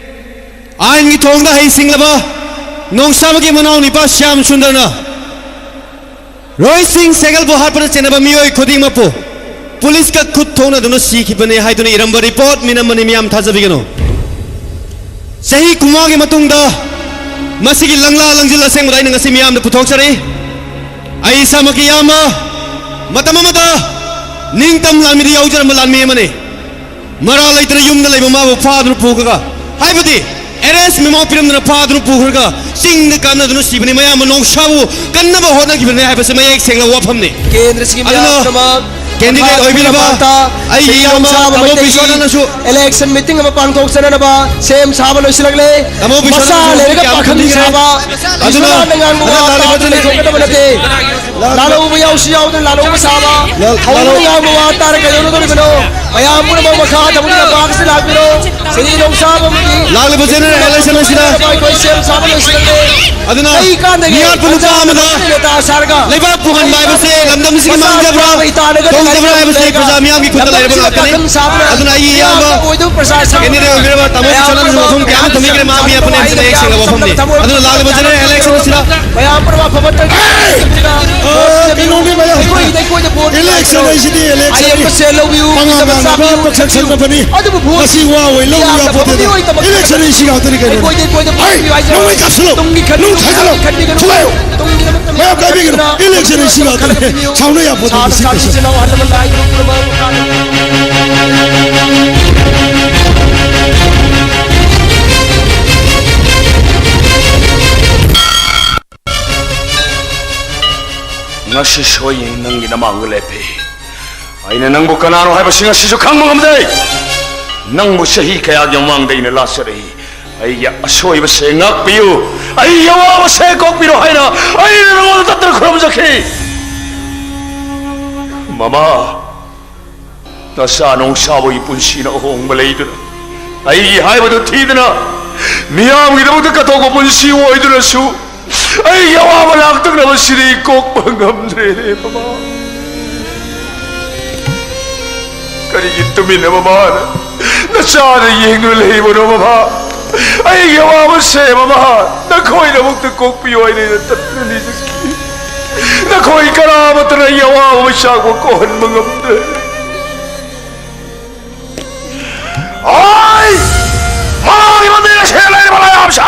ꯑꯥꯏꯟꯒꯤ ꯊꯣꯡꯗ ꯍꯩꯁꯤꯡꯂꯕ ꯅꯣꯡꯁꯥꯕꯒꯤ ꯃꯅꯥꯎ ꯅꯤꯄꯥ ꯁ꯭ꯌꯥꯝ ꯁꯨꯟꯗꯔꯅ ꯔꯣꯍꯤꯠ ꯁꯤꯡ ꯁꯦꯒꯜꯕꯨ ꯍꯥꯠꯄꯗ ꯆꯦꯟꯅꯕ ꯃꯤꯑꯣꯏ ꯈꯨꯗꯤꯡꯃꯛꯄꯨ ꯄꯨꯂꯤꯁꯀ ꯈꯨꯠ ꯊꯣꯛꯅꯗꯨꯅ ꯁꯤꯈꯤꯕꯅꯤ ꯍꯥꯏꯗꯨꯅ ꯏꯔꯝꯕ ꯔꯤꯄꯣꯔꯠ ꯃꯤꯅꯝꯕꯅꯤ, ꯃꯤꯌꯥꯝ ꯊꯥꯖꯕꯤꯒꯅꯨ꯫ ꯆꯍꯤ ꯀꯨꯟꯃꯉꯥꯒꯤ ꯃꯇꯨꯡꯗ ꯃꯁꯤꯒꯤ ꯂꯪꯂꯥ ꯂꯪꯖꯤꯜ ꯑꯁꯦꯡꯕꯗ ꯑꯩꯅ ꯉꯁꯤ ꯃꯤꯌꯥꯝꯗ ꯄꯨꯊꯣꯛꯆꯔꯤ꯫ ꯑꯩ ꯏꯁꯥꯃꯛꯀꯤ ꯏꯌꯥꯝꯕ ꯃꯇꯝ ꯑꯃꯗ ꯅꯤꯡꯇꯝ ꯂꯥꯟꯃꯤꯗ ꯌꯥꯎꯖꯔꯝꯕ ꯂꯥꯟꯃꯤ ꯑꯃꯅꯤ꯫ ꯃꯔꯥ ꯂꯩꯇꯅ ꯌꯨꯝꯗ ꯂꯩꯕ ꯃꯥꯕꯨ ꯐꯥꯗꯨꯅ ꯄꯨꯈ꯭ꯔꯒ, ꯍꯥꯏꯕꯗꯤ ꯑꯦꯔꯦꯁ ꯃꯦꯃꯣ ꯄꯤꯔꯝꯗꯅ ꯐꯥꯗꯨꯅ ꯄꯨꯈ꯭ꯔꯒ, ꯆꯤꯡꯗ ꯀꯥꯅꯗꯨꯅ ꯁꯤꯕꯅꯤ꯫ ꯃꯌꯥꯝꯕ ꯅꯣꯡꯁꯥꯕꯨ ꯀꯟꯅꯕ ꯍꯣꯠꯅꯈꯤꯕꯅꯤ ꯍꯥꯏꯕꯁꯤ ꯃꯌꯦꯛ ꯁꯦꯡꯂꯕ ꯋꯥꯐꯝꯅꯤ꯫ ꯀꯦꯟꯗ꯭ꯔꯁꯤꯒꯤ ꯑꯗꯨꯅ ꯃꯤꯌꯥꯝ ꯄꯨꯝꯅꯃꯛ ꯀꯦꯟꯗꯤꯗꯦꯠ ꯃꯈꯥ ꯑꯣꯏꯕꯤꯔꯤꯕ ꯄꯥꯡꯊ ꯑꯩꯒꯤ ꯁꯦꯟꯖꯥꯎ ꯏꯌꯥꯝꯕ ꯆꯥꯕ ꯇꯥꯃꯣ ꯃꯩꯇꯩꯒꯤ ꯕꯤꯁ꯭ꯋꯥꯅꯥꯊꯅꯁꯨ ꯏꯂꯦꯛꯁꯟ ꯃꯤꯇꯤꯡ ꯑꯃ ꯄꯥꯡꯊꯣꯛꯆꯅꯅꯕ ꯁꯦꯝ ꯁꯥꯕ ꯂꯣꯏꯁꯤꯜꯂꯛꯂꯦ꯫ ꯇꯥꯃꯣ ꯃꯆꯥ ꯕꯤꯁ꯭ꯋꯥꯅꯥꯊꯅꯁꯨ ꯂꯩꯔꯒ ꯀꯌꯥ ꯄꯥꯈꯪ ꯈꯨꯗꯤꯡꯒꯤ ꯁꯥꯕ, ꯑꯗꯨꯅ ꯕꯤꯁ꯭ꯋꯥꯅꯥꯊꯅ ꯉꯥꯡꯕ ꯋꯥ ꯑꯗꯨꯅ ꯂꯥꯜꯂꯤꯕ ꯇꯥꯗꯨꯅ ꯑꯗꯨꯅꯤ꯫ ꯂꯩꯊꯣꯛꯀꯗꯕ ꯅꯠꯇꯦ꯫ ꯂꯥꯜꯂꯨꯕ ꯌꯥꯎꯁꯨ ꯌꯥꯎꯗꯅ ꯂꯥꯜꯂꯨꯕ ꯁꯥꯕ꯫ ꯂꯥꯜ-, ꯍꯧꯅ ꯂꯥꯜꯂꯨ-, ꯉꯥꯡꯕ ꯋꯥ ꯇꯥꯔ ꯀꯩꯗꯧꯅꯗꯣꯔꯤꯕꯅꯣ? ꯃꯌꯥꯝ ꯄꯨꯝꯅꯃꯛ ꯃꯈꯥ ꯊꯝꯃꯒ ꯂꯝꯄꯥꯛ ꯑꯁꯤꯗ ꯂꯥꯛꯄꯤꯔꯣ꯫ ꯁꯤꯅꯤ ꯅꯣꯡꯁꯥꯕ ꯑꯃꯗꯤ ꯂꯥꯛꯂꯤꯕ ꯖꯦꯅꯔꯦꯜ ꯏꯂꯦꯛꯁꯟ ꯑꯁꯤꯗ ꯑꯩꯈꯣꯏ ꯁꯦꯝ ꯁꯥꯕ ꯂꯣꯏꯁꯤꯜꯂꯦ꯫ ꯑꯗꯨꯅ ꯀꯩ ꯀꯥꯟꯗꯒꯤ ꯃꯤꯍꯥꯠꯄ ꯅꯨꯄꯥ ꯑꯃꯗ ꯅꯦꯇꯥ ꯁꯥꯔꯒ ꯂꯩꯕꯥꯛ ꯄꯨꯍꯟꯕ ꯍꯥꯏꯕꯁꯦ ꯂꯝꯗꯝꯁꯤꯒꯤ ꯃꯥꯡꯖꯕ꯭ꯔꯥ, ꯇꯣꯡꯖꯕ꯭ꯔꯥ ꯍꯥꯏꯕꯁꯤ ꯄ꯭ꯔꯖꯥ ꯃꯤꯌꯥꯝꯒꯤ ꯈꯨꯠꯇ ꯂꯩꯔꯕ ꯉꯥꯛꯇꯅꯤ꯫ ꯑꯗꯨꯅ ꯑꯩꯒꯤ ꯏꯌꯥꯝꯕ ꯀꯦꯟꯗꯤꯗꯦꯠ ꯑꯣꯏꯕꯤꯔꯕ ꯇꯥꯃꯣ ꯕꯤꯁ꯭ꯋꯥꯅꯥꯊꯅꯁꯨ ꯋꯥꯐꯝ ꯀꯌꯥ ꯑꯃ ꯊꯝꯕꯤꯈ꯭ꯔꯦ, ꯃꯥ ꯃꯤ ꯑꯐꯕꯅꯤ ꯍꯥꯏꯕꯁꯤ ꯃꯌꯦꯛ ꯁꯦꯡꯂꯕ ꯋꯥꯐꯝꯅꯤ꯫ ꯑꯗꯨꯅ ꯂꯥꯛꯂꯤꯕ ꯖꯦꯅꯔꯦꯜ ꯏꯂꯦꯛꯁꯟ ꯑꯁꯤꯗ ꯃꯌꯥꯝ ꯄꯨꯝꯅꯃꯛ ꯑꯐꯕ ꯇꯔꯒꯤ ꯑ, ꯀꯩꯅꯣꯅꯦ ꯃꯌꯥꯝ꯫ ꯑꯩꯈꯣꯏꯗ, ꯑꯩꯈꯣꯏꯗ ꯚꯣꯠ ꯏꯂꯦꯛꯁꯟ ꯍꯥꯏꯁꯤꯗꯤ ꯏꯂꯦꯛꯁꯟꯅꯤ꯫ ꯑꯌꯦꯡꯕ ꯁꯦꯜ ꯂꯧꯕꯤꯌꯨ, ꯄꯉꯥꯡ ꯄꯤꯗꯕ ꯉꯥꯡꯅꯕ ꯆꯥꯕꯤꯌꯨ, ꯄꯛꯁꯛ ꯁꯛꯅꯕꯅꯤ꯫ ꯑꯗꯨꯕꯨ ꯚꯣꯠ ꯃꯁꯤ ꯋꯥ ꯑꯣꯏ ꯂꯧꯕ ꯌꯥꯝꯅ ꯌꯥꯄꯣꯠꯇꯦ꯫ ꯐꯕ ꯃꯤꯑꯣꯏꯗꯃꯛ ꯏꯂꯦꯛꯁꯟ ꯑꯁꯤ ꯉꯥꯛꯇꯅꯤ ꯀꯩꯅꯣꯅꯦ꯫ ꯑꯩꯈꯣꯏꯗꯤ, ꯑꯩꯈꯣꯏꯗ ꯍꯩ, ꯚꯣꯠ ꯄꯤꯌꯨ ꯍꯥꯏꯖꯕ ꯅꯣꯡꯃꯩ ꯀꯥꯞꯁꯤꯜꯂꯨ꯫ ꯇꯨꯡꯒꯤ ꯈꯟꯕꯤꯌꯨ, ꯅꯨꯡ ꯊꯥꯖꯤꯜꯂꯨ꯫ ꯈꯟꯕꯤꯒꯅꯨ꯫ ꯊꯨꯒꯥꯏꯌꯨ꯫ ꯇꯨꯡꯒꯤ ꯃꯌꯥꯝ ꯀꯥꯏꯕꯤꯒꯅꯨ꯫ ꯈꯟꯕꯤꯒꯅꯨ꯫ ꯏꯂꯦꯛꯁꯟ ꯑꯁꯤ ꯉꯥꯛꯇꯅꯤ꯫ ꯈꯟꯕꯤꯌꯨ꯫ ꯁꯥꯎꯅ ꯌꯥꯄꯣꯠꯇꯦ ꯁꯥ-, ꯃꯁꯤ ꯁꯥ-, ꯀꯩꯁꯨ꯫ ꯁꯤꯅ ꯋꯥꯍꯜꯂꯕ ꯂꯥꯏ ꯒꯨꯔꯨ ꯄꯨꯝꯅꯃꯛ ꯉꯁꯤ ꯁꯣꯏ ꯅꯪꯒꯤ ꯅꯃꯥꯡꯗ ꯂꯦꯞꯄꯤ꯫ ꯑꯩꯅ ꯅꯪꯕꯨ ꯀꯅꯥꯅꯣ ꯍꯥꯏꯕꯁꯤ ꯉꯁꯤꯁꯨ ꯈꯪꯕ ꯉꯝꯗꯦ꯫ ꯅꯪꯕꯨ ꯆꯍꯤ ꯀꯌꯥꯒꯤ ꯃꯃꯥꯡꯗ ꯑꯩꯅ ꯂꯥꯠꯆꯔꯛꯏ꯫ ꯑꯩꯒꯤ ꯑꯁꯣꯏꯕꯁꯦ ꯉꯥꯛꯄꯤꯌꯨ, ꯑꯩꯒꯤ ꯑꯋꯥꯕꯁꯦ ꯀꯣꯛꯄꯤꯔꯣ ꯍꯥꯏꯅ ꯑꯩꯅ ꯅꯉꯣꯟꯗ ꯇꯠꯇꯅ ꯈꯨꯔꯨꯝꯖꯈꯤ꯫ ꯃꯃꯥ, ꯅꯆꯥ ꯅꯣꯡꯁꯥꯕꯒꯤ ꯄꯨꯟꯁꯤꯅ ꯑꯍꯣꯡꯕ ꯂꯩꯗꯨꯅ, ꯑꯩꯒꯤ ꯍꯥꯏꯕꯗꯨ ꯊꯤꯗꯅ, ꯃꯤꯌꯥꯝꯒꯤꯗꯃꯛꯇ ꯀꯠꯊꯣꯛꯄ ꯄꯨꯟꯁꯤ ꯑꯣꯏꯗꯨꯅꯁꯨ, ꯑꯩꯒꯤ ꯑꯋꯥꯕ ꯂꯥꯛꯇꯅꯕꯁꯤꯗꯤ ꯀꯣꯛꯄ ꯉꯝꯗ꯭ꯔꯦꯅꯦ, ꯃꯃꯥ꯫ ꯀꯔꯤꯒꯤ ꯇꯨꯃꯤꯟꯅ ꯃꯃꯥꯅ ꯅꯆꯥꯗ ꯌꯦꯡꯗꯨꯅ ꯂꯩꯕꯅꯣ, ꯃꯃꯥ? ꯑꯩꯒꯤ ꯑꯋꯥꯕꯁꯦ, ꯃꯃꯥ, ꯅꯈꯣꯏꯅ ꯑꯃꯨꯛꯇ ꯀꯣꯛꯄꯤꯌꯨ ꯍꯥꯏꯅ ꯑꯩꯅ ꯇꯠꯇꯨꯅ ꯅꯤꯖꯈꯤ꯫ ꯅꯈꯣꯏ ꯀꯅꯥꯃꯠꯇꯅ ꯑꯩꯒꯤ ꯑꯋꯥꯕ ꯃꯩꯆꯥꯛꯄꯨ ꯀꯣꯛꯍꯟꯕ ꯉꯝꯗ꯭ꯔꯦ꯫ ꯑꯩ ꯃꯥꯒꯤ ꯃꯃꯤꯡ ꯑꯁꯤꯗ ꯂꯩꯔꯤꯕ ꯂꯥꯏꯌꯥꯝꯁꯥ,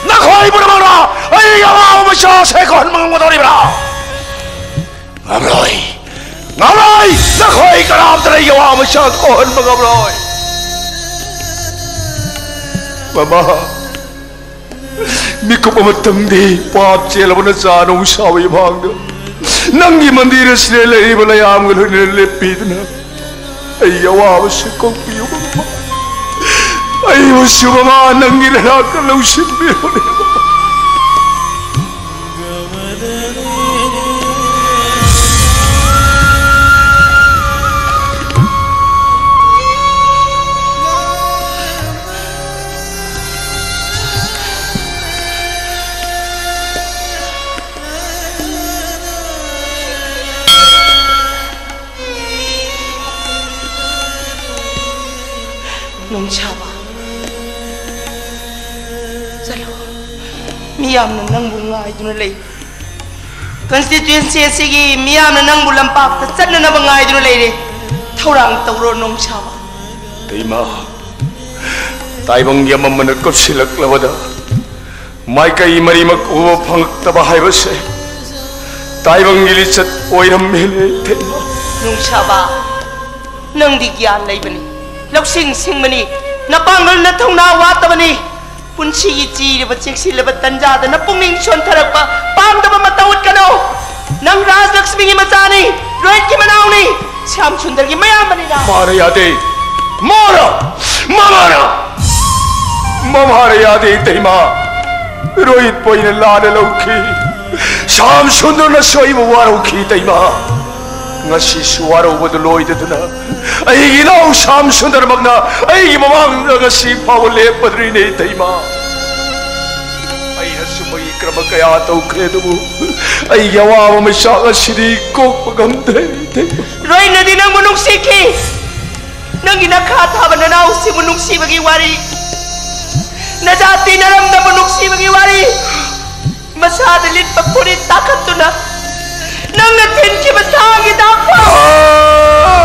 ꯅꯈꯣꯏ ꯄꯨꯝꯅꯃꯛꯅ ꯑꯩꯒꯤ ꯑꯋꯥꯕ ꯃꯩꯆꯥꯛ ꯑꯁꯦ ꯀꯣꯛꯍꯟꯕ ꯉꯝꯒꯗꯧꯔꯤꯕ꯭ꯔꯥ? ꯉꯝꯂꯣꯏ꯫ ꯉꯝꯂꯣꯏ! ꯅꯈꯣꯏ ꯀꯅꯥꯝꯇꯅ ꯑꯩꯒꯤ ꯑꯋꯥꯕ ꯃꯩꯁꯥ ꯀꯣꯛꯍꯟꯕ ꯉꯝꯂꯣꯏ꯫ ꯃꯃꯥ, ꯃꯤꯀꯨꯞ ꯑꯃꯇꯪꯗꯤ ꯄꯥꯞ ꯆꯦꯜꯂꯕ ꯅꯆꯥ ꯅꯨꯡꯁꯥꯕ ꯏꯃꯥꯡꯗ ꯅꯪꯒꯤ ꯃꯟꯗꯤꯔ ꯑꯁꯤꯗ ꯂꯩꯔꯤꯕ ꯂꯩꯌꯥꯝꯒ ꯂꯣꯏꯅꯅ ꯂꯦꯞꯄꯤꯗꯨꯅ ꯑꯩꯒꯤ ꯑꯋꯥꯕꯁꯤ ꯀꯣꯛꯄꯤꯌꯨ, ꯃꯃꯥ꯫ ꯑꯩꯕꯨꯁꯨ, ꯃꯃꯥ, ꯅꯪꯒꯤ ꯅꯅꯥꯛꯇ ꯂꯧꯁꯤꯟꯕꯤꯔꯣꯅꯦ, ꯃꯃꯥ꯫ ꯅꯣꯡꯁꯥꯕ, ꯆꯠꯂꯣ꯫ ꯃꯤꯌꯥꯝꯅ ꯅꯪꯕꯨ ꯉꯥꯏꯗꯨꯅ ꯂꯩ꯫ ꯀꯟꯁꯇꯤꯇ꯭ꯋꯦꯟꯁꯤ ꯑꯁꯤꯒꯤ ꯃꯤꯌꯥꯝꯅ ꯅꯪꯕꯨ ꯂꯝꯄꯥꯛꯇ ꯆꯠꯅꯅꯕ ꯉꯥꯏꯗꯨꯅ ꯂꯩꯔꯦ꯫ ꯊꯧꯔꯥꯡ ꯇꯧꯔꯣ, ꯅꯣꯡꯁꯥꯕ꯫ ꯏꯃꯥ, ꯇꯥꯏꯕꯪꯒꯤ ꯑꯃꯝꯕꯅ ꯀꯨꯞꯁꯤꯜꯂꯛꯂꯕꯗ ꯃꯥꯏꯀꯩ ꯃꯔꯤꯃꯛ ꯎꯕ ꯐꯪꯂꯛꯇꯕ ꯍꯥꯏꯕꯁꯦ ꯇꯥꯏꯕꯪꯒꯤ ꯂꯤꯆꯠ ꯑꯣꯏꯔꯝꯃꯦꯅꯦ, ꯏꯇꯩꯃ꯫ ꯅꯨꯡꯁꯥꯕ, ꯅꯪꯗꯤ ꯒ꯭ꯌꯥꯟ ꯂꯩꯕꯅꯤ, ꯂꯧꯁꯤꯡ ꯁꯤꯡꯕꯅꯤ, ꯅꯄꯥꯡꯒꯜ ꯅꯊꯧꯅꯥ ꯋꯥꯠꯇꯕꯅꯤ꯫ ꯄꯨꯟꯁꯤꯒꯤ ꯆꯤꯔꯕ ꯆꯦꯛꯁꯤꯜꯂꯕ ꯇꯟꯖꯥꯗ ꯅꯄꯨꯛꯅꯤꯡ ꯁꯣꯟꯊꯔꯛꯄ ꯄꯥꯝꯗꯕ ꯃꯇꯧ ꯎꯠꯀꯅꯨ꯫ ꯅꯪ ꯔꯥꯖꯂꯛꯁꯃꯤꯒꯤ ꯃꯆꯥꯅꯤ, ꯔꯣꯍꯤꯠꯀꯤ ꯃꯅꯥꯎꯅꯤ, ꯁ꯭ꯌꯥꯝ ꯁꯨꯟꯗꯔꯒꯤ ꯃꯌꯥꯝꯕꯅꯤꯅ꯫ ꯃꯥꯅ ꯌꯥꯗꯦ꯫ ꯃꯥꯅ! ꯃꯃꯥꯅ! ꯃꯃꯥꯅ ꯌꯥꯗꯦ, ꯏꯇꯩꯃ꯫ ꯔꯣꯍꯤꯠꯄꯨ ꯑꯩꯅ ꯂꯥꯟꯅ ꯂꯧꯈꯤ꯫ ꯁ꯭ꯌꯥꯝ ꯁꯨꯟꯗꯔꯅꯁꯨ ꯑꯩꯕꯨ ꯋꯥꯔꯧꯈꯤ, ꯏꯇꯩꯃ꯫ ꯉꯁꯤꯁꯨ ꯋꯥꯔꯧꯕꯗꯨ ꯂꯣꯏꯗꯗꯨꯅ ꯑꯩꯒꯤ ꯏꯅꯥꯎ ꯁ꯭ꯌꯥꯝ ꯁꯨꯟꯗꯔꯃꯛꯅ ꯑꯩꯒꯤ ꯃꯃꯥꯡꯗ ꯉꯁꯤ ꯐꯥꯎꯕ ꯂꯦꯞꯄꯗ꯭ꯔꯤꯅꯦ, ꯏꯇꯩꯃ꯫ ꯑꯩꯅꯁꯨ ꯃꯩ ꯀ꯭ꯔꯃ ꯀꯌꯥ ꯇꯧꯈ꯭ꯔꯦ, ꯑꯗꯨꯕꯨ ꯑꯩꯒꯤ ꯑꯋꯥꯕ ꯃꯩꯆꯥꯛ ꯑꯁꯤꯗꯤ ꯀꯣꯛꯄ ꯉꯝꯗ꯭ꯔꯦ, ꯏꯇꯩꯃ꯫ ꯔꯣꯍꯤꯠꯅꯗꯤ ꯅꯪꯕꯨ ꯅꯨꯡꯁꯤꯈꯤ꯫ ꯅꯪꯒꯤ ꯅꯈꯥ ꯊꯥꯕ ꯅꯅꯥꯎꯁꯤꯡꯕꯨ ꯅꯨꯡꯁꯤꯕꯒꯤ ꯋꯥꯔꯤ, ꯅꯖꯥꯇꯤ ꯅꯔꯝꯗꯝꯕꯨ ꯅꯨꯡꯁꯤꯕꯒꯤ ꯋꯥꯔꯤ, ꯃꯁꯥꯗ ꯂꯤꯠꯄ ꯐꯨꯔꯤꯠ ꯇꯥꯈꯠꯇꯨꯅ ꯅꯪꯅ ꯊꯤꯟꯈꯤꯕ ꯊꯥꯡꯒꯤ ꯗꯥꯛꯐꯝ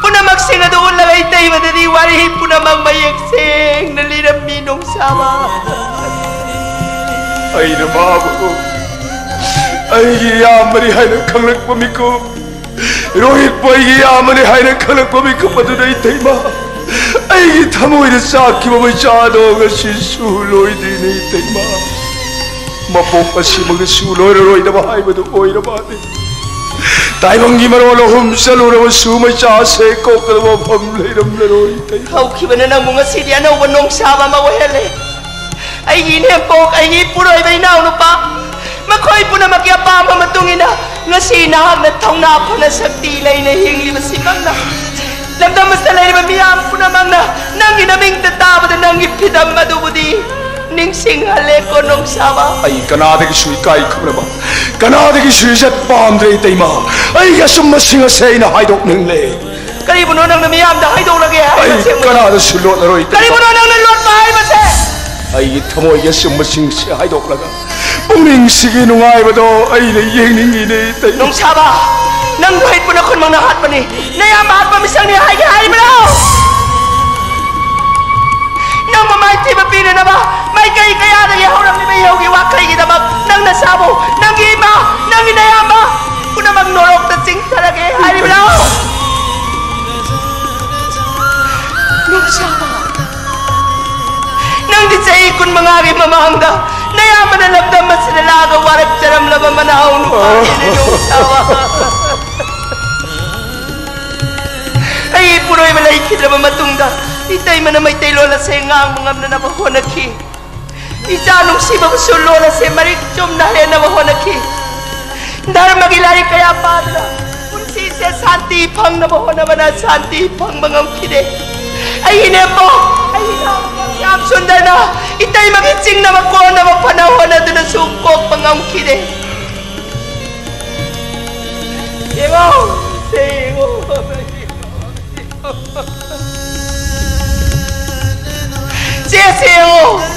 ꯄꯨꯝꯅꯃꯛꯁꯤꯡ ꯑꯗꯨ ꯎꯠꯂꯒ ꯏꯇꯩꯃꯗꯗꯤ ꯋꯥꯔꯤ ꯄꯨꯝꯅꯃꯛ ꯃꯌꯦꯛ ꯁꯦꯡꯅ ꯂꯤꯔꯝꯃꯤ, ꯅꯣꯡꯁꯥꯕ꯫ ꯑꯩꯅ ꯃꯥꯕꯨ ꯑꯩꯒꯤ ꯏꯌꯥꯝꯕꯅꯤ ꯍꯥꯏꯅ ꯈꯪꯂꯛꯄ ꯃꯤꯀꯨꯞ, ꯔꯣꯍꯤꯠꯄꯨ ꯑꯩꯒꯤ ꯏꯌꯥꯝꯕꯅꯤ ꯍꯥꯏꯅ ꯈꯪꯂꯛꯄ ꯃꯤꯀꯨꯞ ꯑꯗꯨꯗ, ꯏꯇꯩꯃ, ꯑꯩꯒꯤ ꯊꯃꯣꯏꯗ ꯆꯥꯛꯈꯤꯕ ꯃꯩꯆꯥꯗꯣ ꯉꯁꯤꯁꯨ ꯂꯣꯏꯗ꯭ꯔꯤꯅꯦ, ꯏꯇꯩꯃ꯫ ꯃꯄꯣꯛ ꯑꯁꯤꯃꯒꯁꯨ ꯂꯣꯏꯔꯔꯣꯏꯗꯕ ꯍꯥꯏꯕꯗꯨ ꯑꯣꯏꯔ ꯃꯥꯜꯂꯦ꯫ ꯇꯥꯏꯕꯪꯒꯤ ꯃꯔꯣꯜ ꯑꯍꯨꯝ ꯆꯠꯂꯨꯔꯕꯁꯨ ꯃꯩꯆꯥꯁꯦ ꯀꯣꯛꯀꯗꯕ ꯃꯐꯝ ꯂꯩꯔꯝꯂꯔꯣꯏ, ꯏꯇꯩꯃ꯫ ꯍꯧꯈꯤꯕꯅ ꯅꯪꯕꯨ ꯉꯁꯤꯗꯤ ꯑꯅꯧꯕ ꯅꯣꯡꯁꯥꯕ ꯑꯃ ꯑꯣꯏꯍꯜꯂꯦ꯫ ꯑꯩꯒꯤ ꯏꯅꯦꯝꯄꯣꯛ, ꯑꯩꯒꯤ ꯏꯄꯨꯔꯣꯏꯕ ꯏꯅꯥꯎꯅꯨꯄꯥ, ꯃꯈꯣꯏ ꯄꯨꯝꯅꯃꯛꯀꯤ ꯑꯄꯥꯝꯕ ꯃꯇꯨꯡ ꯏꯟꯅ ꯉꯁꯤ ꯅꯍꯥꯛꯅ ꯊꯧꯅꯥ ꯐꯅ ꯁꯛꯇꯤ ꯂꯩꯅ ꯍꯤꯡꯂꯤꯕꯁꯤꯃꯛꯅ, ꯂꯝꯗꯝ ꯑꯁꯤꯗ ꯂꯩꯔꯤꯕ ꯃꯤꯌꯥꯝ ꯄꯨꯝꯅꯃꯛꯅ ꯅꯪꯒꯤ ꯅꯃꯤꯡꯇ ꯇꯥꯕꯗ ꯅꯪꯒꯤ ꯐꯤꯗꯝ ꯑꯗꯨꯕꯨꯗꯤ ꯅꯤꯡꯁꯤꯡꯍꯜꯂꯦꯀꯣ, ꯅꯣꯡꯁꯥꯕ꯫ ꯑꯩ ꯀꯅꯥꯗꯒꯤꯁꯨ ꯏꯀꯥꯏ ꯈꯨꯝꯅꯕ, ꯀꯅꯥꯗꯒꯤꯁꯨ ꯏꯖꯠ ꯄꯥꯝꯗ꯭ꯔꯦ, ꯏꯇꯩꯃ꯫ ꯑꯩꯒꯤ ꯑꯆꯨꯝꯕꯁꯤꯡ ꯑꯁꯦ ꯑꯩꯅ ꯍꯥꯏꯗꯣꯛꯅꯤꯡꯂꯦ꯫ ꯀꯔꯤꯕꯨꯅꯣ ꯅꯪꯅ ꯃꯤꯌꯥꯝꯗ ꯍꯥꯏꯗꯣꯛꯂꯒꯦ ꯑꯩ ꯍꯥꯏꯕꯁꯦ? ꯀꯅꯥꯗꯁꯨ ꯂꯣꯠꯂꯔꯣꯏ, ꯏꯇꯩꯃ꯫ ꯀꯔꯤꯕꯨꯅꯣ ꯅꯪꯅ ꯂꯣꯠꯄ ꯍꯥꯏꯕꯁꯦ? ꯑꯩꯒꯤ ꯊꯃꯣꯏꯒꯤ ꯑꯆꯨꯝꯕꯁꯤꯡꯁꯦ ꯍꯥꯏꯗꯣꯛꯂꯒ ꯄꯨꯛꯅꯤꯡꯁꯤꯒꯤ ꯅꯨꯡꯉꯥꯏꯕꯗꯣ ꯑꯩꯅ ꯌꯦꯡꯅꯤꯡꯉꯤꯅꯦ, ꯏꯇꯩꯃ꯫ ꯅꯣꯡꯁꯥꯕ, ꯅꯪꯕꯨ ꯍꯩꯠꯄꯨꯅ ꯈꯨꯟꯃꯛꯅ ꯍꯥꯠꯄꯅꯤ꯫ ꯅꯌꯥꯝꯕ ꯍꯥꯠꯄ ꯃꯤꯁꯛꯅꯤ ꯍꯥꯏꯒꯦ ꯍꯥꯏꯔꯤꯕ꯭ꯔꯣ? ꯅꯪꯕꯨ ꯃꯥꯏꯊꯤꯕ ꯄꯤꯅꯅꯕ ꯃꯥꯏꯀꯩ ꯀꯌꯥꯗꯒꯤ ꯍꯧꯔꯝꯂꯤꯕ ꯏꯍꯧꯒꯤ ꯋꯥꯈꯩꯒꯤꯗꯃꯛ ꯅꯪ ꯅꯁꯥꯕꯨ, ꯅꯪꯒꯤ ꯏꯃꯥ, ꯅꯪꯒꯤ ꯅꯌꯥꯝꯕ ꯄꯨꯝꯅꯃꯛ ꯅꯣꯔꯣꯛꯇ ꯆꯤꯡꯊꯔꯒꯦ ꯍꯥꯏꯔꯤꯕ꯭ꯔꯣ? ꯅꯣꯡꯁꯥꯕ, ꯅꯪꯗꯤ ꯆꯍꯤ ꯀꯨꯟꯃꯉꯥꯒꯤ ꯃꯃꯥꯡꯗ ꯅꯌꯥꯝꯕꯅ ꯂꯝꯗꯝ ꯑꯁꯤꯗ ꯂꯥꯛꯑꯒ ꯋꯥꯔꯛꯆꯔꯝꯂꯕ ꯃꯅꯥꯎ ꯅꯨꯄꯥꯅꯤꯅꯦ, ꯅꯣꯡꯁꯥꯕ꯫ ꯑꯩ ꯏꯄꯨꯔꯣꯏꯕ ꯂꯩꯈꯤꯗ꯭ꯔꯕ ꯃꯇꯨꯡꯗ ꯏꯇꯩꯃꯅ ꯃꯩꯇꯩꯂꯣꯟ ꯑꯁꯦ ꯉꯥꯡꯕ ꯉꯝꯅꯅꯕ ꯍꯣꯠꯅꯈꯤ꯫ ꯏꯆꯥ ꯅꯨꯡꯁꯤꯕꯕꯨꯁꯨ ꯂꯣꯟ ꯑꯁꯦ ꯃꯔꯤꯛ ꯆꯨꯝꯅ ꯍꯩꯍꯟꯅꯕ ꯍꯣꯠꯅꯈꯤ꯫ ꯙꯔꯃꯒꯤ ꯂꯥꯏꯔꯤꯛ ꯀꯌꯥ ꯄꯥꯗꯨꯅ ꯄꯨꯟꯁꯤꯁꯦ ꯁꯥꯟꯇꯤ ꯐꯪꯅꯕ ꯍꯣꯠꯅꯕꯅ ꯁꯥꯟꯇꯤ ꯐꯪꯕ ꯉꯝꯈꯤꯗꯦ꯫ ꯑꯩꯒꯤ ꯅꯦꯝꯕꯣ, ꯑꯩꯒꯤ ꯏꯅꯥꯎ ꯁ꯭ꯌꯥꯝ ꯁꯨꯟꯗꯔꯅ ꯏꯇꯩꯃꯒꯤ ꯆꯤꯡꯅꯕ ꯀꯣꯟꯅꯕ ꯐꯅ ꯍꯣꯠꯅꯗꯨꯅꯁꯨ ꯀꯣꯛꯄ ꯉꯝꯈꯤꯗꯦ꯫ ꯌꯦꯡꯉꯣ, ꯁꯦ ꯌꯦꯡꯉꯣ꯫ ꯆꯦ, ꯁꯦ ꯌꯦꯡꯉꯣ꯫